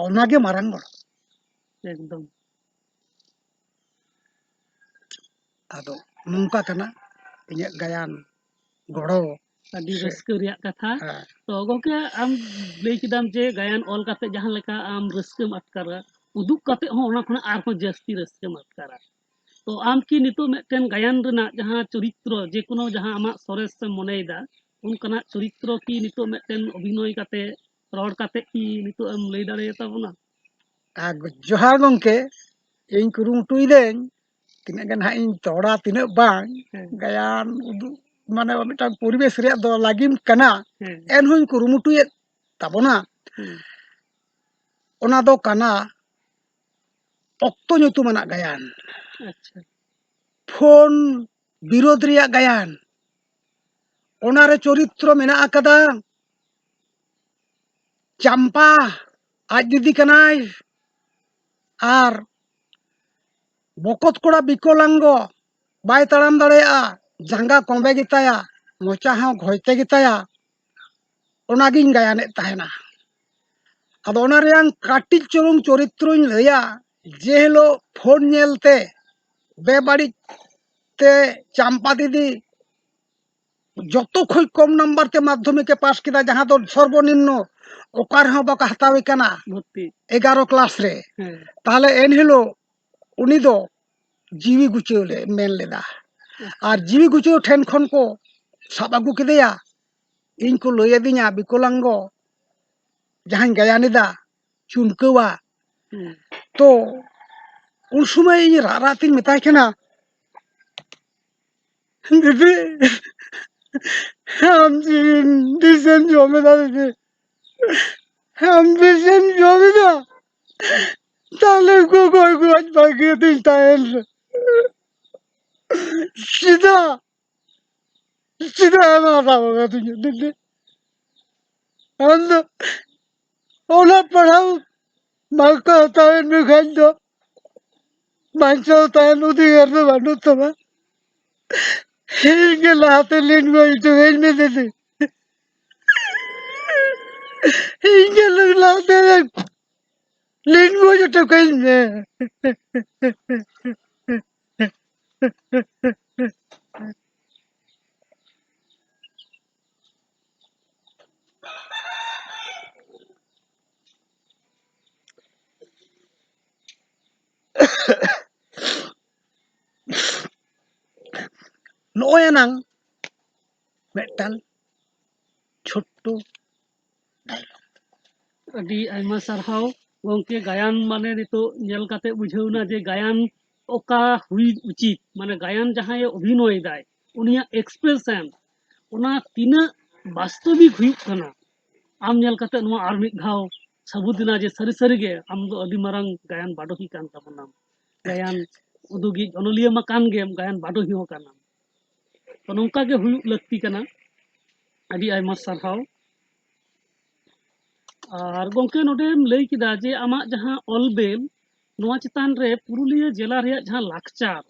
ᱚᱱᱟᱜᱮ ᱢᱟᱨᱟᱝ ᱜᱚᱲᱚ᱾ ᱮᱠᱫᱚᱢ᱾ ᱟᱫᱚ ᱱᱚᱝᱠᱟ ᱠᱟᱱᱟ ᱤᱧᱟᱹᱜ ᱜᱟᱭᱟᱱ ᱜᱚᱲᱚ᱾ ᱟᱹᱰᱤ ᱥᱮ ᱨᱟᱹᱥᱠᱟᱹ ᱨᱮᱭᱟᱜ ᱠᱟᱛᱷᱟ᱾ ᱦᱮᱸ᱾ ᱛᱚ ᱜᱚᱢᱠᱮ, ᱟᱢ ᱞᱟᱹᱭ ᱠᱮᱫᱟᱢ ᱡᱮ ᱜᱟᱭᱟᱱ ᱚᱞ ᱠᱟᱛᱮ ᱡᱟᱦᱟᱸ ᱞᱮᱠᱟ ᱟᱢ ᱨᱟᱹᱥᱠᱟᱹᱢ ᱟᱴᱠᱟᱨᱟ, ᱩᱫᱩᱜ ᱠᱟᱛᱮ ᱦᱚᱸ ᱚᱱᱟ ᱠᱷᱚᱱᱟᱜ ᱟᱨᱦᱚᱸ ᱡᱟᱹᱥᱛᱤ ᱨᱟᱹᱥᱠᱟᱹᱢ ᱟᱴᱠᱟᱨᱟ᱾ ᱛᱚ ᱟᱢ ᱠᱤ ᱱᱤᱛᱚᱜ ᱢᱤᱫᱴᱮᱱ ᱜᱟᱭᱟᱱ ᱨᱮᱱᱟᱜ ᱡᱟᱦᱟᱸ ᱪᱚᱨᱤᱛᱨᱚ, ᱡᱮ ᱠᱳᱱᱳ ᱡᱟᱦᱟᱸ ᱟᱢᱟᱜ ᱥᱚᱨᱮᱥ ᱮᱢ ᱢᱚᱱᱮᱭᱮᱫᱟ, ᱚᱱᱠᱟᱱᱟᱜ ᱪᱚᱨᱤᱛᱨᱚ ᱠᱤ ᱱᱤᱛᱚᱜ ᱢᱤᱫᱴᱮᱱ ᱚᱵᱷᱤᱱᱚᱭ ᱠᱟᱛᱮ, ᱨᱚᱲ ᱠᱟᱛᱮ ᱠᱤ ᱱᱤᱛᱚᱜ ᱮᱢ ᱞᱟᱹᱭ ᱫᱟᱲᱮᱭᱟᱛᱟ ᱵᱚᱱᱟ? ᱟᱨ ᱡᱚᱦᱟᱨ ᱜᱚᱢᱠᱮ, ᱤᱧ ᱠᱩᱨᱩᱢᱩᱴᱩᱭᱮᱫᱟᱹᱧ, ᱛᱤᱱᱟᱹᱜ ᱜᱟᱱ ᱦᱟᱸᱜ ᱤᱧ ᱨᱚᱲᱟ, ᱛᱤᱱᱟᱹᱜ ᱵᱟᱝ, ᱦᱮᱸ᱾ ᱜᱟᱭᱟᱱ ᱩᱫᱩᱜ, ᱢᱟᱱᱮ ᱢᱤᱫᱴᱟᱝ ᱯᱚᱨᱤᱵᱮᱥ ᱨᱮᱭᱟᱜ ᱫᱚ ᱞᱟᱹᱜᱤᱢ ᱠᱟᱱᱟ, ᱦᱮᱸ᱾ ᱮᱱᱦᱚᱸᱧ ᱠᱩᱨᱩᱢᱩᱴᱩᱭᱮᱫ ᱛᱟᱵᱚᱱᱟ᱾ ᱦᱮᱸ᱾ ᱚᱱᱟ ᱫᱚ ᱠᱟᱱᱟ ᱚᱠᱛᱚ ᱧᱩᱛᱩᱢᱟᱱᱟᱜ ᱜᱟᱭᱟᱱ᱾ ᱟᱪᱪᱷᱟ᱾ ᱯᱷᱳᱱ ᱵᱤᱨᱳᱫᱷ ᱨᱮᱭᱟᱜ ᱜᱟᱭᱟᱱ᱾ ᱚᱱᱟᱨᱮ ᱪᱚᱨᱤᱛᱨᱚ ᱢᱮᱱᱟᱜ ᱟᱠᱟᱫᱟ ᱪᱟᱢᱯᱟ, ᱟᱡ ᱫᱤᱫᱤ ᱠᱟᱱᱟᱭ, ᱟᱨ ᱵᱚᱠᱚᱛ ᱠᱚᱲᱟ ᱵᱤᱠᱚᱞᱟᱝᱜᱚ, ᱵᱟᱭ ᱛᱟᱲᱟᱢ ᱫᱟᱲᱮᱭᱟᱜᱼᱟ, ᱡᱟᱸᱜᱟ ᱠᱚᱸᱵᱮ ᱜᱮᱛᱟᱭᱟ, ᱢᱚᱪᱟ ᱦᱚᱸ ᱜᱷᱚᱭᱛᱮ ᱜᱮᱛᱟᱭᱟ᱾ ᱚᱱᱟᱜᱤᱧ ᱜᱟᱭᱟᱱᱮᱫ ᱛᱟᱦᱮᱱᱟ᱾ ᱟᱫᱚ ᱚᱱᱟ ᱨᱮᱭᱟᱝ ᱠᱟᱹᱴᱤᱡ ᱪᱩᱞᱩᱝ ᱪᱚᱨᱤᱛᱨᱚᱧ ᱞᱟᱹᱭᱟ᱾ ᱡᱮ ᱦᱤᱞᱳᱜ ᱯᱷᱳᱱ ᱧᱮᱞᱛᱮ ᱵᱮᱵᱟᱹᱲᱤᱡ ᱛᱮ ᱪᱟᱢᱯᱟ ᱫᱤᱫᱤ ᱡᱚᱛᱚ ᱠᱷᱚᱡ ᱠᱚᱢ ᱱᱟᱢᱵᱟᱨ ᱛᱮ ᱢᱟᱫᱽᱫᱷᱚᱢᱤᱠ ᱮ ᱯᱟᱥ ᱠᱮᱫᱟ, ᱡᱟᱦᱟᱸ ᱫᱚ ᱥᱚᱨᱵᱚᱱᱤᱢᱱᱚ ᱚᱠᱟ ᱨᱮᱦᱚᱸ ᱵᱟᱠᱚ ᱦᱟᱛᱟᱣᱮ ᱠᱟᱱᱟ᱾ ᱵᱷᱚᱨᱛᱤ᱾ ᱮᱜᱟᱨᱚ ᱠᱞᱟᱥ ᱨᱮ᱾ ᱦᱮᱸ᱾ ᱛᱟᱦᱞᱮ ᱮᱱᱦᱤᱞᱳᱜ ᱩᱱᱤ ᱫᱚ ᱡᱤᱣᱤ ᱜᱩᱪᱟᱹᱣ ᱞᱮ ᱢᱮᱱ ᱞᱮᱫᱟ᱾ ᱟᱨ ᱡᱤᱣᱤ ᱜᱩᱪᱟᱹᱣ ᱴᱷᱮᱱ ᱠᱷᱚᱱ ᱠᱚ ᱥᱟᱵ ᱟᱹᱜᱩ ᱠᱮᱫᱮᱭᱟ᱾ ᱤᱧ ᱠᱚ ᱞᱟᱹᱭ ᱟᱹᱫᱤᱧᱟ, ᱵᱤᱠᱚᱞᱟᱝᱜᱚ ᱡᱟᱦᱟᱸᱧ ᱜᱟᱭᱟᱱ ᱮᱫᱟ, ᱪᱩᱱᱠᱟᱹᱣᱟ᱾ ᱦᱩᱸ᱾ ᱛᱚ ᱩᱱ ᱥᱚᱢᱚᱭ ᱤᱧ ᱨᱟᱜ ᱨᱟᱜ ᱛᱤᱧ ᱢᱮᱛᱟᱭ ᱠᱟᱱᱟ, "ᱫᱤᱫᱤ, ᱟᱢ ᱡᱤᱣᱤ ᱵᱤᱥᱮᱢ ᱡᱚᱢ ᱮᱫᱟ ᱫᱤᱫᱤ, ᱟᱢ ᱵᱤᱥᱮᱢ ᱡᱚᱢ ᱮᱫᱟ, ᱛᱟᱦᱞᱮ ᱩᱱᱠᱩ ᱜᱚᱡ ᱜᱚᱡ ᱵᱟᱹᱜᱤᱭᱟᱹᱫᱤᱧ ᱛᱟᱦᱮᱱ ᱨᱮ ᱪᱮᱫᱟᱜ, ᱪᱮᱫᱟᱜ ᱮᱢ ᱦᱟᱛᱟᱣ ᱟᱠᱟᱫᱤᱧᱟ ᱫᱤᱫᱤ? ᱟᱢ ᱫᱚ ᱚᱞᱚᱜ ᱯᱟᱲᱦᱟᱣ ᱵᱟᱝ ᱠᱚ ᱦᱟᱛᱟᱣᱮᱫ ᱢᱮ ᱠᱷᱟᱱ ᱫᱚ ᱵᱟᱧᱪᱟᱣ ᱛᱟᱦᱮᱱ ᱚᱫᱷᱤᱠᱟᱨ ᱫᱚ ᱵᱟᱹᱱᱩᱜ ᱛᱟᱢᱟ᱾ ᱤᱧ ᱜᱮ ᱞᱟᱦᱟᱛᱮ ᱞᱤᱱ ᱜᱚᱡ ᱦᱚᱪᱚ ᱠᱟᱹᱧ ᱢᱮ ᱫᱤᱫᱤ, ᱤᱧ ᱜᱮ ᱞᱟᱦᱟᱛᱮ ᱞᱤᱱ ᱜᱚᱡ ᱦᱚᱪᱚ ᱠᱟᱹᱧ ᱢᱮ᱾" ᱱᱚᱜᱼᱚᱭ ᱮᱱᱟᱝ ᱢᱤᱫᱴᱟᱝ ᱪᱷᱳᱴᱴᱳ dialogue᱾ ᱟᱹᱰᱤ ᱟᱭᱢᱟ ᱥᱟᱨᱦᱟᱣ ᱜᱚᱝᱠᱮ᱾ ᱜᱟᱭᱟᱱ ᱢᱟᱱᱮ ᱱᱤᱛᱚᱜ ᱧᱮᱞ ᱠᱟᱛᱮ ᱵᱩᱡᱷᱟᱹᱣ ᱮᱱᱟ ᱡᱮ ᱜᱟᱭᱟᱱ ᱚᱠᱟ ᱦᱩᱭ ᱩᱪᱤᱛ, ᱢᱟᱱᱮ ᱜᱟᱭᱟᱱ ᱡᱟᱦᱟᱸᱭᱮ ᱚᱵᱷᱤᱱᱚᱭ ᱫᱟᱭ, ᱩᱱᱤᱭᱟᱜ expression, ᱚᱱᱟ ᱛᱤᱱᱟᱹᱜ ᱵᱟᱥᱛᱚᱵᱤᱠ ᱦᱩᱭᱩᱜ ᱠᱟᱱᱟ᱾ ᱟᱢ ᱧᱮᱞ ᱠᱟᱛᱮ ᱱᱚᱣᱟ ᱟᱨ ᱢᱤᱫ ᱫᱷᱟᱣ ᱥᱟᱹᱵᱩᱫ ᱮᱱᱟ ᱡᱮ ᱥᱟᱹᱨᱤ ᱥᱟᱹᱨᱤ ᱜᱮ ᱟᱢ ᱫᱚ ᱟᱹᱰᱤ ᱢᱟᱨᱟᱝ ᱜᱟᱭᱟᱱ ᱵᱟᱰᱚᱦᱤ ᱠᱟᱱ ᱛᱟᱵᱚᱱᱟᱢ᱾ ᱜᱟᱭᱟᱱ ᱩᱫᱩᱜᱤᱡ ᱚᱱᱚᱞᱤᱭᱟᱹ ᱢᱟ ᱠᱟᱱ ᱜᱮᱢ, ᱜᱟᱭᱟᱱ ᱵᱟᱰᱚᱦᱤ ᱦᱚᱸ ᱠᱟᱱᱟᱢ᱾ ᱛᱚ, ᱱᱚᱝᱠᱟ ᱜᱮ ᱦᱩᱭᱩᱜ ᱞᱟᱹᱠᱛᱤ ᱠᱟᱱᱟ᱾ ᱟᱹᱰᱤ ᱟᱭᱢᱟ ᱥᱟᱨᱦᱟᱣ᱾ ᱟᱨ ᱜᱚᱢᱠᱮ, ᱱᱚᱰᱮᱢ ᱞᱟᱹᱭ ᱠᱮᱫᱟ ᱡᱮ ᱟᱢᱟᱜ ᱡᱟᱦᱟᱸ ᱚᱞ ᱵᱮᱞ, ᱱᱚᱣᱟ ᱪᱮᱛᱟᱱ ᱨᱮ ᱯᱩᱨᱩᱞᱤᱭᱟᱹ ᱡᱮᱞᱟ ᱨᱮᱭᱟᱜ ᱡᱟᱦᱟᱸ ᱞᱟᱠᱪᱟᱨ,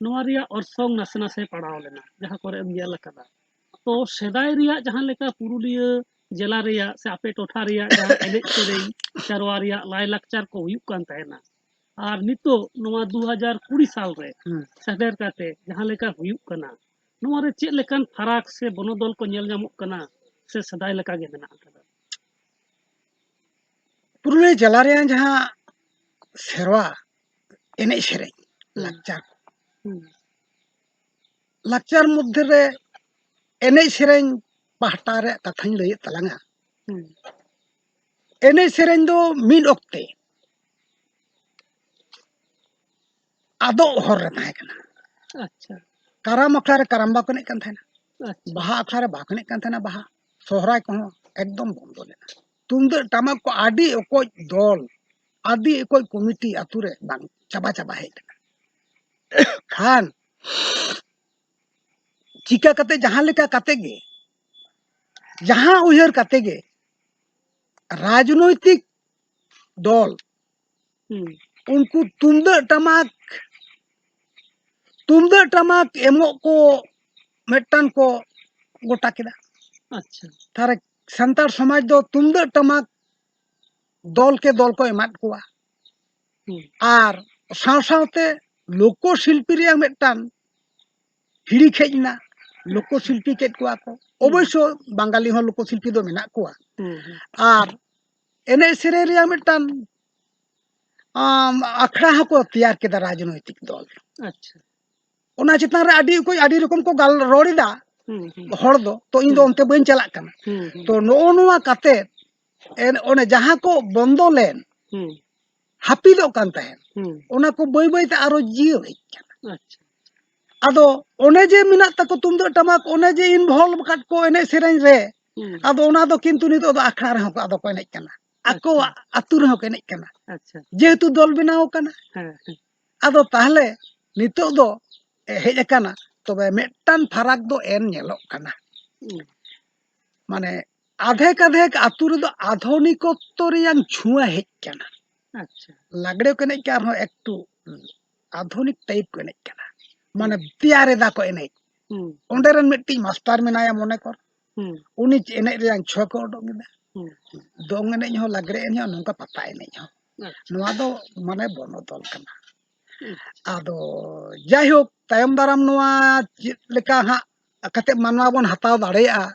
ᱱᱚᱣᱟ ᱨᱮᱭᱟᱜ ᱚᱨᱥᱚᱝ ᱱᱟᱥᱮ ᱱᱟᱥᱮ ᱯᱟᱲᱟᱣ ᱞᱮᱱᱟ, ᱡᱟᱦᱟᱸ ᱠᱚᱨᱮ ᱮᱢ ᱧᱮᱞ ᱟᱠᱟᱫᱟ᱾ ᱛᱚ, ᱥᱮᱫᱟᱭ ᱨᱮᱭᱟᱜ ᱡᱟᱦᱟᱸ ᱞᱮᱠᱟ ᱯᱩᱨᱩᱞᱤᱭᱟᱹ ᱡᱮᱞᱟ ᱨᱮᱭᱟᱜ ᱥᱮ ᱟᱯᱮ ᱴᱚᱴᱷᱟ ᱨᱮᱭᱟᱜ ᱡᱟᱦᱟᱸ ᱮᱱᱮᱡ ᱥᱮᱨᱮᱧ, ᱥᱮᱨᱣᱟ ᱨᱮᱭᱟᱜ ᱞᱟᱭᱼᱞᱟᱠᱪᱟᱨ ᱠᱚ ᱦᱩᱭᱩᱜ ᱠᱟᱱ ᱛᱟᱦᱮᱱᱟ, ᱟᱨ ᱱᱤᱛᱚᱜ ᱱᱚᱣᱟ ᱫᱩ ᱦᱟᱡᱟᱨ ᱠᱩᱲᱤ ᱥᱟᱞ ᱨᱮ ᱦᱩᱸ᱾ ᱥᱮᱴᱮᱨ ᱠᱟᱛᱮ ᱡᱟᱦᱟᱸ ᱞᱮᱠᱟ ᱦᱩᱭᱩᱜ ᱠᱟᱱᱟ, ᱱᱚᱣᱟ ᱨᱮ ᱪᱮᱫ ᱞᱮᱠᱟᱱ ᱯᱷᱟᱨᱟᱠ ᱥᱮ ᱵᱚᱱᱚᱫᱚᱞ ᱠᱚ ᱧᱮᱞ ᱧᱟᱢᱚᱜ ᱠᱟᱱᱟ, ᱥᱮ ᱥᱮᱫᱟᱭ ᱞᱮᱠᱟ ᱜᱮ ᱢᱮᱱᱟᱜ ᱟᱠᱟᱫᱟ? ᱯᱩᱨᱩᱞᱤᱭᱟᱹ ᱡᱮᱞᱟ ᱨᱮᱭᱟᱜ ᱡᱟᱦᱟᱸ ᱥᱮᱨᱣᱟ ᱮᱱᱮᱡ ᱥᱮᱨᱮᱧ, ᱦᱩᱸ᱾ ᱞᱟᱠᱪᱟᱨ, ᱦᱩᱸ᱾ ᱞᱟᱠᱪᱟᱨ ᱢᱚᱫᱽᱫᱷᱮ ᱨᱮ ᱮᱱᱮᱡ ᱥᱮᱨᱮᱧ ᱯᱟᱦᱴᱟ ᱨᱮᱭᱟᱜ ᱠᱟᱛᱷᱟᱧ ᱞᱟᱹᱭᱮᱫ ᱛᱟᱞᱟᱝᱟ᱾ ᱦᱩᱸ᱾ ᱮᱱᱮᱡ ᱥᱮᱨᱮᱧ ᱫᱚ ᱢᱤᱫ ᱚᱠᱛᱮ ᱟᱫᱚᱜ ᱦᱚᱨ ᱨᱮ ᱛᱟᱦᱮᱸ ᱠᱟᱱᱟ᱾ ᱟᱪᱪᱷᱟ᱾ ᱠᱟᱨᱟᱢ ᱟᱠᱷᱲᱟ ᱨᱮ ᱠᱟᱨᱟᱢ ᱵᱟᱠᱚ ᱮᱱᱮᱡ ᱠᱟᱱ ᱛᱟᱦᱮᱱᱟ᱾ ᱟᱪᱪᱷᱟ᱾ ᱵᱟᱦᱟ ᱟᱠᱷᱲᱟ ᱨᱮ ᱵᱟᱠᱚ ᱮᱱᱮᱡ ᱠᱟᱱ ᱛᱟᱦᱮᱱᱟ ᱵᱟᱦᱟ᱾ ᱥᱚᱦᱨᱟᱭ ᱠᱚᱦᱚᱸ ᱮᱠᱫᱚᱢ ᱵᱚᱱᱫᱚ ᱞᱮᱱᱟ᱾ ᱛᱩᱢᱫᱟᱹᱜ ᱴᱟᱢᱟᱠ ᱠᱚ ᱟᱹᱰᱤ ᱚᱠᱚᱡ ᱫᱚᱞ, ᱟᱹᱰᱤ ᱚᱠᱚᱡ ᱠᱚᱢᱤᱴᱤ ᱟᱛᱩ ᱨᱮ ᱵᱟᱝ ᱪᱟᱵᱟ ᱪᱟᱵᱟ ᱦᱮᱡ ᱞᱮᱱᱟ᱾ ᱠᱷᱟᱱ ᱪᱤᱠᱟ ᱠᱟᱛᱮ, ᱡᱟᱦᱟᱸ ᱞᱮᱠᱟ ᱠᱟᱛᱮ ᱜᱮ, ᱡᱟᱦᱟᱸ ᱩᱭᱦᱟᱹᱨ ᱠᱟᱛᱮ ᱜᱮ ᱨᱟᱡᱽᱱᱳᱭᱛᱤᱠ ᱫᱚᱞ ᱦᱩᱸ᱾ ᱩᱱᱠᱩ ᱛᱩᱢᱫᱟᱹᱜ ᱴᱟᱢᱟᱠ, ᱛᱩᱢᱫᱟᱹᱜ ᱴᱟᱢᱟᱠ ᱮᱢᱚᱜ ᱠᱚ ᱢᱤᱫᱴᱟᱝ ᱠᱚ ᱜᱚᱴᱟ ᱠᱮᱫᱟ᱾ ᱟᱪᱪᱷᱟ᱾ ᱛᱟᱦᱞᱮ ᱥᱟᱱᱛᱟᱲ ᱥᱚᱢᱟᱡᱽ ᱫᱚ ᱛᱩᱢᱫᱟᱹᱜ ᱴᱟᱢᱟᱠ ᱫᱚᱞ ᱠᱮ ᱫᱚᱞ ᱠᱚ ᱮᱢᱟᱫ ᱠᱚᱣᱟ᱾ ᱦᱩᱸ᱾ ᱟᱨ ᱥᱟᱶ ᱥᱟᱶᱛᱮ ᱞᱳᱠᱚ ᱥᱤᱞᱯᱤ ᱨᱮᱭᱟᱜ ᱢᱤᱫᱴᱟᱝ ᱦᱤᱲᱤᱠ ᱦᱮᱡ ᱮᱱᱟ᱾ ᱞᱳᱠᱚ ᱥᱤᱞᱯᱤ ᱠᱮᱫ ᱠᱚᱣᱟ ᱠᱚ᱾ ᱦᱩᱸ᱾ ᱚᱵᱚᱥᱥᱚ ᱵᱟᱝᱜᱟᱞᱤ ᱦᱚᱸ ᱞᱳᱠᱚ ᱥᱤᱞᱯᱤ ᱫᱚ ᱢᱮᱱᱟᱜ ᱠᱚᱣᱟ᱾ ᱦᱩᱸ, ᱦᱩᱸ᱾ ᱟᱨ ᱮᱱᱮᱡ ᱥᱮᱨᱮᱧ ᱨᱮᱭᱟᱜ ᱢᱤᱫᱴᱟᱝ, ᱟᱢ, ᱟᱠᱷᱲᱟ ᱦᱚᱸᱠᱚ ᱛᱮᱭᱟᱨ ᱠᱮᱫᱟ ᱨᱟᱡᱽᱱᱳᱭᱛᱤᱠ ᱫᱚᱞ᱾ ᱟᱪᱪᱷᱟ᱾ ᱚᱱᱟ ᱪᱮᱛᱟᱱ ᱨᱮ ᱟᱹᱰᱤ ᱚᱠᱚᱡ ᱟᱹᱰᱤ ᱨᱚᱠᱚᱢ ᱠᱚ ᱜᱟᱞ ᱨᱚᱲ ᱮᱫᱟ ᱦᱩᱸ, ᱦᱩᱸ᱾ ᱦᱚᱲ ᱫᱚ, ᱛᱚ ᱤᱧ ᱫᱚ ᱦᱩᱸ᱾ ᱚᱱᱛᱮ ᱵᱟᱹᱧ ᱪᱟᱞᱟᱜ ᱠᱟᱱᱟ᱾ ᱦᱩᱸ, ᱦᱩᱸ᱾ ᱛᱚ ᱱᱚᱜᱼᱚ ᱱᱚᱣᱟ ᱠᱟᱛᱮ ᱮᱱ-, ᱚᱱᱮ ᱡᱟᱦᱟᱸ ᱠᱚ ᱵᱚᱱᱫᱚ ᱞᱮᱱ, ᱦᱩᱸ᱾ ᱦᱟᱹᱯᱤᱫᱚᱜ ᱠᱟᱱ ᱛᱟᱦᱮᱸᱫ, ᱦᱩᱸ᱾ ᱚᱱᱟ ᱠᱚ ᱵᱟᱹᱭ ᱵᱟᱹᱭ ᱛᱮ ᱟᱨᱚ ᱡᱤᱭᱟᱹᱲ ᱦᱮᱡ ᱠᱟᱱᱟ᱾ ᱟᱪᱪᱷᱟ᱾ ᱟᱫᱚ ᱚᱱᱮ ᱡᱮ ᱢᱮᱱᱟᱜ ᱛᱟᱠᱚ ᱛᱩᱢᱫᱟᱹᱜ ᱴᱟᱢᱟᱠ, ᱚᱱᱮ ᱡᱮ involve ᱟᱠᱟᱫ ᱠᱚ ᱮᱱᱮᱡ ᱥᱮᱨᱮᱧ ᱨᱮ, ᱦᱩᱸ᱾ ᱟᱫᱚ ᱚᱱᱟ ᱫᱚ ᱠᱤᱱᱛᱩ ᱱᱤᱛᱚᱜ ᱫᱚ ᱟᱠᱷᱲᱟ ᱨᱮᱦᱚᱸ ᱠᱚ, ᱟᱫᱚ ᱠᱚ ᱮᱱᱮᱡ ᱠᱟᱱᱟ, ᱟᱪᱪᱷᱟ᱾ ᱟᱠᱚᱣᱟᱜ ᱟᱹᱛᱩ ᱨᱮᱦᱚᱸ ᱠᱚ ᱮᱱᱮᱡ ᱠᱟᱱᱟ᱾ ᱟᱪᱪᱷᱟ᱾ ᱡᱮᱦᱮᱛᱩ ᱫᱚᱞ ᱵᱮᱱᱟᱣ ᱟᱠᱟᱱᱟ᱾ ᱦᱮᱸ, ᱦᱮᱸ᱾ ᱟᱫᱚ ᱛᱟᱦᱞᱮ ᱱᱤᱛᱚᱜ ᱫᱚ ᱦᱮᱡ ᱟᱠᱟᱱᱟ, ᱛᱚᱵᱮ ᱢᱤᱫᱴᱟᱝ ᱯᱷᱟᱨᱟᱠ ᱫᱚ ᱮᱱ ᱧᱮᱞᱚᱜ ᱠᱟᱱᱟ᱾ ᱦᱩᱸ᱾ ᱢᱟᱱᱮ ᱟᱫᱷᱮᱠ ᱟᱫᱷᱮᱠ ᱟᱛᱳ ᱨᱮᱫᱚ ᱟᱫᱷᱩᱱᱤᱠᱚᱛᱛᱚ ᱨᱮᱭᱟᱝ ᱪᱷᱩᱣᱟᱹ ᱦᱮᱡ ᱠᱟᱱᱟ᱾ ᱟᱪᱪᱷᱟ᱾ ᱞᱟᱜᱽᱲᱮ ᱠᱚ ᱮᱱᱮᱡ ᱠᱟᱱ ᱨᱮᱦᱚᱸ ᱮᱠᱴᱩ ᱟᱫᱷᱩᱱᱤᱠ ᱴᱟᱭᱤᱯ ᱠᱚ ᱮᱱᱮᱡ ᱠᱟᱱᱟ, ᱢᱟᱱᱮ ᱦᱩᱸ᱾ ᱛᱮᱭᱟᱨ ᱮᱫᱟ ᱠᱚ ᱮᱱᱮᱡ᱾ ᱦᱩᱸ᱾ ᱚᱸᱰᱮ ᱨᱮᱱ ᱢᱤᱫᱴᱤᱡ ᱢᱟᱥᱴᱟᱨ ᱢᱮᱱᱟᱭᱟ ᱢᱚᱱᱮ ᱠᱚᱨ, ᱦᱩᱸ᱾ ᱩᱱᱤ ᱮᱱᱮᱡ ᱨᱮᱭᱟᱝ ᱪᱷᱚᱠ ᱮ ᱚᱰᱚᱠ ᱮᱫᱟ᱾ ᱦᱩᱸ᱾ ᱫᱚᱝ ᱮᱱᱮᱡ ᱦᱚᱸ, ᱞᱟᱜᱽᱲᱮ ᱮᱱᱮᱡ ᱦᱚᱸ, ᱱᱚᱝᱠᱟ ᱯᱟᱛᱟ ᱮᱱᱮᱡ ᱦᱚᱸ᱾ ᱟᱪᱪᱷᱟ᱾ ᱱᱚᱣᱟ ᱫᱚ ᱢᱟᱱᱮ ᱵᱚᱱᱚᱫᱚᱞ ᱠᱟᱱᱟ᱾ ᱦᱩᱸ᱾ ᱟᱫᱚ ᱡᱟᱭᱦᱳᱠ, ᱛᱟᱭᱚᱢ ᱫᱟᱨᱟᱢ ᱱᱚᱣᱟ ᱪᱮᱫ ᱞᱮᱠᱟ ᱦᱟᱸᱜ ᱠᱟᱛᱮ ᱢᱟᱱᱣᱟ ᱵᱚᱱ ᱦᱟᱛᱟᱣ ᱫᱟᱲᱮᱭᱟᱜᱼᱟ,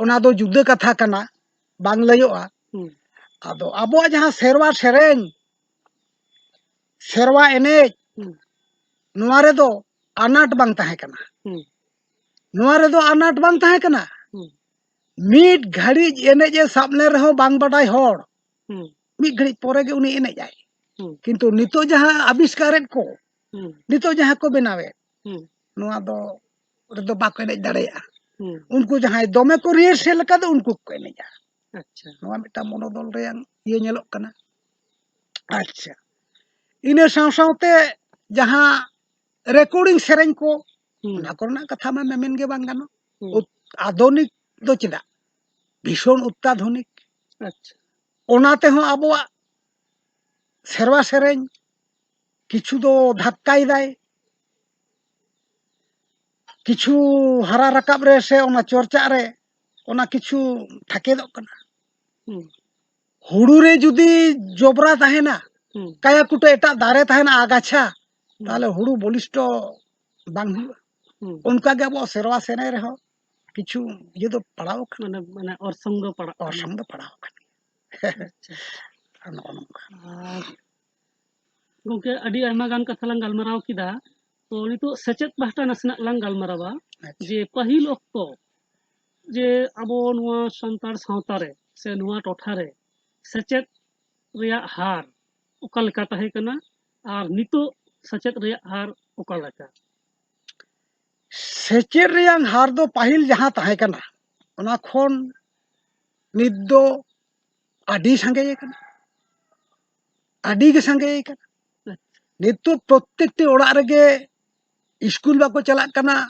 ᱚᱱᱟ ᱫᱚ ᱡᱩᱫᱟᱹ ᱠᱟᱛᱷᱟ ᱠᱟᱱᱟ, ᱵᱟᱝ ᱞᱟᱹᱭᱚᱜᱼᱟ᱾ ᱦᱩᱸ᱾ ᱟᱫᱚ ᱟᱵᱚᱣᱟᱜ ᱡᱟᱦᱟᱸ ᱥᱮᱨᱣᱟ ᱥᱮᱨᱮᱧ, ᱥᱮᱨᱣᱟ ᱮᱱᱮᱡ, ᱦᱩᱸ᱾ ᱱᱚᱣᱟ ᱨᱮᱫᱚ ᱟᱱᱟᱴ ᱵᱟᱝ ᱛᱟᱦᱮᱸ ᱠᱟᱱᱟ᱾ ᱦᱩᱸ᱾ ᱱᱚᱣᱟ ᱨᱮᱫᱚ ᱟᱱᱟᱴ ᱵᱟᱝ ᱛᱟᱦᱮᱸ ᱠᱟᱱᱟ᱾ ᱦᱩᱸ᱾ ᱢᱤᱫ ᱜᱷᱟᱹᱲᱤᱡ ᱮᱱᱮᱡ ᱮ ᱥᱟᱵ ᱞᱮᱱ ᱨᱮᱦᱚᱸ ᱵᱟᱝ ᱵᱟᱰᱟᱭ ᱦᱚᱲ, ᱦᱩᱸ᱾ ᱢᱤᱫ ᱜᱷᱟᱹᱲᱤᱡ ᱯᱚᱨᱮ ᱜᱮ ᱩᱱᱤ ᱮᱱᱮᱡ ᱟᱭ᱾ ᱦᱩᱸ᱾ ᱠᱤᱱᱛᱩ ᱱᱤᱛᱚᱜ ᱡᱟᱦᱟᱸ ᱟᱵᱤᱥᱠᱟᱨᱮᱫ ᱠᱚ, ᱦᱩᱸ᱾ ᱱᱤᱛᱚᱜ ᱡᱟᱦᱟᱸ ᱠᱚ ᱵᱮᱱᱟᱣᱮᱫ, ᱦᱩᱸ᱾ ᱱᱚᱣᱟ ᱫᱚ ᱨᱮᱫᱚ ᱵᱟᱠᱚ ᱮᱱᱮᱡ ᱫᱟᱲᱮᱭᱟᱜᱼᱟ᱾ ᱦᱩᱸ᱾ ᱩᱱᱠᱩ ᱡᱟᱦᱟᱸᱭ ᱫᱚᱢᱮ ᱠᱚ ᱨᱤᱦᱟᱨᱥᱮᱞ ᱟᱠᱟᱫᱟ, ᱩᱱᱠᱩ ᱠᱚ ᱮᱱᱮᱡᱟ᱾ ᱟᱪᱪᱷᱟ᱾ ᱱᱚᱣᱟ ᱢᱤᱫᱴᱟᱝ ᱢᱚᱱᱳᱫᱚᱞ ᱨᱮᱭᱟᱝ ᱤᱭᱟᱹ ᱧᱮᱞᱚᱜ ᱠᱟᱱᱟ᱾ ᱟᱪᱪᱷᱟ, ᱤᱱᱟᱹ ᱥᱟᱶ ᱥᱟᱶᱛᱮ ᱡᱟᱦᱟᱸ ᱨᱮᱠᱚᱨᱰᱤᱝ ᱥᱮᱨᱮᱧ ᱠᱚ, ᱦᱩᱸ᱾ ᱚᱱᱟ ᱠᱚᱨᱮᱱᱟᱜ ᱠᱟᱛᱷᱟ ᱢᱟ ᱢᱮᱢᱮᱱ ᱜᱮ ᱵᱟᱝ ᱜᱟᱱᱚᱜ᱾ ᱦᱩᱸ᱾ ᱩᱛ-, ᱟᱫᱷᱩᱱᱤᱠ ᱫᱚ ᱪᱮᱫᱟᱜ? ᱵᱷᱤᱥᱚᱱ ᱚᱛᱛᱟᱫᱷᱩᱱᱤᱠ᱾ ᱟᱪᱪᱷᱟ᱾ ᱚᱱᱟ ᱛᱮᱦᱚᱸ ᱟᱵᱚᱣᱟᱜ ᱥᱮᱨᱣᱟ ᱥᱮᱨᱮᱧ ᱠᱤᱪᱷᱩ ᱫᱚ ᱫᱷᱟᱠᱠᱟᱭ ᱫᱟᱭ, ᱠᱤᱪᱷᱩ ᱦᱟᱨᱟ ᱨᱟᱠᱟᱵ ᱨᱮ ᱥᱮ ᱚᱱᱟ ᱪᱚᱨᱪᱟᱜ ᱨᱮ ᱚᱱᱟ ᱠᱤᱪᱷᱩ ᱛᱷᱟᱠᱮᱫᱚᱜ ᱠᱟᱱᱟ᱾ ᱦᱩᱸ᱾ ᱦᱩᱲᱩ ᱨᱮ ᱡᱩᱫᱤ ᱡᱚᱵᱽᱨᱟ ᱛᱟᱦᱮᱱᱟ, ᱦᱩᱸ᱾ ᱠᱟᱭᱟ ᱠᱩᱴᱟᱹ ᱮᱴᱟᱜ ᱫᱟᱨᱮ ᱛᱟᱦᱮᱱᱟ ᱟᱜᱟᱪᱷᱟ, ᱦᱩᱸ᱾ ᱛᱟᱦᱚᱞᱮ ᱦᱩᱲᱩ ᱵᱚᱞᱤᱥᱴᱚ ᱵᱟᱝ ᱦᱩᱭᱩᱜᱼᱟ᱾ ᱦᱩᱸ᱾ ᱚᱱᱠᱟ ᱜᱮ ᱟᱵᱚᱣᱟᱜ ᱥᱮᱨᱣᱟ ᱥᱮᱨᱮᱧ ᱨᱮᱦᱚᱸ ᱠᱤᱪᱷᱩ ᱤᱭᱟᱹ ᱫᱚ ᱯᱟᱲᱟᱣ ᱠᱟᱱᱟ᱾ ᱢᱟᱱᱮ, ᱢᱟᱱᱮ ᱚᱨᱥᱚᱝ ᱫᱚ ᱯᱟᱲᱟᱜ ᱠᱟᱱᱟ᱾ ᱚᱨᱥᱚᱝ ᱫᱚ ᱯᱟᱲᱟᱣ ᱠᱟᱱ ᱜᱮᱭᱟ᱾ ᱟᱪᱪᱷᱟ᱾ ᱟᱨ ᱱᱚᱜᱼᱚ ᱱᱚᱝᱠᱟ᱾ ᱟᱨ ᱜᱚᱝᱠᱮ, ᱟᱹᱰᱤ ᱟᱭᱢᱟ ᱜᱟᱱ ᱠᱟᱛᱷᱟ ᱞᱟᱝ ᱜᱟᱞᱢᱟᱨᱟᱣ ᱠᱮᱫᱟ᱾ ᱛᱚ, ᱱᱤᱛᱚᱜ ᱥᱮᱪᱮᱫ ᱯᱟᱦᱴᱟ ᱱᱟᱥᱮᱱᱟᱜ ᱞᱟᱝ ᱜᱟᱞᱢᱟᱨᱟᱣᱟ᱾ ᱟᱪᱪᱷᱟ᱾ ᱡᱮ ᱯᱟᱹᱦᱤᱞ ᱚᱠᱛᱚ ᱡᱮ ᱟᱵᱚ ᱱᱚᱣᱟ ᱥᱟᱱᱛᱟᱲ ᱥᱟᱶᱛᱟ ᱨᱮ ᱥᱮ ᱱᱚᱣᱟ ᱴᱚᱴᱷᱟ ᱨᱮ ᱥᱮᱪᱮᱫ ᱨᱮᱭᱟᱜ ᱦᱟᱨ ᱚᱠᱟ ᱞᱮᱠᱟ ᱛᱟᱦᱮᱸ ᱠᱟᱱᱟ ᱟᱨ ᱱᱤᱛᱚᱜ ᱥᱮᱪᱮᱫ ᱨᱮᱭᱟᱜ ᱦᱟᱨ ᱚᱠᱟ ᱞᱮᱠᱟ? ᱥᱮᱪᱮᱫ ᱨᱮᱭᱟᱝ ᱦᱟᱨ ᱫᱚ ᱯᱟᱹᱦᱤᱞ ᱡᱟᱦᱟᱸ ᱛᱟᱦᱮᱸ ᱠᱟᱱᱟ, ᱚᱱᱟ ᱠᱷᱚᱱ ᱱᱤᱛ ᱫᱚ ᱟᱹᱰᱤ ᱥᱟᱸᱜᱮ ᱟᱠᱟᱱᱟ, ᱟᱹᱰᱤ ᱜᱮ ᱥᱟᱸᱜᱮ ᱟᱠᱟᱱᱟ᱾ ᱱᱤᱛᱚᱜ ᱯᱨᱚᱛᱮᱠᱴᱤ ᱚᱲᱟᱜ ᱨᱮᱜᱮ ᱥᱠᱩᱞ ᱵᱟᱠᱚ ᱪᱟᱞᱟᱜ ᱠᱟᱱᱟ,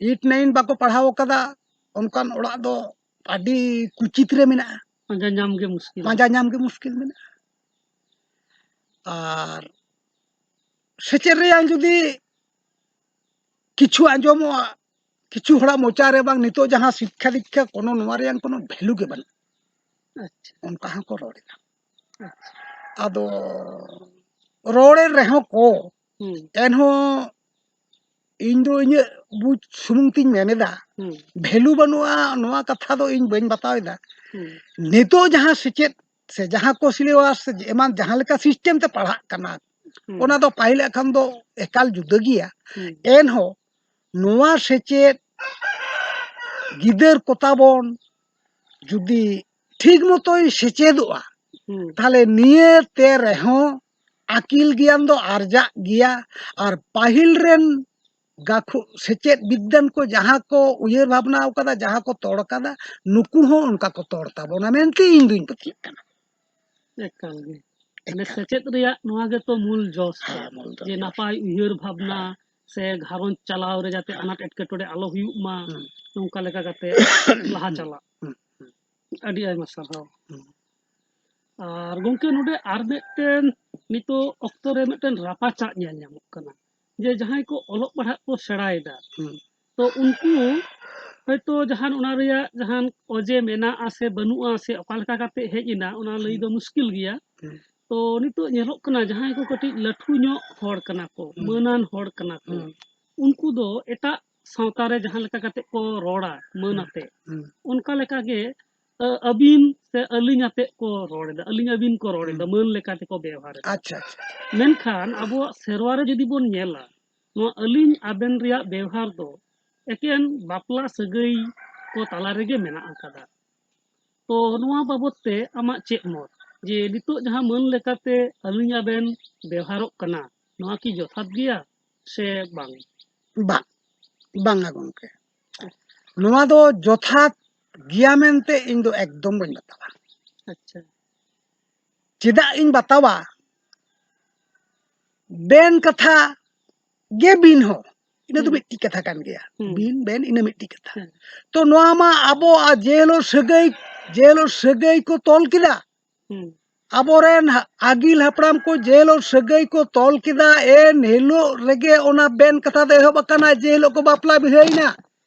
ᱮᱭᱤᱴ ᱱᱟᱭᱤᱱ ᱵᱟᱠᱚ ᱯᱟᱲᱦᱟᱣ ᱟᱠᱟᱫᱟ, ᱚᱱᱠᱟᱱ ᱚᱲᱟᱜ ᱫᱚ ᱟᱹᱰᱤ ᱠᱩᱪᱤᱛ ᱨᱮ ᱢᱮᱱᱟᱜᱼᱟ᱾ ᱯᱟᱸᱡᱟ ᱧᱟᱢ ᱜᱮ ᱢᱩᱥᱠᱤᱞ᱾ ᱯᱟᱸᱡᱟ ᱧᱟᱢ ᱜᱮ ᱢᱩᱥᱠᱤᱞ ᱢᱮᱱᱟᱜᱼᱟ᱾ ᱟᱨ ᱥᱮᱪᱮᱫ ᱨᱮᱭᱟᱝ ᱡᱩᱫᱤ ᱠᱤᱪᱷᱩ ᱟᱸᱡᱚᱢᱚᱜᱼᱟ, ᱠᱤᱪᱷᱩ ᱦᱚᱲᱟᱜ ᱢᱚᱪᱟ ᱨᱮ, ᱵᱟᱝ, ᱱᱤᱛᱚᱜ ᱡᱟᱦᱟᱸ ᱥᱤᱠᱠᱷᱟ ᱫᱤᱠᱠᱷᱟ, ᱠᱳᱱᱳ, ᱱᱚᱣᱟ ᱨᱮᱭᱟᱝ ᱠᱳᱱᱳ ᱵᱷᱮᱞᱩ ᱜᱮ ᱵᱟᱹᱱᱩᱜᱼᱟ, ᱟᱪᱪᱷᱟ᱾ ᱚᱱᱠᱟ ᱦᱚᱸᱠᱚ ᱨᱚᱲ ᱮᱫᱟ᱾ ᱟᱪᱪᱷᱟ᱾ ᱟᱫᱚ ᱨᱚᱲᱮᱫ ᱨᱮᱦᱚᱸ ᱠᱚ, ᱦᱩᱸ᱾ ᱮᱱᱦᱚᱸ ᱤᱧ ᱫᱚ ᱤᱧᱟᱹᱜ ᱵᱩᱡᱽ ᱥᱩᱢᱩᱝ ᱛᱤᱧ ᱢᱮᱱ ᱮᱫᱟ, ᱦᱩᱸ᱾ ᱵᱷᱮᱞᱩ ᱵᱟᱹᱱᱩᱜᱼᱟ, ᱱᱚᱣᱟ ᱠᱟᱛᱷᱟ ᱫᱚ ᱤᱧ ᱵᱟᱹᱧ ᱵᱟᱛᱟᱣ ᱮᱫᱟ᱾ ᱦᱩᱸ᱾ ᱱᱤᱛᱚᱜ ᱡᱟᱦᱟᱸ ᱥᱮᱪᱮᱫ ᱥᱮ ᱡᱟᱦᱟᱸ ᱠᱚ ᱥᱤᱞᱮᱵᱟᱥ ᱥᱮ ᱮᱢᱟᱱ ᱡᱟᱦᱟᱸ ᱞᱮᱠᱟ ᱥᱤᱥᱴᱮᱢ ᱛᱮ ᱯᱟᱲᱦᱟᱜ ᱠᱟᱱᱟ, ᱦᱩᱸ᱾ ᱚᱱᱟ ᱫᱚ ᱯᱟᱹᱦᱤᱞᱟᱜ ᱠᱷᱟᱱ ᱫᱚ ᱮᱠᱟᱞ ᱡᱩᱫᱟᱹ ᱜᱮᱭᱟ᱾ ᱦᱩᱸ᱾ ᱮᱱᱦᱚᱸ ᱱᱚᱣᱟ ᱥᱮᱪᱮᱫ ᱜᱤᱫᱟᱹᱨ ᱠᱚ ᱛᱟᱵᱚᱱ ᱡᱩᱫᱤ ᱴᱷᱤᱠ ᱢᱚᱛᱚᱭ ᱥᱮᱪᱮᱫᱚᱜᱼᱟ, ᱦᱩᱸ᱾ ᱛᱟᱦᱞᱮ ᱱᱤᱭᱟᱹ ᱛᱮ ᱨᱮᱦᱚᱸ ᱟᱹᱠᱤᱞ ᱜᱮᱭᱟᱱ ᱫᱚ ᱟᱨᱡᱟᱜ ᱜᱮᱭᱟ᱾ ᱟᱨ ᱯᱟᱹᱦᱤᱞ ᱨᱮᱱ ᱜᱟᱹᱠᱷᱩ ᱥᱮᱪᱮᱫ ᱵᱤᱫᱽᱫᱟᱱ ᱠᱚ ᱡᱟᱦᱟᱸ ᱠᱚ ᱩᱭᱦᱟᱹᱨ ᱵᱷᱟᱵᱽᱱᱟ ᱟᱠᱟᱫᱟ, ᱡᱟᱦᱟᱸ ᱠᱚ ᱛᱚᱲ ᱟᱠᱟᱫᱟ, ᱱᱩᱠᱩ ᱦᱚᱸ ᱚᱱᱠᱟ ᱠᱚ ᱛᱚᱲ ᱛᱟᱵᱚᱱᱟ ᱢᱮᱱᱛᱮ ᱤᱧ ᱫᱩᱧ ᱯᱟᱹᱛᱭᱟᱹᱜ ᱠᱟᱱᱟ᱾ ᱮᱠᱟᱞ ᱜᱮ᱾ ᱢᱟᱱᱮ ᱮᱠᱟᱞ᱾ ᱥᱮᱪᱮᱫ ᱨᱮᱭᱟᱜ ᱱᱚᱣᱟ ᱜᱮᱛᱚ ᱢᱩᱞ ᱡᱚᱥ ᱫᱚ, ᱦᱮᱸ, ᱢᱩᱞ ᱫᱚ ᱡᱮ ᱡᱚᱥ᱾ ᱱᱟᱯᱟᱭ ᱩᱭᱦᱟᱹᱨ ᱵᱷᱟᱵᱽᱱᱟ ᱦᱮᱸ᱾ ᱥᱮ ᱜᱷᱟᱨᱚᱸᱡᱽ ᱪᱟᱞᱟᱣ ᱨᱮ ᱡᱟᱛᱮ ᱦᱮᱸ᱾ ᱟᱱᱟᱴ ᱮᱴᱠᱮᱴᱚᱬᱮ ᱟᱞᱚ ᱦᱩᱭᱩᱜ ᱢᱟ, ᱦᱩᱸ᱾ ᱱᱚᱝᱠᱟ ᱞᱮᱠᱟ ᱠᱟᱛᱮ ᱞᱟᱦᱟ ᱪᱟᱞᱟᱜ᱾ ᱦᱩᱸ᱾ ᱟᱹᱰᱤ ᱟᱭᱢᱟ ᱥᱟᱨᱦᱟᱣ᱾ ᱦᱩᱸ᱾ ᱟᱨ ᱜᱚᱢᱠᱮ, ᱱᱚᱰᱮ ᱟᱨ ᱢᱤᱫᱴᱮᱱ ᱱᱤᱛᱚᱜ ᱚᱠᱛᱚ ᱨᱮ ᱢᱤᱫᱴᱮᱱ ᱨᱟᱯᱟᱪᱟᱜ ᱧᱮᱞ ᱧᱟᱢᱚᱜ ᱠᱟᱱᱟ, ᱡᱮ ᱡᱟᱦᱟᱸᱭ ᱠᱚ ᱚᱞᱚᱜ ᱯᱟᱲᱦᱟᱜ ᱠᱚ ᱥᱮᱬᱟᱭᱮᱫᱟ, ᱦᱩᱸ᱾ ᱛᱚ ᱩᱱᱠᱩ ᱦᱚᱭᱛᱳ ᱡᱟᱦᱟᱱ ᱚᱱᱟ ᱨᱮᱭᱟᱜ ᱡᱟᱦᱟᱱ ᱚᱡᱮ ᱢᱮᱱᱟᱜᱼᱟ ᱥᱮ ᱵᱟᱹᱱᱩᱜᱼᱟ ᱥᱮ ᱚᱠᱟ ᱞᱮᱠᱟ ᱠᱟᱛᱮ ᱦᱮᱡ ᱮᱱᱟ, ᱚᱱᱟ ᱞᱟᱹᱭ ᱫᱚ ᱢᱩᱥᱠᱤᱞ ᱜᱮᱭᱟ᱾ ᱦᱩᱸ᱾ ᱛᱚ ᱱᱤᱛᱚᱜ ᱧᱮᱞᱚᱜ ᱠᱟᱱᱟ, ᱡᱟᱦᱟᱸᱭ ᱠᱚ ᱠᱟᱹᱴᱤᱡ ᱞᱟᱹᱴᱷᱩ ᱧᱚᱜ ᱦᱚᱲ ᱠᱟᱱᱟ ᱠᱚ, ᱦᱩᱸ᱾ ᱢᱟᱹᱱᱟᱱ ᱦᱚᱲ ᱠᱟᱱᱟ ᱠᱚ, ᱦᱩᱸ᱾ ᱩᱱᱠᱩ ᱫᱚ ᱮᱴᱟᱜ ᱥᱟᱶᱛᱟ ᱨᱮ ᱡᱟᱦᱟᱸ ᱞᱮᱠᱟ ᱠᱟᱛᱮ ᱠᱚ ᱨᱚᱲᱟ ᱢᱟᱹᱱ ᱟᱛᱮ, ᱦᱩᱸ᱾ ᱚᱱᱠᱟ ᱞᱮᱠᱟ ᱜᱮ, ᱟ-, ᱟᱹᱵᱤᱱ ᱥᱮ ᱟᱹᱞᱤᱧ ᱟᱛᱮ ᱠᱚ ᱨᱚᱲ ᱮᱫᱟ, ᱟᱹᱞᱤᱧ ᱟᱹᱵᱤᱱ ᱠᱚ ᱨᱚᱲ ᱮᱫᱟ, ᱦᱩᱸ᱾ ᱢᱟᱹᱱ ᱞᱮᱠᱟ ᱛᱮᱠᱚ ᱵᱮᱣᱦᱟᱨ ᱮᱫᱟ᱾ ᱟᱪᱪᱷᱟ, ᱟᱪᱪᱷᱟ᱾ ᱢᱮᱱᱠᱷᱟᱱ ᱟᱵᱚᱣᱟᱜ ᱥᱮᱨᱣᱟ ᱨᱮ ᱡᱩᱫᱤ ᱵᱚᱱ ᱧᱮᱞᱟ, ᱱᱚᱣᱟ ᱟᱹᱞᱤᱧ ᱟᱵᱮᱱ ᱨᱮᱭᱟᱜ ᱵᱮᱣᱦᱟᱨ ᱫᱚ ᱮᱠᱮᱱ ᱵᱟᱯᱞᱟ ᱥᱟᱹᱜᱟᱹᱭ ᱠᱚ ᱛᱟᱞᱟ ᱨᱮᱜᱮ ᱢᱮᱱᱟᱜ ᱟᱠᱟᱫᱟ᱾ ᱛᱚ ᱱᱚᱣᱟ ᱵᱟᱵᱚᱛ ᱛᱮ ᱟᱢᱟᱜ ᱪᱮᱫ ᱢᱚᱛ, ᱡᱮ ᱱᱤᱛᱚᱜ ᱡᱟᱦᱟᱸ ᱢᱟᱹᱱ ᱞᱮᱠᱟᱛᱮ ᱟᱹᱞᱤᱧ ᱟᱵᱮᱱ ᱵᱮᱣᱦᱟᱨᱚᱜ ᱠᱟᱱᱟ, ᱱᱚᱣᱟ ᱠᱤ ᱡᱚᱛᱷᱟᱛ ᱜᱮᱭᱟ ᱥᱮ ᱵᱟᱝ? ᱵᱟᱝ, ᱵᱟᱝᱟ ᱜᱚᱢᱠᱮ, ᱱᱚᱣᱟ ᱫᱚ ᱡᱚᱛᱷᱟᱛ ᱜᱮᱭᱟ ᱢᱮᱱᱛᱮ ᱤᱧ ᱫᱚ ᱮᱠᱫᱚᱢ ᱵᱟᱹᱧ ᱵᱟᱛᱟᱣᱟ᱾ ᱟᱪᱪᱷᱟ᱾ ᱪᱮᱫᱟᱜ ᱤᱧ ᱵᱟᱛᱟᱣᱟ? ᱵᱮᱱ ᱠᱟᱛᱷᱟ ᱜᱮ ᱵᱤᱱ ᱦᱚᱸ, ᱤᱱᱟᱹ ᱫᱚ ᱦᱩᱸ᱾ ᱢᱤᱫᱴᱤᱡ ᱠᱟᱛᱷᱟ ᱠᱟᱱ ᱜᱮᱭᱟ᱾ ᱦᱩᱸ᱾ ᱵᱤᱱ ᱵᱮᱱ ᱤᱱᱟᱹ ᱢᱤᱫᱴᱤᱡ ᱠᱟᱛᱷᱟ᱾ ᱦᱮᱸ᱾ ᱛᱚ ᱱᱚᱣᱟ ᱢᱟ ᱟᱵᱚ ᱟ-, ᱡᱮ ᱦᱤᱞᱳᱜ ᱥᱟᱹᱜᱟᱹᱭ, ᱡᱮ ᱦᱤᱞᱳᱜ ᱥᱟᱹᱜᱟᱹᱭ ᱠᱚ ᱛᱚᱞ ᱠᱮᱫᱟ, ᱦᱩᱸ᱾ ᱟᱵᱚᱨᱮᱱ ᱦᱟ-, ᱟᱹᱜᱤᱞ ᱦᱟᱯᱲᱟᱢ ᱠᱚ ᱡᱮ ᱦᱤᱞᱳᱜ ᱥᱟᱹᱜᱟᱹᱭ ᱠᱚ ᱛᱚᱞ ᱠᱮᱫᱟ, ᱮᱱ ᱦᱤᱞᱳᱜ ᱨᱮᱜᱮ ᱚᱱᱟ ᱵᱮᱱ ᱠᱟᱛᱷᱟ ᱫᱚ ᱮᱦᱚᱵ ᱟᱠᱟᱱᱟ, ᱡᱮ ᱦᱤᱞᱳᱜ ᱠᱚ ᱵᱟᱯᱞᱟ ᱵᱤᱦᱟᱹᱭᱮᱱᱟ᱾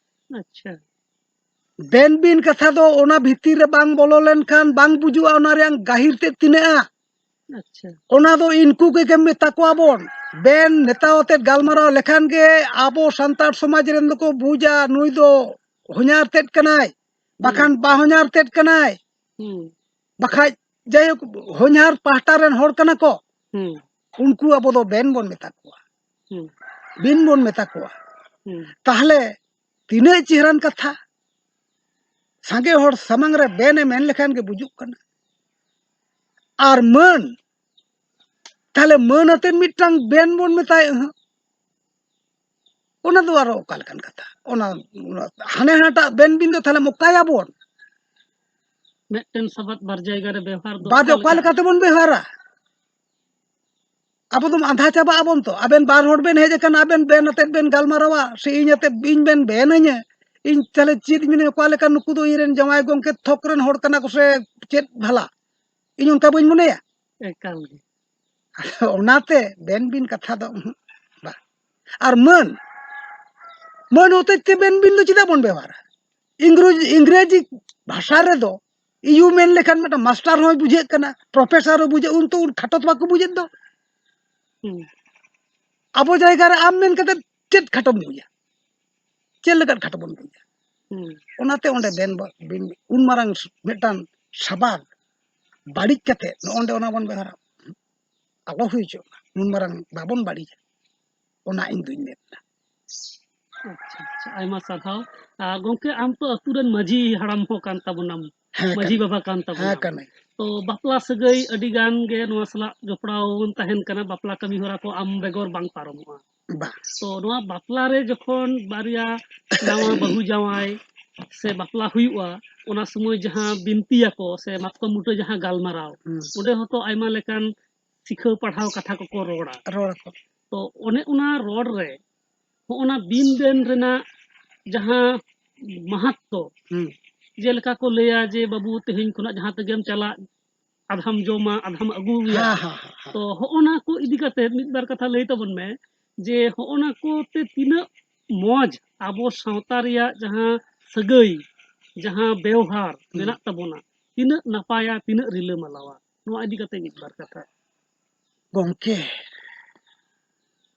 ᱟᱪᱪᱷᱟ᱾ ᱵᱮᱱ ᱵᱤᱱ ᱠᱟᱛᱷᱟ ᱫᱚ ᱚᱱᱟ ᱵᱷᱤᱛᱤᱨ ᱨᱮ ᱵᱟᱝ ᱵᱚᱞᱚ ᱞᱮᱱᱠᱷᱟᱱ ᱵᱟᱝ ᱵᱩᱡᱩᱜᱼᱟ ᱚᱱᱟ ᱨᱮᱭᱟᱝ ᱜᱟᱹᱦᱤᱨ ᱛᱮᱫ ᱛᱤᱱᱟᱹᱜᱼᱟ᱾ ᱟᱪᱪᱷᱟ᱾ ᱚᱱᱟ ᱫᱚ ᱤᱱᱠᱩ ᱜᱮ ᱢᱮᱛᱟ ᱠᱚᱣᱟ ᱵᱚᱱ᱾ ᱵᱮᱱ ᱱᱮᱛᱟ ᱟᱛᱮᱫ ᱜᱟᱞᱢᱟᱨᱟᱣ ᱞᱮᱠᱷᱟᱱ ᱜᱮ ᱟᱵᱚ ᱥᱟᱱᱛᱟᱲ ᱥᱚᱢᱟᱡᱽ ᱨᱮᱱ ᱫᱚᱠᱚ ᱵᱩᱡᱟ, ᱱᱩᱭ ᱫᱚ ᱦᱚᱧᱦᱟᱨ ᱛᱮᱫ ᱠᱟᱱᱟᱭ, ᱵᱟᱠᱷᱟᱱ ᱦᱩᱸ᱾ ᱵᱟᱦᱚᱧᱦᱟᱨ ᱛᱮᱫ ᱠᱟᱱᱟᱭ, ᱦᱩᱸ᱾ ᱵᱟᱠᱷᱟᱡ ᱡᱟᱭᱦᱳᱠ ᱦᱚᱧᱦᱟᱨ ᱯᱟᱦᱴᱟ ᱨᱮᱱ ᱦᱚᱲ ᱠᱟᱱᱟ ᱠᱚ, ᱦᱩᱸ᱾ ᱩᱱᱠᱩ ᱟᱵᱚ ᱫᱚ ᱵᱮᱱ ᱵᱚᱱ ᱢᱮᱛᱟ ᱠᱚᱣᱟ, ᱦᱩᱸ᱾ ᱵᱤᱱ ᱵᱚᱱ ᱢᱮᱛᱟ ᱠᱚᱣᱟ᱾ ᱦᱩᱸ᱾ ᱛᱟᱦᱞᱮ ᱛᱤᱱᱟᱹᱜ ᱪᱮᱦᱨᱟᱱ ᱠᱟᱛᱷᱟ, ᱥᱟᱸᱜᱮ ᱦᱚᱲ ᱥᱟᱢᱟᱝ ᱨᱮ ᱵᱮᱱ ᱮ ᱢᱮᱱ ᱞᱮᱠᱷᱟᱱ ᱜᱮ ᱵᱩᱡᱩᱜ ᱠᱟᱱᱟ᱾ ᱟᱨ ᱢᱟᱹᱱ, ᱛᱟᱦᱞᱮ ᱢᱟᱹᱱ ᱟᱛᱮᱫ ᱢᱤᱫᱴᱟᱝ ᱵᱮᱱ ᱵᱚᱱ ᱢᱮᱛᱟᱭ, ᱦᱟᱸᱜ ᱚᱱᱟ ᱫᱚ ᱟᱨᱚ ᱚᱠᱟ ᱞᱮᱠᱟᱱ ᱠᱟᱛᱷᱟ? ᱚᱱᱟ, ᱚᱱᱟ ᱦᱟᱱᱮ ᱦᱟᱱᱟᱴᱟᱜ ᱵᱮᱱ ᱵᱤᱱ ᱫᱚ ᱛᱟᱦᱞᱮ ᱚᱠᱟᱭᱟᱵᱚᱱ? ᱢᱤᱫᱴᱮᱱ ᱥᱟᱵᱟᱫ ᱵᱟᱨ ᱡᱟᱭᱜᱟ ᱨᱮ ᱵᱮᱣᱦᱟᱨ ᱫᱚ ᱵᱟᱫ ᱚᱠᱟ ᱚᱠᱟ ᱞᱮᱠᱟ? ᱞᱮᱠᱟ ᱛᱮᱵᱚᱱ ᱵᱮᱣᱦᱟᱨᱟ? ᱟᱵᱚ ᱫᱚ ᱟᱸᱫᱷᱟ ᱪᱟᱵᱟᱜ ᱟᱵᱚᱱ ᱛᱚ᱾ ᱟᱵᱮᱱ ᱵᱟᱨ ᱦᱚᱲ ᱵᱮᱱ ᱦᱮᱡ ᱟᱠᱟᱱᱟ, ᱟᱵᱮᱱ ᱵᱮᱱ ᱟᱛᱮᱫ ᱵᱮᱱ ᱜᱟᱞᱢᱟᱨᱟᱣᱟ, ᱥᱮ ᱤᱧ ᱟᱛᱮᱫ ᱤᱧ ᱵᱮᱱ ᱵᱮᱱ ᱟᱹᱧᱟ? ᱤᱧ ᱛᱟᱦᱞᱮ ᱪᱮᱫ ᱤᱧ ᱢᱮᱱᱟ, ᱚᱠᱟ ᱞᱮᱠᱟ ᱱᱩᱠᱩ ᱫᱚ ᱤᱧᱨᱮᱱ ᱡᱟᱶᱟᱭ ᱜᱚᱝᱠᱮ ᱛᱷᱚᱠ ᱨᱮᱱ ᱦᱚᱲ ᱠᱟᱱᱟ ᱠᱚ ᱥᱮ ᱪᱮᱫ ᱵᱷᱟᱞᱟ? ᱤᱧ ᱚᱱᱠᱟ ᱵᱟᱹᱧ ᱢᱚᱱᱮᱭᱟ? ᱮᱠᱟᱞ ᱜᱮ᱾ ᱚᱱᱟᱛᱮ ᱵᱮᱱ ᱵᱤᱱ ᱠᱟᱛᱷᱟ ᱫᱚ, ᱩᱦᱩᱸ, ᱵᱟᱝ᱾ ᱟᱨ ᱢᱟᱹᱱ, ᱢᱟᱹᱱ ᱦᱚᱛᱮᱡ ᱛᱮ ᱵᱮᱱ ᱵᱤᱱ ᱫᱚ ᱪᱮᱫᱟᱜ ᱵᱚᱱ ᱵᱮᱣᱦᱟᱨᱟ? ᱤᱝᱨᱮᱡᱽ-, ᱤᱝᱨᱮᱡᱤ ᱵᱷᱟᱥᱟ ᱨᱮᱫᱚ ᱤᱭᱩ ᱢᱮᱱ ᱞᱮᱠᱷᱟᱱ ᱢᱤᱫᱴᱟᱝ ᱢᱟᱥᱴᱟᱨ ᱦᱚᱸᱭ ᱵᱩᱡᱷᱟᱹᱜ ᱠᱟᱱᱟ, ᱯᱨᱚᱯᱷᱮᱥᱚᱨ ᱦᱚᱸ ᱵᱩᱡᱷᱟᱹᱜ, ᱩᱱ ᱛᱚ ᱩᱱ ᱠᱷᱟᱴᱚ ᱫᱚ ᱵᱟᱠᱚ ᱵᱩᱡᱮᱫ ᱫᱚ᱾ ᱦᱩᱸ᱾ ᱟᱵᱚ ᱡᱟᱭᱜᱟ ᱨᱮ ᱟᱢ ᱢᱮᱱ ᱠᱟᱛᱮ ᱪᱮᱫ ᱠᱷᱟᱴᱚᱢ ᱵᱩᱡᱟ? ᱪᱮᱫ ᱞᱮᱠᱟᱱ ᱠᱷᱟᱴᱚ ᱵᱚᱱ ᱵᱩᱡᱟ? ᱦᱩᱸ᱾ ᱚᱱᱟᱛᱮ ᱚᱸᱰᱮ ᱵᱮᱱ ᱵᱟ-, ᱵᱤᱱ ᱩᱱ ᱢᱟᱨᱟᱝ ᱢᱤᱫᱴᱟᱝ ᱥᱟᱵᱟᱫ ᱵᱟᱹᱲᱤᱡ ᱠᱟᱛᱮ ᱱᱚᱜᱼᱚ ᱱᱚᱸᱰᱮ ᱚᱱᱟ ᱵᱚᱱ ᱵᱮᱣᱦᱟᱨᱟ᱾ ᱟᱞᱚ ᱦᱩᱭ ᱦᱚᱪᱚᱜ ᱢᱟ, ᱩᱱ ᱢᱟᱨᱟᱝ ᱵᱟᱵᱚᱱ ᱵᱟᱹᱲᱤᱡᱟ, ᱚᱱᱟ ᱤᱧ ᱫᱩᱧ ᱢᱮᱱᱟ᱾ ᱟᱪᱪᱷᱟ, ᱟᱪᱪᱷᱟ, ᱟᱭᱢᱟ ᱥᱟᱨᱦᱟᱣ᱾ ᱟᱨ ᱜᱚᱝᱠᱮ, ᱟᱢ ᱛᱚ ᱟᱹᱛᱩ ᱨᱮᱱ ᱢᱟᱹᱡᱷᱤ ᱦᱟᱲᱟᱢ ᱦᱚᱸ ᱠᱟᱱ ᱛᱟᱵᱚᱱᱟᱢ, ᱦᱮᱸ, ᱢᱟᱹᱡᱷᱤ ᱠᱟᱱᱟᱹᱧ᱾ ᱵᱟᱵᱟ ᱠᱟᱱ ᱦᱮᱸ, ᱛᱟᱵᱚᱱᱟᱢ᱾ ᱠᱟᱹᱱᱟᱹᱧ᱾ ᱛᱚ ᱵᱟᱯᱞᱟ ᱥᱟᱹᱜᱟᱹᱭ ᱟᱹᱰᱤ ᱜᱟᱱ ᱜᱮ ᱱᱚᱣᱟ ᱥᱟᱞᱟᱜ ᱡᱚᱯᱲᱟᱣ ᱵᱚᱱ ᱛᱟᱦᱮᱱ ᱠᱟᱱᱟ, ᱵᱟᱯᱞᱟ ᱠᱟᱹᱢᱤ ᱦᱚᱨᱟ ᱠᱚ ᱟᱢ ᱵᱮᱜᱚᱨ ᱵᱟᱝ ᱯᱟᱨᱚᱢᱚᱜᱼᱟ᱾ ᱵᱟᱝ᱾ ᱛᱚ ᱱᱚᱣᱟ ᱵᱟᱯᱞᱟ ᱨᱮ ᱡᱚᱠᱷᱚᱱ ᱵᱟᱨᱭᱟ ᱱᱟᱣᱟ ᱵᱟᱹᱦᱩ ᱡᱟᱶᱟᱭ ᱥᱮ ᱵᱟᱯᱞᱟ ᱦᱩᱭᱩᱜᱼᱟ, ᱚᱱᱟ ᱥᱚᱢᱚᱭ ᱡᱟᱦᱟᱸ ᱵᱤᱱᱛᱤᱭᱟᱠᱚ ᱥᱮ ᱢᱟᱛᱠᱚᱢ ᱵᱩᱴᱟᱹ ᱡᱟᱦᱟᱸ ᱜᱟᱞᱢᱟᱨᱟᱣ, ᱦᱩᱸ᱾ ᱚᱸᱰᱮ ᱦᱚᱸᱛᱚ ᱟᱭᱢᱟ ᱞᱮᱠᱟᱱ ᱥᱤᱠᱷᱟᱹᱣ ᱯᱟᱲᱦᱟᱣ ᱠᱟᱛᱷᱟ ᱠᱚᱠᱚ ᱨᱚᱲᱟ᱾ ᱨᱚᱲ ᱟᱠᱚ᱾ ᱛᱚ ᱚᱱᱮ ᱚᱱᱟ ᱨᱚᱲ ᱨᱮ ᱦᱚᱸᱜᱼᱚᱱᱟ ᱵᱤᱱ ᱵᱮᱱ ᱨᱮᱱᱟᱜ ᱡᱟᱦᱟᱸ ᱢᱟᱦᱟᱛᱛᱚ, ᱦᱩᱸ᱾ ᱡᱮᱞᱮᱠᱟ ᱠᱚ ᱞᱟᱹᱭᱟ ᱡᱮ, "ᱵᱟᱹᱵᱩ, ᱛᱮᱦᱮᱧ ᱠᱷᱚᱱᱟᱜ ᱡᱟᱦᱟᱸ ᱛᱮᱜᱮᱢ ᱪᱟᱞᱟᱜ, ᱟᱫᱷᱟᱢ ᱡᱚᱢᱟ, ᱟᱫᱷᱟᱢ ᱟᱹᱜᱩᱭᱟ᱾" ᱦᱮᱸ, ᱦᱮᱸ, ᱦᱮᱸ, ᱦᱮᱸ᱾ ᱛᱚ ᱦᱚᱸᱜᱼᱚᱱᱟ ᱠᱚ ᱤᱫᱤ ᱠᱟᱛᱮ ᱢᱤᱫ ᱵᱟᱨ ᱠᱟᱛᱷᱟ ᱞᱟᱹᱭ ᱛᱟᱵᱚᱱ ᱢᱮ, ᱡᱮ ᱦᱚᱸᱜᱼᱚᱱᱟ ᱠᱚᱛᱮ ᱛᱤᱱᱟᱹᱜ ᱢᱚᱡᱽ ᱟᱵᱚ ᱥᱟᱶᱛᱟ ᱨᱮᱭᱟᱜ ᱡᱟᱦᱟᱸ ᱥᱟᱹᱜᱟᱹᱭ, ᱡᱟᱦᱟᱸ ᱵᱮᱣᱦᱟᱨ ᱦᱩᱸ᱾ ᱢᱮᱱᱟᱜ ᱛᱟᱵᱚᱱᱟ, ᱛᱤᱱᱟᱹᱜ ᱱᱟᱯᱟᱭᱟ, ᱛᱤᱱᱟᱹᱜ ᱨᱤᱞᱟᱹᱢᱟᱞᱟᱣᱟ, ᱱᱚᱣᱟ ᱤᱫᱤ ᱠᱟᱛᱮ ᱢᱤᱫ ᱵᱟᱨ ᱠᱟᱛᱷᱟ᱾ ᱜᱚᱢᱠᱮ,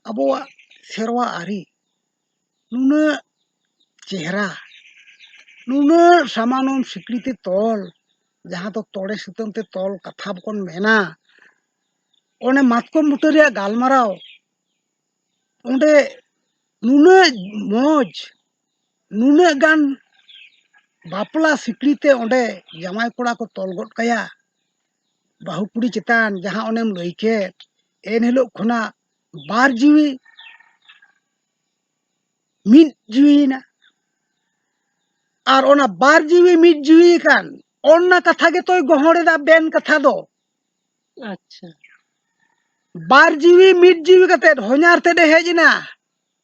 ᱟᱵᱚᱣᱟᱜ ᱥᱮᱨᱣᱟ ᱟᱹᱨᱤ ᱱᱩᱱᱟᱹᱜ ᱪᱮᱦᱨᱟ, ᱱᱩᱱᱟᱹᱜ ᱥᱟᱢᱟᱱᱚᱢ ᱥᱤᱠᱲᱤ ᱛᱮ ᱛᱚᱞ, ᱡᱟᱦᱟᱸ ᱫᱚ ᱛᱚᱲᱮ ᱥᱩᱛᱟᱹᱢ ᱛᱮ ᱛᱚᱞ ᱠᱟᱛᱷᱟ ᱵᱚᱱ ᱢᱮᱱᱟ, ᱚᱱᱮ ᱢᱟᱛᱠᱚᱢ ᱵᱩᱴᱟᱹ ᱨᱮᱭᱟᱜ ᱜᱟᱞᱢᱟᱨᱟᱣ, ᱚᱸᱰᱮ ᱱᱩᱱᱟᱹᱜ ᱢᱚᱡᱽ, ᱱᱩᱱᱟᱹᱜ ᱜᱟᱱ ᱵᱟᱯᱞᱟ ᱥᱤᱠᱲᱤ ᱛᱮ ᱚᱸᱰᱮ ᱡᱟᱶᱟᱭ ᱠᱚᱲᱟ ᱠᱚ ᱛᱚᱞ ᱜᱚᱫ ᱠᱟᱭᱟ᱾ ᱵᱟᱹᱦᱩ ᱠᱩᱲᱤ ᱪᱮᱛᱟᱱ ᱡᱟᱦᱟᱸ ᱚᱱᱮᱢ ᱞᱟᱹᱭ ᱠᱮᱫ, ᱮᱱ ᱦᱤᱞᱳᱜ ᱠᱷᱚᱱᱟᱜ ᱵᱟᱨ ᱡᱤᱣᱤ ᱢᱤᱫ ᱡᱤᱣᱤᱭᱮᱱᱟ᱾ ᱟᱨ ᱚᱱᱟ ᱵᱟᱨ ᱡᱤᱣᱤ ᱢᱤᱫ ᱡᱤᱣᱤ ᱠᱟᱱ, ᱚᱱᱟ ᱠᱟᱛᱷᱟ ᱜᱮᱛᱚᱭ ᱜᱚᱦᱚᱲ ᱮᱫᱟ ᱵᱮᱱ ᱠᱟᱛᱷᱟ ᱫᱚ᱾ ᱟᱪᱪᱷᱟ᱾ ᱵᱟᱨ ᱡᱤᱣᱤ ᱢᱤᱫ ᱡᱤᱣᱤ ᱠᱟᱛᱮᱫ ᱦᱚᱧᱦᱟᱨ ᱛᱮᱫ ᱮ ᱦᱮᱡ ᱮᱱᱟ᱾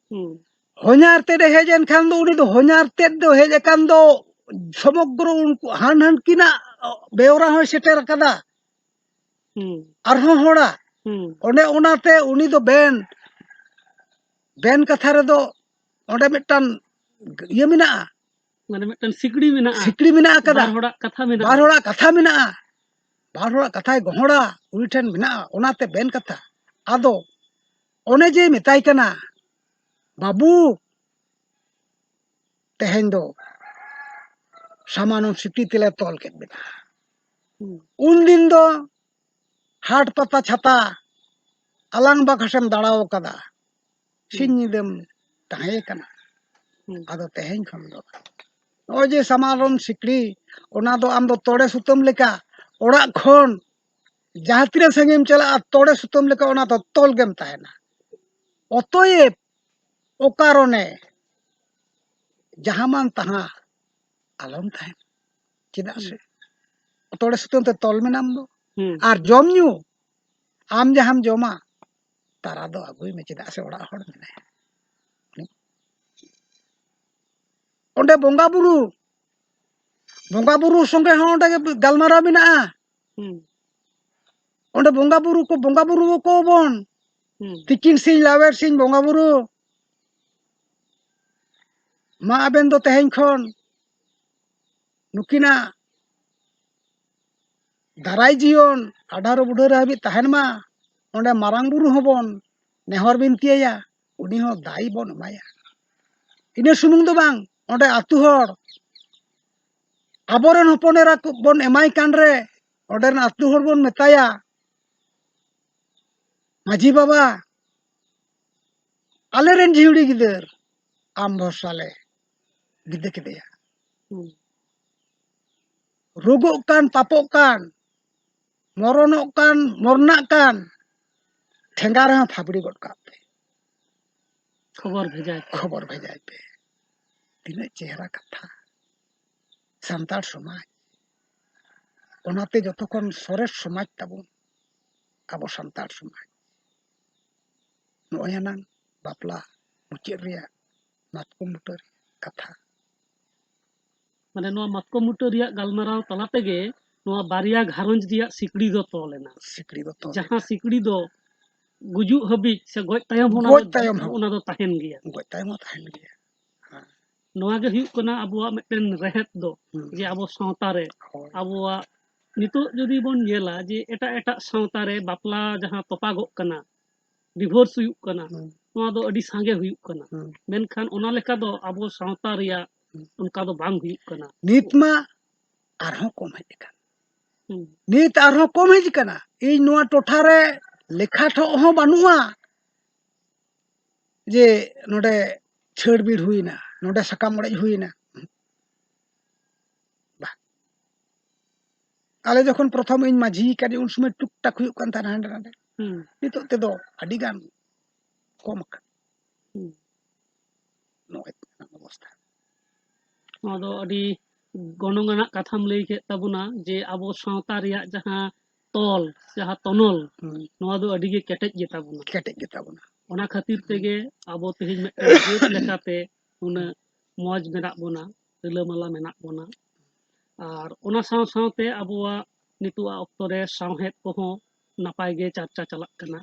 ᱦᱩᱸ᱾ ᱦᱚᱧᱦᱟᱨ ᱛᱮᱫ ᱮ ᱦᱮᱡ ᱮᱱ ᱠᱷᱟᱱ ᱫᱚ, ᱩᱱᱤ ᱫᱚ ᱦᱚᱧᱦᱟᱨ ᱛᱮᱫ ᱫᱚ ᱦᱮᱡ ᱟᱠᱟᱱ ᱫᱚ ᱥᱚᱢᱚᱜᱨᱚ ᱩᱱᱠᱩ ᱦᱟᱱ ᱦᱟᱱᱠᱤᱱᱟᱜ ᱵᱮᱣᱨᱟ ᱦᱚᱸᱭ ᱥᱮᱴᱮᱨ ᱟᱠᱟᱫᱟ᱾ ᱦᱩᱸ᱾ ᱟᱨᱦᱚᱸ ᱦᱚᱲᱟᱜ᱾ ᱦᱩᱸ᱾ ᱚᱱᱮ ᱚᱱᱟᱛᱮ ᱩᱱᱤ ᱫᱚ ᱵᱮᱱ, ᱵᱮᱱ ᱠᱟᱛᱷᱟ ᱨᱮᱫᱚ ᱚᱸᱰᱮ ᱢᱤᱫᱴᱟᱝ ᱤᱭᱟᱹ ᱢᱮᱱᱟᱜᱼᱟ᱾ ᱢᱟᱱᱮ ᱢᱤᱫᱴᱟᱝ ᱥᱤᱠᱲᱤ ᱢᱮᱱᱟᱜᱼᱟ᱾ ᱥᱤᱠᱲᱤ ᱢᱮᱱᱟᱜ ᱟᱠᱟᱫᱟ᱾ ᱵᱟᱨ ᱦᱚᱲᱟᱜ ᱠᱟᱛᱷᱟ ᱢᱮᱱᱟᱜᱼᱟ᱾ ᱵᱟᱨ ᱦᱚᱲᱟᱜ ᱠᱟᱛᱷᱟ ᱢᱮᱱᱟᱜᱼᱟ᱾ ᱵᱟᱨ ᱦᱚᱲᱟᱜ ᱠᱟᱛᱷᱟᱭ ᱜᱚᱦᱚᱲᱟ, ᱩᱱᱤ ᱴᱷᱮᱱ ᱢᱮᱱᱟᱜᱼᱟ, ᱚᱱᱟᱛᱮ ᱵᱮᱱ ᱠᱟᱛᱷᱟ᱾ ᱟᱫᱚ ᱚᱱᱮ ᱡᱮ ᱢᱮᱛᱟᱭ ᱠᱟᱱᱟ, "ᱵᱟᱹᱵᱩ, ᱛᱮᱦᱮᱧ ᱫᱚ ᱥᱟᱢᱟᱱᱚᱢ ᱥᱤᱠᱲᱤ ᱛᱮᱞᱮ ᱛᱚᱞ ᱠᱮᱫ ᱵᱮᱱᱟ᱾" ᱦᱩᱸ᱾ ᱩᱱᱫᱤᱱ ᱫᱚ ᱦᱟᱴ ᱯᱟᱛᱟ ᱪᱷᱟᱛᱟ ᱟᱞᱟᱝ ᱵᱟᱠᱷᱟᱥᱮᱢ ᱫᱟᱬᱟᱣ ᱠᱟᱫᱟ, ᱥᱤᱧ ᱦᱩᱸ᱾ ᱧᱤᱫᱟᱹᱢ ᱛᱟᱦᱮᱸ ᱠᱟᱱᱟ᱾ ᱦᱩᱸ᱾ ᱟᱫᱚ ᱛᱮᱦᱮᱧ ᱠᱷᱚᱱ ᱫᱚ ᱱᱚᱜᱼᱚᱭ ᱡᱮ ᱥᱟᱢᱟᱱᱚᱢ ᱥᱤᱠᱲᱤ, ᱚᱱᱟ ᱫᱚ ᱟᱢ ᱫᱚ ᱛᱚᱲᱮ ᱥᱩᱛᱟᱹᱢ ᱞᱮᱠᱟ ᱚᱲᱟᱜ ᱠᱷᱚᱱ ᱡᱟᱦᱟᱸ ᱛᱤᱱᱟᱹᱜ ᱥᱟᱺᱜᱤᱧ ᱮᱢ ᱪᱟᱞᱟᱜᱼᱟ, ᱛᱚᱲᱮ ᱥᱩᱛᱟᱹᱢ ᱞᱮᱠᱟ ᱚᱱᱟ ᱫᱚ ᱛᱚᱞ ᱜᱮᱢ ᱛᱟᱦᱮᱱᱟ᱾ ᱚᱛᱚᱭᱮᱵ ᱚᱠᱟᱨᱚᱱᱮ ᱡᱟᱦᱟᱸ ᱢᱟᱱ ᱛᱟᱦᱟᱸ ᱟᱞᱚᱢ ᱛᱟᱦᱮᱱ᱾ ᱪᱮᱫᱟᱜ ᱦᱩᱸ᱾ ᱥᱮ ᱛᱚᱲᱮ ᱥᱩᱛᱟᱹᱢ ᱛᱮ ᱛᱚᱞ ᱢᱮᱱᱟᱢ ᱫᱚ᱾ ᱦᱩᱸ᱾ ᱟᱨ ᱡᱚᱢ ᱧᱩ, ᱟᱢ ᱡᱟᱦᱟᱸᱢ ᱡᱚᱢᱟ, ᱛᱟᱨᱟ ᱫᱚ ᱟᱹᱜᱩᱭ ᱢᱮ, ᱪᱮᱫᱟᱜ ᱥᱮ ᱚᱲᱟᱜ ᱦᱚᱲ ᱢᱮᱱᱟᱭᱟ᱾ ᱩᱱᱤ ᱚᱸᱰᱮ ᱵᱚᱸᱜᱟ ᱵᱩᱨᱩ, ᱵᱚᱸᱜᱟ ᱵᱩᱨᱩ ᱥᱚᱸᱜᱮ ᱦᱚᱸ ᱚᱸᱰᱮ ᱜᱮ ᱜᱟᱞᱢᱟᱨᱟᱣ ᱢᱮᱱᱟᱜᱼᱟ᱾ ᱦᱩᱸ᱾ ᱚᱸᱰᱮ ᱵᱚᱸᱜᱟ ᱵᱩᱨᱩ ᱠᱚ, ᱵᱚᱸᱜᱟ ᱵᱩᱨᱩ ᱟᱠᱚ ᱵᱚᱱ᱾ ᱦᱩᱸ᱾ ᱛᱤᱠᱤᱱ ᱥᱤᱧ ᱞᱟᱣᱮᱨ ᱥᱤᱧ ᱵᱚᱸᱜᱟ ᱵᱩᱨᱩ᱾ ᱢᱟ ᱟᱵᱮᱱ ᱫᱚ ᱛᱮᱦᱮᱧ ᱠᱷᱚᱱ ᱱᱩᱠᱤᱱᱟᱜ ᱫᱟᱨᱟᱭ ᱡᱤᱭᱚᱱ ᱟᱰᱷᱟᱨᱚ ᱵᱩᱰᱷᱟᱹᱨ ᱦᱟᱹᱵᱤᱡ ᱛᱟᱦᱮᱱ ᱢᱟ᱾ ᱚᱸᱰᱮ ᱢᱟᱨᱟᱝ ᱵᱩᱨᱩ ᱦᱚᱸᱵᱚᱱ ᱱᱮᱦᱚᱨ ᱵᱤᱱᱛᱤ ᱟᱭᱟ, ᱩᱱᱤ ᱦᱚᱸ ᱫᱟᱭ ᱵᱚᱱ ᱮᱢᱟᱭᱟ᱾ ᱤᱱᱟᱹ ᱥᱩᱢᱩᱝ ᱫᱚ ᱵᱟᱝ, ᱚᱸᱰᱮ ᱟᱹᱛᱩ ᱦᱚᱲ ᱟᱵᱚᱨᱮᱱ ᱦᱚᱯᱚᱱ ᱮᱨᱟ ᱠᱚ ᱵᱚᱱ ᱮᱢᱟᱭ ᱠᱟᱱ ᱨᱮ, ᱚᱸᱰᱮ ᱨᱮᱱ ᱟᱹᱛᱩ ᱦᱚᱲ ᱵᱚᱱ ᱢᱮᱛᱟᱭᱟ, "ᱢᱟᱹᱡᱷᱤ ᱵᱟᱵᱟ, ᱟᱞᱮᱨᱮᱱ ᱡᱤᱣᱲᱤ ᱜᱤᱫᱟᱹᱨ ᱟᱢ ᱵᱷᱚᱨᱥᱟ ᱞᱮ ᱵᱤᱫᱟᱹ ᱠᱮᱫᱮᱭᱟ᱾ ᱦᱩᱸ᱾ ᱨᱳᱜᱚᱜ ᱠᱟᱱ, ᱯᱟᱯᱚᱜ ᱠᱟᱱ, ᱢᱚᱨᱚᱱᱚᱜ ᱠᱟᱱ, ᱢᱚᱨᱱᱟᱜ ᱠᱟᱱ, ᱴᱷᱮᱸᱜᱟ ᱨᱮᱦᱚᱸ ᱯᱷᱟᱵᱽᱲᱤ ᱜᱚᱫ ᱠᱟᱜ ᱯᱮ᱾ ᱠᱷᱚᱵᱚᱨ ᱵᱷᱮᱡᱟᱭ ᱯᱮ᱾ ᱠᱷᱚᱵᱚᱨ ᱵᱷᱮᱡᱟᱭ ᱯᱮ᱾" ᱛᱤᱱᱟᱹᱜ ᱪᱮᱦᱨᱟ ᱠᱟᱛᱷᱟ᱾ ᱥᱟᱱᱛᱟᱲ ᱥᱚᱢᱟᱡᱽ, ᱚᱱᱟᱛᱮ ᱡᱚᱛᱚ ᱠᱷᱚᱱ ᱥᱚᱨᱮᱥ ᱥᱚᱢᱟᱡᱽ ᱛᱟᱵᱚᱱ ᱟᱵᱚ ᱥᱟᱱᱛᱟᱲ ᱥᱚᱢᱟᱡᱽ᱾ ᱱᱚᱜᱼᱚᱭ ᱮᱱᱟᱝ ᱵᱟᱯᱞᱟ ᱢᱩᱪᱟᱹᱫ ᱨᱮᱭᱟᱜ ᱢᱟᱛᱠᱚᱢ ᱵᱩᱴᱟᱹ ᱨᱮᱭᱟᱜ ᱠᱟᱛᱷᱟ᱾ ᱢᱟᱱᱮ ᱱᱚᱣᱟ ᱢᱟᱛᱠᱚᱢ ᱵᱩᱴᱟᱹ ᱨᱮᱭᱟᱜ ᱜᱟᱞᱢᱟᱨᱟᱣ ᱛᱟᱞᱟ ᱛᱮᱜᱮ ᱱᱚᱣᱟ ᱵᱟᱨᱭᱟ ᱜᱷᱟᱨᱚᱸᱡᱽ ᱨᱮᱭᱟᱜ ᱥᱤᱠᱲᱤ ᱫᱚ ᱛᱚᱞ ᱮᱱᱟ᱾ ᱥᱤᱠᱲᱤ ᱫᱚ ᱛᱚᱞ ᱡᱟᱦᱟᱸ ᱮᱱᱟ᱾ ᱥᱤᱠᱲᱤ ᱫᱚ ᱜᱩᱡᱩᱜ ᱦᱟᱹᱵᱤᱡ ᱥᱮ ᱜᱚᱡ ᱛᱟᱭᱚᱢ ᱦᱚᱸ ᱚᱱᱟ ᱜᱚᱡ ᱫᱚ, ᱛᱟᱭᱚᱢ ᱦᱚᱸ᱾ ᱚᱱᱟ ᱫᱚ ᱛᱟᱦᱮᱱ ᱜᱮᱭᱟ᱾ ᱜᱚᱡ ᱛᱟᱭᱚᱢ ᱦᱚᱸ ᱛᱟᱦᱮᱱ ᱜᱮᱭᱟ᱾ ᱦᱮᱸ᱾ ᱱᱚᱣᱟ ᱜᱮ ᱦᱩᱭᱩᱜ ᱠᱟᱱᱟ ᱟᱵᱚᱣᱟᱜ ᱢᱤᱫᱴᱮᱱ ᱨᱮᱦᱮᱫ ᱫᱚ, ᱦᱩᱸ᱾ ᱡᱮ ᱟᱵᱚ ᱥᱟᱶᱛᱟ ᱨᱮ, ᱦᱳᱭ᱾ ᱟᱵᱚᱣᱟᱜ ᱱᱤᱛᱚᱜ ᱡᱩᱫᱤ ᱵᱚᱱ ᱧᱮᱞᱟ ᱡᱮ ᱮᱴᱟᱜ ᱮᱴᱟᱜ ᱥᱟᱶᱛᱟ ᱨᱮ ᱵᱟᱯᱞᱟ ᱡᱟᱦᱟᱸ ᱛᱚᱯᱟᱜᱚᱜ ᱠᱟᱱᱟ, ᱰᱤᱵᱷᱳᱨᱥ ᱦᱩᱭᱩᱜ ᱠᱟᱱᱟ, ᱦᱩᱸ᱾ ᱱᱚᱣᱟ ᱫᱚ ᱟᱹᱰᱤ ᱥᱟᱸᱜᱮ ᱦᱩᱭᱩᱜ ᱠᱟᱱᱟ᱾ ᱦᱩᱸ᱾ ᱢᱮᱱᱠᱷᱟᱱ ᱚᱱᱟ ᱞᱮᱠᱟ ᱫᱚ ᱟᱵᱚ ᱥᱟᱶᱛᱟ ᱨᱮᱭᱟᱜ ᱦᱩᱸ᱾ ᱚᱱᱠᱟ ᱫᱚ ᱵᱟᱝ ᱦᱩᱭᱩᱜ ᱠᱟᱱᱟ᱾ ᱱᱤᱛ ᱢᱟ ᱟᱨᱦᱚᱸ ᱠᱚᱢ ᱦᱮᱡ ᱟᱠᱟᱱ᱾ ᱦᱩᱸ᱾ ᱱᱤᱛ ᱟᱨᱦᱚᱸ ᱠᱚᱢ ᱦᱮᱡ ᱟᱠᱟᱱᱟ᱾ ᱤᱧ ᱱᱚᱣᱟ ᱴᱚᱴᱷᱟ ᱨᱮ ᱞᱮᱠᱷᱟ ᱴᱷᱚᱜ ᱦᱚᱸ ᱵᱟᱹᱱᱩᱜᱼᱟ ᱡᱮ ᱱᱚᱰᱮ ᱪᱷᱟᱹᱲ ᱵᱤᱲ ᱦᱩᱭᱱᱟ, ᱱᱚᱰᱮ ᱥᱟᱠᱟᱢ ᱚᱲᱮᱡ ᱦᱩᱭᱱᱟ᱾ ᱵᱟᱝ᱾ ᱟᱞᱮ ᱡᱚᱠᱷᱚᱱ ᱯᱨᱚᱛᱷᱚᱢ ᱤᱧ ᱢᱟᱹᱡᱷᱤ ᱠᱟᱹᱱᱟᱹᱧ, ᱩᱱ ᱥᱚᱢᱚᱭ ᱴᱩᱠ ᱴᱟᱠ ᱦᱩᱭᱩᱜ ᱠᱟᱱ ᱛᱟᱦᱮᱱᱟ ᱦᱟᱸᱰᱮ ᱱᱟᱰᱮ᱾ ᱦᱩᱸ᱾ ᱱᱤᱛᱚᱜ ᱛᱮᱫᱚ ᱟᱹᱰᱤ ᱜᱟᱱ ᱠᱚᱢ ᱟᱠᱟᱱᱟ᱾ ᱦᱩᱸ᱾ ᱱᱚᱜᱼᱚᱭ ᱚᱵᱚᱥᱛᱷᱟ᱾ ᱱᱚᱣᱟ ᱫᱚ ᱟᱹᱰᱤ ᱜᱚᱱᱚᱝ ᱟᱱᱟᱜ ᱠᱟᱛᱷᱟᱢ ᱞᱟᱹᱭ ᱠᱮᱫ ᱛᱟᱵᱚᱱᱟ ᱡᱮ ᱟᱵᱚ ᱥᱟᱶᱛᱟ ᱨᱮᱭᱟᱜ ᱡᱟᱦᱟᱸ ᱛᱚᱞ, ᱡᱟᱦᱟᱸ ᱛᱚᱱᱚᱞ, ᱦᱩᱸ᱾ ᱱᱚᱣᱟ ᱫᱚ ᱟᱹᱰᱤ ᱜᱮ ᱠᱮᱴᱮᱡ ᱜᱮᱛᱟ ᱵᱚᱱᱟ᱾ ᱠᱮᱴᱮᱡ ᱜᱮᱛᱟ ᱵᱚᱱᱟ᱾ ᱚᱱᱟ ᱠᱷᱟᱹᱛᱤᱨ ᱦᱩᱸ᱾ ᱛᱮᱜᱮ ᱟᱵᱚ ᱛᱮᱦᱮᱧ ᱢᱤᱫᱴᱮᱱ ᱡᱟᱹᱛ ᱞᱮᱠᱟᱛᱮ ᱩᱱᱟᱹᱜ ᱢᱚᱡᱽ ᱢᱮᱱᱟᱜ ᱵᱚᱱᱟ, ᱨᱤᱞᱟᱹᱢᱟᱞᱟ ᱢᱮᱱᱟᱜ ᱵᱚᱱᱟ᱾ ᱟᱨ ᱚᱱᱟ ᱥᱟᱶ ᱥᱟᱶᱛᱮ ᱟᱵᱚᱣᱟᱜ ᱱᱤᱛᱚᱜᱟᱜ ᱚᱠᱛᱚ ᱨᱮ ᱥᱟᱶᱦᱮᱫ ᱠᱚᱦᱚᱸ ᱱᱟᱯᱟᱭ ᱜᱮ ᱪᱟᱨᱪᱟ ᱪᱟᱞᱟᱜ ᱠᱟᱱᱟ,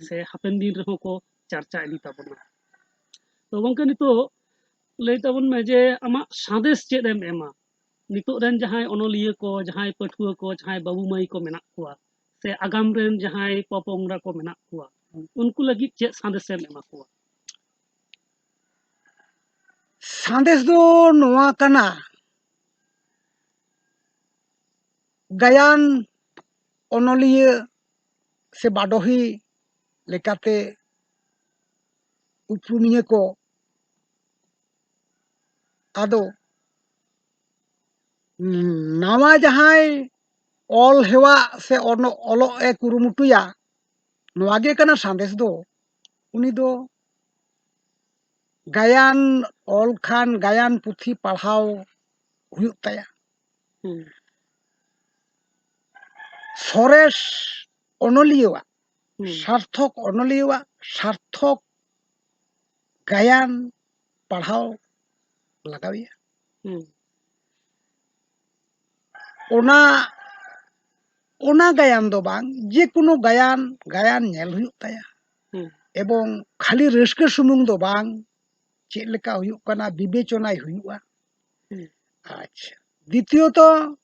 ᱥᱮ ᱦᱟᱯᱮᱱ ᱫᱤᱱ ᱨᱮᱦᱚᱸ ᱠᱚ ᱪᱟᱨᱪᱟ ᱤᱫᱤ ᱛᱟᱵᱚᱱᱟ᱾ ᱛᱚ ᱜᱚᱢᱠᱮ, ᱱᱤᱛᱚᱜ ᱞᱟᱹᱭ ᱛᱟᱵᱚᱱ ᱢᱮ ᱡᱮ ᱟᱢᱟᱜ ᱥᱟᱸᱫᱮᱥ ᱪᱮᱫ ᱮᱢ ᱮᱢᱟ ᱱᱤᱛᱚᱜ ᱨᱮᱱ ᱡᱟᱦᱟᱸᱭ ᱚᱱᱚᱞᱤᱭᱟᱹ ᱠᱚ, ᱡᱟᱦᱟᱸᱭ ᱯᱟᱹᱴᱷᱩᱣᱟᱹ ᱠᱚ, ᱡᱟᱦᱟᱸᱭ ᱵᱟᱹᱵᱩ ᱢᱟᱹᱭ ᱠᱚ ᱢᱮᱱᱟᱜ ᱠᱚᱣᱟ, ᱥᱮ ᱟᱜᱟᱢ ᱨᱮᱱ ᱡᱟᱦᱟᱸᱭ ᱯᱚᱯᱚᱝᱲᱟ ᱠᱚ ᱢᱮᱱᱟᱜ ᱠᱚᱣᱟ, ᱩᱱᱠᱩ ᱞᱟᱹᱜᱤᱫ ᱪᱮᱫ ᱥᱟᱸᱫᱮᱥ ᱮᱢ ᱮᱢᱟ ᱠᱚᱣᱟ? ᱥᱟᱸᱫᱮᱥ ᱫᱚ ᱱᱚᱣᱟ ᱠᱟᱱᱟ, ᱜᱟᱭᱟᱱ ᱚᱱᱚᱞᱤᱭᱟᱹ ᱥᱮ ᱵᱟᱰᱚᱦᱤ ᱞᱮᱠᱟᱛᱮ ᱩᱯᱨᱩᱢᱤᱭᱟᱹ ᱠᱚ, ᱟᱫᱚ ᱱᱟᱣᱟ ᱡᱟᱦᱟᱸᱭ ᱚᱞ ᱦᱮᱣᱟᱜ ᱥᱮ ᱚᱱᱚ-, ᱚᱞᱚᱜ ᱮ ᱠᱩᱨᱩᱢᱩᱴᱩᱭᱟ, ᱱᱚᱣᱟ ᱜᱮ ᱠᱟᱱᱟ ᱥᱟᱸᱫᱮᱥ ᱫᱚ᱾ ᱩᱱᱤ ᱫᱚ ᱜᱟᱭᱟᱱ ᱚᱞ ᱠᱷᱟᱱ ᱜᱟᱭᱟᱱ ᱯᱩᱛᱷᱤ ᱯᱟᱲᱦᱟᱣ ᱦᱩᱭᱩᱜ ᱛᱟᱭᱟ᱾ ᱦᱩᱸ, ᱥᱚᱨᱮᱥ ᱚᱱᱚᱞᱤᱭᱟᱹᱣᱟᱜ, ᱦᱩᱸ, ᱥᱟᱨᱛᱷᱚᱠ ᱚᱱᱚᱞᱤᱭᱟᱹᱣᱟᱜ ᱥᱟᱨᱛᱷᱚᱠ ᱜᱟᱭᱟᱱ ᱯᱟᱲᱦᱟᱣ ᱞᱟᱜᱟᱣᱮᱭᱟ᱾ ᱦᱩᱸ, ᱚᱱᱟ, ᱚᱱᱟ ᱜᱟᱭᱟᱱ ᱫᱚ ᱵᱟᱝ, ᱡᱮ ᱠᱳᱱᱳ ᱜᱟᱭᱟᱱ, ᱜᱟᱭᱟᱱ ᱧᱮᱞ ᱦᱩᱭᱩᱜ ᱛᱟᱭᱟ᱾ ᱦᱩᱸ, ᱮᱵᱚᱝ ᱠᱷᱟᱹᱞᱤ ᱨᱟᱹᱥᱠᱟᱹ ᱥᱩᱢᱩᱝ ᱫᱚ ᱵᱟᱝ, ᱪᱮᱫ ᱞᱮᱠᱟ ᱦᱩᱭᱩᱜ ᱠᱟᱱᱟ ᱵᱤᱵᱮᱪᱚᱱᱟᱭ ᱦᱩᱭᱩᱜᱼᱟ᱾ ᱦᱩᱸ, ᱟᱪᱪᱷᱟ, ᱫᱤᱛᱤᱭᱚᱛᱚ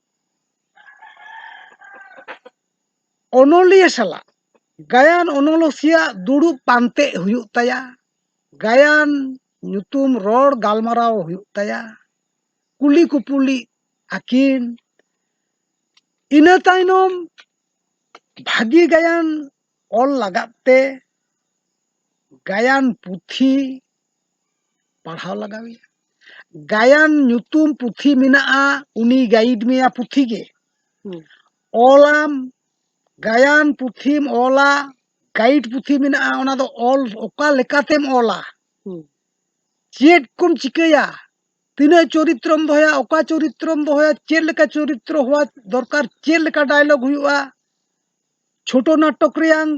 ᱚᱱᱚᱞᱤᱭᱟᱹ ᱥᱟᱞᱟᱜ ᱜᱟᱭᱟᱱ ᱚᱱᱚᱞᱤᱭᱟᱹᱣᱟᱜ ᱫᱩᱲᱩᱵ ᱯᱟᱱᱛᱮᱜ ᱦᱩᱭᱩᱜ ᱛᱟᱭᱟ, ᱜᱟᱭᱟᱱ ᱧᱩᱛᱩᱢ ᱨᱚᱲ ᱜᱟᱞᱢᱟᱨᱟᱣ ᱦᱩᱭᱩᱜ ᱛᱟᱭᱟ, ᱠᱩᱞᱤ ᱠᱩᱯᱩᱞᱤ ᱟᱹᱠᱤᱱ᱾ ᱤᱱᱟᱹ ᱛᱟᱭᱱᱚᱢ ᱵᱷᱟᱹᱜᱤ ᱜᱟᱭᱟᱱ ᱚᱞ ᱞᱟᱜᱟᱫ ᱛᱮ ᱜᱟᱭᱟᱱ ᱯᱩᱛᱷᱤ ᱯᱟᱲᱦᱟᱣ ᱞᱟᱜᱟᱣᱮᱭᱟ᱾ ᱜᱟᱭᱟᱱ ᱧᱩᱛᱩᱢ ᱯᱩᱛᱷᱤ ᱢᱮᱱᱟᱜᱼᱟ, ᱩᱱᱤ ᱜᱟᱭᱤᱰ ᱢᱮᱭᱟ ᱯᱩᱛᱷᱤ ᱜᱮ᱾ ᱦᱩᱸ, ᱚᱞᱟᱢ, ᱜᱟᱭᱟᱱ ᱯᱩᱛᱷᱤᱢ ᱚᱞᱟ, ᱜᱟᱭᱤᱰ ᱯᱩᱛᱷᱤ ᱢᱮᱱᱟᱜᱼᱟ, ᱚᱱᱟ ᱫᱚ ᱚᱞ ᱚᱠᱟ ᱞᱮᱠᱟᱛᱮᱢ ᱚᱞᱟ, ᱦᱩᱸ, ᱪᱮᱫ ᱠᱚᱢ ᱪᱤᱠᱟᱹᱭᱟ, ᱛᱤᱱᱟᱹᱜ ᱪᱚᱨᱤᱛᱨᱚᱢ ᱫᱚᱦᱚᱭᱟ, ᱚᱠᱟ ᱪᱚᱨᱤᱛᱨᱚᱢ ᱫᱚᱦᱚᱭᱟ, ᱪᱮᱫ ᱞᱮᱠᱟ ᱪᱚᱨᱤᱛᱨᱚ ᱦᱚᱣᱟ ᱫᱚᱨᱠᱟᱨ, ᱪᱮᱫ ᱞᱮᱠᱟ ᱰᱟᱭᱞᱚᱜ ᱦᱩᱭᱩᱜᱼᱟ, ᱪᱷᱳᱴᱳ ᱱᱟᱴᱚᱠ ᱨᱮᱭᱟᱝ,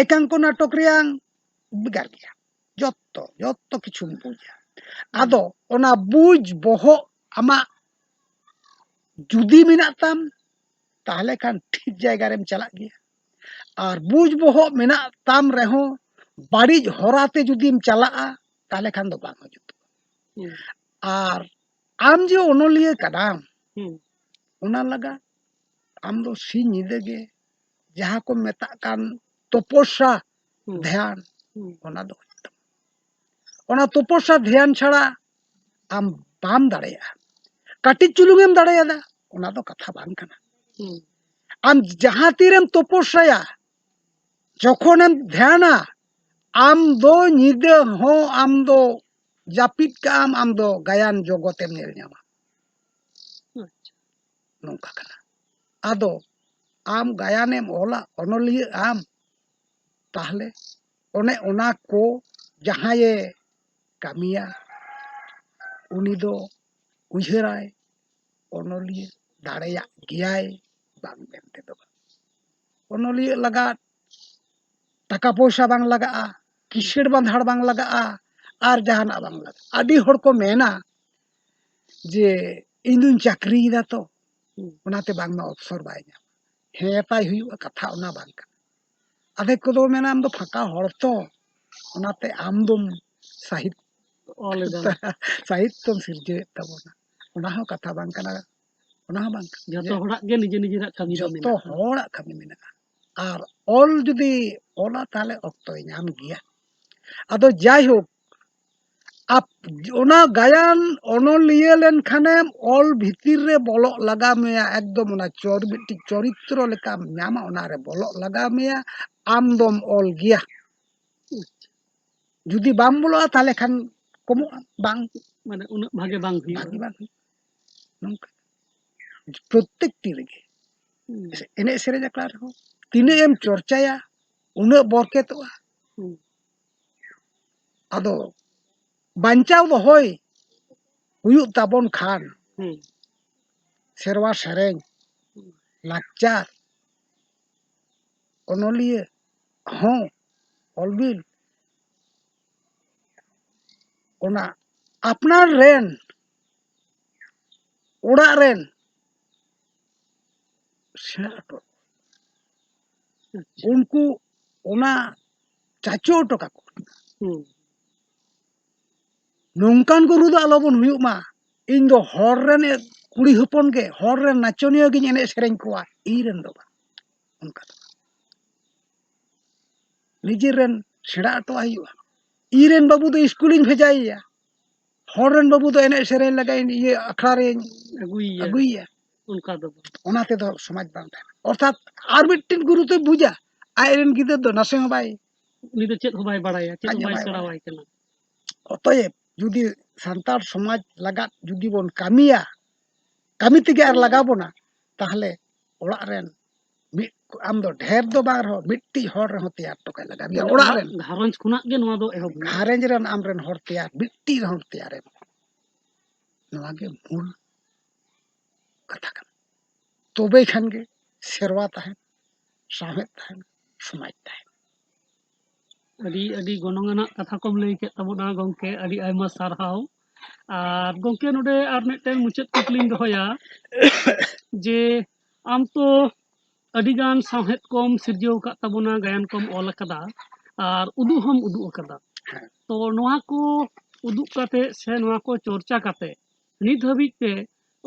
ᱮᱠᱟᱝᱠᱚ ᱱᱟᱴᱚᱠ ᱨᱮᱭᱟᱝ ᱵᱷᱮᱜᱟᱨ ᱜᱮᱭᱟ᱾ ᱡᱚᱛᱚ, ᱡᱚᱛᱚ ᱠᱤᱪᱷᱩᱢ ᱵᱩᱡᱟ᱾ ᱟᱫᱚ ᱚᱱᱟ ᱵᱩᱡᱽ ᱵᱚᱦᱚᱜ ᱟᱢᱟᱜ ᱡᱩᱫᱤ ᱢᱮᱱᱟᱜ ᱛᱟᱢ, ᱛᱟᱦᱞᱮ ᱠᱷᱟᱱ ᱴᱷᱤᱠ ᱡᱟᱭᱜᱟ ᱨᱮᱢ ᱪᱟᱞᱟᱜ ᱜᱮᱭᱟ᱾ ᱟᱨ ᱵᱩᱡᱽ ᱵᱚᱦᱚᱜ ᱢᱮᱱᱟᱜ ᱛᱟᱢ ᱨᱮᱦᱚᱸ ᱵᱟᱹᱲᱤᱡ ᱦᱚᱨᱟ ᱛᱮ ᱡᱩᱫᱤᱢ ᱪᱟᱞᱟᱜᱼᱟ, ᱛᱟᱦᱞᱮ ᱠᱷᱟᱱ ᱫᱚ ᱵᱟᱝ ᱡᱩᱛᱩᱜᱼᱟ᱾ ᱦᱩᱸ᱾ ᱟᱨ ᱟᱢ ᱡᱮ ᱚᱱᱚᱞᱤᱭᱟᱹ ᱠᱟᱱᱟᱢ, ᱦᱩᱸ᱾ ᱚᱱᱟ ᱞᱟᱜᱟ ᱟᱢ ᱫᱚ ᱥᱤᱧ ᱧᱤᱫᱟᱹ ᱜᱮ ᱡᱟᱦᱟᱸ ᱠᱚ ᱢᱮᱛᱟᱜ ᱠᱟᱱ ᱛᱚᱯᱚᱥᱟ, ᱦᱩᱸ᱾ ᱫᱷᱮᱭᱟᱱ, ᱦᱩᱸ᱾ ᱚᱱᱟ ᱫᱚ ᱦᱩᱭᱩᱜ ᱛᱟᱢᱟ᱾ ᱚᱱᱟ ᱛᱚᱯᱚᱥᱟ ᱫᱷᱮᱭᱟᱱ ᱪᱷᱟᱲᱟ ᱟᱢ ᱵᱟᱢ ᱫᱟᱲᱮᱭᱟᱜᱼᱟ᱾ ᱠᱟᱹᱴᱤᱡ ᱪᱩᱞᱩᱝ ᱮᱢ ᱫᱟᱲᱮᱭᱟᱫᱟ, ᱚᱱᱟ ᱫᱚ ᱠᱟᱛᱷᱟ ᱵᱟᱝ ᱠᱟᱱᱟ᱾ ᱦᱩᱸ᱾ ᱟᱢ ᱡᱟᱦᱟᱸ ᱛᱤᱨᱮᱢ ᱛᱚᱯᱚᱥᱟᱭᱟ, ᱡᱚᱠᱷᱚᱱᱮᱢ ᱫᱷᱮᱭᱟᱱᱟ, ᱟᱢ ᱫᱚ ᱧᱤᱫᱟᱹ ᱦᱚᱸ ᱟᱢ ᱫᱚ ᱡᱟᱹᱯᱤᱫ ᱠᱟᱜ ᱟᱢ, ᱟᱢ ᱫᱚ ᱜᱟᱭᱟᱱ ᱡᱚᱜᱚᱛᱮᱢ ᱧᱮᱞ ᱧᱟᱢᱟ᱾ ᱟᱪᱪᱷᱟ᱾ ᱱᱚᱝᱠᱟ ᱠᱟᱱᱟ᱾ ᱟᱫᱚ ᱟᱢ ᱜᱟᱭᱟᱱᱮᱢ ᱚᱞᱟ, ᱚᱱᱚᱞᱤᱭᱟᱹ ᱟᱢ, ᱛᱟᱦᱞᱮ ᱚᱱᱮ ᱚᱱᱟ ᱠᱚ ᱡᱟᱦᱟᱸᱭᱮ ᱠᱟᱹᱢᱤᱭᱟ, ᱩᱱᱤ ᱫᱚ ᱩᱭᱦᱟᱹᱨᱟᱭ, ᱚᱱᱚᱞᱤᱭᱟᱹ ᱫᱟᱲᱮᱭᱟᱜ ᱜᱮᱭᱟᱭ, ᱵᱟᱝ ᱢᱮᱱᱛᱮ ᱫᱚ ᱵᱟᱝ᱾ ᱚᱱᱚᱞᱤᱭᱟᱹ ᱞᱟᱜᱟᱫ ᱴᱟᱠᱟ ᱯᱚᱭᱥᱟ ᱵᱟᱝ ᱞᱟᱜᱟᱜᱼᱟ, ᱠᱤᱥᱟᱹᱬ ᱵᱟᱸᱫᱷᱟᱲ ᱵᱟᱝ ᱞᱟᱜᱟᱜᱼᱟ, ᱟᱨ ᱡᱟᱦᱟᱱᱟᱜ ᱵᱟᱝ ᱞᱟᱜᱟᱜᱼᱟ᱾ ᱟᱹᱰᱤ ᱦᱚᱲ ᱠᱚ ᱢᱮᱱᱟ ᱡᱮ, "ᱤᱧ ᱫᱩᱧ ᱪᱟᱹᱠᱨᱤᱭᱮᱫᱟ ᱛᱚ, ᱦᱩᱸ᱾ ᱚᱱᱟᱛᱮ ᱵᱟᱝᱢᱟ ᱚᱯᱥᱚᱨ ᱵᱟᱭ ᱧᱟᱢᱟ, ᱦᱮᱸ ᱛᱟᱭ ᱦᱩᱭᱩᱜᱼᱟ", ᱠᱟᱛᱷᱟ ᱚᱱᱟ ᱵᱟᱝ ᱠᱟᱱᱟ᱾ ᱟᱫᱷᱮᱠ ᱠᱚᱫᱚ ᱢᱮᱱᱟ, "ᱟᱢ ᱫᱚ ᱯᱷᱟᱸᱠᱟ ᱦᱚᱲ ᱛᱚ, ᱚᱱᱟᱛᱮ ᱟᱢ ᱫᱚᱢ ᱥᱟᱦᱤᱛ-, ᱚᱞ ᱮᱫᱟ᱾ ᱥᱟᱦᱤᱛᱛᱚᱢ ᱥᱤᱨᱡᱟᱹᱣᱮᱫ ᱛᱟᱵᱚᱱᱟ", ᱚᱱᱟ ᱦᱚᱸ ᱠᱟᱛᱷᱟ ᱵᱟᱝ ᱠᱟᱱᱟ᱾ ᱚᱱᱟ ᱦᱚᱸ ᱵᱟᱝ ᱠᱟᱱᱟ᱾ ᱡᱚᱛᱚ ᱡᱮ ᱦᱚᱲᱟᱜ ᱜᱮ ᱱᱤᱡᱮ ᱱᱤᱡᱮᱨᱟᱜ ᱠᱟᱹᱢᱤ ᱫᱚ ᱡᱚᱛᱚ ᱢᱮᱱᱟᱜᱼᱟ᱾ ᱦᱚᱲᱟᱜ ᱠᱟᱹᱢᱤ ᱢᱮᱱᱟᱜᱼᱟ᱾ ᱟᱨ ᱚᱞ ᱡᱩᱫᱤ ᱚᱞᱟ, ᱛᱟᱦᱞᱮ ᱚᱠᱛᱚᱭ ᱧᱟᱢ ᱜᱮᱭᱟ᱾ ᱟᱫᱚ ᱡᱟᱭᱦᱳᱠ, ᱟᱯ-, ᱚᱱᱟ ᱜᱟᱭᱟᱱ ᱚᱱᱚᱞᱤᱭᱟᱹ ᱞᱮᱱᱠᱷᱟᱱᱮᱢ ᱚᱞ ᱵᱷᱤᱛᱤᱨ ᱨᱮ ᱵᱚᱞᱚᱜ ᱞᱟᱜᱟᱣ ᱢᱮᱭᱟ, ᱮᱠᱫᱚᱢ ᱚᱱᱟ ᱪᱚᱨ-, ᱢᱤᱫᱴᱤᱡ ᱪᱚᱨᱤᱛᱨᱚ ᱞᱮᱠᱟᱢ ᱧᱟᱢᱟ, ᱚᱱᱟᱨᱮ ᱵᱚᱞᱚᱜ ᱞᱟᱜᱟᱣ ᱢᱮᱭᱟ, ᱟᱢ ᱫᱚᱢ ᱚᱞ ᱜᱮᱭᱟ᱾ ᱡᱩᱫᱤ ᱵᱟᱢ ᱵᱚᱞᱚᱜᱼᱟ, ᱛᱟᱦᱞᱮ ᱠᱷᱟᱱ ᱠᱚᱢᱚᱜᱼᱟ, ᱵᱟᱝ ᱢᱟᱱᱮ ᱩᱱᱟᱹᱜ ᱵᱷᱟᱜᱮ ᱵᱟᱝ ᱦᱩᱭᱩᱜᱼᱟ᱾ ᱵᱷᱟᱜᱮ ᱵᱟᱝ ᱦᱩᱭᱩᱜᱼᱟ᱾ ᱱᱚᱝᱠᱟ ᱯᱨᱚᱛᱮᱠᱴᱤ ᱨᱮᱜᱮ᱾ ᱦᱩᱸ᱾ ᱮᱱᱮᱡ ᱥᱮᱨᱮᱧ ᱟᱠᱷᱲᱟ ᱨᱮᱦᱚᱸ ᱛᱤᱱᱟᱹᱜ ᱮᱢ ᱪᱚᱨᱪᱟᱭᱟ, ᱩᱱᱟᱹᱜ ᱵᱚᱨᱠᱮᱛᱚᱜᱼᱟ᱾ ᱦᱩᱸ᱾ ᱟᱫᱚ ᱵᱟᱧᱪᱟᱣ ᱫᱚᱦᱚᱭ ᱦᱩᱭᱩᱜ ᱛᱟᱵᱚᱱ ᱠᱷᱟᱱ, ᱦᱩᱸ᱾ ᱥᱮᱨᱣᱟ ᱥᱮᱨᱮᱧ, ᱦᱩᱸ᱾ ᱞᱟᱠᱪᱟᱨ, ᱚᱱᱚᱞᱤᱭᱟᱹ ᱦᱚᱸ ᱚᱞ ᱵᱤᱞ ᱚᱱᱟ ᱟᱯᱱᱟᱨ ᱨᱮᱱ ᱚᱲᱟᱜ ᱨᱮᱱ ᱥᱮᱬᱟ ᱦᱚᱴᱚ, ᱩᱱᱠᱩ ᱚᱱᱟ ᱪᱟᱪᱚ ᱦᱚᱴᱚ ᱠᱟᱠᱚ᱾ ᱦᱩᱸ᱾ ᱱᱚᱝᱠᱟᱱ ᱜᱩᱨᱩ ᱫᱚ ᱟᱞᱚᱵᱚᱱ ᱦᱩᱭᱩᱜ ᱢᱟ᱾ ᱤᱧ ᱫᱚ ᱦᱚᱲ ᱨᱮᱱ ᱠᱩᱲᱤ ᱦᱚᱯᱚᱱ ᱜᱮ, ᱦᱚᱲ ᱨᱮᱱ ᱱᱟᱪᱚᱱᱤᱭᱟᱹ ᱜᱤᱧ ᱮᱱᱮᱡ ᱥᱮᱨᱮᱧ ᱠᱚᱣᱟ, ᱤᱧ ᱨᱮᱱ ᱫᱚ ᱵᱟᱝ᱾ ᱚᱱᱠᱟ ᱫᱚ ᱵᱟᱝ᱾ ᱱᱤᱡᱮ ᱨᱮᱱ ᱥᱮᱬᱟ ᱦᱚᱴᱚᱣᱟᱭ ᱦᱩᱭᱩᱜᱼᱟ᱾ ᱤᱧ ᱨᱮᱱ ᱵᱟᱹᱵᱩ ᱫᱚ ᱤᱥᱠᱩᱞᱤᱧ ᱵᱷᱮᱡᱟᱭᱮᱭᱟ, ᱦᱚᱲ ᱨᱮᱱ ᱵᱟᱹᱵᱩ ᱫᱚ ᱮᱱᱮᱡ ᱥᱮᱨᱮᱧ ᱞᱟᱹᱜᱤᱫ ᱤᱭᱟᱹ ᱟᱠᱷᱲᱟ ᱨᱮᱧ ᱟᱹᱜᱩᱭᱮᱭᱟ᱾ ᱟᱹᱜᱩᱭᱮᱭᱟ᱾ ᱚᱱᱠᱟ ᱫᱚ ᱵᱟᱝ᱾ ᱚᱱᱟ ᱛᱮᱫᱚ ᱥᱚᱢᱟᱡᱽ ᱵᱟᱝ ᱛᱟᱦᱮᱱᱟ᱾ ᱚᱨᱛᱷᱟᱛ ᱟᱨ ᱢᱤᱫᱴᱮᱱ ᱜᱩᱨᱩ ᱫᱚᱭ ᱵᱩᱡᱟ, ᱟᱡ ᱨᱮᱱ ᱜᱤᱫᱟᱹᱨ ᱫᱚ ᱱᱟᱥᱮ ᱦᱚᱸ ᱵᱟᱭ ᱩᱱᱤ ᱫᱚ ᱪᱮᱫ ᱦᱚᱸ ᱵᱟᱭ ᱵᱟᱲᱟᱭᱟ, ᱪᱮᱫ ᱟᱡ ᱦᱚᱸ ᱦᱚᱸ ᱵᱟᱭ ᱵᱟᱭ ᱥᱮᱬᱟᱣᱟᱭ ᱠᱟᱱᱟ᱾ ᱚᱛᱚᱭᱮᱵ, ᱡᱩᱫᱤ ᱥᱟᱱᱛᱟᱲ ᱥᱚᱢᱟᱡᱽ ᱞᱟᱜᱟᱫ ᱡᱩᱫᱤ ᱵᱚᱱ ᱠᱟᱹᱢᱤᱭᱟ, ᱠᱟᱹᱢᱤ ᱛᱮᱜᱮ ᱟᱨ ᱞᱟᱜᱟᱣ ᱵᱚᱱᱟ, ᱛᱟᱦᱞᱮ ᱚᱲᱟᱜ ᱨᱮᱱ ᱢᱤᱫ, ᱟᱢ ᱫᱚ ᱰᱷᱮᱨ ᱫᱚ ᱵᱟᱝ ᱨᱮᱦᱚᱸ ᱢᱤᱫᱴᱤᱡ ᱦᱚᱲ ᱨᱮᱦᱚᱸ ᱛᱮᱭᱟᱨ ᱦᱚᱴᱚ ᱠᱟᱭ ᱞᱟᱜᱟᱣ ᱢᱮᱭᱟ᱾ ᱢᱟᱱᱮ ᱚᱲᱟᱜ ᱚᱲᱟᱜ ᱨᱮᱱ ᱜᱷᱟᱨᱚᱸᱡᱽ ᱠᱷᱚᱱᱟᱜ ᱜᱮ ᱱᱚᱣᱟ ᱫᱚ ᱮᱦᱚᱵ ᱦᱩᱭᱩᱜᱼᱟ᱾ ᱜᱷᱟᱨᱚᱸᱡᱽ ᱨᱮᱱ ᱟᱢ ᱨᱮᱱ ᱦᱚᱲ ᱛᱮᱭᱟᱨ, ᱢᱤᱫᱴᱤᱡ ᱨᱮᱦᱚᱸ ᱛᱮᱭᱟᱨᱮᱢ᱾ ᱱᱚᱣᱟ ᱜᱮ ᱢᱩᱞ ᱠᱟᱛᱷᱟ ᱠᱟᱱᱟ᱾ ᱛᱚᱵᱮ ᱠᱷᱟᱱ ᱜᱮ ᱥᱮᱨᱣᱟ ᱛᱟᱦᱮᱱ, ᱥᱟᱶᱦᱮᱫ ᱛᱟᱦᱮᱱ, ᱥᱚᱢᱟᱡᱽ ᱛᱟᱦᱮᱱ᱾ ᱟᱹᱰᱤ, ᱟᱹᱰᱤ ᱜᱚᱱᱚᱝ ᱟᱱᱟᱜ ᱠᱟᱛᱷᱟ ᱠᱚᱢ ᱞᱟᱹᱭ ᱠᱮᱫ ᱛᱟᱵᱚᱱᱟ ᱜᱚᱢᱠᱮ, ᱟᱹᱰᱤ ᱟᱭᱢᱟ ᱥᱟᱨᱦᱟᱣ᱾ ᱟᱨ ᱜᱚᱢᱠᱮ, ᱱᱚᱰᱮ ᱟᱨ ᱢᱤᱫᱴᱮᱱ ᱢᱩᱪᱟᱹᱫ ᱠᱩᱠᱞᱤᱧ ᱫᱚᱦᱚᱭᱟ ᱡᱮ ᱟᱢ ᱛᱚ ᱟᱹᱰᱤᱜᱟᱱ ᱥᱟᱶᱦᱮᱫ ᱠᱚᱢ ᱥᱤᱨᱡᱟᱹᱣ ᱟᱠᱟᱫ ᱛᱟᱵᱚᱱᱟ, ᱜᱟᱭᱟᱱ ᱠᱚᱢ ᱚᱞ ᱟᱠᱟᱫᱟ, ᱟᱨ ᱩᱫᱩᱜ ᱦᱚᱸᱢ ᱩᱫᱩᱜ ᱟᱠᱟᱫᱟ᱾ ᱦᱮᱸ᱾ ᱛᱚ ᱱᱚᱣᱟ ᱠᱚ ᱩᱫᱩᱜ ᱠᱟᱛᱮ ᱥᱮ ᱱᱚᱣᱟ ᱠᱚ ᱪᱚᱨᱪᱟ ᱠᱟᱛᱮ ᱱᱤᱛ ᱦᱟᱹᱵᱤᱡ ᱛᱮ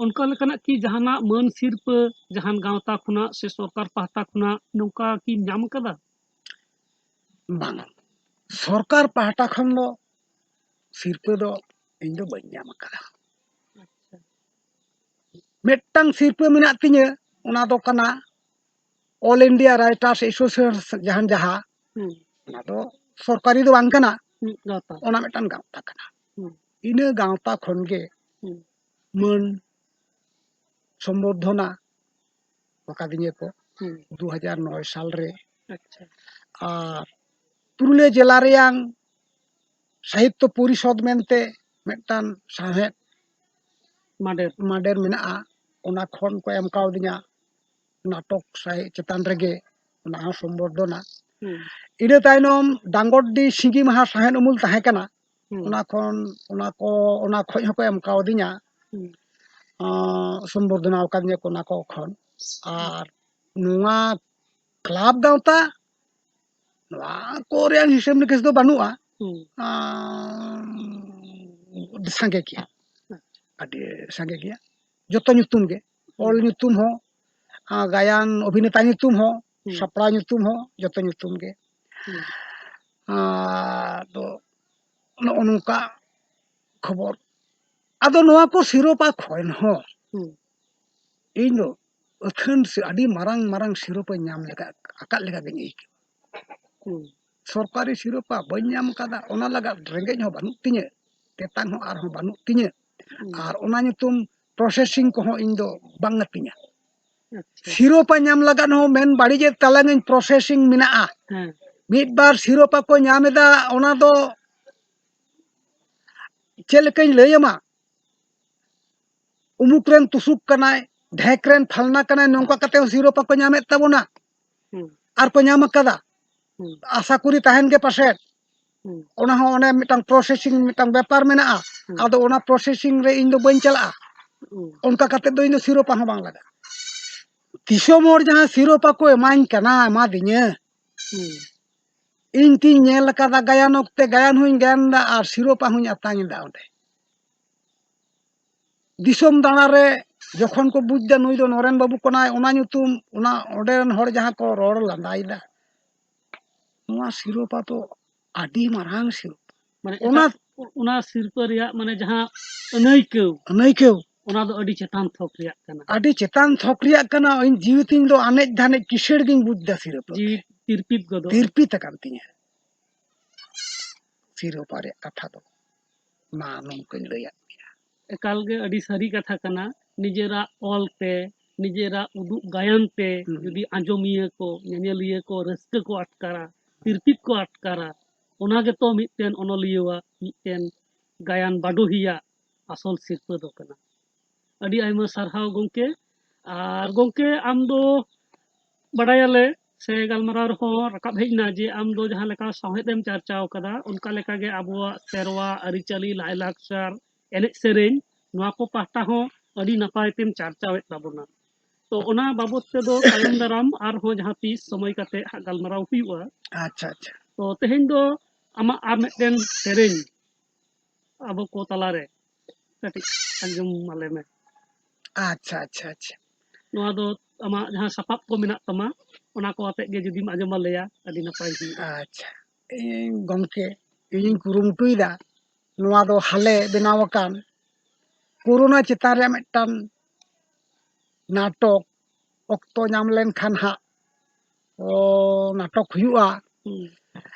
ᱚᱱᱠᱟ ᱞᱮᱠᱟᱱᱟᱜ ᱠᱤ ᱡᱟᱦᱟᱱᱟᱜ ᱢᱟᱹᱱ ᱥᱤᱨᱯᱟᱹ ᱡᱟᱦᱟᱱ ᱜᱟᱶᱛᱟ ᱠᱷᱚᱱᱟᱜ ᱥᱮ ᱥᱚᱨᱠᱟᱨ ᱯᱟᱦᱴᱟ ᱠᱷᱚᱱᱟᱜ ᱱᱚᱝᱠᱟ ᱠᱤᱢ ᱧᱟᱢ ᱟᱠᱟᱫᱟ? ᱵᱟᱝ, ᱥᱚᱨᱠᱟᱨ ᱯᱟᱦᱴᱟ ᱠᱷᱚᱱ ᱫᱚ ᱥᱤᱨᱯᱟᱹ ᱫᱚ ᱤᱧ ᱫᱚ ᱵᱟᱹᱧ ᱧᱟᱢ ᱟᱠᱟᱫᱟ᱾ ᱟᱪᱪᱷᱟ᱾ ᱢᱤᱫᱴᱟᱝ ᱥᱤᱨᱯᱟᱹ ᱢᱮᱱᱟᱜ ᱛᱤᱧᱟᱹ, ᱚᱱᱟ ᱫᱚ ᱠᱟᱱᱟ All India Writers Association, ᱡᱟᱦᱟᱱ ᱡᱟᱦᱟᱸ, ᱦᱩᱸ᱾ ᱚᱱᱟ ᱫᱚ ᱥᱚᱨᱠᱟᱨᱤ ᱫᱚ ᱵᱟᱝ ᱠᱟᱱᱟ, ᱦᱩᱸ, ᱜᱟᱶᱛᱟ᱾ ᱚᱱᱟ ᱢᱤᱫᱴᱟᱝ ᱜᱟᱶᱛᱟ ᱠᱟᱱᱟ᱾ ᱦᱩᱸ᱾ ᱤᱱᱟᱹ ᱜᱟᱶᱛᱟ ᱠᱷᱚᱱ ᱜᱮ ᱦᱩᱸ᱾ ᱢᱟᱹᱱ ᱥᱚᱢᱵᱚᱨᱫᱷᱚᱱᱟ ᱟᱠᱟᱫᱤᱧᱟᱹ ᱠᱚ ᱦᱩᱸ᱾ ᱫᱩ ᱦᱟᱡᱟᱨ ᱱᱚᱭ ᱥᱟᱞ ᱨᱮ᱾ ᱟᱪᱪᱷᱟ᱾ ᱟᱨ ᱯᱩᱨᱩᱞᱤᱭᱟᱹ ᱡᱮᱞᱟ ᱨᱮᱭᱟᱝ ᱥᱟᱦᱤᱛᱛᱚ ᱯᱚᱨᱤᱥᱚᱫᱽ ᱢᱮᱱᱛᱮ ᱢᱤᱫᱴᱟᱝ ᱥᱟᱶᱦᱮᱫ ᱢᱟᱰᱮᱨ᱾ ᱢᱟᱰᱮᱨ ᱢᱮᱱᱟᱜᱼᱟ, ᱚᱱᱟ ᱠᱷᱚᱱ ᱠᱚ ᱮᱢ ᱠᱟᱣᱫᱤᱧᱟ ᱱᱟᱴᱚᱠ ᱥᱟᱦᱮᱫ ᱪᱮᱛᱟᱱ ᱨᱮᱜᱮ, ᱚᱱᱟ ᱦᱚᱸ ᱥᱚᱢᱵᱚᱨᱫᱷᱚᱱᱟ᱾ ᱦᱩᱸ᱾ ᱤᱱᱟᱹ ᱛᱟᱭᱱᱚᱢ ᱰᱟᱝᱜᱚᱨᱰᱤ ᱥᱤᱸᱜᱤ ᱢᱟᱦᱟ ᱥᱟᱶᱦᱮᱫ ᱩᱢᱩᱞ ᱛᱟᱦᱮᱸ ᱠᱟᱱᱟ, ᱦᱩᱸ᱾ ᱚᱱᱟ ᱠᱷᱚᱱ, ᱚᱱᱟ ᱠᱚ, ᱚᱱᱟ ᱠᱷᱚᱡ ᱦᱚᱸᱠᱚ ᱮᱢ ᱠᱟᱣᱫᱤᱧᱟ᱾ ᱦᱩᱸ᱾ ᱟᱸ, ᱥᱚᱢᱵᱚᱨᱫᱷᱚᱱᱟ ᱟᱠᱟᱫᱤᱧᱟ ᱠᱚ ᱚᱱᱟ ᱠᱚ ᱠᱷᱚᱱ᱾ ᱟᱨ ᱱᱚᱣᱟ ᱠᱞᱟᱵᱽ ᱜᱟᱶᱛᱟ, ᱱᱚᱣᱟ ᱠᱚ ᱨᱮᱭᱟᱜ ᱦᱤᱥᱟᱹᱵ ᱱᱤᱠᱟᱹᱥ ᱫᱚ ᱵᱟᱹᱱᱩᱜᱼᱟ᱾ ᱦᱩᱸ᱾ ᱟᱸ, ᱟᱹᱰᱤ ᱥᱟᱸᱜᱮ ᱜᱮᱭᱟ, ᱟᱹᱰᱤ ᱥᱟᱸᱜᱮ ᱜᱮᱭᱟ, ᱡᱚᱛᱚ ᱧᱩᱛᱩᱢ ᱜᱮ, ᱚᱞ ᱦᱩᱸ᱾ ᱧᱩᱛᱩᱢ ᱦᱚᱸ, ᱟᱸ, ᱜᱟᱭᱟᱱ ᱚᱵᱷᱤᱱᱮᱛᱟ ᱧᱩᱛᱩᱢ ᱦᱚᱸ, ᱦᱩᱸ᱾ ᱥᱟᱯᱲᱟᱣ ᱧᱩᱛᱩᱢ ᱦᱚᱸ, ᱡᱚᱛᱚ ᱧᱩᱛᱩᱢ ᱜᱮ᱾ ᱦᱩᱸ᱾ ᱟᱫᱚ ᱱᱚᱜᱼᱚ ᱱᱚᱝᱠᱟ ᱠᱷᱚᱵᱚᱨ᱾ ᱟᱫᱚ ᱱᱚᱣᱟ ᱠᱚ ᱥᱤᱨᱳᱯᱟ ᱠᱷᱚᱱ ᱦᱚᱸ ᱦᱩᱸ᱾ ᱤᱧ ᱫᱚ ᱟᱹᱛᱷᱟᱹᱱ ᱥᱮ ᱟᱹᱰᱤ ᱢᱟᱨᱟᱝ ᱢᱟᱨᱟᱝ ᱥᱤᱨᱳᱯᱟᱧ ᱧᱟᱢ ᱞᱮᱠᱟ, ᱟᱠᱟᱫ ᱞᱮᱠᱟ ᱜᱤᱧ ᱟᱹᱭᱠᱟᱹᱣᱟ᱾ ᱦᱩᱸ᱾ ᱥᱚᱨᱠᱟᱨᱤ ᱥᱤᱨᱳᱯᱟ ᱵᱟᱹᱧ ᱧᱟᱢ ᱠᱟᱫᱟ, ᱚᱱᱟ ᱞᱟᱜᱟᱫ ᱨᱮᱸᱜᱮᱡ ᱦᱚᱸ ᱵᱟᱹᱱᱩᱜ ᱛᱤᱧᱟᱹ, ᱛᱮᱛᱟᱝ ᱦᱚᱸ ᱟᱨᱦᱚᱸ ᱵᱟᱹᱱᱩᱜ ᱛᱤᱧᱟᱹ᱾ ᱦᱩᱸ᱾ ᱟᱨ ᱚᱱᱟ ᱧᱩᱛᱩᱢ processing ᱠᱚᱦᱚᱸ ᱤᱧ ᱫᱚ ᱵᱟᱝ ᱟᱹᱛᱤᱧᱟ᱾ ᱟᱪᱪᱷᱟ᱾ ᱥᱤᱨᱳᱯᱟ ᱧᱟᱢ ᱞᱟᱜᱟᱫ ᱦᱚᱸ ᱢᱮᱱ ᱵᱟᱹᱲᱤᱡᱮᱫ ᱛᱟᱞᱟᱝᱟᱹᱧ, processing ᱢᱮᱱᱟᱜᱼᱟ᱾ ᱦᱮᱸ᱾ ᱢᱤᱫ ᱵᱟᱨ ᱥᱤᱨᱳᱯᱟ ᱠᱚ ᱧᱟᱢ ᱮᱫᱟ, ᱚᱱᱟ ᱫᱚ ᱪᱮᱫ ᱞᱮᱠᱟᱧ ᱞᱟᱹᱭ ᱟᱢᱟ? ᱩᱢᱩᱠ ᱨᱮᱱ ᱛᱩᱥᱩᱠ ᱠᱟᱱᱟᱭ, ᱰᱷᱮᱠ ᱨᱮᱱ ᱯᱷᱟᱞᱱᱟ ᱠᱟᱱᱟᱭ, ᱱᱚᱝᱠᱟ ᱠᱟᱛᱮ ᱦᱚᱸ ᱥᱤᱨᱳᱯᱟ ᱠᱚ ᱧᱟᱢᱮᱫ ᱛᱟᱵᱚᱱᱟ᱾ ᱦᱩᱸ᱾ ᱟᱨ ᱠᱚ ᱧᱟᱢ ᱟᱠᱟᱫᱟ᱾ ᱦᱩᱸ᱾ ᱟᱥᱟ ᱠᱚᱨᱤ ᱛᱟᱦᱮᱱ ᱜᱮ ᱯᱟᱥᱮᱡ᱾ ᱦᱩᱸ᱾ ᱚᱱᱟ ᱦᱚᱸ ᱚᱱᱮ ᱢᱤᱫᱴᱟᱝ processing ᱢᱤᱫᱴᱟᱝ ᱵᱮᱯᱟᱨ ᱢᱮᱱᱟᱜᱼᱟ᱾ ᱦᱩᱸ᱾ ᱟᱫᱚ ᱚᱱᱟ processing ᱨᱮ ᱤᱧ ᱫᱚ ᱵᱟᱹᱧ ᱪᱟᱞᱟᱜᱼᱟ᱾ ᱦᱩᱸ᱾ ᱚᱱᱠᱟ ᱠᱟᱛᱮ ᱫᱚ ᱤᱧ ᱫᱚ ᱥᱤᱨᱳᱯᱟ ᱦᱚᱸ ᱵᱟᱝ ᱞᱟᱜᱟᱜᱼᱟ᱾ ᱫᱤᱥᱚᱢ ᱦᱚᱲ ᱡᱟᱦᱟᱸ ᱥᱤᱨᱳᱯᱟ ᱠᱚ ᱮᱢᱟᱧ ᱠᱟᱱᱟ, ᱮᱢᱟᱫᱤᱧᱟᱹ, ᱦᱩᱸ᱾ ᱤᱧ ᱛᱤᱧ ᱧᱮᱞ ᱟᱠᱟᱫᱟ, ᱜᱟᱭᱟᱱ ᱚᱠᱛᱮ ᱜᱟᱭᱟᱱ ᱦᱚᱸᱧ ᱜᱟᱭᱟᱱ ᱮᱫᱟ ᱟᱨ ᱥᱤᱨᱳᱯᱟ ᱦᱚᱸᱧ ᱟᱛᱟᱝ ᱮᱫᱟ ᱚᱸᱰᱮ᱾ ᱫᱤᱥᱚᱢ ᱫᱟᱬᱟ ᱨᱮ ᱡᱚᱠᱷᱚᱱ ᱠᱚ ᱵᱩᱡᱽ ᱮᱫᱟ ᱱᱩᱭ ᱫᱚ ᱱᱚᱨᱮᱱ ᱵᱟᱹᱵᱩ ᱠᱟᱱᱟᱭ, ᱚᱱᱟ ᱧᱩᱛᱩᱢ, ᱚᱱᱟ ᱚᱸᱰᱮ ᱨᱮᱱ ᱦᱚᱲ ᱡᱟᱦᱟᱸ ᱠᱚ ᱨᱚᱲ ᱞᱟᱸᱫᱟᱭᱮᱫᱟ, ᱱᱚᱣᱟ ᱥᱤᱨᱳᱯᱟ ᱫᱚ ᱟᱹᱰᱤ ᱢᱟᱨᱟᱝ ᱥᱤᱨᱳᱯᱟ᱾ ᱢᱟᱱᱮ ᱚᱱᱟ ᱮᱴᱟᱜ, ᱚᱱᱟ ᱥᱤᱨᱯᱟᱹ ᱨᱮᱭᱟᱜ ᱢᱟᱱᱮ ᱡᱟᱦᱟᱸ ᱟᱹᱱᱟᱹᱭᱠᱟᱹᱣ, ᱟᱹᱱᱟᱹᱭᱠᱟᱹᱣ᱾ ᱚᱱᱟ ᱫᱚ ᱟᱹᱰᱤ ᱪᱮᱛᱟᱱ ᱛᱷᱚᱠ ᱨᱮᱭᱟᱜ ᱠᱟᱱᱟ᱾ ᱟᱹᱰᱤ ᱪᱮᱛᱟᱱ ᱛᱷᱚᱠ ᱨᱮᱭᱟᱜ ᱠᱟᱱᱟ᱾ ᱤᱧ ᱡᱤᱣᱤ ᱛᱤᱧ ᱫᱚ ᱟᱱᱮᱡ ᱫᱷᱟᱱᱮᱡ ᱠᱤᱥᱟᱹᱬ ᱜᱤᱧ ᱵᱩᱡᱽ ᱮᱫᱟ ᱥᱤᱨᱳᱯᱟ᱾ ᱡᱤᱣᱤ ᱛᱤᱨᱯᱤᱛ ᱜᱚᱫᱚᱜᱼᱟ᱾ ᱛᱤᱨᱯᱤᱛ ᱟᱠᱟᱱ ᱛᱤᱧᱟᱹ᱾ ᱥᱤᱨᱳᱯᱟ ᱨᱮᱭᱟᱜ ᱠᱟᱛᱷᱟ ᱫᱚ ᱢᱟ ᱱᱚᱝᱠᱟᱧ ᱞᱟᱹᱭᱟᱫ ᱢᱮᱭᱟ᱾ ᱮᱠᱟᱞ ᱜᱮ ᱟᱹᱰᱤ ᱥᱟᱹᱨᱤ ᱠᱟᱛᱷᱟ ᱠᱟᱱᱟ᱾ ᱱᱤᱡᱮᱨᱟᱜ ᱚᱞ ᱛᱮ, ᱱᱤᱡᱮᱨᱟᱜ ᱩᱫᱩᱜ ᱜᱟᱭᱟᱱ ᱛᱮ ᱦᱩᱸ᱾ ᱡᱩᱫᱤ ᱟᱸᱡᱚᱢᱤᱭᱟᱹ ᱠᱚ, ᱧᱮᱧᱮᱞᱤᱭᱟᱹ ᱠᱚ ᱨᱟᱹᱥᱠᱟᱹ ᱠᱚ ᱟᱴᱠᱟᱨᱟ, ᱛᱤᱨᱯᱤᱛ ᱠᱚ ᱟᱴᱠᱟᱨᱟ, ᱚᱱᱟ ᱜᱮᱛᱚ ᱢᱤᱫᱴᱮᱱ ᱚᱱᱚᱞᱤᱭᱟᱹᱣᱟᱜ, ᱢᱤᱫᱴᱮᱱ ᱜᱟᱭᱟᱱ ᱵᱟᱰᱚᱦᱤᱭᱟᱜ ᱟᱥᱚᱞ ᱥᱤᱨᱯᱟᱹ ᱫᱚ ᱠᱟᱱᱟ᱾ ᱟᱹᱰᱤ ᱟᱭᱢᱟ ᱥᱟᱨᱦᱟᱣ ᱜᱚᱢᱠᱮ᱾ ᱟᱨ ᱜᱚᱢᱠᱮ, ᱟᱢ ᱫᱚ ᱵᱟᱰᱟᱭᱟᱞᱮ ᱥᱮ ᱜᱟᱞᱢᱟᱨᱟᱣ ᱨᱮᱦᱚᱸ ᱨᱟᱠᱟᱵ ᱦᱮᱡ ᱮᱱᱟ ᱡᱮ ᱟᱢ ᱫᱚ ᱡᱟᱦᱟᱸ ᱞᱮᱠᱟ ᱥᱟᱶᱦᱮᱫ ᱮᱢ ᱪᱟᱨᱪᱟᱣ ᱠᱟᱫᱟ, ᱚᱱᱠᱟ ᱞᱮᱠᱟᱜᱮ ᱟᱵᱚᱣᱟᱜ ᱥᱮᱨᱣᱟ, ᱟᱹᱨᱤᱪᱟᱹᱞᱤ, ᱞᱟᱭᱼᱞᱟᱠᱪᱟᱨ, ᱮᱱᱮᱡ ᱥᱮᱨᱮᱧ, ᱱᱚᱣᱟ ᱠᱚ ᱯᱟᱦᱴᱟ ᱦᱚᱸ ᱟᱹᱰᱤ ᱱᱟᱯᱟᱭ ᱛᱮᱢ ᱪᱟᱨᱪᱟᱣᱮᱫ ᱛᱟᱵᱚᱱᱟ᱾ ᱛᱚ, ᱚᱱᱟ ᱵᱟᱵᱚᱛ ᱛᱮᱫᱚ ᱛᱟᱭᱚᱢ ᱫᱟᱨᱟᱢ ᱟᱨᱦᱚᱸ ᱡᱟᱦᱟᱸ ᱛᱤᱥ ᱥᱚᱢᱚᱭ ᱠᱟᱛᱮ ᱦᱟᱸᱜ ᱜᱟᱞᱢᱟᱨᱟᱣ ᱦᱩᱭᱩᱜᱼᱟ᱾ ᱟᱪᱪᱷᱟ, ᱟᱪᱪᱷᱟ᱾ ᱛᱚ, ᱛᱮᱦᱮᱧ ᱫᱚ ᱟᱢᱟᱜ ᱟᱨ ᱢᱤᱫᱴᱮᱱ ᱥᱮᱨᱮᱧ ᱟᱵᱚ ᱠᱚ ᱛᱟᱞᱟᱨᱮ ᱠᱟᱹᱴᱤᱡ ᱟᱸᱡᱚᱢ ᱟᱞᱮ ᱢᱮ᱾ ᱟᱪᱪᱷᱟ, ᱟᱪᱪᱷᱟ, ᱟᱪᱪᱷᱟ᱾ ᱱᱚᱣᱟ ᱫᱚ ᱟᱢᱟᱜ ᱡᱟᱦᱟᱸ ᱥᱟᱯᱟᱵ ᱠᱚ ᱢᱮᱱᱟᱜ ᱛᱟᱢᱟ, ᱚᱱᱟ ᱠᱚ ᱟᱛᱮᱫ ᱜᱮ ᱡᱩᱫᱤᱢ ᱟᱸᱡᱚᱢ ᱟᱞᱮᱭᱟ, ᱟᱹᱰᱤ ᱱᱟᱯᱟᱭ ᱦᱩᱭᱩᱜᱼᱟ᱾ ᱟᱪᱪᱷᱟ, ᱤᱧ ᱜᱚᱢᱠᱮ, ᱤᱧᱤᱧ ᱠᱩᱨᱩᱢᱩᱴᱩᱭᱮᱫᱟ ᱱᱚᱣᱟ ᱫᱚ ᱦᱟᱞᱮ ᱵᱮᱱᱟᱣ ᱟᱠᱟᱱ ᱠᱳᱨᱳᱱᱟ ᱪᱮᱛᱟᱱ ᱨᱮᱭᱟᱜ ᱢᱤᱫᱴᱟᱝ ᱱᱟᱴᱚᱠ, ᱚᱠᱛᱚ ᱧᱟᱢ ᱞᱮᱱᱠᱷᱟᱱ ᱦᱟᱸᱜ, ᱚ, ᱱᱟᱴᱚᱠ ᱦᱩᱭᱩᱜᱼᱟ᱾ ᱦᱩᱸ᱾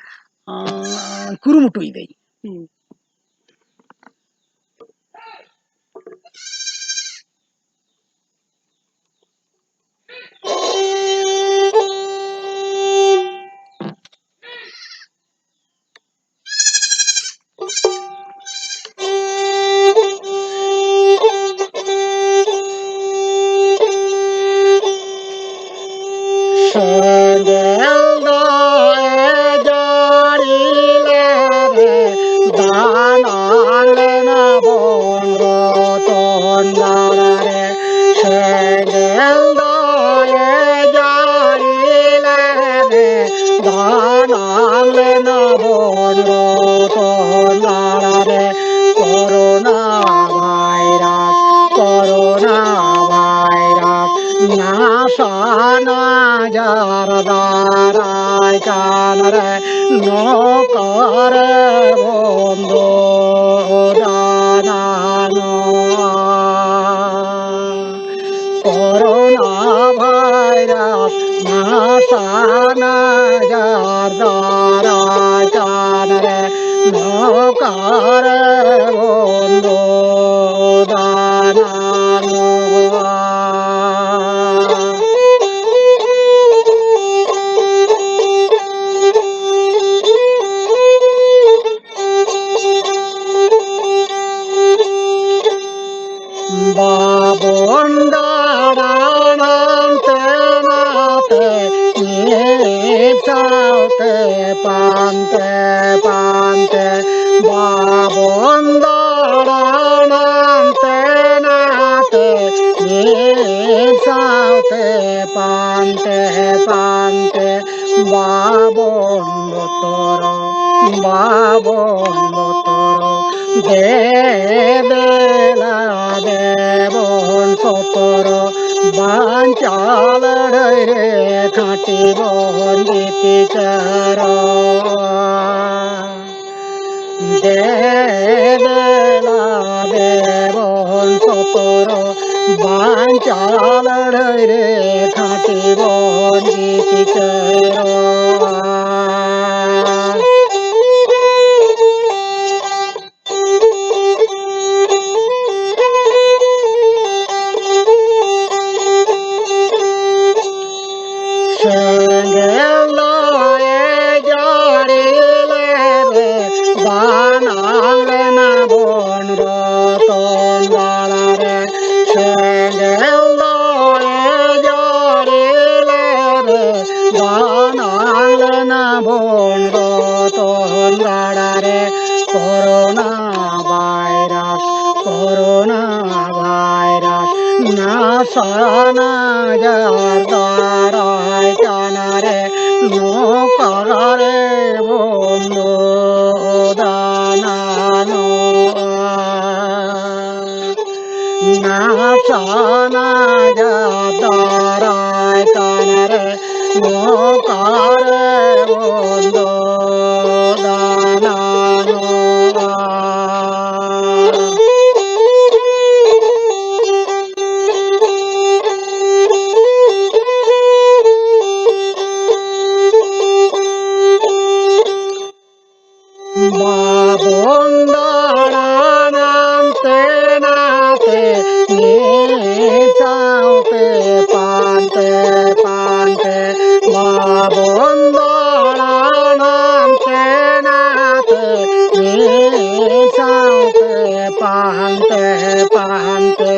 ᱟᱸ, ᱠᱩᱨᱩᱢᱩᱴᱩᱭᱮᱫᱟᱹᱧ᱾ ᱦᱩᱸ᱾ ᱥᱮᱸᱜᱮᱞ ᱫᱟᱜ ᱮ ᱡᱟᱹᱲᱤ ᱞᱮᱨᱮ, ᱫᱟᱱᱟᱝ ᱞᱮᱱᱟ ᱵᱚᱱ ᱨᱚᱛᱚᱱ ᱫᱟᱲᱟ ᱨᱮ᱾ ᱥᱮᱸᱜᱮᱞ ᱫᱟᱜ ᱮ ᱡᱟᱹᱲᱤ ᱞᱮᱨᱮ, ᱫᱟᱱᱟᱝ ᱞᱮᱱᱟ ᱵᱚᱱ ᱨᱚᱛᱚᱱ ᱫᱟᱲᱟ ᱨᱮ᱾ ᱠᱳᱨᱳᱱᱟ ᱵᱷᱟᱭᱨᱟᱥ, ᱠᱳᱨᱳᱱᱟ ᱵᱷᱟᱭᱨᱟᱥ, ᱱᱟᱥᱟᱱᱟ ᱡᱟᱨ ᱫᱟᱨᱟᱭ ᱠᱟᱱ ᱨᱮ, ᱱᱚᱠᱟᱨᱮ ᱵᱚᱱᱫᱚ ᱫᱟᱱᱟ ᱱᱚᱣᱟ᱾ ᱠᱳᱨᱳᱱᱟ ᱵᱷᱟᱭᱨᱟᱥ ᱱᱟᱥᱟᱱᱟ ᱡᱟᱨ ᱫᱟᱨᱟᱭ ᱠᱟᱱ ᱨᱮ, ᱱᱚᱠᱟᱨᱮ ᱵᱚᱱᱫᱚ ᱫᱟᱱᱟ ᱱᱚᱣᱟ᱾ ᱵᱟᱵᱚᱱ ᱫᱟᱬᱟᱱ ᱦᱟᱱᱛᱮ ᱱᱟᱛᱮ, ᱧᱮᱞ ᱯᱟᱱᱛᱮ ᱯᱟᱱᱛᱮ ᱵᱟᱵᱚᱱ ᱫᱟᱬᱟᱱ ᱦᱟᱱᱛᱮ ᱱᱟᱛᱮ, ᱢᱤᱫ ᱥᱟᱶᱛᱮ ᱯᱟᱱᱛᱮ ᱯᱟᱱᱛᱮ ᱵᱟᱵᱚᱱ ᱵᱚᱛᱚᱨᱚᱜ, ᱵᱟᱵᱚᱱ ᱵᱚᱛᱚᱨᱚᱜ᱾ ᱫᱮ ᱫᱮᱞᱟ ᱫᱮᱵᱚᱱ ᱥᱚᱛᱚᱨᱚᱜ, ᱵᱟᱧᱪᱟᱣ ᱞᱟᱹᱲᱦᱟᱹᱭ ᱨᱮ ᱠᱷᱟᱹᱴᱤ ᱵᱚᱱ ᱡᱤᱛᱤ ᱪᱟᱨᱚᱜ᱾ ᱫᱮ ᱫᱮᱞᱟ ᱫᱮᱵᱚᱱ ᱥᱚᱛᱚᱨᱚᱜ, ᱵᱟᱧᱪᱟᱣ ᱞᱟᱹᱲᱦᱟᱹᱭ ᱨᱮ ᱠᱷᱟᱹᱴᱤ ᱵᱚᱱ ᱡᱤᱛᱤ ᱪᱟᱨᱚᱜ᱾ ᱥᱮᱸᱜᱮᱞ ᱫᱚᱭ ᱡᱟᱹᱲᱤ ᱞᱮᱨᱮ, ᱫᱟᱱᱟᱝ ᱞᱮᱱᱟ ᱵᱚᱱ ᱨᱚᱛᱚᱱ ᱜᱟᱲᱟ ᱨᱮ᱾ ᱥᱮᱸᱜᱮᱞ ᱫᱚᱭ ᱡᱟᱹᱲᱤ ᱞᱮᱨᱮ, ᱫᱟᱱᱟᱝ ᱞᱮᱱᱟ ᱵᱚᱱ ᱨᱚᱛᱚᱱ ᱜᱟᱲᱟ ᱨᱮ᱾ ᱠᱳᱨᱳᱱᱟ ᱵᱷᱟᱭᱨᱟᱥ, ᱠᱳᱨᱳᱱᱟ ᱵᱷᱟᱭᱨᱟᱥ, ᱱᱟᱥᱟᱱᱟ ᱡᱟᱨ ᱫᱟᱨᱟᱭ ᱠᱟᱱᱟ ᱨᱮ, ᱱᱚᱠᱟ ᱨᱮ ᱵᱚᱱᱫᱚ ᱫᱟᱱᱟ ᱱᱚᱣᱟ᱾ ᱱᱟᱥᱟᱱᱟ ᱡᱟᱨ ᱫᱟᱨᱟᱭ ᱠᱟᱱᱟ ᱨᱮ, ᱱᱚᱠᱟ ᱨᱮ ᱵᱚᱱᱫᱚ ᱫᱟᱱᱟ ᱱᱚᱣᱟ᱾ ᱵᱟᱵᱚᱱ ᱫᱟᱬᱟᱱ ᱦᱟᱱᱛᱮ ᱱᱟᱛᱮ, ᱢᱤᱫ ᱥᱟᱶᱛᱮ ᱯᱟᱱᱛᱮ ᱯᱟᱱᱛᱮ᱾ ᱵᱟᱵᱚᱱ ᱫᱟᱬᱟᱱ ᱦᱟᱱᱛᱮ ᱱᱟᱛᱮ, ᱢᱤᱫ ᱥᱟᱶᱛᱮ ᱯᱟᱱᱛᱮ ᱯᱟᱱᱛᱮ᱾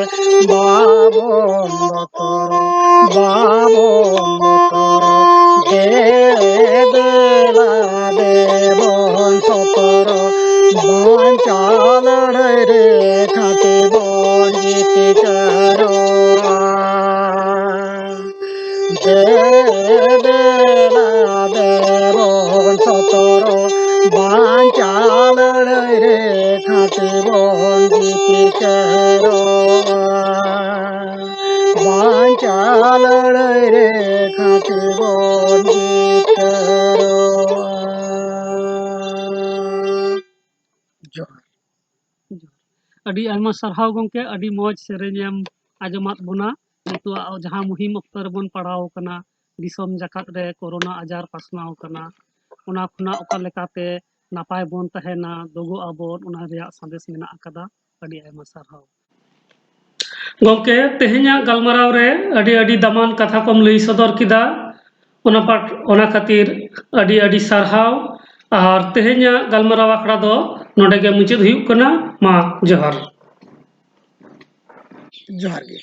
ᱵᱟᱵᱚᱱ ᱵᱚᱛᱚᱨᱚᱜ, ᱵᱟᱵᱚᱱ ᱵᱚᱛᱚᱨᱚᱜ᱾ ᱫᱮ ᱫᱮᱞᱟ ᱠᱷᱟᱹᱛᱤ ᱵᱚᱱ ᱡᱤᱛᱠᱟᱹᱨᱚᱜᱼᱟ᱾ ᱫᱮᱵᱮᱞᱟ ᱫᱮᱵᱚᱱ ᱥᱚᱛᱚᱨᱚ, ᱵᱟᱧᱪᱟᱣ ᱞᱟᱹᱲᱦᱟᱹᱭ ᱨᱮ ᱠᱷᱟᱹᱛᱤ ᱵᱚᱱ ᱡᱤᱛᱠᱟᱹᱨᱚᱜᱼᱟ᱾ ᱵᱟᱧᱪᱟᱣ ᱞᱟᱹᱲᱦᱟᱹᱭ ᱨᱮ ᱠᱷᱟᱹᱛᱤ ᱵᱚᱱ ᱡᱤᱛᱠᱟᱹᱨᱚᱜᱼᱟ᱾ ᱡᱚᱦᱟᱨ᱾ ᱟᱹᱰᱤ ᱟᱭᱢᱟ ᱥᱟᱨᱦᱟᱣ ᱜᱚᱢᱠᱮ, ᱟᱹᱰᱤ ᱢᱚᱡᱽ ᱥᱮᱨᱮᱧ ᱮᱢ ᱟᱸᱡᱚᱢᱟᱫ ᱵᱚᱱᱟ᱾ ᱱᱤᱛᱚᱜ ᱡᱟᱦᱟᱸ ᱢᱩᱦᱤᱢ ᱚᱠᱛᱚ ᱨᱮᱵᱚᱱ ᱯᱟᱲᱟᱣ ᱟᱠᱟᱱᱟ, ᱫᱤᱥᱚᱢ ᱡᱟᱠᱟᱛ ᱨᱮ ᱠᱳᱨᱳᱱᱟ ᱟᱡᱟᱨ ᱯᱟᱥᱱᱟᱣ ᱟᱠᱟᱱᱟ, ᱚᱱᱟ ᱠᱷᱚᱱᱟᱜ ᱚᱠᱟ ᱞᱮᱠᱟᱛᱮ ᱱᱟᱯᱟᱭ ᱵᱚᱱ ᱛᱟᱦᱮᱱᱟ, ᱫᱳᱜᱚᱜ ᱟᱵᱚᱱ, ᱚᱱᱟ ᱨᱮᱭᱟᱜ ᱥᱟᱸᱫᱮᱥ ᱢᱮᱱᱟᱜ ᱟᱠᱟᱫᱟ᱾ ᱟᱹᱰᱤ ᱟᱭᱢᱟ ᱥᱟᱨᱦᱟᱣ᱾ ᱜᱚᱢᱠᱮ, ᱛᱮᱦᱮᱧᱟᱜ ᱜᱟᱞᱢᱟᱨᱟᱣ ᱨᱮ ᱟᱹᱰᱤ ᱟᱹᱰᱤ ᱫᱟᱢᱟᱱ ᱠᱟᱛᱷᱟ ᱠᱚᱢ ᱞᱟᱹᱭ ᱥᱚᱫᱚᱨ ᱠᱮᱫᱟ, ᱚᱱᱟ ᱯᱟᱴ-, ᱚᱱᱟ ᱠᱷᱟᱹᱛᱤᱨ ᱟᱹᱰᱤ ᱟᱹᱰᱤ ᱥᱟᱨᱦᱟᱣ᱾ ᱟᱨ ᱛᱮᱦᱮᱧᱟᱜ ᱜᱟᱞᱢᱟᱨᱟᱣ ᱟᱠᱷᱲᱟ ᱫᱚ ᱱᱚᱰᱮ ᱜᱮ ᱢᱩᱪᱟᱹᱫ ᱦᱩᱭᱩᱜ ᱠᱟᱱᱟ᱾ ᱢᱟ, ᱡᱚᱦᱟᱨ᱾ ᱡᱚᱦᱟᱨ ᱜᱮ᱾